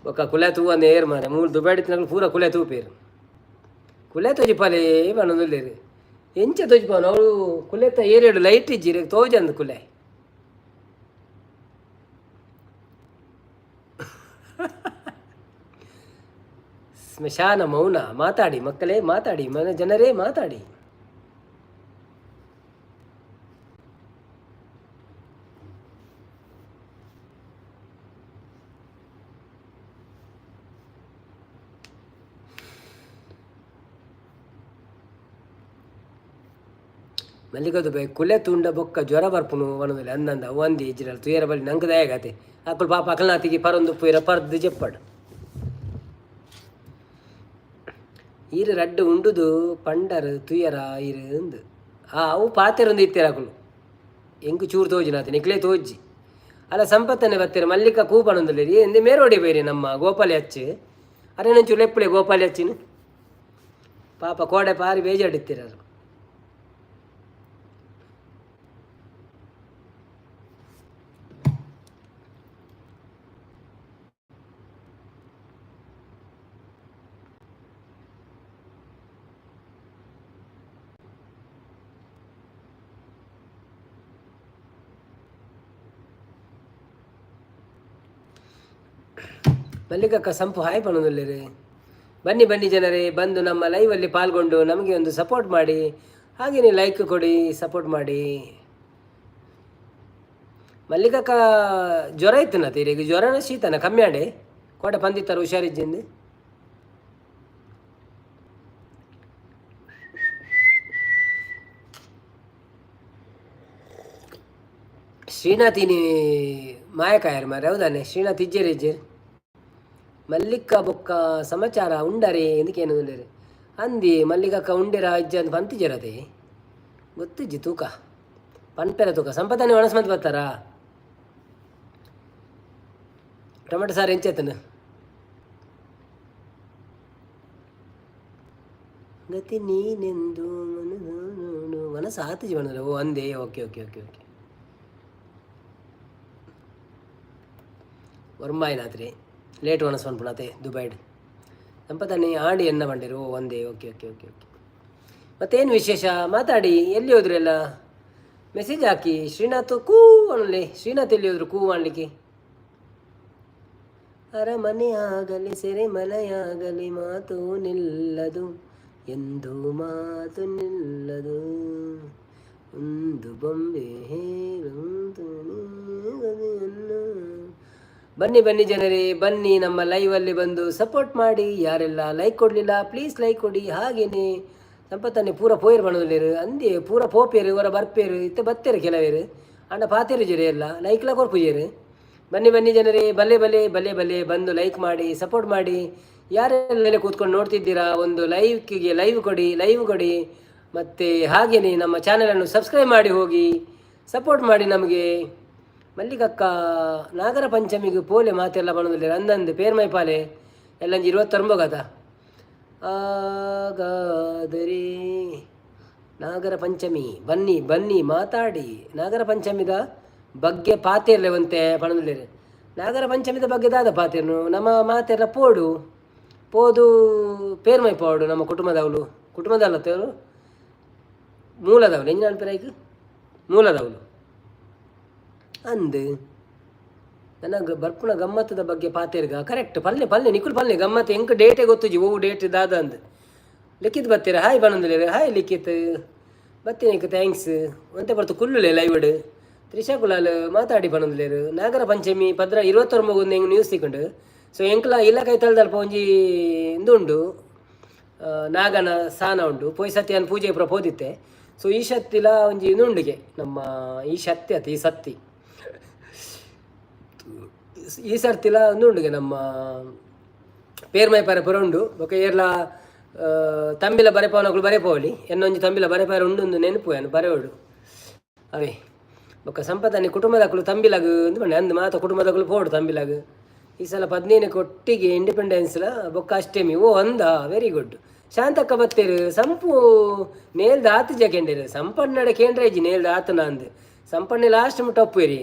ಬೊಕ್ಕ ಕುಲೆ ತೂವಂದ ಏರ್ ಮಾರೆ ಮೂಲು ದುಬಾಡಿ ಪೂರ ಕುಲೆ ತೂಪೇರು. ಕುಲೆ ತೋಜಿಪಾಲೆ ಪನೊಂದುಲ್ಲೆರ್. ಎಂಚ ತೋಜಿಪಾನ ಅವಳು? ಕುಲೆತ ಏರಿಯಡು ಲೈಟ್ ಇಜ್ಜಿ, ತೋಜಂದು ಕುಲೆ. ಸ್ಮಶಾನ ಮೌನ. ಮಾತಾಡಿ ಮಕ್ಕಳೇ, ಮಾತಾಡಿ ಮನ ಜನರೇ, ಮಾತಾಡಿ. ಮಲ್ಲಿಗದು ಬೈ ಕುಲೆ ತುಂಡ ಬೊಕ್ಕ ಜ್ವರ ಬರ್ಪುನು ಒಣದಲ್ಲಿ ಅಂದಂದ. ಅವು ಅಂದಿ ಇಜ್ಜಿರಲ್ ತುಯರ ಬಲಿ ನಂಗೆ ದಯಗಾತೆ. ಅಕುಲು ಪಾಪ ಅಕಲ್ನಾತಿಗೆ ಪರೊಂದು ಪುಯಿರ ಪರ್ದು ಜೆಪ್ಪಡು. ಈರು ರಡ್ಡು ಉಂಡುದು ಪಂಡರ್ ತುಯರ ಈರು ಅಂದು. ಆ ಅವು ಪಾತೆರೊಂದು ಇತ್ತೀರ ಅಕುಲು. ಎಂಕ್ ಚೂರು ತೋಜಿನಾತೆ, ನಿಕ್ಲೇ ತೋಜಿ ಅಲ್ಲ. ಸಂಪತ್ತನೆ ಬತ್ತೀರ. ಮಲ್ಲಿಕ ಕೂಪಣೊಂದುಲ್ಲೆರ್. ಎಂದೆ ಮೇರೋಡಿ ಬೈರಿ ನಮ್ಮ ಗೋಪಾಲಿ ಅಚ್ಚು. ಅರೆ ನಂಚೂರು ಲೆಪ್ಪುಲೆ ಗೋಪಾಲಿ ಅಚ್ಚಿನ. ಪಾಪ ಕೋಡೆ ಪಾರಿ ಬೇಜಾಡಿತ್ತೀರರು. ಮಲ್ಲಿಕಕ್ಕ ಸಂಪು ಹಾಯ್ ಪನೊಂದುಲ್ಲೆರ್. ಬನ್ನಿ ಬನ್ನಿ ಜನರೇ, ಬಂದು ನಮ್ಮ ಲೈವಲ್ಲಿ ಪಾಲ್ಗೊಂಡು ನಮಗೆ ಒಂದು ಸಪೋರ್ಟ್ ಮಾಡಿ. ಹಾಗೆಯೇ ಲೈಕ್ ಕೊಡಿ, ಸಪೋರ್ಟ್ ಮಾಡಿ. ಮಲ್ಲಿಕಕ್ಕ ಜ್ವರ ಇತ್ತು ತೀರಿಗೆ. ಜ್ವರನ ಶೀತನ ಕಮ್ಮಿ ಆಂಡೆ. ಕೋಟೆ ಪಂದಿತ್ತಾರೆ ಹುಷಾರಿಜ್ಜಿಂದು. ಶ್ರೀನಾಥ್ ಇನಿ ಮಾಯಕಾಯರ್ ಮಾರೆ ಹೌದಾನೆ? ಶ್ರೀನಾಥ್ ಇಜ್ಜೇರ್ ಇಜ್ಜೇರ್. ಮಲ್ಲಿಕ ಬೊಕ್ಕ ಸಮಾಚಾರ ಉಂಡರೆ ಎಂದಕ್ಕೆ? ಅಂದಿ ಮಲ್ಲಿಕಕ್ಕ ಉಂಡೆರ ಇಜ್ಜ ಅಂತ ಪಂತಿಜರತೆ ಗೊತ್ತಿಜ್ಜಿ. ತೂಕ ಪನ್ಪೆರ ತೂಕ. ಸಂಪತ್ತಾನೆ ಒಣಸ್ ಮಂತ್ ಬರ್ತಾರಾ? ಟೊಮೆಟೊ ಸಾರು ಎಂಚೆತ್ತನ? ಗತಿ ನೀನೆಂದು ಮನಸ್ಸು ಆತು ಜೀವನದಲ್ಲಿ. ಓ ಅಂದೆ, ಓಕೆ ಓಕೆ ಓಕೆ ಓಕೆ. ಒರ್ಂಬಾಯಿನಾತ್ರಿ ಲೇಟ್ ಒಣಸ್ ಪನ್ಪುಣತೆ ದುಬೈಡ್. ಸಂಪತ್ತನ್ನಿ ಆಂಡಿ ಎನ್ನ ಬಂಡಿರು. ಓ ಒಂದೇ, ಓಕೆ ಓಕೆ ಓಕೆ ಓಕೆ. ಮತ್ತೇನು ವಿಶೇಷ? ಮಾತಾಡಿ. ಎಲ್ಲಿ ಹೋದ್ರೆಲ್ಲ? Message hockey. ಶ್ರೀನಾಥ್ ಕೂ ಅನ್ಲಿ. ಶ್ರೀನಾಥ್ ಎಲ್ಲಿ ಹೋದ್ರು ಕೂ ಅನ್ಲಿಕ್ಕೆ? ಅರಮನೆ ಆಗಲಿ ಸೆರೆಮನೆಯಾಗಲಿ ಮಾತು ನಿಲ್ಲದು ಎಂದು ಮಾತು ನಿಲ್ಲದು. ಒಂದು ಬೊಂಬೆ ಹೇರುವುದು. ಬನ್ನಿ ಬನ್ನಿ ಜನರೇ, ಬನ್ನಿ. ನಮ್ಮ ಲೈವಲ್ಲಿ ಬಂದು ಸಪೋರ್ಟ್ ಮಾಡಿ. ಯಾರೆಲ್ಲ ಲೈಕ್ ಕೊಡಲಿಲ್ಲ, ಪ್ಲೀಸ್ ಲೈಕ್ ಕೊಡಿ. ಹಾಗೇನೆ ಸಂಪತ್ತನ್ನೇ ಪೂರ ಪೋಯಿರ್ ಬಣ್ಣದಲ್ಲಿರು ಅಂದೇ. ಪೂರ ಪೋಪೇರು ಹೊರ ಬರ್ಪೇರು ಇತ್ತ ಬತ್ತೇರು ಕೆಲವೇರು. ಅಂಡ ಪಾತೇರು ಜರೆ ಎಲ್ಲ ಲೈಕ್ಲ ಕೊರ್ಪುಜೇರು. ಬನ್ನಿ ಬನ್ನಿ ಜನರೇ, ಬಲೆ ಬಲೆ ಬಲೆ ಬಲೆ ಬಂದು ಲೈಕ್ ಮಾಡಿ, ಸಪೋರ್ಟ್ ಮಾಡಿ. ಯಾರೆಲ್ಲ ಕೂತ್ಕೊಂಡು ನೋಡ್ತಿದ್ದೀರಾ, ಒಂದು ಲೈವ್ಗೆ ಲೈವ್ ಕೊಡಿ, ಲೈವ್ ಕೊಡಿ. ಮತ್ತು ಹಾಗೆಯೇ ನಮ್ಮ ಚಾನಲನ್ನು ಸಬ್ಸ್ಕ್ರೈಬ್ ಮಾಡಿ ಹೋಗಿ, ಸಪೋರ್ಟ್ ಮಾಡಿ ನಮಗೆ. ಮಲ್ಲಿಕಕ್ಕ ನಾಗರ ಪಂಚಮಿಗೆ ಪೋಲೆ ಮಾತೆಲ್ಲ ಬಣ್ಣದಲ್ಲಿ ಅಂದಂದು ಪೇರ್ಮೈ ಪಾಲೆ ಎಲ್ಲಂಜಿ 29 ಕಥ. ಹಾಗಾದರೆ ನಾಗರ ಪಂಚಮಿ ಬನ್ನಿ ಬನ್ನಿ ಮಾತಾಡಿ. ನಾಗರ ಪಂಚಮಿದ ಬಗ್ಗೆ ಪಾತೆರ್ಲೆವಂತೆ ಪಣಂದುಲ್ಲೆರ್. ನಾಗರ ಪಂಚಮಿದ ಬಗ್ಗೆ ದಾದ ಪಾತೆರ್ನು? ನಮ್ಮ ಮಾತೆರ್ಲ ಪೋಡು ಪೋದು ಪೇರ್ಮೈ ಪೋಡು. ನಮ್ಮ ಕುಟುಂಬದವಳು, ಕುಟುಂಬದಲ್ಲ, ಮೂಲದವಳು ಎಂಜಿನ ಅನ್ಪೆರೈಕ್ ಮೂಲದವಳು ಅಂದ್. ನನಗೆ ಬರ್ಪುಣ ಗಮ್ಮತ್ತದ ಬಗ್ಗೆ ಪಾತೆರ್ಗ. ಕರೆಕ್ಟ್. ಪಲ್ಲೆ ಪಲ್ಲೆ ನಿಕುಲ್ ಪಲ್ಲೆ ಗಮ್ಮತ್. ಎಂಕ್ ಡೇಟೆ ಗೊತ್ತುಜಿ, ಓ ಡೇಟ್ ದಾದ ಅಂದ್. ಲಿಖಿತ್ ಬತ್ತೀರ? ಹಾಯ್ ಬನೊಂದುಲ್ಲೆರ್. ಹಾಯ್ ಲಿಖಿತ್, ಬತ್ತೀನಿ, thanks. ಒಂತೆ ಬರ್ತು ಕುಲ್ಲುಲೆ ಲೈವ್ಡ್. ತ್ರಿಷಾ ಕುಲಾಲ್ ಮಾತಾಡಿ ಪನೊಂದುಲ್ಲೆರ್. ನಾಗರ ಪಂಚಮಿ ಪದ್ರ 29 ಎಂಕ್ ನ್ಯೂಸ್ ತಿಕ್ಕುಂಡು. ಸೊ ಎಂಕ್ಲ ಇಲ್ಲ ಕೈತಲ್ದಲ್ಪ ಒಂಜಿ ಇಂದು ಉಂಡು, ನಾಗನ ಸಾನ ಉಂಡು. ಪೋಯಿ ಸತ್ಯನ್ ಪೂಜೆ ಪೂರ ಪೋದಿತ್ತೆ. ಸೊ ಈ ಶಕ್ತಿಲ ಒಂಜಿ ಇಂದು ಉಂಡುಗೆ ನಮ್ಮ ಈ ಶಕ್ತಿ ಅತ್ತ ಈ ಸತ್ತಿ ಈ ಸರ್ತಿಲ ಒಂದು ಉಂಡುಗೆ ನಮ್ಮ ಪೇರ್ಮೈ ಪರ ಪುರ ಉಂಡು. ಬೊಕ ಏರ್ಲ ತಂಬಿಲ ಬರೆಪವನಗಳು ಬರೆಪೋಲಿ. ಎನ್ನೊಂಜಿ ತಂಬಿಲ ಬರೆಪಾರ ಉಂಡು ಒಂದು ನೆನಪು ಏನು ಬರೆಯೋಡು ಅವೇ. ಬೊಕ ಸಂಪತ್ತನಿ ಕುಟುಂಬದಕುಲು ತಂಬಿಲಗ್ ಅಂದ್ ಪಂಡೆ. ಅಂದ್ ಮಾತ ಕುಟುಂಬದಕುಲು ಪೋಡು ತಂಬಿಲಗ್. ಈ ಸಲ 15 ಒಟ್ಟಿಗೆ ಇಂಡಿಪೆಂಡೆನ್ಸ್ಲ ಬೊಕ್ಕ ಅಷ್ಟಮಿ. ಓ ಅಂದ, ವೆರಿ ಗುಡ್. ಶಾಂತಕ್ಕ ಬತ್ತೇರು. ಸಂಪು ನೇಲ್ದ ಆತು ಜಕೆಂಡೇರು. ಸಂಪಣ್ಣಡೆ ಕೇಂದ್ರ ಇಜ್ಜಿ ನೇಲ್ದ ಆತನ ಅಂದ್. ಸಂಪಣ್ಣೆ ಲಾಸ್ಟ್ ಮುಟ್ಟ ಒಪ್ಪುರಿ.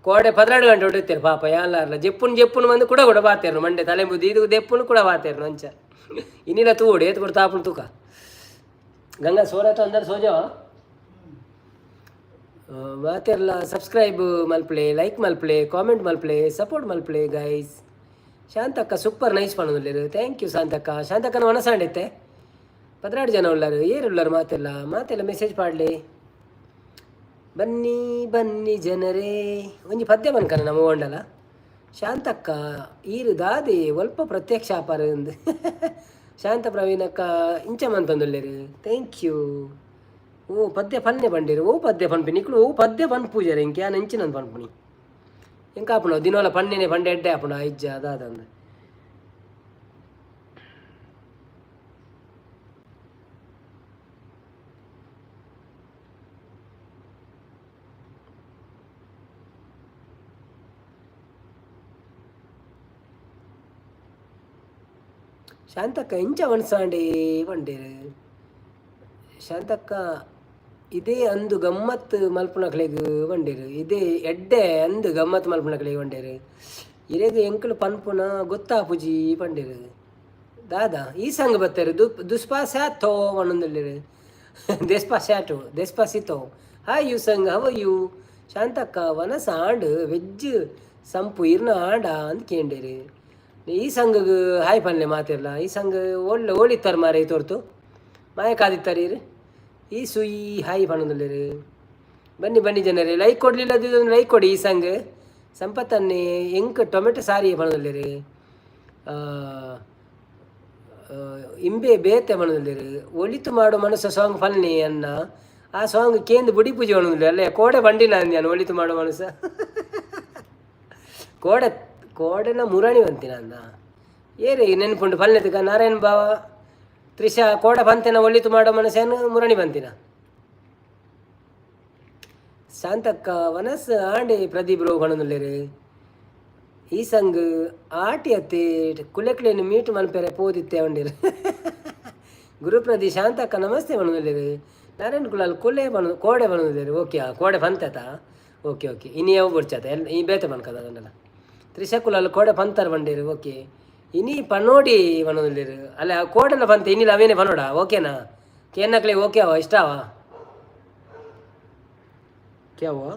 ಕೋಡೆ 12 ಗಂಟೆ ಹೊಡಿತೇರು ಪಾಪ. ಯಾಲಾರ್ಲ ಜೆಪ್ಪುನ್ ಜೆಪ್ಪುನ್ ಬಂದು ಕೂಡ ಕೂಡ ಬಾತೇರು. ಮಂಡೆ ತಲೆ ಬುದ್ಧಿ ಇದು ದೆಪ್ಪುನು ಕೂಡ ಬಾತೇರು. ಅಂಚ ಇನ್ನಿಲ್ಲ ತೂಡು ಏತ್ ಕೊಡು ತಾಪುನ್ ತೂಕ. ಗಂಗಾ ಸೋರತ ಅಂದರೆ ಸೋಜವ. ಮಾತೆರ್ಲ ಸಬ್ಸ್ಕ್ರೈಬ್ ಮಲ್ಪಲೆ, ಲೈಕ್ ಮಲ್ಪಲೆ, ಕಾಮೆಂಟ್ ಮಲ್ಪಲೆ, ಸಪೋರ್ಟ್ ಮಲ್ಪಲೆ ಗೈಸ್. ಶಾಂತಕ್ಕ ಸೂಪರ್ ನೈಸ್ ಪಣೊಂದುಲ್ಲೆರ್. Thank you ಶಾಂತಕ್ಕ. ಶಾಂತಕ್ಕನ ಮನಸಾಂಡಿತ್ತೆ. 12 ಜನ ಉಳ್ಳಾರು. ಏರುಳ್ಳಾರು ಮಾತೆಲ್ಲ? ಮಾತೆಲ್ಲ ಮೆಸೇಜ್ ಪಾಡ್ಲಿ. ಬನ್ನಿ ಬನ್ನಿ ಜನರೇ. ಒಂಜಿ ಪದ್ಯ ಬನ್ಕನ ನಮ್ಮ ಓಂಡಲ. ಶಾಂತಕ್ಕ ಈರು ದಾದೆ ಒಲ್ಪ ಪ್ರತ್ಯಕ್ಷ ಆಪಾರ ಅಂದ್. ಶಾಂತ ಪ್ರವೀಣಕ್ಕ ಇಂಚ ಮಂತೊಂದುಲ್ಲೆರ್. Thank you. ಓ ಪದ್ಯ ಪನ್ನೆ ಬಂಡೇರು. ಓ ಪದ್ಯ ಪನ್ಪಿ ನಿಕ್ಲು? ಓ ಪದ್ಯ ಪನ್ಪೂಜಾರೆ ಇಂಕೆ ಯಾನ್ ಎಂಚಿನಂದ್ ಪನ್ಪುನಿ? ಎಂಕ ಆಪುಂಡು ದಿನೋಲ ಪನ್ನೆನೆ ಪಂಡೆ ಎಡ್ಡೆ ಆಪುಂಡು. ಇಜ್ಜ ದಾದಂದ್. ಶಾಂತಕ್ಕ ಎಂಚ ವಣಸಾಂಡೆ ಪಂಡೇರು. ಶಾಂತಕ್ಕ ಇದೇ ಅಂದು ಗಮ್ಮತ್ ಮಲ್ಪುನಕ್ಲೆಗ್ ಪಂಡೇರು. ಇದೇ ಎಡ್ಡೆ ಅಂದು ಗಮ್ಮತ್ ಮಲ್ಪುನಕ್ಲೆಗ್ ಪಂಡೇರು. ಇರೆಗ್ ಎಂಕುಲು ಪನ್ಪುನ ಗೊತ್ತಾಪುಜಿ ಪಂಡೇರು. ದಾದಾ ಈ ಸಂಘ ಬತ್ತೇರು ದುಸ್ಪಾಸ್ಯಾಥೋ ಪನೊಂದುಲ್ಲೆರ್. ದೆಸ್ಪಾಸ್ಯಾಟೋ ದೆಸ್ಪಾಸಿತೋ. ಹಾಯ್ you ಸಂಘ, how you? Shantakka ವನಸ and veg ಸಂಪು ಇರ್ನ ಆಂಡ ಅಂದ್ ಕೇಂಡೇರು. ಈ ಸಂಘಗ್ ಹಾಯ್ ಪನ್ಲೆ ಮಾತೆರ್ಲ. ಈ ಸಂಘ ಒಳ್ಳೆ ಓಳಿತ್ತಾರ ಮಾರೆ ತೋರ್ತು ಮಾಯ ಕಾದಿತ್ತಾರೆ ಇರು. ಈ ಸುಯಿ ಹಾಯ್ ಪನೊಂದುಲ್ಲೆರ್. ಬನ್ನಿ ಬನ್ನಿ ಜನರೇ. ಲೈಕ್ ಕೊಡಲಿಲ್ಲ ಲೈಕ್ ಕೊಡಿ. ಈ ಸಂಘ ಸಂಪತ್ತನ್ನೇ ಎಂಕ್ ಟೊಮೆಟೊ ಸಾರಿ ಪನೊಂದುಲ್ಲೆರ್. ಇಂಬೆ ಬೇತೆ ಪನೊಂದುಲ್ಲೆರ್. ಒಳಿತು ಮಾಡು ಮನಸ್ಸ ಸಾಂಗ್ ಫಲ್ನಿ ಅನ್ನ. ಆ ಸಾಂಗ್ ಕೇಂದ್ ಬುಡಿ ಪೂಜೆ ಪಣೊಂದುಲ್ಲೆ ಅಲ್ಲೇ ಕೋಡೆ ಬಂಡಿನ ಅಂದ್ಯಾನ ಒಳಿತು ಮಾಡೋ ಮನುಷ್ಯ. ಕೋಡೆ ಕೋಡೆನ ಮುರಾಣಿ ಬಂತಿನ ಅಂದ. ಏರಿ ನೆನ್ಪುಂಡು ಪಲ್ನೆತಿಕ ನಾರಾಯಣ ಬಾವ ತ್ರಿಷಾ ಕೋಡೆ ಬಂತೇನ ಒಳಿತು ಮಾಡೋ ಮನುಷ್ಯನು ಮುರಣಿ ಬಂತಿನ. ಶಾಂತಕ್ಕ ವನಸ್ ಆಂಡಿ ಪ್ರದೀಪ್ ರೋ ಪಣೊಂದುಲ್ಲೆರ್. ಈ ಸಂಗ್ ಆಟಿ ಅತ್ತೆ ಕುಲೆಕ್ಲೇನು ಮೀಟ್ ಮನ್ಪೆರೆ ಪೋದಿತ್ತೆ ಪಂಡೆರ್. ಗುರುಪ್ರದಿ ಶಾಂತಕ್ಕ ನಮಸ್ತೆ ಪಣೊಂದುಲ್ಲೆರ್. ನಾರಾಯಣ ಕುಲಾಲ್ ಕುಲೆ ಪಣ ಕೋಡೆ ಪಣೊಂದುಲ್ಲೆರ್. ಓಕೆ, ಆ ಕೋಡೆ ಪಂತೆತ. ಓಕೆ ಓಕೆ, ಇನಿ ಅವು ಬೊಡ್ಚಾತ ಎಲ್ ಈ ಬೇತೆ ಪನ್ಕದ ಅದಂಡಲ. ತ್ರಿಷಾ ಕುಲಾಲ್ ಕೋಡೆ ಪಂತರ್ ಪಂಡೇರು. ಓಕೆ, ಇನಿ ಪನೋಡಿ ಪಣೊಂದುಲ್ಲೆರ್. ಅಲ್ಲ, ಕೋಡೆಲ ಪಂತೆ ಇನಿಲ ಅವೇನೆ ಪನೋಡ. ಓಕೆನಾ ಕೇನ್ನಕ್ಲೆ? ಓಕೆ ಅವ ಇಷ್ಟ ಅವ क्या हुआ?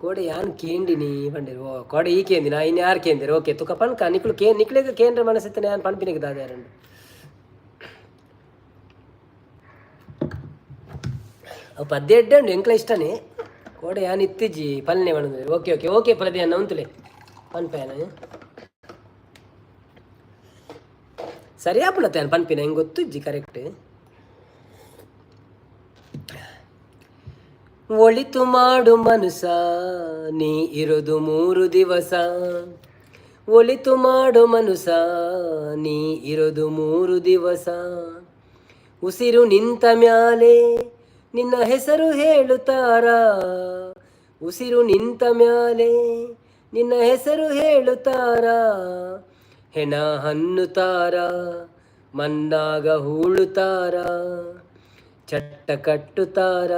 ಕೋಡೆ ಯಾನ್ ಕೇಂಡಿನಿ ಪಂಡೇರು. ಓ ಕೋಡೆ ಈ ಕೇಂದಿನ ಇನ್ನು ಯಾರು ಕೇಂದಿರು? ಓಕೆ, ತುಕ ಪನ್ಕ ನಿಕ್ಲು ಕೇ ನಿಕ್ಲೆಗ್ ಕೇಂದ್ರ ಮನಸ್ಸಿತ್ತನೆ ಯಾನ್ ಪನ್ಪಿನಿಗೆ ದಾದ ಯಾರಂಡು. ಅವು ಪದ್ಯ ಎಡ್ಡೆ ಉಂಡು, ಎಂಕ್ಲ ಇಷ್ಟನೇ. ಕೋಡೆ ಯಾನ್ ಇತ್ತಿಜ್ಜಿ ಪಲ್ನೆ ಪಣೊಂದು. Okay okay okay ಪ್ರದಿ ಅನ್ನ ಉಂತುಲೆ ಪನ್ಪೇನ ಸರಿ ಆಪುಂಡತ್ತೆ ಯಾನ್ ಪನ್ಪಿನ ಹೆಂಗೆ ಗೊತ್ತುಜ್ಜಿ ಕರೆಕ್ಟ್. ಒಳಿತು ಮಾಡು ಮನುಸ, ನೀ ಇರೋದು 3 ದಿವಸ. ಒಳಿತು ಮಾಡು ಮನುಸ, ನೀ ಇರೋದು 3 ದಿವಸ. ಉಸಿರು ನಿಂತ ಮ್ಯಾಲೆ ನಿನ್ನ ಹೆಸರು ಹೇಳುತ್ತಾರ. ಉಸಿರು ನಿಂತ ಮ್ಯಾಲೆ ನಿನ್ನ ಹೆಸರು ಹೇಳುತ್ತಾರ. ಹೆಣ ಹನ್ನುತ್ತಾರ, ಮನ್ನಾಗ ಹೂಳುತ್ತಾರ, ಚಟ್ಟ ಕಟ್ಟುತ್ತಾರ,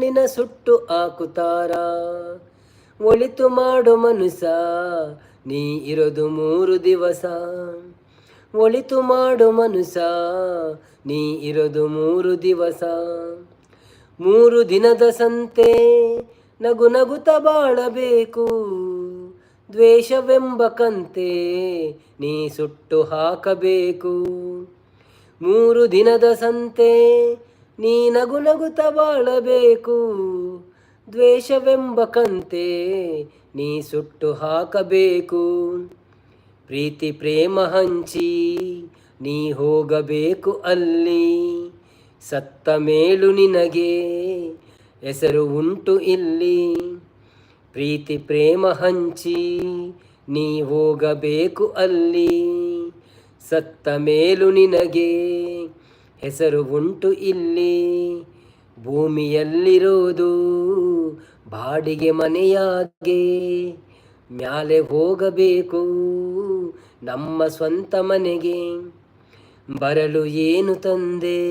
ನಿನ್ನ ಸುಟ್ಟು ಹಾಕುತ್ತಾರ. ಒಳಿತು ಮಾಡು ಮನುಸ, ನೀ ಇರೋದು 3 ದಿವಸ. ಒಳಿತು ಮಾಡು ಮನುಸ, ನೀ ಇರೋದು 3 ದಿವಸ. 3 ದಿನದ ಸಂತೆ ನಗು ನಗುತ ಬಾಳಬೇಕು. ದ್ವೇಷವೆಂಬ ಕಂತೆ ನೀ ಸುಟ್ಟು ಹಾಕಬೇಕು. 3 ದಿನದ ಸಂತೆ ನೀ ನಗು ನಗುತ ಬಾಳಬೇಕು. ದ್ವೇಷವೆಂಬ ಕಂತೆ ನೀ ಸುಟ್ಟು ಹಾಕಬೇಕು. ಪ್ರೀತಿ ಪ್ರೇಮ ಹಂಚಿ ನೀ ಹೋಗಬೇಕು ಅಲ್ಲಿ. ಸತ್ತ ಮೇಲು ನಿನಗೆ ಹೆಸರು ಉಂಟು ಇಲ್ಲಿ. ಪ್ರೀತಿ ಪ್ರೇಮ ಹಂಚಿ ನೀ ಹೋಗಬೇಕು ಅಲ್ಲಿ. ಸತ್ತ ಮೇಲು ನಿನಗೆ ಹೆಸರು ಉಂಟು ಇಲ್ಲಿ. ಭೂಮಿಯಲ್ಲಿರೋದು ಬಾಡಿಗೆ ಮನೆಯಾಗೆ, ಮ್ಯಾಲೆ ಹೋಗಬೇಕು ನಮ್ಮ ಸ್ವಂತ ಮನೆಗೆ. ಬರಲು ಏನು ತಂದೆ,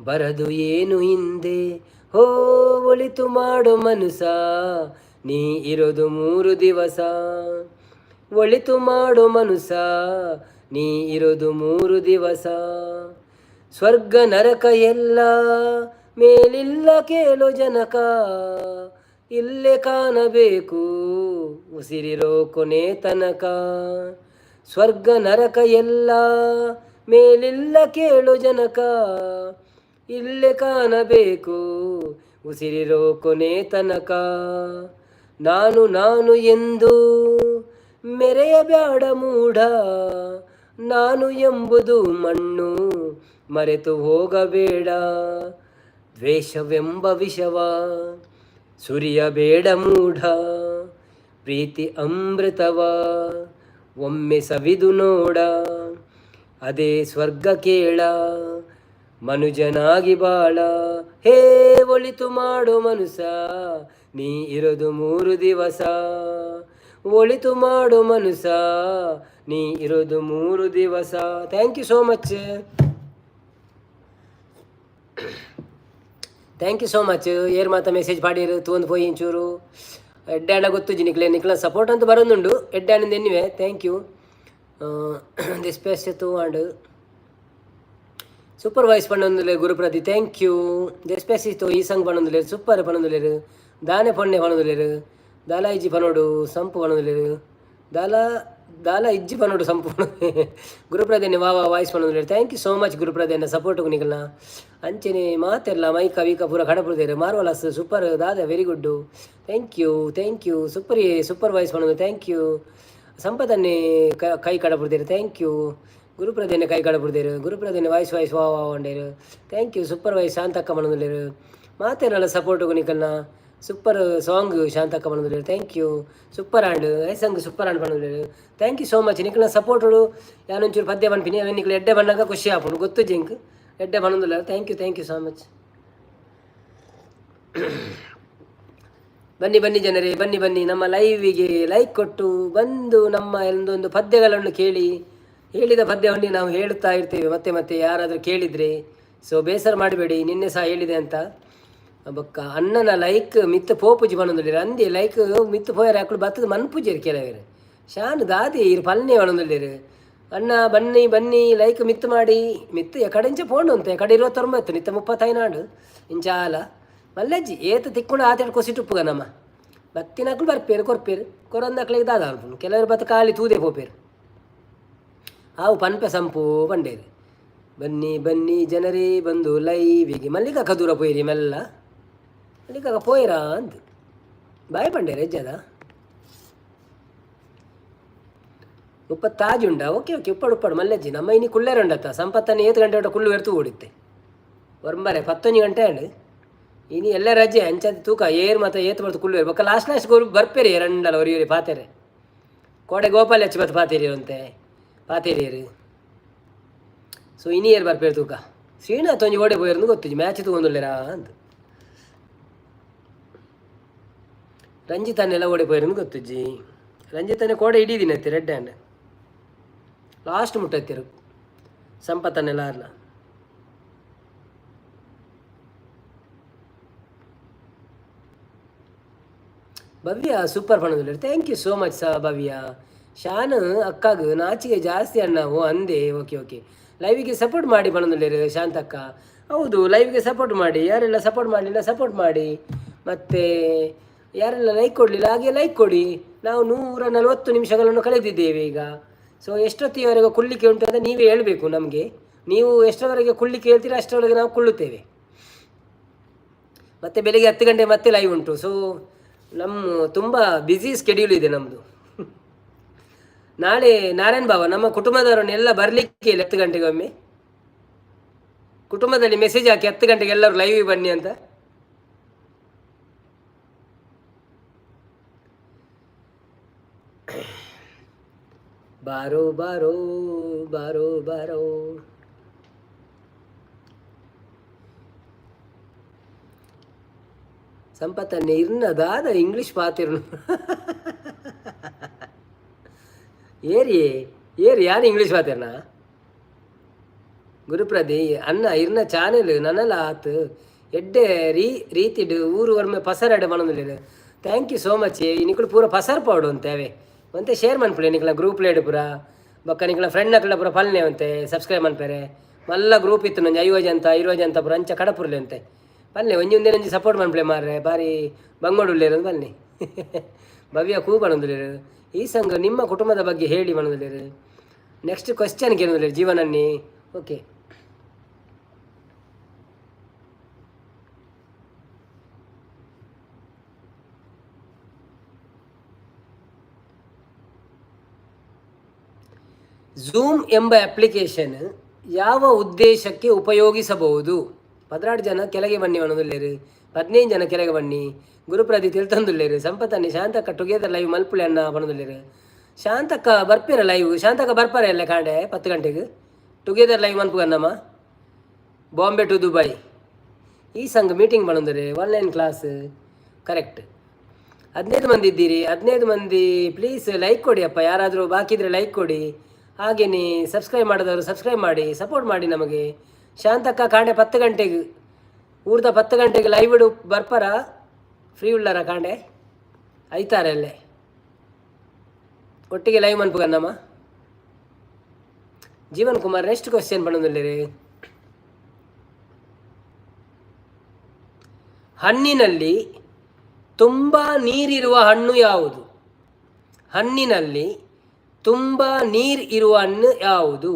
ಬರದು ಏನು ಹಿಂದೆ. ಹೋ ಒಳಿತು ಮಾಡು ಮನುಸ, ನೀ ಇರೋದು 3 ದಿವಸ. ಒಳಿತು ಮಾಡು ಮನುಸ, ನೀ ಇರೋದು 3 ದಿವಸ. ಸ್ವರ್ಗ ನರಕ ಎಲ್ಲ ಮೇಲಿಲ್ಲ ಕೇಳು ಜನಕ, ಇಲ್ಲೇ ಕಾಣಬೇಕು ಉಸಿರಿರೋ ಕೊನೆ ತನಕ. ಸ್ವರ್ಗ ನರಕ ಎಲ್ಲ ಮೇಲಿಲ್ಲ ಕೇಳು ಜನಕ, ಇಲ್ಲೇ ಕಾಣಬೇಕು ಉಸಿರಿರೋ ಕೊನೆ ತನಕ. ನಾನು ನಾನು ಎಂದು ಮೆರೆಯಬ್ಯಾಡ ಮೂಢ, ನಾನು ಎಂಬುದು ಮಣ್ಣು ಮರೆತು ಹೋಗಬೇಡ. ದ್ವೇಷವೆಂಬ ವಿಷವ ಸುರಿಯಬೇಡ ಮೂಢ, ಪ್ರೀತಿ ಅಮೃತವ ಒಮ್ಮೆ ಸವಿದು ನೋಡ. ಅದೇ ಸ್ವರ್ಗ ಕೇಳ, ಮನುಜನಾಗಿ ಬಾಳ. ಹೇ ಒಳಿತು ಮಾಡು ಮನುಸ, ನೀ ಇರೋದು 3 ದಿವಸ. ಒಳಿತು ಮಾಡು ಮನುಸ, ನೀ ಇರೋದು 3 ದಿವಸ. Thank you so much, thank you so much. ಏರ್ ಮಾತ ಮೆಸೇಜ್ ಪಾಡೀರು ತೂಂದು ಪೋಯಿ ಇಂಚೂರು ಎಡ್ಡೆ ಗೊತ್ತುಜಿ ನಿಕ್ಲೆ ನಿಕ್ಲ ಸಪೋರ್ಟ್ ಅಂತ ಬರೋದುಂಡು ಎಡ್ಡೆ ಎನ್ನಿವೆ. Thank you. This ತೂ and super voice ಪಣ್ಣೊಂದುಲ್ಲೆ ಗುರುಪ್ರತಿ. Thank you. ದೆಸ್ಪೆಸಿತ್ತು ಈ ಸಂಗ್ ಪಣ್ಣೊಂದುಲ್ಲೆರ್, ಸೂಪರ್ ಪಣ್ಣೊಂದುಲ್ಲೆರ್. ದಾನೆ ಪೊಣ್ಣೆ ಪಣ್ಣೊಂದುಲ್ಲೆರ್. ದಾಲಾಯಿಜಿ ಪನೋಡು ಸಂಪು ಪಣ್ಣೊಂದುಲ್ಲೆರ್. ದಾಲ ದಾಲ ಇಜ್ಜಿ ಪನೋಡು ಸಂಪೂರ್ಣ. ಗುರುಪ್ರದೇನೆ ವಾ ವಾ ವಾಯ್ಸ್ ಪನೊಂದು. Thank you so much ಗುರುಪ್ರದೇನ ಸಪೋರ್ಟ್ ನಿಕಲ್ನ. ಅಂಚೆನೆ ಮಾತೆಲ್ಲ ಮೈಕ ವೀಕ ಪೂರ ಕಡಪುದೇರು. ಮಾರ್ವಲಸ್ ಸೂಪರ್ ದಾದ, very good, thank you, thank you. Super super voice ಪನೊಂದು. Thank you. ಸಂಪದನ್ನೇ ಕೈ ಕಡಪುದೇರು. Thank you. ಗುರುಪ್ರದೇನೆ ಕೈ ಕಡಪುದೇರು. ಗುರುಪ್ರದೇನೆ ವಾಯ್ಸ್ ವಾಯ್ಸ್ ವಾ ವಾ వండేರು. Thank you. Super voice ಶಾಂತಕ್ಕ ಪನೊಂದುಲ್ಲೇರು. ಮಾತೆಲ್ಲ ಸಪೋರ್ಟ್ ನಿಕಲ್ನ. ಸೂಪರ್ ಸಾಂಗ್ ಶಾಂತಕ್ಕ ಪನೊಂದುಲ್ಲೇರು. Thank you. Super and ಐಸಂಗ್ super and ಪನೊಂದುಲ್ಲೇರು. Thank you so much. ನಿಕಲ್ನ ಸಪೋರ್ಟು ಯಾನೊಂಚೂರು ಪದ್ಯ ಪನ್ಪಿನಿ, ಅವೆ ನಿಕಲ್ ಎಡ್ಡೆ ಬಣ್ಣಗ ಖುಷಿ ಆಪುಂಡು. ಗೊತ್ತು ಜಿಂಕ್ ಎಡ್ಡೆ ಪನೊಂದುಲ್ಲ. Thank you, thank you so much. ಬನ್ನಿ ಬನ್ನಿ ಜನರೇ, ಬನ್ನಿ ಬನ್ನಿ. ನಮ್ಮ ಲೈವಿಗೆ ಲೈಕ್ ಕೊಟ್ಟು ಬಂದು ನಮ್ಮ ಒಂದೊಂದು ಪದ್ಯಗಳನ್ನು ಕೇಳಿ. ಹೇಳಿದ ಪದ್ಯವನ್ನು ನಾವು ಹೇಳುತ್ತಾ ಇರ್ತೇವೆ ಮತ್ತೆ ಮತ್ತೆ, ಯಾರಾದರೂ ಕೇಳಿದರೆ. ಸೊ ಬೇಸರ ಮಾಡಬೇಡಿ, ನಿನ್ನೆ ಸಹ ಹೇಳಿದೆ ಅಂತ. ಬೊಕ್ಕ ಅಣ್ಣನ ಲೈಕ್ ಮಿತ್ತ ಪೋಪುಜಿ ಪನೊಂದುಲ್ಲೆರ್. ಅಂದೆ ಲೈಕ್ ಮಿತ್ತ ಪೋಯರ್ ಅಕುಲು ಬತ್ತದ ಮನ್ಪುಜೆರ್ ಕೆಲವೆರ್. ಶಾನ್ ದಾದಿ ಇರ್ ಪಲ್ನೆ ಪನೊಂದುಲ್ಲೆರ್. ಅಣ್ಣ ಬನ್ನಿ ಬನ್ನಿ, ಲೈಕ್ ಮಿತ್ ಮಾಡಿ. ಮಿತ್ತು ಎಕಡೆಂಚ ಪೋಂಡು ಅಂತೆ ಕಡೆ 29, ನಿತ್ತ 35 ಇಂಚಾಲ ಮಲ್ಲಜ್ಜಿ ಏತ ತಿಕ್ಕೊಂಡು ಆತೇಡು ಕೊಸಿಟುಪ್ಪುಗ. ನಮ್ಮ ಬತ್ತಿನಕ್ಲು ಬರ್ಪೇರು, ಕೊರ್ಪೇರು, ಕೊರೊಂದಕ್ಲೆಗ್ ದಾದ ಅನ್ಪುಂಡು. ಕೆಲವರು ಬತ್ತ ಖಾಲಿ ತೂದೆ ಪೋಪೇರು. ಆವು ಪನ್ಪೆ ಸಂಪು ಪಂಡೇರು. ಬನ್ನಿ ಬನ್ನಿ ಜನರೇ, ಬಂದು ಲೈವಿಗೆ. ಮಲ್ಲಿಕಕ್ಕ ದೂರ ಪೋಯಿರಿ ಮೆಲ್ಲ. ಮಲ್ಲಿಕಕ್ಕ ಪೋಯಿರಾ ಅಂತ ಬಾಯ್ ಪಂಡೇರು. ಹೆಜ್ಜದ 36 ಉಂಡ. ಓಕೆ ಓಕೆ, ಉಪ್ಪಡು ಉಪ್ಪಡು ಮಲ್ಲಜ್ಜಿ. ನಮ್ಮ ಇನಿ ಕುಳ್ಳೇರು ಉಂಡತ್ತ. ಸಂಪತ್ತನ್ನು ಏತು ಗಂಟೆ ಉಂಟ ಕುಳ್ಳು ಎರ್ತು ಓಡಿತ್ತೆ. ಒರಂಬರೆ 11 ಗಂಟೆ ಅಂಡು. ಇನಿ ಎಲ್ಲ ರಜೆ ಅಂಚದ ತೂಕ ಏರ್ ಮಾತ ಏತು ಬರ್ತು ಕುಳ್ಳು. ಬೊಕ್ಕ ಲಾಸ್ಟ್ ಲಾಸ್ಟ್ ಗೋರು ಬರ್ಪೇರಿ ರಂಡಲ ಒರಿಯರಿ ಪಾತೆರೆ. ಕೋಡೆ ಗೋಪಾಲ ಹೆಚ್ಚು ಬತ್ತು ಪಾತೇರಿ ಅಂತೆ ಪಾತೇರಿಯರು. ಸೊ ಇನಿ ಏರ್ ಬರ್ಪೇರು ತೂಕ. ಶ್ರೀನಾಥ್ ಒಂಜಿ ಓಡೆ ಪೋಯಿರ್ದು ಗೊತ್ತಿಜಿ, ಮ್ಯಾಚ್ ತೂವೊಂದುಲ್ಲೆರಾ ಅಂತ. ರಂಜಿತನ್ನೆಲ್ಲ ಓಡೆ ಪೋಯಿರ್ದು ಗೊತ್ತಿಜ್ಜಿ. ರಂಜಿತನೇ ಕೋಡೆ ಇಡೀ ದಿನ ರೆಡ್ ಹ್ಯಾಂಡ್ ಲಾಸ್ಟ್ ಮುಟ್ಟತ್ತಿರು ಸಂಪತ್ತನ್ನೆಲ್ಲ ಅರ್ಲ. ಭವ್ಯ ಸೂಪರ್ ಪಣದುಲ್ಲೆರ್. Thank you so much ಸ ಭವ್ಯ. ಶಾನ್ ಅಕ್ಕಾಗ ನಾಚಿಗೆ ಜಾಸ್ತಿ ಅಣ್ಣ. ಓ ಅಂದೆ, ಓಕೆ ಓಕೆ. ಲೈವಿಗೆ ಸಪೋರ್ಟ್ ಮಾಡಿ ಪಣದುಲ್ಲೆರ್ ಶಾಂತಕ್ಕ. ಹೌದು, ಲೈವ್ಗೆ ಸಪೋರ್ಟ್ ಮಾಡಿ. ಯಾರೆಲ್ಲ ಸಪೋರ್ಟ್ ಮಾಡಲಿಲ್ಲ ಸಪೋರ್ಟ್ ಮಾಡಿ. ಮತ್ತು ಯಾರೆಲ್ಲ ಲೈಕ್ ಕೊಡಲಿಲ್ಲ ಹಾಗೆ ಲೈಕ್ ಕೊಡಿ. ನಾವು 140 ನಿಮಿಷಗಳನ್ನು ಕಳೆದಿದ್ದೇವೆ ಈಗ. ಸೊ ಎಷ್ಟೊತ್ತಿನವರೆಗೆ ಕುಳ್ಳಿಕ್ಕೆ ಉಂಟು ಅಂತ ನೀವೇ ಹೇಳಬೇಕು ನಮಗೆ. ನೀವು ಎಷ್ಟರವರೆಗೆ ಕುಳ್ಳಿಕ್ಕೆ ಹೇಳ್ತೀರ ಅಷ್ಟರವರೆಗೆ ನಾವು ಕುಳ್ಳುತ್ತೇವೆ. ಮತ್ತು ಬೆಳಿಗ್ಗೆ 10 ಗಂಟೆ ಮತ್ತೆ ಲೈವ್ ಉಂಟು. ಸೊ ನಮ್ಮ ತುಂಬ ಬ್ಯುಸಿ ಸ್ಕೆಡ್ಯೂಲ್ ಇದೆ ನಮ್ಮದು. ನಾಳೆ ನಾರಾಯಣ್ ಬಾಬಾ ನಮ್ಮ ಕುಟುಂಬದವರನ್ನೆಲ್ಲ ಬರಲಿಕ್ಕೆ ಇಲ್ಲ 10 ಗಂಟೆಗೆ ಒಮ್ಮೆ ಕುಟುಂಬದಲ್ಲಿ ಮೆಸೇಜ್ ಹಾಕಿ, 10 ಗಂಟೆಗೆ ಎಲ್ಲರೂ ಲೈವ್ ಬನ್ನಿ ಅಂತ. ಬಾರೋ ಬಾರೋ ಬಾರೋ ಬಾರೋ. ಸಂಪತ್ತನ್ನೇ ಇರ್ನದಾದ ಇಂಗ್ಲೀಷ್ ಪಾತಿರ್ನು ಏರಿ ಏರಿ ಯಾರು ಇಂಗ್ಲೀಷ್ ಪಾತಿರ್ನ. ಗುರುಪ್ರದಿ ಅನ್ನ ಇರ್ನ ಚಾನೆಲ್ ನನಲ ಆತ್ ಎಡ್ಡೆ ರೀ ರೀತಿಡ್ ಊರು ಒರ್ಮೆ ಪಸರಡೆ ಮನೊಂದುಲ್ಲೆರ್. Thank you so much. ನಿಕುಲು ಪೂರ ಪಸರ್ ಪಾಡು ಅಂತೆ ಅವೇ ಒಂತೆ ಶೇರ್ ಮನ್ಪುಲೆ ನಿಕ್ಲ ಗ್ರೂಪ್ ಲೇಡ್ ಪೂರ. ಬೊಕ್ಕ ನಿಕ್ಲ ಫ್ರೆಂಡ್ ಅಕ್ಲ ಪೂರ ಪಲ್ನೆ ಅಂತೆ ಸಬ್ಸ್ಕ್ರೈಬ್ ಮನ್ಪೆರೆ. ಮಲ್ಲ ಗ್ರೂಪ್ ಇತ್ತು ನಂಜಿ 50 ಜನ 20 ಜನ ಪೂರ ಅಂಚ ಕಡಪುರ್ಲೆ ಅಂತೆ ಪಲ್ನೆ. ಒಂಜಿ ಒಂದೇ ನಂಜಿ ಸಪೋರ್ಟ್ ಮನ್ಪುಲೆ ಮಾರ್ರೆ, ಬಾರಿ ಬಂಗೋಡುಲ್ಲೇರು ಪಲ್ನೆ. ಭವ್ಯ ಕೂ ಪನೊಂದುಲ್ಲೆರ್. ಈ ಸಂಘ ನಿಮ್ಮ ಕುಟುಂಬದ ಬಗ್ಗೆ ಹೇಳಿ ಪನೊಂದುಲ್ಲೆರ್. ನೆಕ್ಸ್ಟ್ ಕ್ವಶನ್ ಕೇಳೊಂದುಲ್ಲೆರ್ ಜೀವನನ್ನಿ. ಓಕೆ, ಝೂಮ್ ಎಂಬ ಅಪ್ಲಿಕೇಶನ್ ಯಾವ ಉದ್ದೇಶಕ್ಕೆ ಉಪಯೋಗಿಸಬಹುದು? 16 ಜನ ಕೆಳಗೆ ಬನ್ನಿ ಪನೊಂದುಲ್ಲೆರ್. 15 ಜನ ಕೆಳಗೆ ಬನ್ನಿ. ಗುರುಪ್ರದಿ ತಿಳ್ತೊಂದುಲ್ಲೆರ್. ಸಂಪತ್ತನ್ನಿ ಶಾಂತಕ್ಕ ಟುಗೆದರ್ ಲೈವ್ ಮಲ್ಪುಲೆ ಅಣ್ಣ ಪನೊಂದುಲ್ಲೆರ್. ಶಾಂತಕ್ಕ ಬರ್ಪಿರ ಲೈವ್? ಶಾಂತಕ್ಕ ಬರ್ಪಾರೆ ಎಲ್ಲ ಕಾಂಡೆ 10 ಗಂಟೆಗೆ ಟುಗೆದರ್ ಲೈವ್ ಮನ್ಪುಗನ್ನಮ್ಮ. ಬಾಂಬೆ ಟು ದುಬೈ ಈ ಸಂಘ ಮೀಟಿಂಗ್ ಪನೊಂದುಲ್ಲೆರ್. Online class correct. 15 ಮಂದಿ ಇದ್ದೀರಿ. 15 ಮಂದಿ ಪ್ಲೀಸ್ ಲೈಕ್ ಕೊಡಿ ಅಪ್ಪ. ಯಾರಾದರೂ ಬಾಕಿ ಇದ್ದರೆ ಲೈಕ್ ಕೊಡಿ. ಹಾಗೆಯೇ ಸಬ್ಸ್ಕ್ರೈಬ್ ಮಾಡಿದವರು ಸಬ್ಸ್ಕ್ರೈಬ್ ಮಾಡಿ ಸಪೋರ್ಟ್ ಮಾಡಿ ನಮಗೆ. ಶಾಂತಕ್ಕ ಕಾಂಡೆ 10 ಗಂಟೆಗೆ ಊರ್ದ 10 ಗಂಟೆಗೆ ಲೈವ್ ಇಡು ಬರ್ಪರ? ಫ್ರೀ ಉಳ್ಳಾರ ಕಾಂಡೆ ಐತಾರೆ ಅಲ್ಲೇ ಒಟ್ಟಿಗೆ ಲೈವ್ ಮನ್ಪುಗನ್ನಮ್ಮ. ಜೀವನ್ ಕುಮಾರ್ ನೆಕ್ಸ್ಟ್ ಕ್ವಶನ್ ಪನೊಂದುಲ್ಲೆರ್. ಹಣ್ಣಿನಲ್ಲಿ ತುಂಬ ನೀರಿರುವ ಹಣ್ಣು ಯಾವುದು? ಹಣ್ಣಿನಲ್ಲಿ ತುಂಬ ನೀರ್ ಇರುವ ಹಣ್ಣು ಯಾವುದು?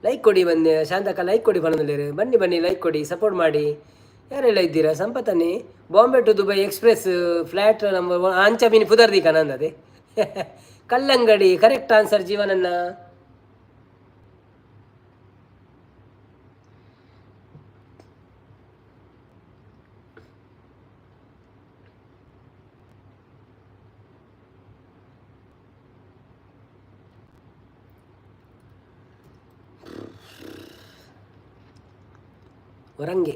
ಲೈಕ್ ಕೊಡಿ ಬಂದೆ ಶಾಂತಕ್ಕ, ಲೈಕ್ ಕೊಡಿ ಬನ್ನಲೇರು. ಬನ್ನಿ ಬನ್ನಿ, ಲೈಕ್ ಕೊಡಿ, ಸಪೋರ್ಟ್ ಮಾಡಿ. ಯಾರೆಲ್ಲ ಇದ್ದೀರಾ? ಸಂಪತ್ತನ್ನಿ Bombay to Dubai express flat number ಅಂಚ ಮೀನು ಪುದರ್ದಿ ಕನಂದದೆ. ಕಲ್ಲಂಗಡಿ ಕರೆಕ್ಟ್ ಆನ್ಸರ್ ಜೀವನನ್ನ. ಹೊರಂಗೆ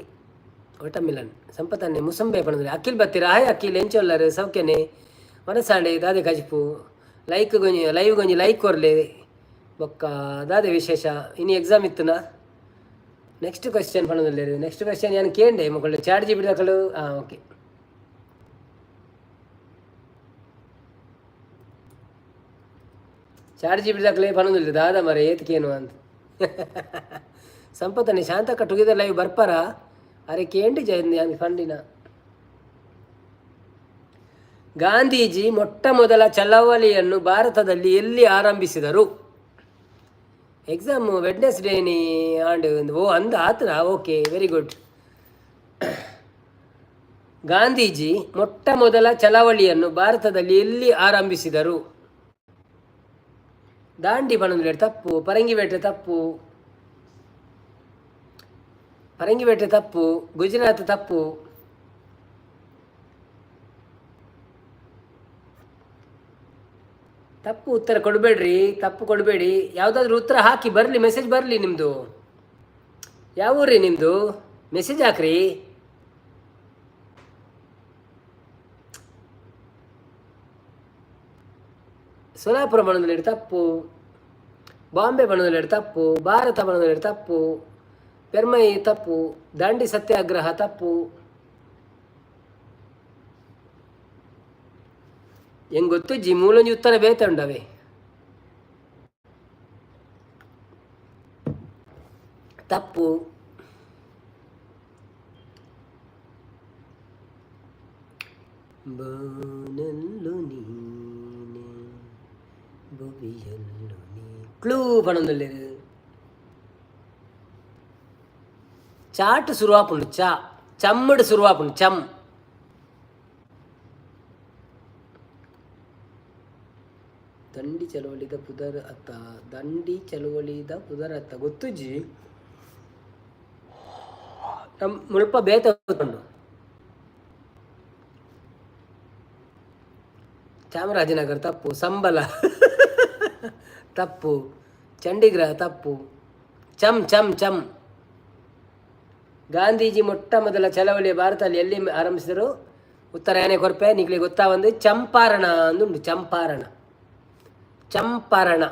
ವಾಟರ್ಮಿಲನ್. ಸಂಪತ್ತನ್ನೆ ಮುಸಂಬೆ ಪಣಂದ್ರೆ. ಅಖಿಲ್ ಬತ್ತೀರ? ಹಾಯ್ ಅಖಿಲ್, ಎಂಚೊಲ್ಲರು? ಸೌಖ್ಯನೆ? ಮನಸಾಂಡೆ ದಾದೆ ಕಜಿಪು? ಲೈಕ್ ಗೊಂಜಿ, ಲೈವ್ ಗೊಂಜಿ ಲೈಕ್ ಕೊರ್ಲೆ. ಬೊಕ್ಕ ದಾದೆ ವಿಶೇಷ? ಇನಿ ಎಕ್ಸಾಮ್ ಇತ್ತುನಾ? ನೆಕ್ಸ್ಟ್ ಕ್ವಶನ್ ಪಣಂದುಲ್ಲೇರು. ನೆಕ್ಸ್ಟ್ ಕ್ವಶನ್ ಏನು ಕೇಂಡೆ ಮಕ್ಕಳು? ಚಾಟ್ ಜಿ ಬಿಡಕಳು. ಹಾಂ, ಓಕೆ. ಚಾಟ್ ಜಿ ಬಿಡಕಲೇ ಪಣಂದುಲ್ಲೆ ದಾದ ಮರ ಏತ್ಕೇನು ಅಂತ. ಸಂಪತ್ತನೆ ಶಾಂತಕ್ಕ ಟುಗೆದರ್ ಲೈವ್ ಬರ್ಪಾರ? ಅರೆ ಕೇಂಡಿ ಜಯ ಫಂಡಿನ. ಗಾಂಧೀಜಿ ಮೊಟ್ಟ ಮೊದಲ ಚಳವಳಿಯನ್ನು ಭಾರತದಲ್ಲಿ ಎಲ್ಲಿ ಆರಂಭಿಸಿದರು? ಎಕ್ಸಾಮ್ ವೆಡ್ನೆಸ್ಡೇನಿ ಆಂಡ್. ಓ ಅಂದ ಆತನ. Okay, very good. Gandhiji ಮೊಟ್ಟ ಮೊದಲ ಚಳವಳಿಯನ್ನು ಭಾರತದಲ್ಲಿ ಎಲ್ಲಿ ಆರಂಭಿಸಿದರು? ದಾಂಡಿ ಬಣಂದ್ರೆ ತಪ್ಪು, ಪರಂಗಿಪೇಟೆ ತಪ್ಪು, ಪರಂಗಿಪೇಟೆ ತಪ್ಪು, ಗುಜರಾತ್ ತಪ್ಪು. ತಪ್ಪು ಉತ್ತರ ಕೊಡಬೇಡ್ರಿ, ತಪ್ಪು ಕೊಡಬೇಡಿ. ಯಾವುದಾದ್ರೂ ಉತ್ತರ ಹಾಕಿ, ಬರಲಿ, ಮೆಸೇಜ್ ಬರಲಿ. ನಿಮ್ಮದು ಯಾವ ಊರ್ರಿ ನಿಮ್ಮದು? ಮೆಸೇಜ್ ಹಾಕ್ರಿ. ಸೋಲಾಪುರ ಬಣದಲ್ಲಿ ತಪ್ಪು, ಬಾಂಬೆ ಬಣದಲ್ಲಿ ತಪ್ಪು, ಭಾರತ ಬಣದಲ್ಲಿ ತಪ್ಪು, ಪೆರ್ಮೈ ತಪ್ಪು, ದಾಂಡಿ ಸತ್ಯಾಗ್ರಹ ತಪ್ಪು. ಹೆಂಗ್ ಗೊತ್ತು ಜಿ ಮೂಲೊಂಜಿ ಉತ್ತರ ಬೇತೆ ಉಂಡವೆ. ತಪ್ಪು. ಬಾನಲ್ಲು ನೀನೆ ಭುವಿಯಲ್ಲು ನೀ. ಕ್ಲೂ ಪಣಂದುಲ್ಲೇರು. ಚಾಟ್ ಶುರುವಾಪುಂಡು. ಚಾ ಚಮ್ಮಡು ಶುರುವಾಪುಂಡು. ಚಮ್ ದಂಡಿ ಚಳವಳಿದ ಪುದರ್ ಅತ್ತ, ದಂಡಿ ಚಳವಳಿದ ಪುದರ್ ಅತ್ತ ಗೊತ್ತುಜಿ. ನಮ್ಮ ಮುಲ್ಪ ಬೇತ ಉಂಡು. ಚಾಮರಾಜನಗರ ತಪ್ಪು, ಸಂಬಲ ತಪ್ಪು, ಚಂಡೀಗ್ರಹ ತಪ್ಪು. ಚಮ್ ಚಮ್ ಚಮ್. ಗಾಂಧೀಜಿ ಮೊಟ್ಟ ಮೊದಲ ಚಳವಳಿ ಭಾರತದಲ್ಲಿ ಎಲ್ಲಿ ಆರಂಭಿಸಿದರು? ಉತ್ತರ ಏನೇ ಕೊರ್ಪೆ, ನಿಗ್ಲಿ ಗೊತ್ತಾ? ಒಂದು ಚಂಪಾರಣ ಅಂದುಂಟು. ಚಂಪಾರಣ, ಚಂಪಾರಣ.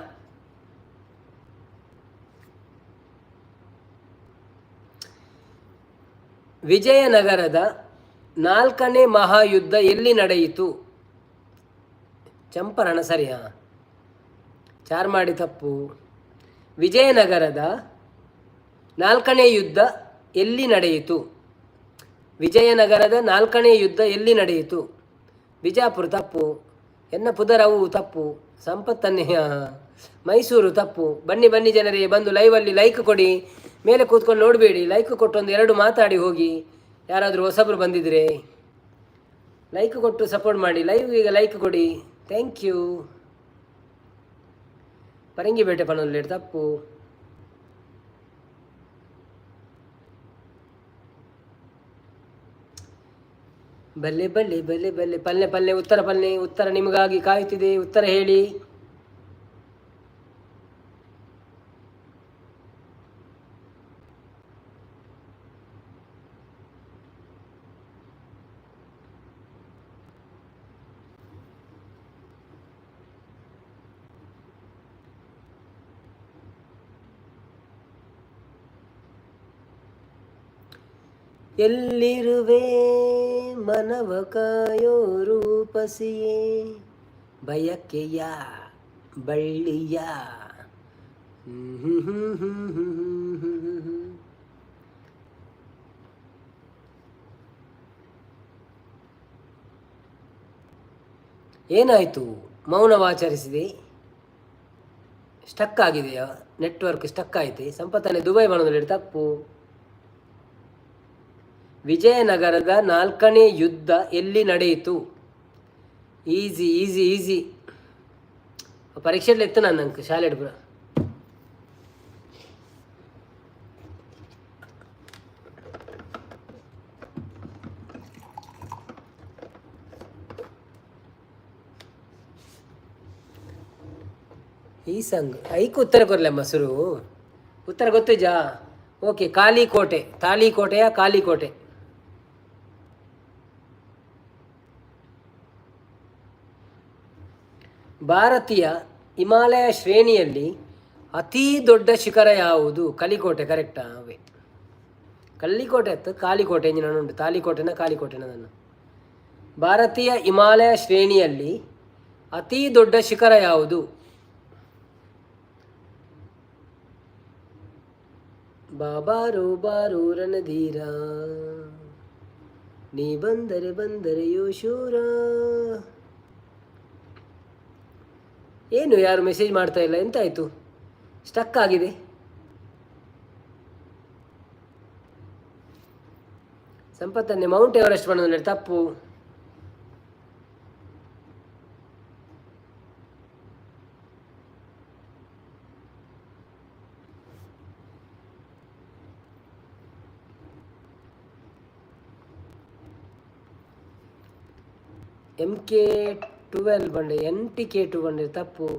ವಿಜಯನಗರದ ನಾಲ್ಕನೇ ಮಹಾಯುದ್ಧ ಎಲ್ಲಿ ನಡೆಯಿತು? ಚಂಪಾರಣ ಸರಿಯಾ? ಚಾರ್ಮಾಡಿ ತಪ್ಪು. ವಿಜಯನಗರದ ನಾಲ್ಕನೇ ಯುದ್ಧ ಎಲ್ಲಿ ನಡೆಯಿತು? ವಿಜಯನಗರದ ನಾಲ್ಕನೇ ಯುದ್ಧ ಎಲ್ಲಿ ನಡೆಯಿತು? ಬಿಜಾಪುರ ತಪ್ಪು, ಎನ್ನ ಪುದರವು ತಪ್ಪು, ಸಂಪತ್ತನ್ನೇ ಮೈಸೂರು ತಪ್ಪು. ಬನ್ನಿ ಬನ್ನಿ ಜನರೇ, ಬಂದು ಲೈವಲ್ಲಿ ಲೈಕ್ ಕೊಡಿ. ಮೇಲೆ ಕೂತ್ಕೊಂಡು ನೋಡಬೇಡಿ, ಲೈಕ್ ಕೊಟ್ಟು ಒಂದು ಎರಡು ಮಾತಾಡಿ ಹೋಗಿ. ಯಾರಾದರೂ ಹೊಸಬರು ಬಂದಿದ್ದರೆ ಲೈಕ್ ಕೊಟ್ಟು ಸಪೋರ್ಟ್ ಮಾಡಿ. ಲೈವ್ ಈಗ ಲೈಕ್ ಕೊಡಿ. Thank you. Parangipete ಪಣೊಲ್ಲೇಟ್ ತಪ್ಪು. ಬಲ್ಲೆ ಬಲ್ಲೆ ಬಲ್ಲೆ ಬಲ್ಲೆ ಪಲ್ಲೆ ಪಲ್ಲೆ. ಉತ್ತರ ಪಲ್ಲೆ, ಉತ್ತರ ನಿಮಗಾಗಿ ಕಾಯುತ್ತಿದೆ. ಉತ್ತರ ಹೇಳಿ. ಎಲ್ಲಿರುವೆ ಮನವ ಕಾಯೋ ರೂಪಸಿಯೇ, ಬಯಕೆಯ ಬಳ್ಳಿಯ. ಏನಾಯಿತು? ಮೌನವಾಚರಿಸಿದೆ. ಸ್ಟಕ್ ಆಗಿದೆಯಾ? ನೆಟ್ವರ್ಕ್ ಸ್ಟಕ್ ಆಯ್ತು. ಸಂಪತ್ತನೆ ದುಬೈ ಮಾಡೋದು ತಪ್ಪು. ವಿಜಯನಗರದ ನಾಲ್ಕನೇ ಯುದ್ಧ ಎಲ್ಲಿ ನಡೆಯಿತು? ಈಸಿ ಈಸಿ ಈಸಿ, ಪರೀಕ್ಷೆಯಲ್ಲಿ ಇತ್ತು ನಾನು ನಂಗೆ ಶಾಲೆ ಪೂರ. ಈ ಸಂಗ್ ಐಕ್ ಉತ್ತರ ಕೊರ್ಲಮ್ಮ ಸುರು. ಉತ್ತರ ಗೊತ್ತಿಜಾ? ಓಕೆ, ಕಾಲಿಕೋಟೆ, ತಾಳಿಕೋಟೆಯ ಕಾಲಿಕೋಟೆ. ಭಾರತೀಯ ಹಿಮಾಲಯ ಶ್ರೇಣಿಯಲ್ಲಿ ಅತೀ ದೊಡ್ಡ ಶಿಖರ ಯಾವುದು? ಕಲಿಕೋಟೆ ಕರೆಕ್ಟಾ? ಅವೇ ಕಲ್ಲಿಕೋಟೆ ಅತ್ತು ಕಾಲಿಕೋಟೆ ಇಂಜಿನ ಉಂಟು. ತಾಲಿಕೋಟೆನ ಕಾಲಿಕೋಟೆನ ನನ್ನ. ಭಾರತೀಯ ಹಿಮಾಲಯ ಶ್ರೇಣಿಯಲ್ಲಿ ಅತೀ ದೊಡ್ಡ ಶಿಖರ ಯಾವುದು? ಬಾಬಾರೋ ಬಾರೋ ರಣಧೀರ, ನೀ ಬಂದರೆ ಬಂದರೆ ಯೋ ಶೂರ. ಏನು ಯಾರು ಮೆಸೇಜ್ ಮಾಡ್ತಾ ಇಲ್ಲ? ಎಂತಾಯಿತು? ಸ್ಟಕ್ ಆಗಿದೆ. ಸಂಪತ್ತನ್ನೇ ಮೌಂಟ್ ಎವರೆಸ್ಟ್ ಮಾಡೋದು ತಪ್ಪು. MK 12 ಬಂಡೆ, NTK 2 ಬಂಡೆ ತಪ್ಪು.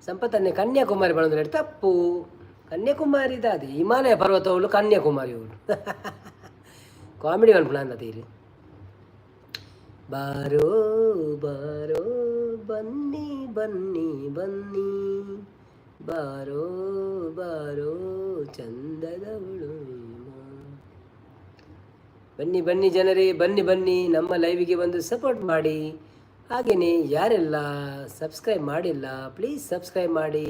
ಸಂಪತ್ತನ್ನೇ ಕನ್ಯಾಕುಮಾರಿ ಬಂದ್ರೆ ತಪ್ಪು. ಕನ್ಯಾಕುಮಾರಿ ಅದೇ ಹಿಮಾಲಯ ಪರ್ವತವಳು, ಕನ್ಯಾಕುಮಾರಿ ಅವಳು. ಕಾಮಿಡಿ ಅನ್ಪುಣ ತೀರಿ. ಬಾರೋ ಬಾರೋ ಬನ್ನಿ ಬನ್ನಿ ಬನ್ನಿ, ಬಾರೋ ಬಾರೋ ಚಂದದವಳು. ಬನ್ನಿ ಬನ್ನಿ ಜನರೇ, ಬನ್ನಿ ಬನ್ನಿ, ನಮ್ಮ ಲೈವಿಗೆ ಬಂದು ಸಪೋರ್ಟ್ ಮಾಡಿ. ಹಾಗೆಯೇ ಯಾರೆಲ್ಲ ಸಬ್ಸ್ಕ್ರೈಬ್ ಮಾಡಿಲ್ಲ, ಪ್ಲೀಸ್ ಸಬ್ಸ್ಕ್ರೈಬ್ ಮಾಡಿ.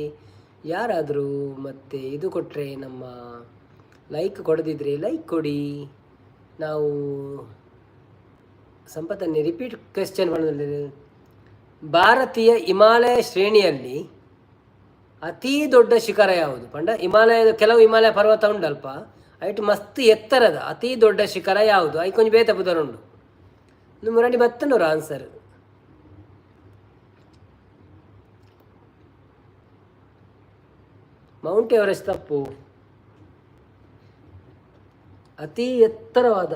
ಯಾರಾದರೂ ಮತ್ತು ಇದು ಕೊಟ್ಟರೆ, ನಮ್ಮ ಲೈಕ್ ಕೊಡದಿದ್ದರೆ ಲೈಕ್ ಕೊಡಿ. ನಾವು ಸಂಪತ್ತನ್ನೇ ರಿಪೀಟ್ ಕ್ವೆಶ್ಚನ್ ಮಾಡೋದಿಲ್ಲ. ಭಾರತೀಯ ಹಿಮಾಲಯ ಶ್ರೇಣಿಯಲ್ಲಿ ಅತೀ ದೊಡ್ಡ ಶಿಖರ ಯಾವುದು? ಪಂಡ ಹಿಮಾಲಯದ ಕೆಲವು ಹಿಮಾಲಯ ಪರ್ವತ ಉಂಡಲ್ಪ, ಐಟು ಮಸ್ತ್ ಎತ್ತರದ ಅತೀ ದೊಡ್ಡ ಶಿಖರ ಯಾವುದು? I ಕೊಂಚ ಬೇತ ಪುದರುಂಡು ಮುರಂಡಿ ಬತ್ತನೂರು ಆನ್ಸರ್. ಮೌಂಟ್ ಎವರೆಸ್ಟ್ ತಪ್ಪು. ಅತಿ ಎತ್ತರವಾದ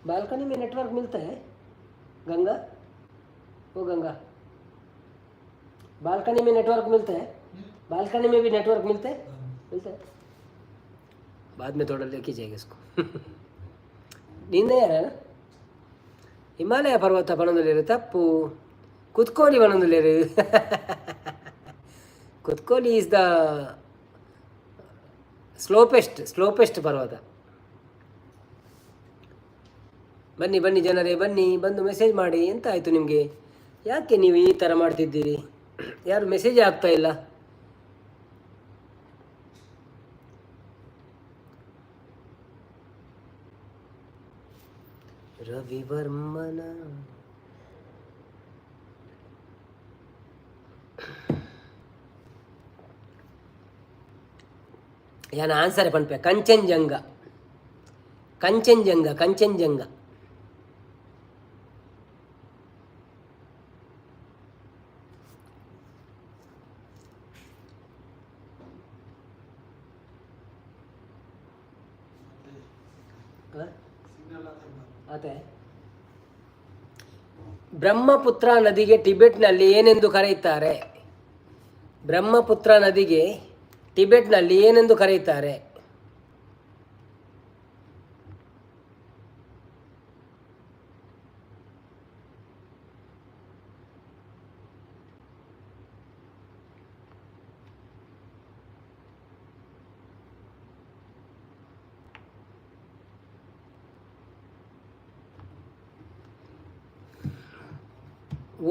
बालकनी में नेटवर्क मिलता है? गंगा, ओ गंगा, बालकनी में नेटवर्क मिलता है? बालकनी में भी नेटवर्क मिलता है? मिलता है। बाद में थोड़ा लेके जाएगा इसको। नींद नहीं आ रहा है ना? ಹಿಮಾಲಯ ಪರ್ವತ ಪಣಂದುಲೇರು ತಪ್ಪು. ಕುತ್ಕೋಲಿ ಪಣಂದುಲೇರು. ಕುತ್ಕೋಲಿ is the ಸ್ಲೋಪೆಸ್ಟ್ ಪರ್ವತ. ಬನ್ನಿ ಬನ್ನಿ ಜನರೇ, ಬನ್ನಿ, ಬಂದು ಮೆಸೇಜ್ ಮಾಡಿ. ಎಂತ ಆಯಿತು ನಿಮಗೆ? ಯಾಕೆ ನೀವು ಈ ಥರ ಮಾಡ್ತಿದ್ದೀರಿ? ಯಾರು ಮೆಸೇಜ್ ಆಗ್ತಾ ಇಲ್ಲ. ರವಿವರ್ಮನ ಯಾನ್ ಆನ್ಸರ್ ಪನ್ಪೆ. ಕಂಚನ್ಜಂಗ, ಕಂಚನ್ಜಂಗ, ಕಂಚನ್ಜಂಗ. हाँ? आता है. ಬ್ರಹ್ಮಪುತ್ರ ನದಿಗೆ ಟಿಬೆಟ್ನಲ್ಲಿ ಏನೆಂದು ಕರೆಯುತ್ತಾರೆ? ಬ್ರಹ್ಮಪುತ್ರ ನದಿಗೆ ಟಿಬೆಟ್ನಲ್ಲಿ ಏನೆಂದು ಕರೆಯುತ್ತಾರೆ?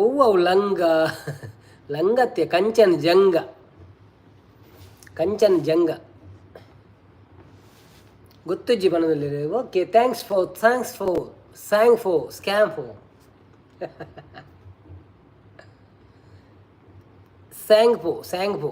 ಒವ್ವು ಲಂಗ? ಲಂಗತ್ತೆ, Kanchan ಜಂಗ, Kanchan ಜಂಗ ಗೊತ್ತುಜ್ಜಿ ಬನದಲ್ಲಿ. Okay, thanks for, thanks for, sang for, scam for, Tsangpo, Tsangpo.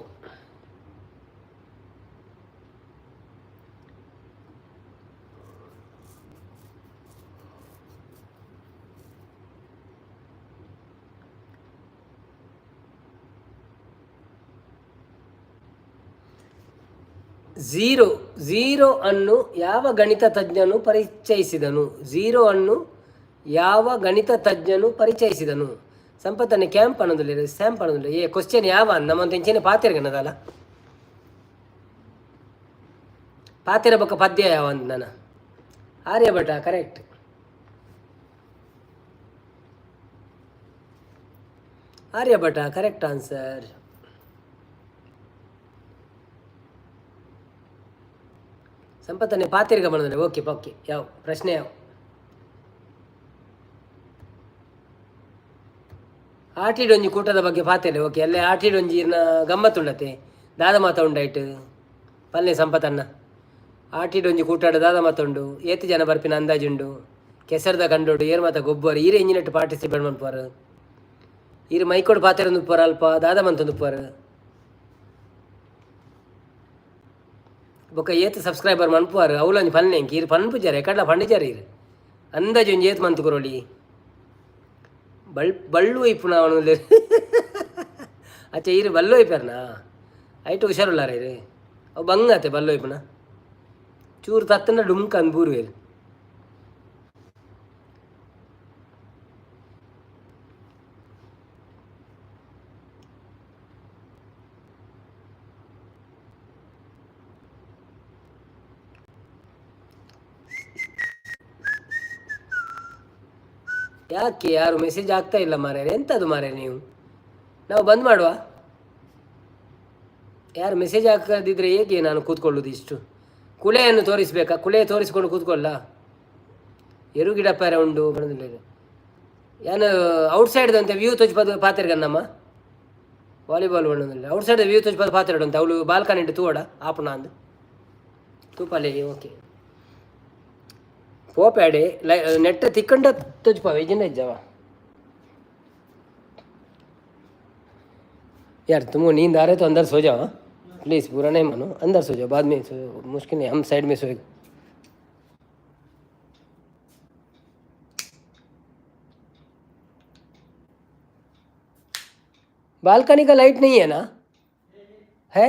Zero, zero ಅನ್ನು ಯಾವ ಗಣಿತ ತಜ್ಞನು ಪರಿಚಯಿಸಿದನು? ಝೀರೋ ಅನ್ನು ಯಾವ ಗಣಿತ ತಜ್ಞನು ಪರಿಚಯಿಸಿದನು? ಸಂಪತ್ತನೆ ಕ್ಯಾಂಪ್ ಅನ್ನೋದಿಲ್ಲ, ಸ್ಯಾಂಪ್ ಅನ್ನೋದಿಲ್ಲ. ಏ ಕ್ವಶನ್ ಯಾವ ನಮ್ಮಂತ ಇಂಚೆನೆ ಪಾತಿರ್ಗನದಲ್ಲ ಪಾತಿರ ಬೊಕ್ಕ ಪದ್ಯ ಯಾವ ಅಂದ ನಾನು. Aryabhata correct, Aryabhata correct answer. ಸಂಪತ್ತನ್ನೇ ಪಾತಿರ್ಗ ಬಂದ್ರೆ. ಓಕೆ ಓಕೆ, ಯಾವ ಪ್ರಶ್ನೆ ಯಾವ? ಆಟಿಡೊಂಜಿ ಕೂಟದ ಬಗ್ಗೆ ಪಾತೆಲೆ. ಓಕೆ, ಅಲ್ಲೇ ಆಟಿಡೊಂಜಿ ಇರ್ನ ಗಮ್ಮತ್ತುಂಡತೆ ದಾದ ಮಾತ ಉಂಡಾಯ್ತು ಪಲ್ಲೆ ಸಂಪತ್ತನ್ನ. ಆಟಿಡೊಂಜಿ ಕೂಟಾಡು ದಾದ ಮಾತುಂಡು, ಏತ್ ಜನ ಬರ್ಪಿನ ಅಂದಾಜುಂಡು, ಕೆಸರ್ದ ಕಂಡೋಡು ಏರ್ ಮಾತ ಗೊಬ್ಬರು, ಈರೆ ಇಂಜಿನೆಟ್ ಪಾರ್ಟಿಸಿಪೇಟ್ ಮನ್ಪುವರು, ಈರು ಮೈಕೋಡು ಪಾತೆರೊಂದು ಉಪ್ಪರು, ಅಲ್ಪ ದಾದ ಮಂತೊಂದು ಉಪ್ಪರು. ಬೊಕ್ಕ ಏತ್ ಸಬ್ಸ್ಕ್ರೈಬರ್ ಮನ್ಪುವಾರು ಅವ್ಲೊಂಜಿ ಪನ್ಲೆ ಎಂಕ್. ಈರ್ ಪನ್ಪುಜಾರೆ, ಎಕಡ್ಲ ಪಂಡಿಜಾರೆ ಈರ್. ಅಂದಾಜು ಒಂಜಿ ಏತ್ ಮಂತ್ ಕೊರೊಲಿ? ಬಳ್ ಬಳ್ಳು ಇಪ್ಪುನ ಅವನು. ಅಚ್ಚ, ಈರ್ ಬಲ್ಲು ಇಪ್ಪರ್ನಾ? ಐಟ್ ಹುಷಾರುಲ್ಲಾರ ಈರ್. ಅವು ಬಂಗಾತೆ ಬಲ್ಲು ಇಪ್ಪುನ, ಚೂರು ತತ್ತಂಡ ಡುಮ್ಕ ಅಂದ್ ಬೂರುವೆರ್. ಯಾಕೆ ಯಾರು ಮೆಸೇಜ್ ಆಗ್ತಾ ಇಲ್ಲ ಮಾರ್ರೆ? ಎಂಥದ್ದು ಮಾರ್ರೆ ನೀವು? ನಾವು ಬಂದ್ ಮಾಡುವ? ಯಾರು ಮೆಸೇಜ್ ಹಾಕದಿದ್ರೆ ಹೇಗೆ ನಾನು ಕೂತ್ಕೊಳ್ಳೋದು? ಇಷ್ಟು ಕುಳೆಯನ್ನು ತೋರಿಸ್ಬೇಕಾ? ಕುಳೆ ತೋರಿಸ್ಕೊಂಡು ಕೂತ್ಕೊಳ್ಳ? ಎರು ಗಿಡ ಪಾರೆ ಉಂಡು ಬಂದಿಲ್ಲ. ಏನು ಔಟ್ಸೈಡ್ದಂತೆ ವ್ಯೂ ತೋಚ್ ಪಾತಿರ್ಗನ್ನಮ್ಮ. ವಾಲಿಬಾಲ್ ಬಣ್ಣದಲ್ಲಿ ಔಟ್ಸೈಡ್ ವ್ಯೂ ತೋಚ್ ಪಾತ್ರ ಉಂಟು. ಅವಳು ಬಾಲ್ಕನಿ ಉಂಟು ತೂವಡ ಆಪುಣ ಅಂದು ತೂಪಾಲೆ. ಓಕೆ, ಪೋಪ್ಯಾಡೆ ಲೈ ನೆಟ್ ತಿಕ್ಕಂಡ ತೋಜ್ಪಾವೆ ಇಜ್ಜಿಂಡ ಇಜ್ಜವ. यार तुमको नींद आ रहा है तो अंदर सो जाओ प्लीज़, बुरा नहीं मानो, अंदर सो जाओ, बाद में सो, मुश्किल नहीं, हम साइड में सोएगा। बालकनी का लाइट नहीं है ना? है?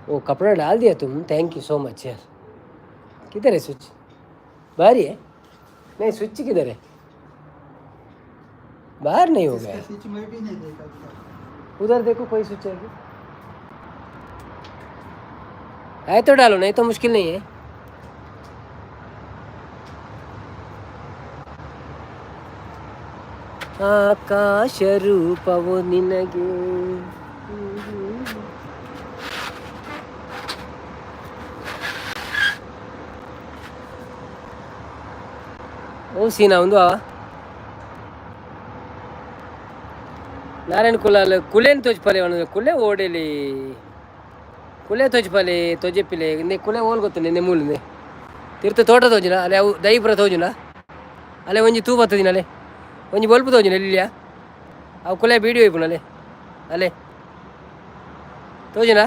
वो कपड़ा डाल दिया तुम, thank you so much यार। किधर है स्विच? बाहर ही है? नहीं, स्विच किधर है? बाहर नहीं हो गया? स्विच मैं भी नहीं देखा था। उधर देखो, कोई स्विच है क्या? है तो डालो, नहीं तो मुश्किल नहीं है। ಆಕಾಶ ರೂಪವು ನಿನಗೆ. ಓ ಸೀನಾ ಒಂದು ಅವ ನಾರಾಯಣ ಕುಲಾಲ್ ಕುಲೇನ್ ತೋಜ್ಪಲೆ ಅವನು ಕುಲೆ ಓಡೇಲಿ ಕುಲೆ ತೋಜ್ಪಲೆ ತೋಜೆಪ್ಪಿಲೆ ಇಂದೆ ಕುಲೆ ಓಲ್ ಗೊತ್ತು ನಿನ್ನೆ ಮೂಲಿಂದೆ ತೀರ್ಥ ತೋಟ ತೋಜಿನ ಅಲ್ಲೇ ಅವು ದೈಪುರ ತೋಜುನ ಅಲ್ಲೇ ಒಂಜಿ ತೂ ಬತ್ತದಿನ ಅಲ್ಲೇ ಒಂಜಿ ಬೊಲ್ಪು ತೋಜಿನ ಇಲ್ಲಿಯ ಅವು ಕುಲೆ ಬೀಡಿಯೋ ಇಪ್ಪುನ ಅಲ್ಲೇ ಅಲ್ಲೇ ತೋಜಿನ.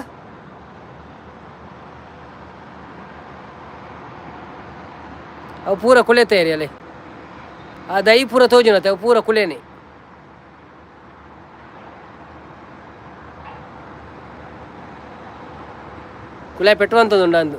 ಅವು ಪೂರ ಕುಲೆ ತಯಾರಿ ಅಲ್ಲೇ ಆ ದೈ ಪೂರ ತೋಜುನತೆ ಅವು ಪೂರ ಕುಲೇನೆ. ಕುಲೆ ಪೆಟ್ಟುವಂಥದ್ದು ಅಂದು.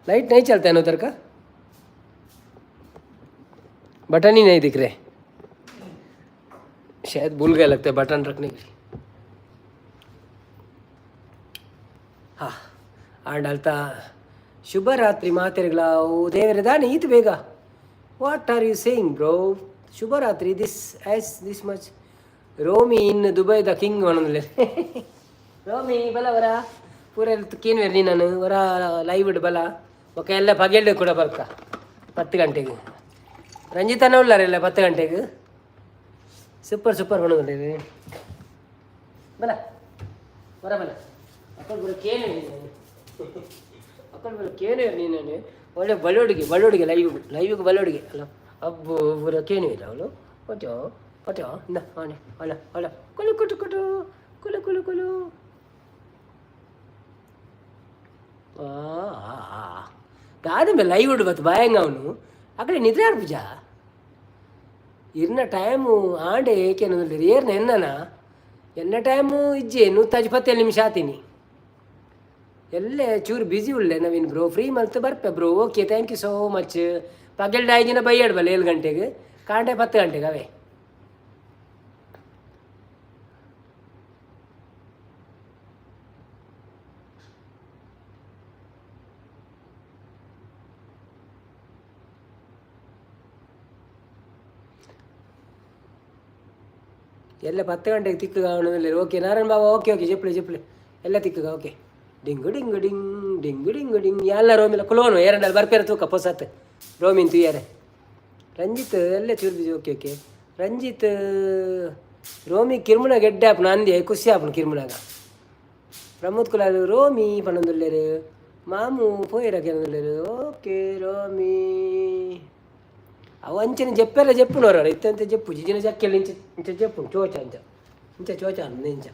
लाइट नहीं चलता है ना उधर का? बटन ही नहीं दिख रहे, शायद भूल गए लगता है बटन रखने के लिए। ಹಾ ಆಂಡಲ್ತ ಶುಭರಾತ್ರಿ ಮಾತೆರ್ಗಳ. ಓ ದೇವರೇ, ದಾನೆ ಈತು ಬೇಗ? What are you saying, bro? ಶುಭರಾತ್ರಿ. This as this much. Romi in Dubai the king ಪನೊಂದುಲ್ಲೆ. Romi ಬಲ ವರ ಪೂರ ಕೇನ್ವೆರ್ ನೀನು ವರ ಲೈವ್ ಬಲ. ಬೊಕ ಎಲ್ಲ ಪಗೆಲ್ಡ್ ಕೂಡ ಬರ್ಕ 10 ಗಂಟೆಗೆ. ರಂಜಿತನ ಉಳ್ಳಾರೆಲ್ಲ 10 ಗಂಟೆಗೆ. ಸೂಪರ್ ಸೂಪರ್ ಪನೊಂದುಲ್ಲೆರ್. ಬಲ ವರ ಬಲ. ಅಕ್ಕಳ ಪೂರ ಕೇನು, ಅಕ್ಕಳ ಪೂರ ಕೇನು ನೀನು. ಒಳ್ಳೆ ಬಲೋಡಿಗೆ ಬಲೋಡಿಗೆ ಲೈವ್ ಲೈವ್ಗೆ ಬಲೋಡಿಗೆ ಅಲ್ಲ. ಅಬ್ಬು ಪೂರ ಕೇನು ಇಲ್ಲ ಅವಳು. ಒಟೋ ಒಟೋ ಇಂದ ಅವನೆ ಅಲ್ಲ ಅಲ್ಲ. ಕುಲು ಕುಟು ಕುಟು ಕುಲು ಕುಲು ಕುಲು. ದಾದ ಲೈವ್ ಬತ್ತು ಬಾಯಂಗ ಅವನು. ಆ ಕಡೆ ನಿದ್ರೆ ಆಡ್ಪುಜ ಇರ್ನ ಟೈಮು ಆಂಡೆ ಏಕೆ ಏರ್ನ ಎನ್ನನ ಎನ್ನ ಟೈಮು ಇಜ್ಜೆ 147 ನಿಮಿಷ ಆತೀನಿ. ಎಲ್ಲೆ ಚೂರು ಬ್ಯುಸಿ ಉಳ್ಳೆ ನವೀನ್ ಬ್ರೋ. ಫ್ರೀ ಮಲ್ತು ಬರ್ಪೆ bro. Okay, thank you so much. ಪಗೆಲ್ಡ್ ಐಜಿನ ಬೈಯಾಡ್ ಬಲ್ಲ 7 ಗಂಟೆಗೆ, ಕಾಂಡೆ 10 ಗಂಟೆಗೆ ಅವೇ. ಎಲ್ಲ 10 ಗಂಟೆಗೆ ತಿಕ್ಕುಗ ಅವನು. Okay Narayana Baba, okay okay. ಜೆಪ್ಲೆ ಜೆಪ್ಲೆ ಎಲ್ಲ ತಿಕ್ಕುಗ. ಓಕೆ. ಡಿಂಗು ಡಿಂಗು ಡಿಂಗ್ ಡಿಂಗು ಡಿಂಗು ಡಿಂಗ್. ಎಲ್ಲ ರೋಮಿಲ್ಲ ಕುಲೋನು ಏರಂಡಲ್ಲಿ ಬರ್ಪೇರ ತೂಕ ಪೊಸತ್ ರೋಮಿನ್ ತುಯ್ಯಾರೆ. ರಂಜಿತ್ ಎಲ್ಲ ಚೂರು busy. Okay okay Ranjit. Romi ಕಿರ್ಮುನ ಗೆಡ್ಡೆ ಆಪುನ ಅಂದೆ ಖುಷಿ ಆಪುನ ಕಿರ್ಮುನಾಗ. ಪ್ರಮೋದ್ ಕುಲಾಲ್ ರೋಮಿ ಪನೊಂದುಲ್ಲೆರ್. ಮಾಮು ಪೋಯೆರ ಕೇನೊಂದುಲ್ಲೆರ್. ಓಕೆ ರೋಮಿ. ಅವು ಅಂಚನೆ ಜೆಪ್ಪೆಲ್ಲ ಜೆಪ್ಪುನವರು ಇತ್ತಂತೆ ಜೆಪ್ಪು ಜಿಜಿನ ಜಕ್ಕೆಲ್ಲ ಇಂಚ ಇಂಚ ಜೆಪ್ಪು ಚೋಚ ಅಂಚ ಇಂಚ ಚೋಚ ಅಂದ ಇಂಚ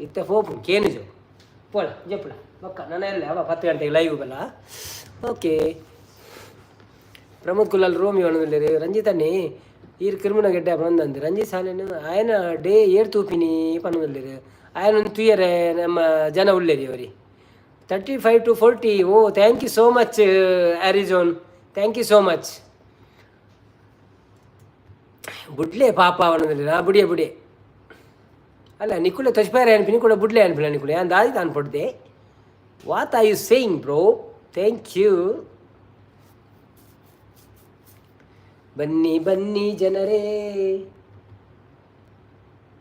ಇತ್ತೆ ಪೋಪು ಕೇನು ಜೋ ಪೋಲ ಜೆಪ್ಪುಲ ಬೊಕ್ಕ ನನ ಎಲ್ಲ ಅವ 10 ಗಂಟೆಗೆ ಲೈವ್ ಬಲ್ಲ. ಓಕೆ ಪ್ರಮೋದ್ ಕುಲಾಲ್ ರೋಮಿ ಪನೊಂದುಲ್ಲೆರ್. ರಂಜಿತ್ ಅಣ್ಣೆ ಈರ್ ಕಿರ್ಮುನ ಗೆಡ್ಡೆ ಪನೊಂದಂದು. ರಂಜಿತ್ ಸಾಲೆನ್ ಆಯನ ಡೇ ಏರ್ ತೂಪಿನಿ ಪನೊಂದುಲ್ಲೆರ್. ಆಯನ ಒಂದು ತೂಯರೆ ನಮ್ಮ ಜನ ಉಲ್ಲೆರಿ ಅವರಿ. 35 to 40. Oh, thank you so much Arizon, thank you so much. ಬುಡ್ಲೆ ಪಾಪ ಪನೊಂದುಲ್ಲೆರ್. ಆ ಬುಡಿಯೆ ಬುಡಿಯೆ ಅಲ್ಲ ನಿಕುಲೆ ತೊಜ್ಪಾರೆ ಅನ್ಪಿನಿ ಕೂಡ ಬುಡ್ಲೆ ಅನ್ಪಿಲ್ಲ ನಿಕುಲೆ ಯಾನ್ ದಾದಿ ತಾನ್ ಪೊಡ್ದೆ. What are you saying, bro? Thank you. ಬನ್ನಿ ಬನ್ನಿ ಜನರೇ.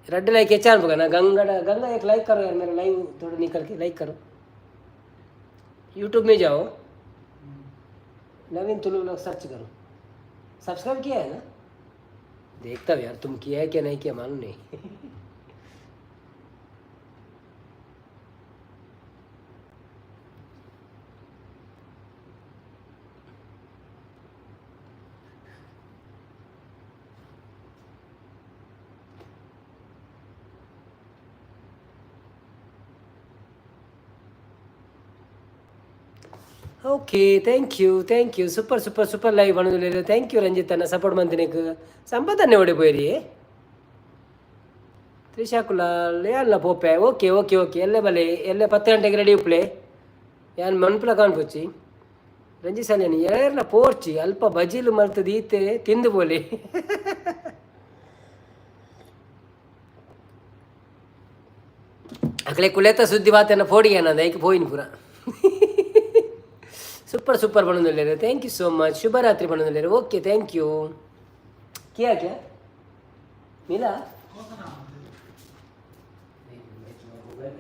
रेड लाइक ಹೆಚ್ಚान बघा गंगा गंगा. एक लाइक करो यार, मेरा लाइव थोड़ा निकल के लाइक करो। यूट्यूब में जाओ, नवीन तुलु ब्लॉग सर्च करो। सब्सक्राइब किया है ना? देखता हूँ यार, तुम किया है क्या नहीं किया मालूम नहीं। Okay, thank you, thank you. Super super super live ಪನೊಂದುಲ್ಲೆರ್. Thank you Ranjit ಅಣ್ಣ ಸಪೋರ್ಟ್ ಮಂತಿನೆಕ್. ಸಂಪತ್ ಅಣ್ಣೆ ಓಡೆ ಪೋಯಿರಿ? ತ್ರಿಷಾ ಕುಲಾಲ್ ಯಾನ್ಲ ಪೋಪೆ. Okay okay okay. ಎಲ್ಲೆ ಬಲೆ ಎಲ್ಲೆ 10 ಗಂಟೆಗೆ ರೆಡಿ ಉಪ್ಪುಲೆ. ಯಾನ್ ಮನ್ಪುಲ ಕಾಣ್ಪೊಚ್ಚಿ. ರಂಜಿತ್ ಸಾಲ್ಯಾನ್ ಏರ್ಲ ಪೋರ್ಚಿ ಅಲ್ಪ ಬಜಿಲು ಮಲ್ತ್ ದೀತೆ ತಿಂದು ಪೋಲಿ. ಅಕ್ಲೆ ಕುಲೇತ ಸುದ್ದಿ ಬಾತೆನ ಪೋಡಿಗೆ ಅನ್ನಂದ ಐಕ್ ಪೋಯಿನ್ ಪೂರ. ಸೂಪರ್ ಸೂಪರ್ ಪನೊಂದುಲ್ಲೆರ್. Thank you so much. ಶುಭರಾತ್ರಿ ಪನೊಂದುಲ್ಲೆರ್. Okay, thank you. किया क्या मिला? कौन सा नाम है?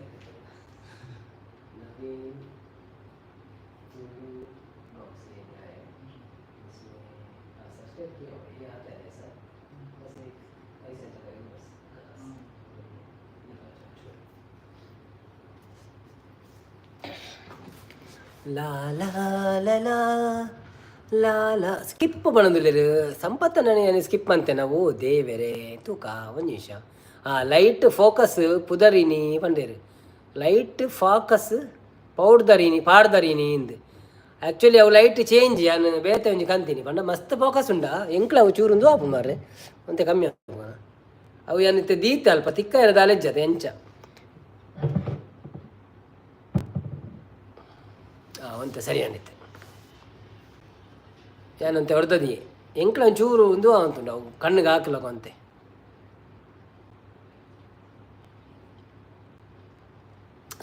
नवीन बॉक्स है इसमें सब्सक्राइब किया, ये आता है ऐसा। बस एक ऐसा चलेगा बस। ಲಾ ಲಾ ಲಾ ಲಾ ಲಾ ಲಾ. ಸ್ಕಿಪ್ ಪನೊಂದುಲ್ಲೆರ್. ಸಂಪತ್ತ ನಾನು ಸ್ಕಿಪ್ ಮಂತೆ ನಾವು ದೇವೆರೆ ತೂಕ ಒಂಜಿ ನಿಮಿಷ. ಆ ಲೈಟ್ ಫೋಕಸ್ ಪುದರಿನಿ ಪಂಡೇರು. ಲೈಟ್ ಫೋಕಸ್ ಪೌಡ್ದರಿನಿ ಪಾಡ್ದರಿನಿ ಇಂದ್. ಆ್ಯಕ್ಚುಲಿ ಅವು ಲೈಟ್ ಚೇಂಜ್ ಯಾನ್ ಬೇತೆ ಒಂಜಿ ಕಂತೀನಿ ಪಂಡ ಮಸ್ತ್ ಫೋಕಸ್ ಉಂಡಾ ಎಂಕ್ಲ ಅವು ಚೂರುಂದು ಆಪು ಮಾರ್ರೆ ಒಂತೆ ಕಮ್ಮಿ ಆಪು. ಅವು ಯಾನ್ ಇತ್ತೆ ದೀತೆ ಅಲ್ಪ ತಿಕ್ಕ ಇರದ ಅಲೆಜ್ಜತೆ ಎಂಚ. ಒಂತೆ ಸರಿ ಅಂದಿತ್ತೆ ಯಾನಂತೆ ಹೊಡ್ದದಿ ಎಂಕ್ಲ ಒಂಚೂರು ಉಂದು ಅಂತುಂಡು ಅವು ಕಣ್ಣಿಗೆ ಹಾಕ್ಲಕ ಅಂತೆ.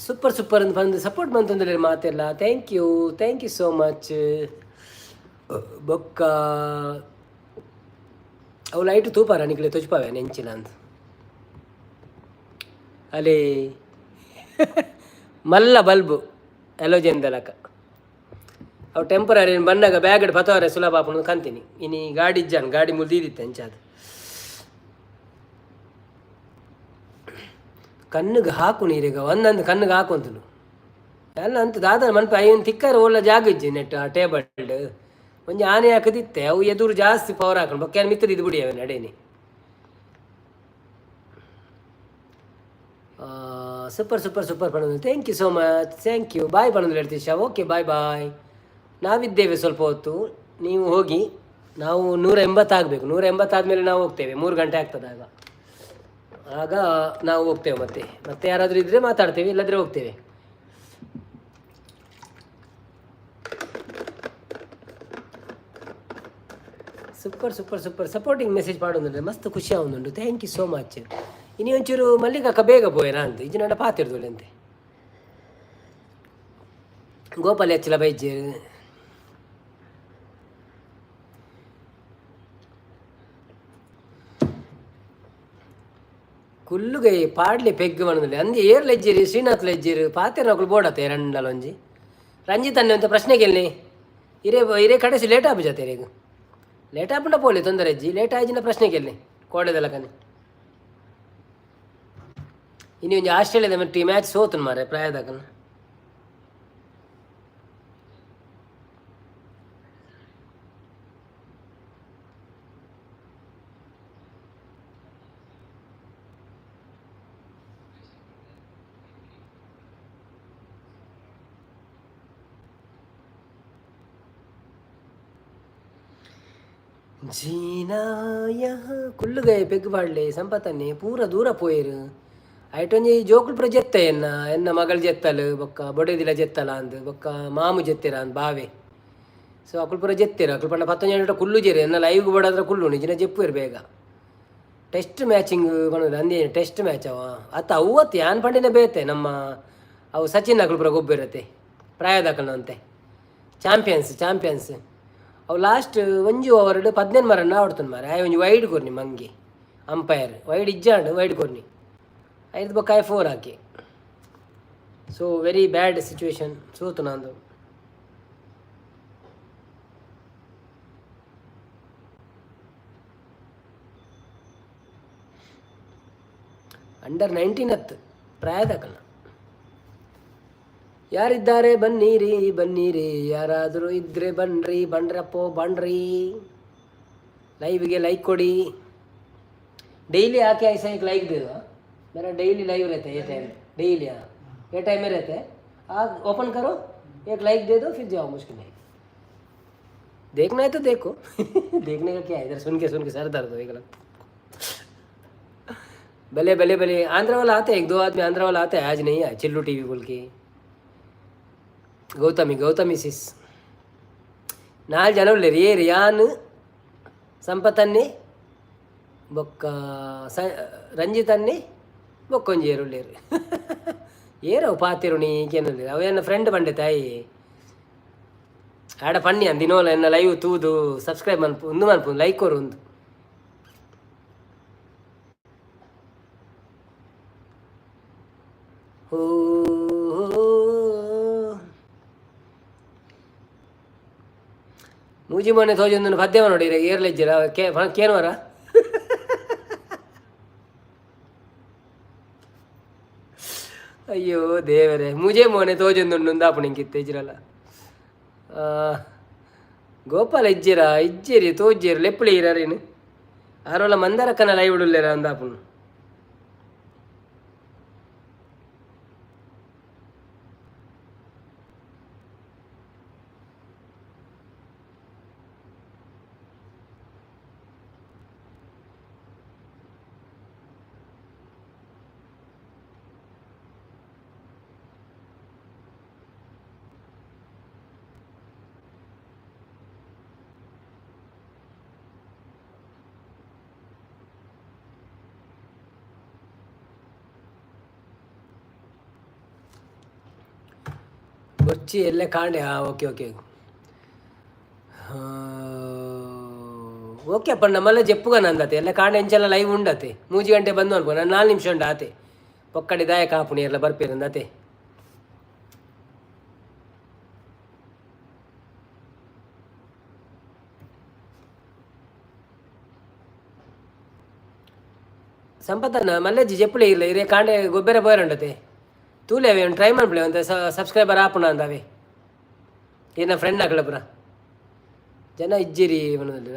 ಸೂಪರ್ ಸೂಪರ್ ಅಂತ ಬಂದು ಸಪೋರ್ಟ್ ಮಂತಂದ್ರೆ ಮಾತೆಲ್ಲ. Thank you, thank you so much. ಬೊಕ್ಕ ಅವು ಲೈಟ್ ತೂಪಾರ ನಿಕ್ಲೆ ತೊಜ್ಪಾವೆ ನೆಂಚಿನ ಅಂತ. ಅಲೇ ಮಲ್ಲ ಬಲ್ಬು ಎಲೋಜೆನ್ ದಲಕ ಅವು ಟೆಂಪರರಿ ಬನ್ನಾಗ ಬ್ಯಾಗ್ ಪತವರೆ ಸುಲಭ ಆಪುಂಡು ಕಂತೀನಿ. ಇನಿ ಗಾಡಿ ಇಜ್ಜಾನ್ ಗಾಡಿ ಮುಲ್ದೀದಿತ್ತೆ ಅಂಚಾದ ಕಣ್ಣಿಗೆ ಹಾಕು ನೀರಿಗೆ ಒಂದೊಂದು ಕಣ್ಣಿಗೆ ಹಾಕೊಂತನು ಎಲ್ಲ ಅಂತ ದಾದ ಮನ್ಪ ಐವನ್ ತಿಕ್ಕರೆ ಒಳ್ಳೆ ಜಾಗ ಇಜ್ಜಿ ನೆಟ್ ಆ ಟೇಬಲ್ ಒಂಜಿ ಆನೆ ಹಾಕದಿತ್ತೆ ಅವು ಎದುರು ಜಾಸ್ತಿ ಪವರ್ ಹಾಕೊಂಡು ಬೊಕ್ಕ ಮಿತ್ತದ ಇದು ಬಿಡಿ ಅವೆ ನಡೇನಿ. ಸೂಪರ್ ಸೂಪರ್ ಸೂಪರ್ ಪಣಂದು. Thank you so much, thank you. Bye ಪಣಂದು ಹೇಳ್ತೀಶಾ. Okay, bye bye. ನಾವಿದ್ದೇವೆ ಸ್ವಲ್ಪ ಹೊತ್ತು, ನೀವು ಹೋಗಿ. ನಾವು 180 ಆಗಬೇಕು. 180 ಆದಮೇಲೆ ನಾವು ಹೋಗ್ತೇವೆ. 3 ಗಂಟೆ ಆಗ್ತದೆ ಆಗ. ಆಗ ನಾವು ಹೋಗ್ತೇವೆ. ಮತ್ತೆ ಮತ್ತೆ ಯಾರಾದರೂ ಇದ್ದರೆ ಮಾತಾಡ್ತೇವೆ, ಇಲ್ಲದ್ರೆ ಹೋಗ್ತೇವೆ. Super super super supporting message ಪಾಡೊಂದುಂಡು, ಮಸ್ತ್ ಖುಷಿ ಆವೊಂದುಂಡು. Thank you so much. ಇನಿ ಒಂಚೂರು ಮಲ್ಲಿಕಕ್ಕ ಬೇಗ ಪೋಯೆನಾ ಅಂತ ಇಜ್ಜಿನಂಡ ಪಾತಿರ್ದೊಲೆಂತೆ. ಗೋಪಾಲ ಹೆಚ್ಚಲ ಬೈಜೇರು. ಕುಲ್ಲುಗೈ ಪಾಡ್ಲಿ ಪೆಗ್ ಮಣದಲ್ಲಿ ಅಂದು ಏರ್ ಲೆಜ್ಜಿರಿ ಶ್ರೀನಾಥ್ ಲೆಜ್ಜಿರು ಪಾತೆರ್ನಕುಲು ಬೋಡತ್ತೆ ರಂಡಲ ಒಂಜಿ ರಂಜಿತ್ ಅನ್ನೆ ಅಂತ ಪ್ರಶ್ನೆ ಕೇಳಿ. ಇರೇ ಇರೇ ಕಡೆಸಿ ಲೇಟ್ ಆಪು ಜಾತೆ ಇರೆಗ್ ಲೇಟ್ ಆಪುಂಡ ಪೋಲಿ ತೊಂದರೆ ಅಜ್ಜಿ. ಲೇಟ್ ಆಯ್ಜಿನ ಪ್ರಶ್ನೆ ಕೇಳಿ ಕೋಡೆದಲಕನೆ. ಇನಿ ಒಂಜಿ ಆಸ್ಟ್ರೇಲಿಯಾದ ಮೆಟ್ಟಿ ಮ್ಯಾಚ್ ಸೋತುನ್ ಮಾರೆ ಪ್ರಾಯದಕನ. ಜೀನಾ ಯಹ ಕುಲ್ಲುಗೈ ಪೆಗ್ ಪಾಡ್ಲೆ ಸಂಪತ್ತನ್ನೆ ಪೂರ ದೂರ ಪೋಯೆರು. ಐಟೊಂಜಿ ಜೋಕುಲು ಪೂರ ಜೆತ್ತೆ ಎನ್ನ ಎನ್ನ ಮಗಳು ಜೆತ್ತಲು ಬೊಕ್ಕ ಬೊಡೆದಿಲ ಜೆತ್ತಲ ಅಂದ್ ಬೊಕ್ಕ ಮಾಮು ಜೆತ್ತೆರ ಅಂದ್ ಬಾವೆ. ಸೊ ಅಕುಲು ಪೂರ ಜೆತ್ತೆರು. ಅಕುಲು ಪಂಡ ಪತ್ತೊಂಜಿ ಗಂಟೆ ಕುಲ್ಲು ಜೇರು ಎನ್ನ ಲೈವ್ಗ್ ಬೋಡಾದ್ರ ಕುಲ್ಲು ನಿಜಿನ ಜೆಪ್ಪುವೆರ್ ಬೇಗ. ಟೆಸ್ಟ್ ಮ್ಯಾಚಿಂಗ್ ಪನೊಂದು ಅಂದೇ ಟೆಸ್ಟ್ ಮ್ಯಾಚ್ ಅವ ಅತ್ತ ಅವು ಅತ್ತು ಯಾನ್ ಪಂಡಿನ ಬೇತೆ. ನಮ್ಮ ಅವು ಸಚಿನ್ ಅಕುಲು ಪೂರ ಗೊಬ್ಬೆರತೆ ಪ್ರಾಯದಕಲ್ನಂತೆ ಚಾಂಪಿಯನ್ಸ್ ಚಾಂಪಿಯನ್ಸ್. ಅವು ಲಾಸ್ಟ್ ಒಂಜಿ ಓವರ್ಡ್ 18 ರನ್ ಆಡ್ತುಂಡು ಮಾರೆ. ಆಯೆ ಒಂಜಿ ವೈಡ್ ಕೊರ್ನಿ ಮಂಗಿ ಅಂಪೈರ್ ವೈಡ್ ಇಜ್ಜಾಂಡ್ ವೈಡ್ ಕೊರ್ನಿ ಐದು ಬೊಕ್ಕ ಆಯೆ ಫೋರ್ ಹಾಕಿ. ಸೊ ವೆರಿ ಬ್ಯಾಡ್ ಸಿಚುವೇಶನ್ ಸೋತು ನಂದು. ಅಂಡರ್ 19 ಹತ್ತು ಪ್ರಾಯದಕಲ್ನ. ಯಾರಿದ್ದಾರೆ ಬನ್ನಿರಿ ಬನ್ನಿರಿ, ಯಾರಾದರೂ ಇದ್ದರೆ ಬನ್ನಿರಿ, ಬನ್ರಪ್ಪೋ ಬನ್ರಿ. ಲೈವ್ಗೆ ಲೈಕ್ ಕೊಡಿ. डेली आके ऐसा एक लाइक दे दो। मेरा डेली लाइव रहता है ये टाइम, डेली। हाँ, ये टाइम में रहता है। आप ओपन करो, एक लाइक they दो, फिर जाओ। मुश्किल नहीं, देखना है तो देखो। देखने का क्या है, इधर सुन के सर दर्द हो एक। भले भले भले आंध्रा वाला आते हैं, एक दो आदमी आंध्रा वाला आते हैं, आज नहीं आए। चिल्लू टीवी बोल के ಗೌತಮಿ ಗೌತಮಿ ಸಿಸ್. ನಾಲ್ ಜನ ಉಲ್ಲೆರ್ ಏರ್ ಯಾನ್ ಸಂಪತನ್ನೆ ಬೊಕ್ಕ ಸ ರಂಜಿತನ್ನೆ ಬೊಕ್ಕೊಂಜಿ ಏರ್ ಉಲ್ಲೆರ್. ಏರ್ ಅವು ಪಾತೆರುಣಿ ಕೇನುಲ್ಲೆರ್. ಅವು ಎನ್ನ ಫ್ರೆಂಡ್ ಪಂಡೆ ತಾಯಿ ಆಡ ಪಣ್ಣಿ ಅಂದ್ ದಿನೋಲ ಎನ್ನ ಲೈವ್ ತೂದು ಸಬ್ಸ್ಕ್ರೈಬ್ ಮನ್ಪು ಉಂದು ಮನ್ಪು ಲೈಕ್ ಕೊರು ಉಂದು. ಹೋ ಮೂಜಿ ಮೊನ್ನೆ ತೋಜೊಂದು ಪದ್ಯವ ನೋಡಿ ಏರ್ಲೆಜ್ಜಿರ ಕೇ ಕೇನುವರ. ಅಯ್ಯೋ ದೇವರೇ, ಮೂಜೆ ಮೋನೆ ತೋಜೊಂದುಂಡು ಉಂದಾಪುಣ ಇಂಕಿತ್ತೆ ಇಜ್ಜಿರಲ್ಲ. ಗೋಪಾಲ ಇಜ್ಜಿರ ಇಜ್ಜಿರಿ ತೋಜ್ಜಿರಿ ಲೆಪ್ಪುಳಿ ಇರರೇನು ಆರೋಲ ಮಂದಾರಕ್ಕನ ಲೈವ್ ಉಡುಲ್ಲೇರ ಅಂದಾಪುನು. ಬೊರ್ಚಿ ಎಲ್ಲೆ ಕಾಂಡೆ. ಹಾಂ, ಓಕೆ ಓಕೆ ಓಕೆ ಅಪ್ಪ. ನಮ್ಮಲ್ಲ ಜೆಪ್ಪುಗ ನಂದತೆ ಎಲ್ಲ ಕಾಂಡೆ ಎಂಚೆಲ್ಲ ಲೈವ್ ಉಂಡತೆ. 3 ಗಂಟೆ ಬಂದು ಅನ್ಕೋ. ನಾನು 4 ನಿಮಿಷ ಉಂಡು ಆತೆ. ಪೊಕ್ಕಡಿ ದಾಯ ಕಾಪುಣಿ ಎಲ್ಲ ಬರ್ಪೇರಂದತೆ. ಸಂಪತ್ತನ್ನ ಮಲ್ಲೆಜ್ಜಿ ಜೆಪ್ಪುಲೆ ಇಲ್ಲ ಇರೇ ಕಾಂಡೆ ಗೊಬ್ಬರ ಬೋಯರುಂಡತೆ. ತೂಲೆ ಅವೆ ಒಂದು ಟ್ರೈ ಮಾಡ್ಬಿಡಿ ಒಂದು ಸಬ್ಸ್ಕ್ರೈಬರ್ ಆಪುಣ ಅಂದವೆ. ಏನ ಫ್ರೆಂಡ್ ಹಾಕಲ ಪುರ ಜನ ಇಜ್ಜಿರಿ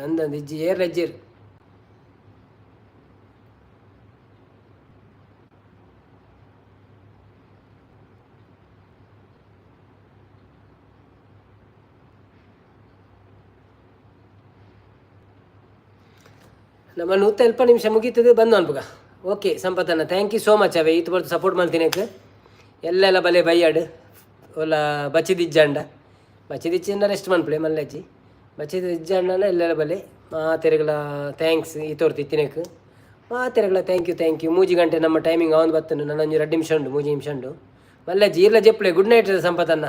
ಅಂದಂದು ಇಜ್ಜಿ ಏರ್ಲ ಇಜ್ಜಿರಿ. ನಮ್ಮ 170 ನಿಮಿಷ ಮುಗೀತದೆ ಬಂದು ಅನ್ಪುಗ. ಓಕೆ ಸಂಪತ್ತಣ್ಣ, thank you so much. ಅವೇ ಈತು ಬರ್ದು ಸಪೋರ್ಟ್ ಮಾಡ್ತೀನಿ. ಎಲ್ಲೆಲ್ಲ ಬಲೆ ಬೈಯಾಡು ಒಲ್ಲ ಬಚ್ಚಿದಿಜ್ಜಾಂಡ ಬಚ್ಚಿದಿಚ್ಚಿಂಡ ರೆಸ್ಟ್ ಮನ್ಪುಲೆ ಮಲ್ಲೆಜ್ಜಿ ಬಚ್ಚಿದಿಜ್ಜಾಂಡ ಎಲ್ಲೆಲ್ಲ ಬಲೆ ಮಾತೆರೆಗಳ thanks ಈ ತೋರ್ತು ಇತ್ತಿನಕ್ ಮಾತೆರೆಗಳ thank you, thank you. 3 ಗಂಟೆ ನಮ್ಮ ಟೈಮಿಂಗ್ ಅವನು ಬತ್ತನು. ನನ್ನ ಒಂಜಿ 2 ನಿಮಿಷ ಉಂಡು, 3 ನಿಮಿಷ ಉಂಡು. ಮಲ್ಲೆಜ್ಜಿ ಇರ್ಲ ಜೆಪ್ಪುಲೆ. ಗುಡ್ ನೈಟ್ ಸಂಪತ್ತಣ್ಣ.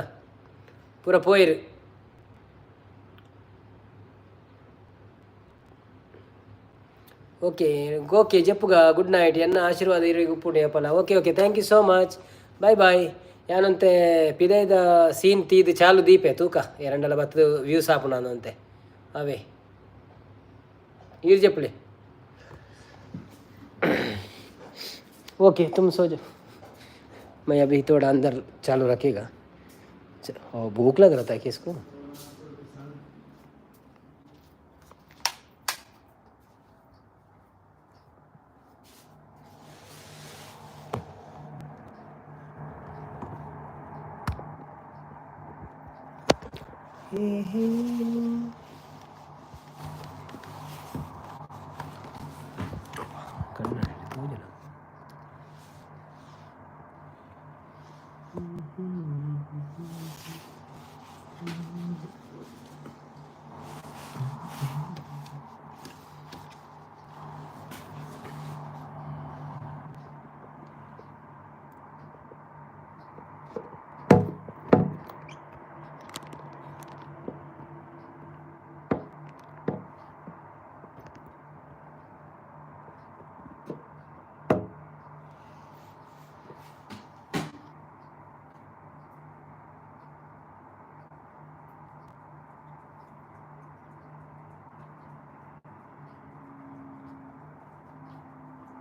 ಪೂರ ಪೋಯಿರು. ಓಕೆ ಓಕೆ ಜೆಪ್ಪುಗ. Good night. ಎನ್ನ ಆಶೀರ್ವಾದ ಇರಿಗೆ ಉಪ್ಪುಂಡು ಅಪ್ಪಲ. Okay okay, thank you so much, bye bye. ಯಾನಂತೆ ಪಿದೈದ ಸೀನ್ ತೀದ್ ಚಾಲು ದೀಪೆ ತೂಕ ಎರಡಲ್ಲ ಬತ್ತದ ವ್ಯೂಸ್ ಆಪುಣ ಅಂತೆ ಅವೇ. ಈರ್ ಜೆಪ್ಪುಲೆ. ओके, तुम सो जाओ, मैं अभी थोड़ा अंदर चालू रखेगा। भूख लग रहा था कि इसको।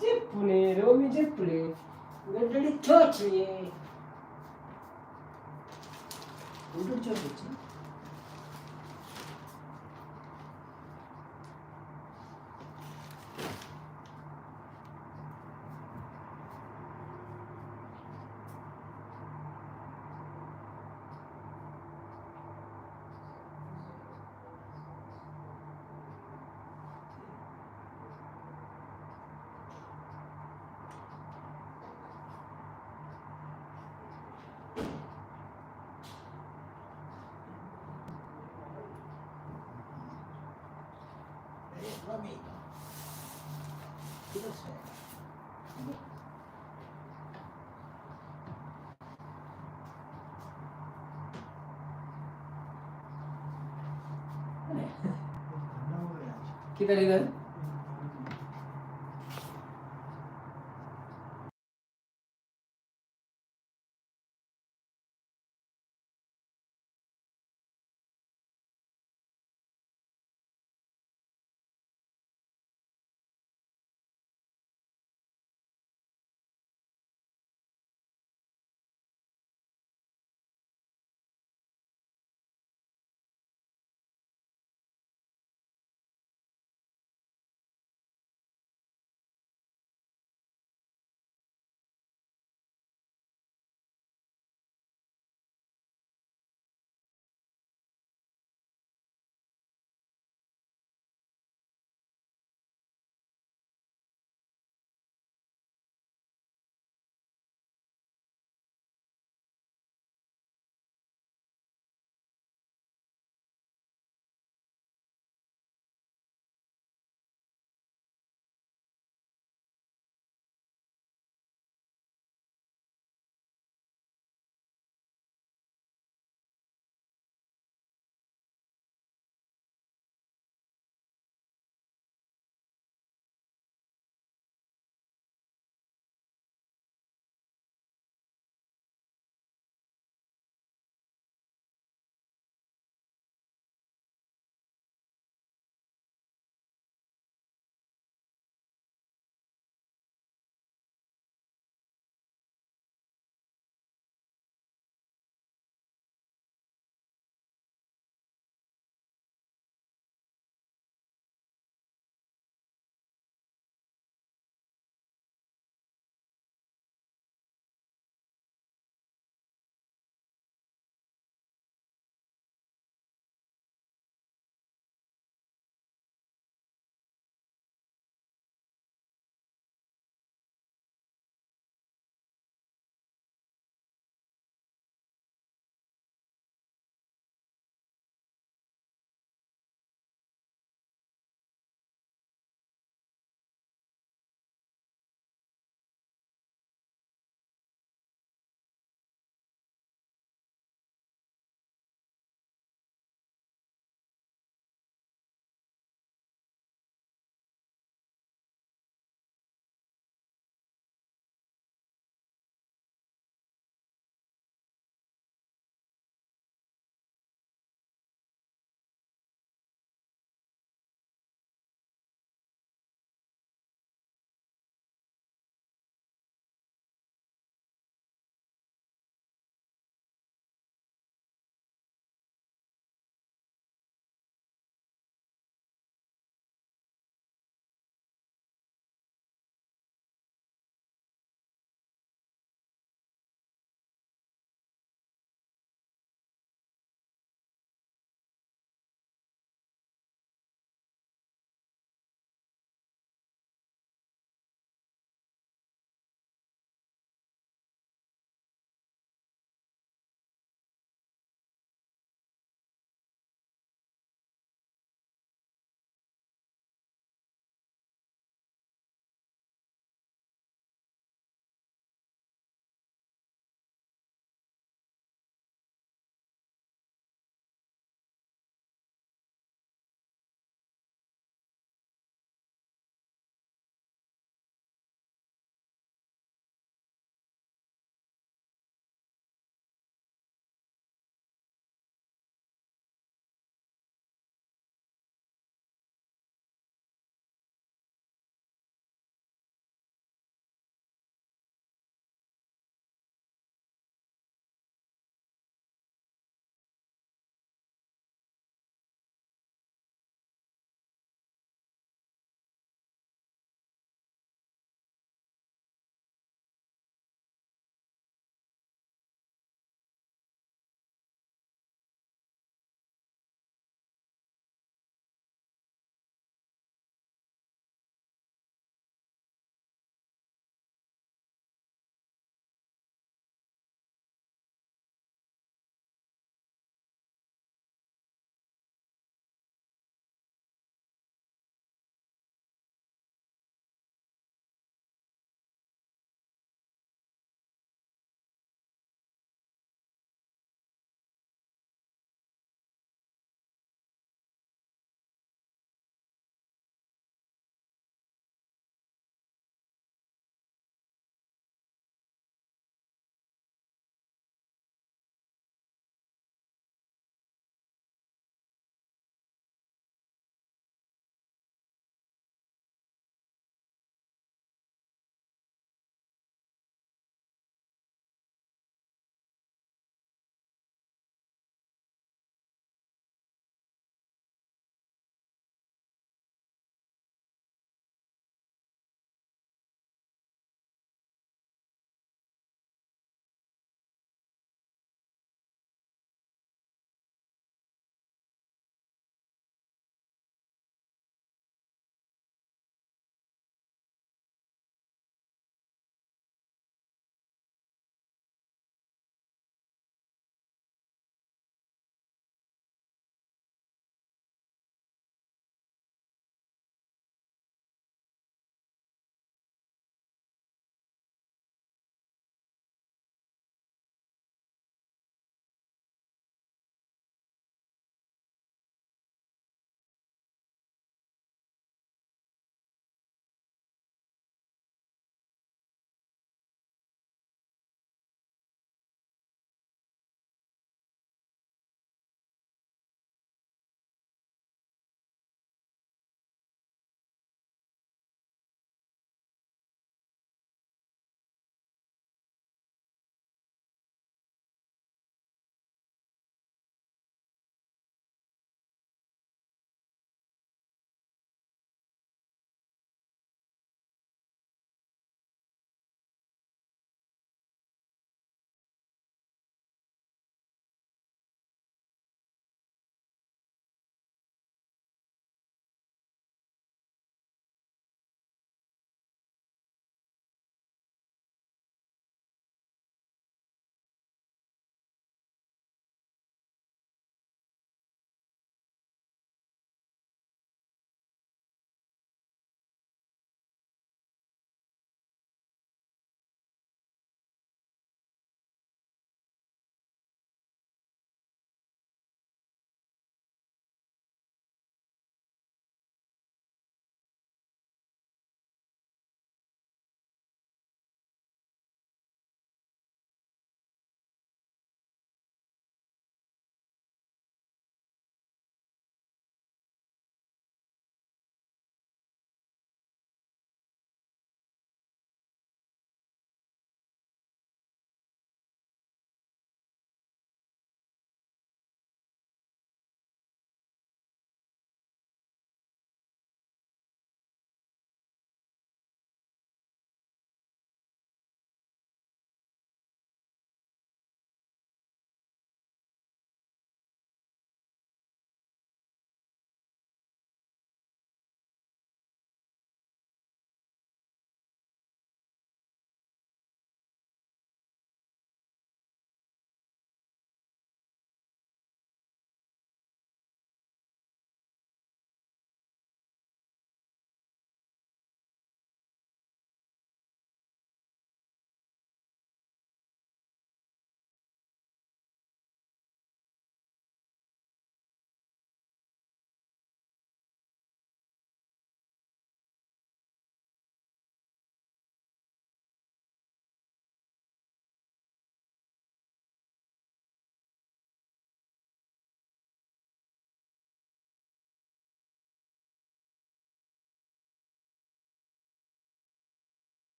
ಜೆಪ್ಪುಲೆ ರೋಮಿ ಜೆಪ್ಪುಲೆ ಗಡ್ಡಡಿ ಚೋಚಿ ಗುಡ್ಡು ಚೋಚಿ. Amico. Dove sei? किधर इधर?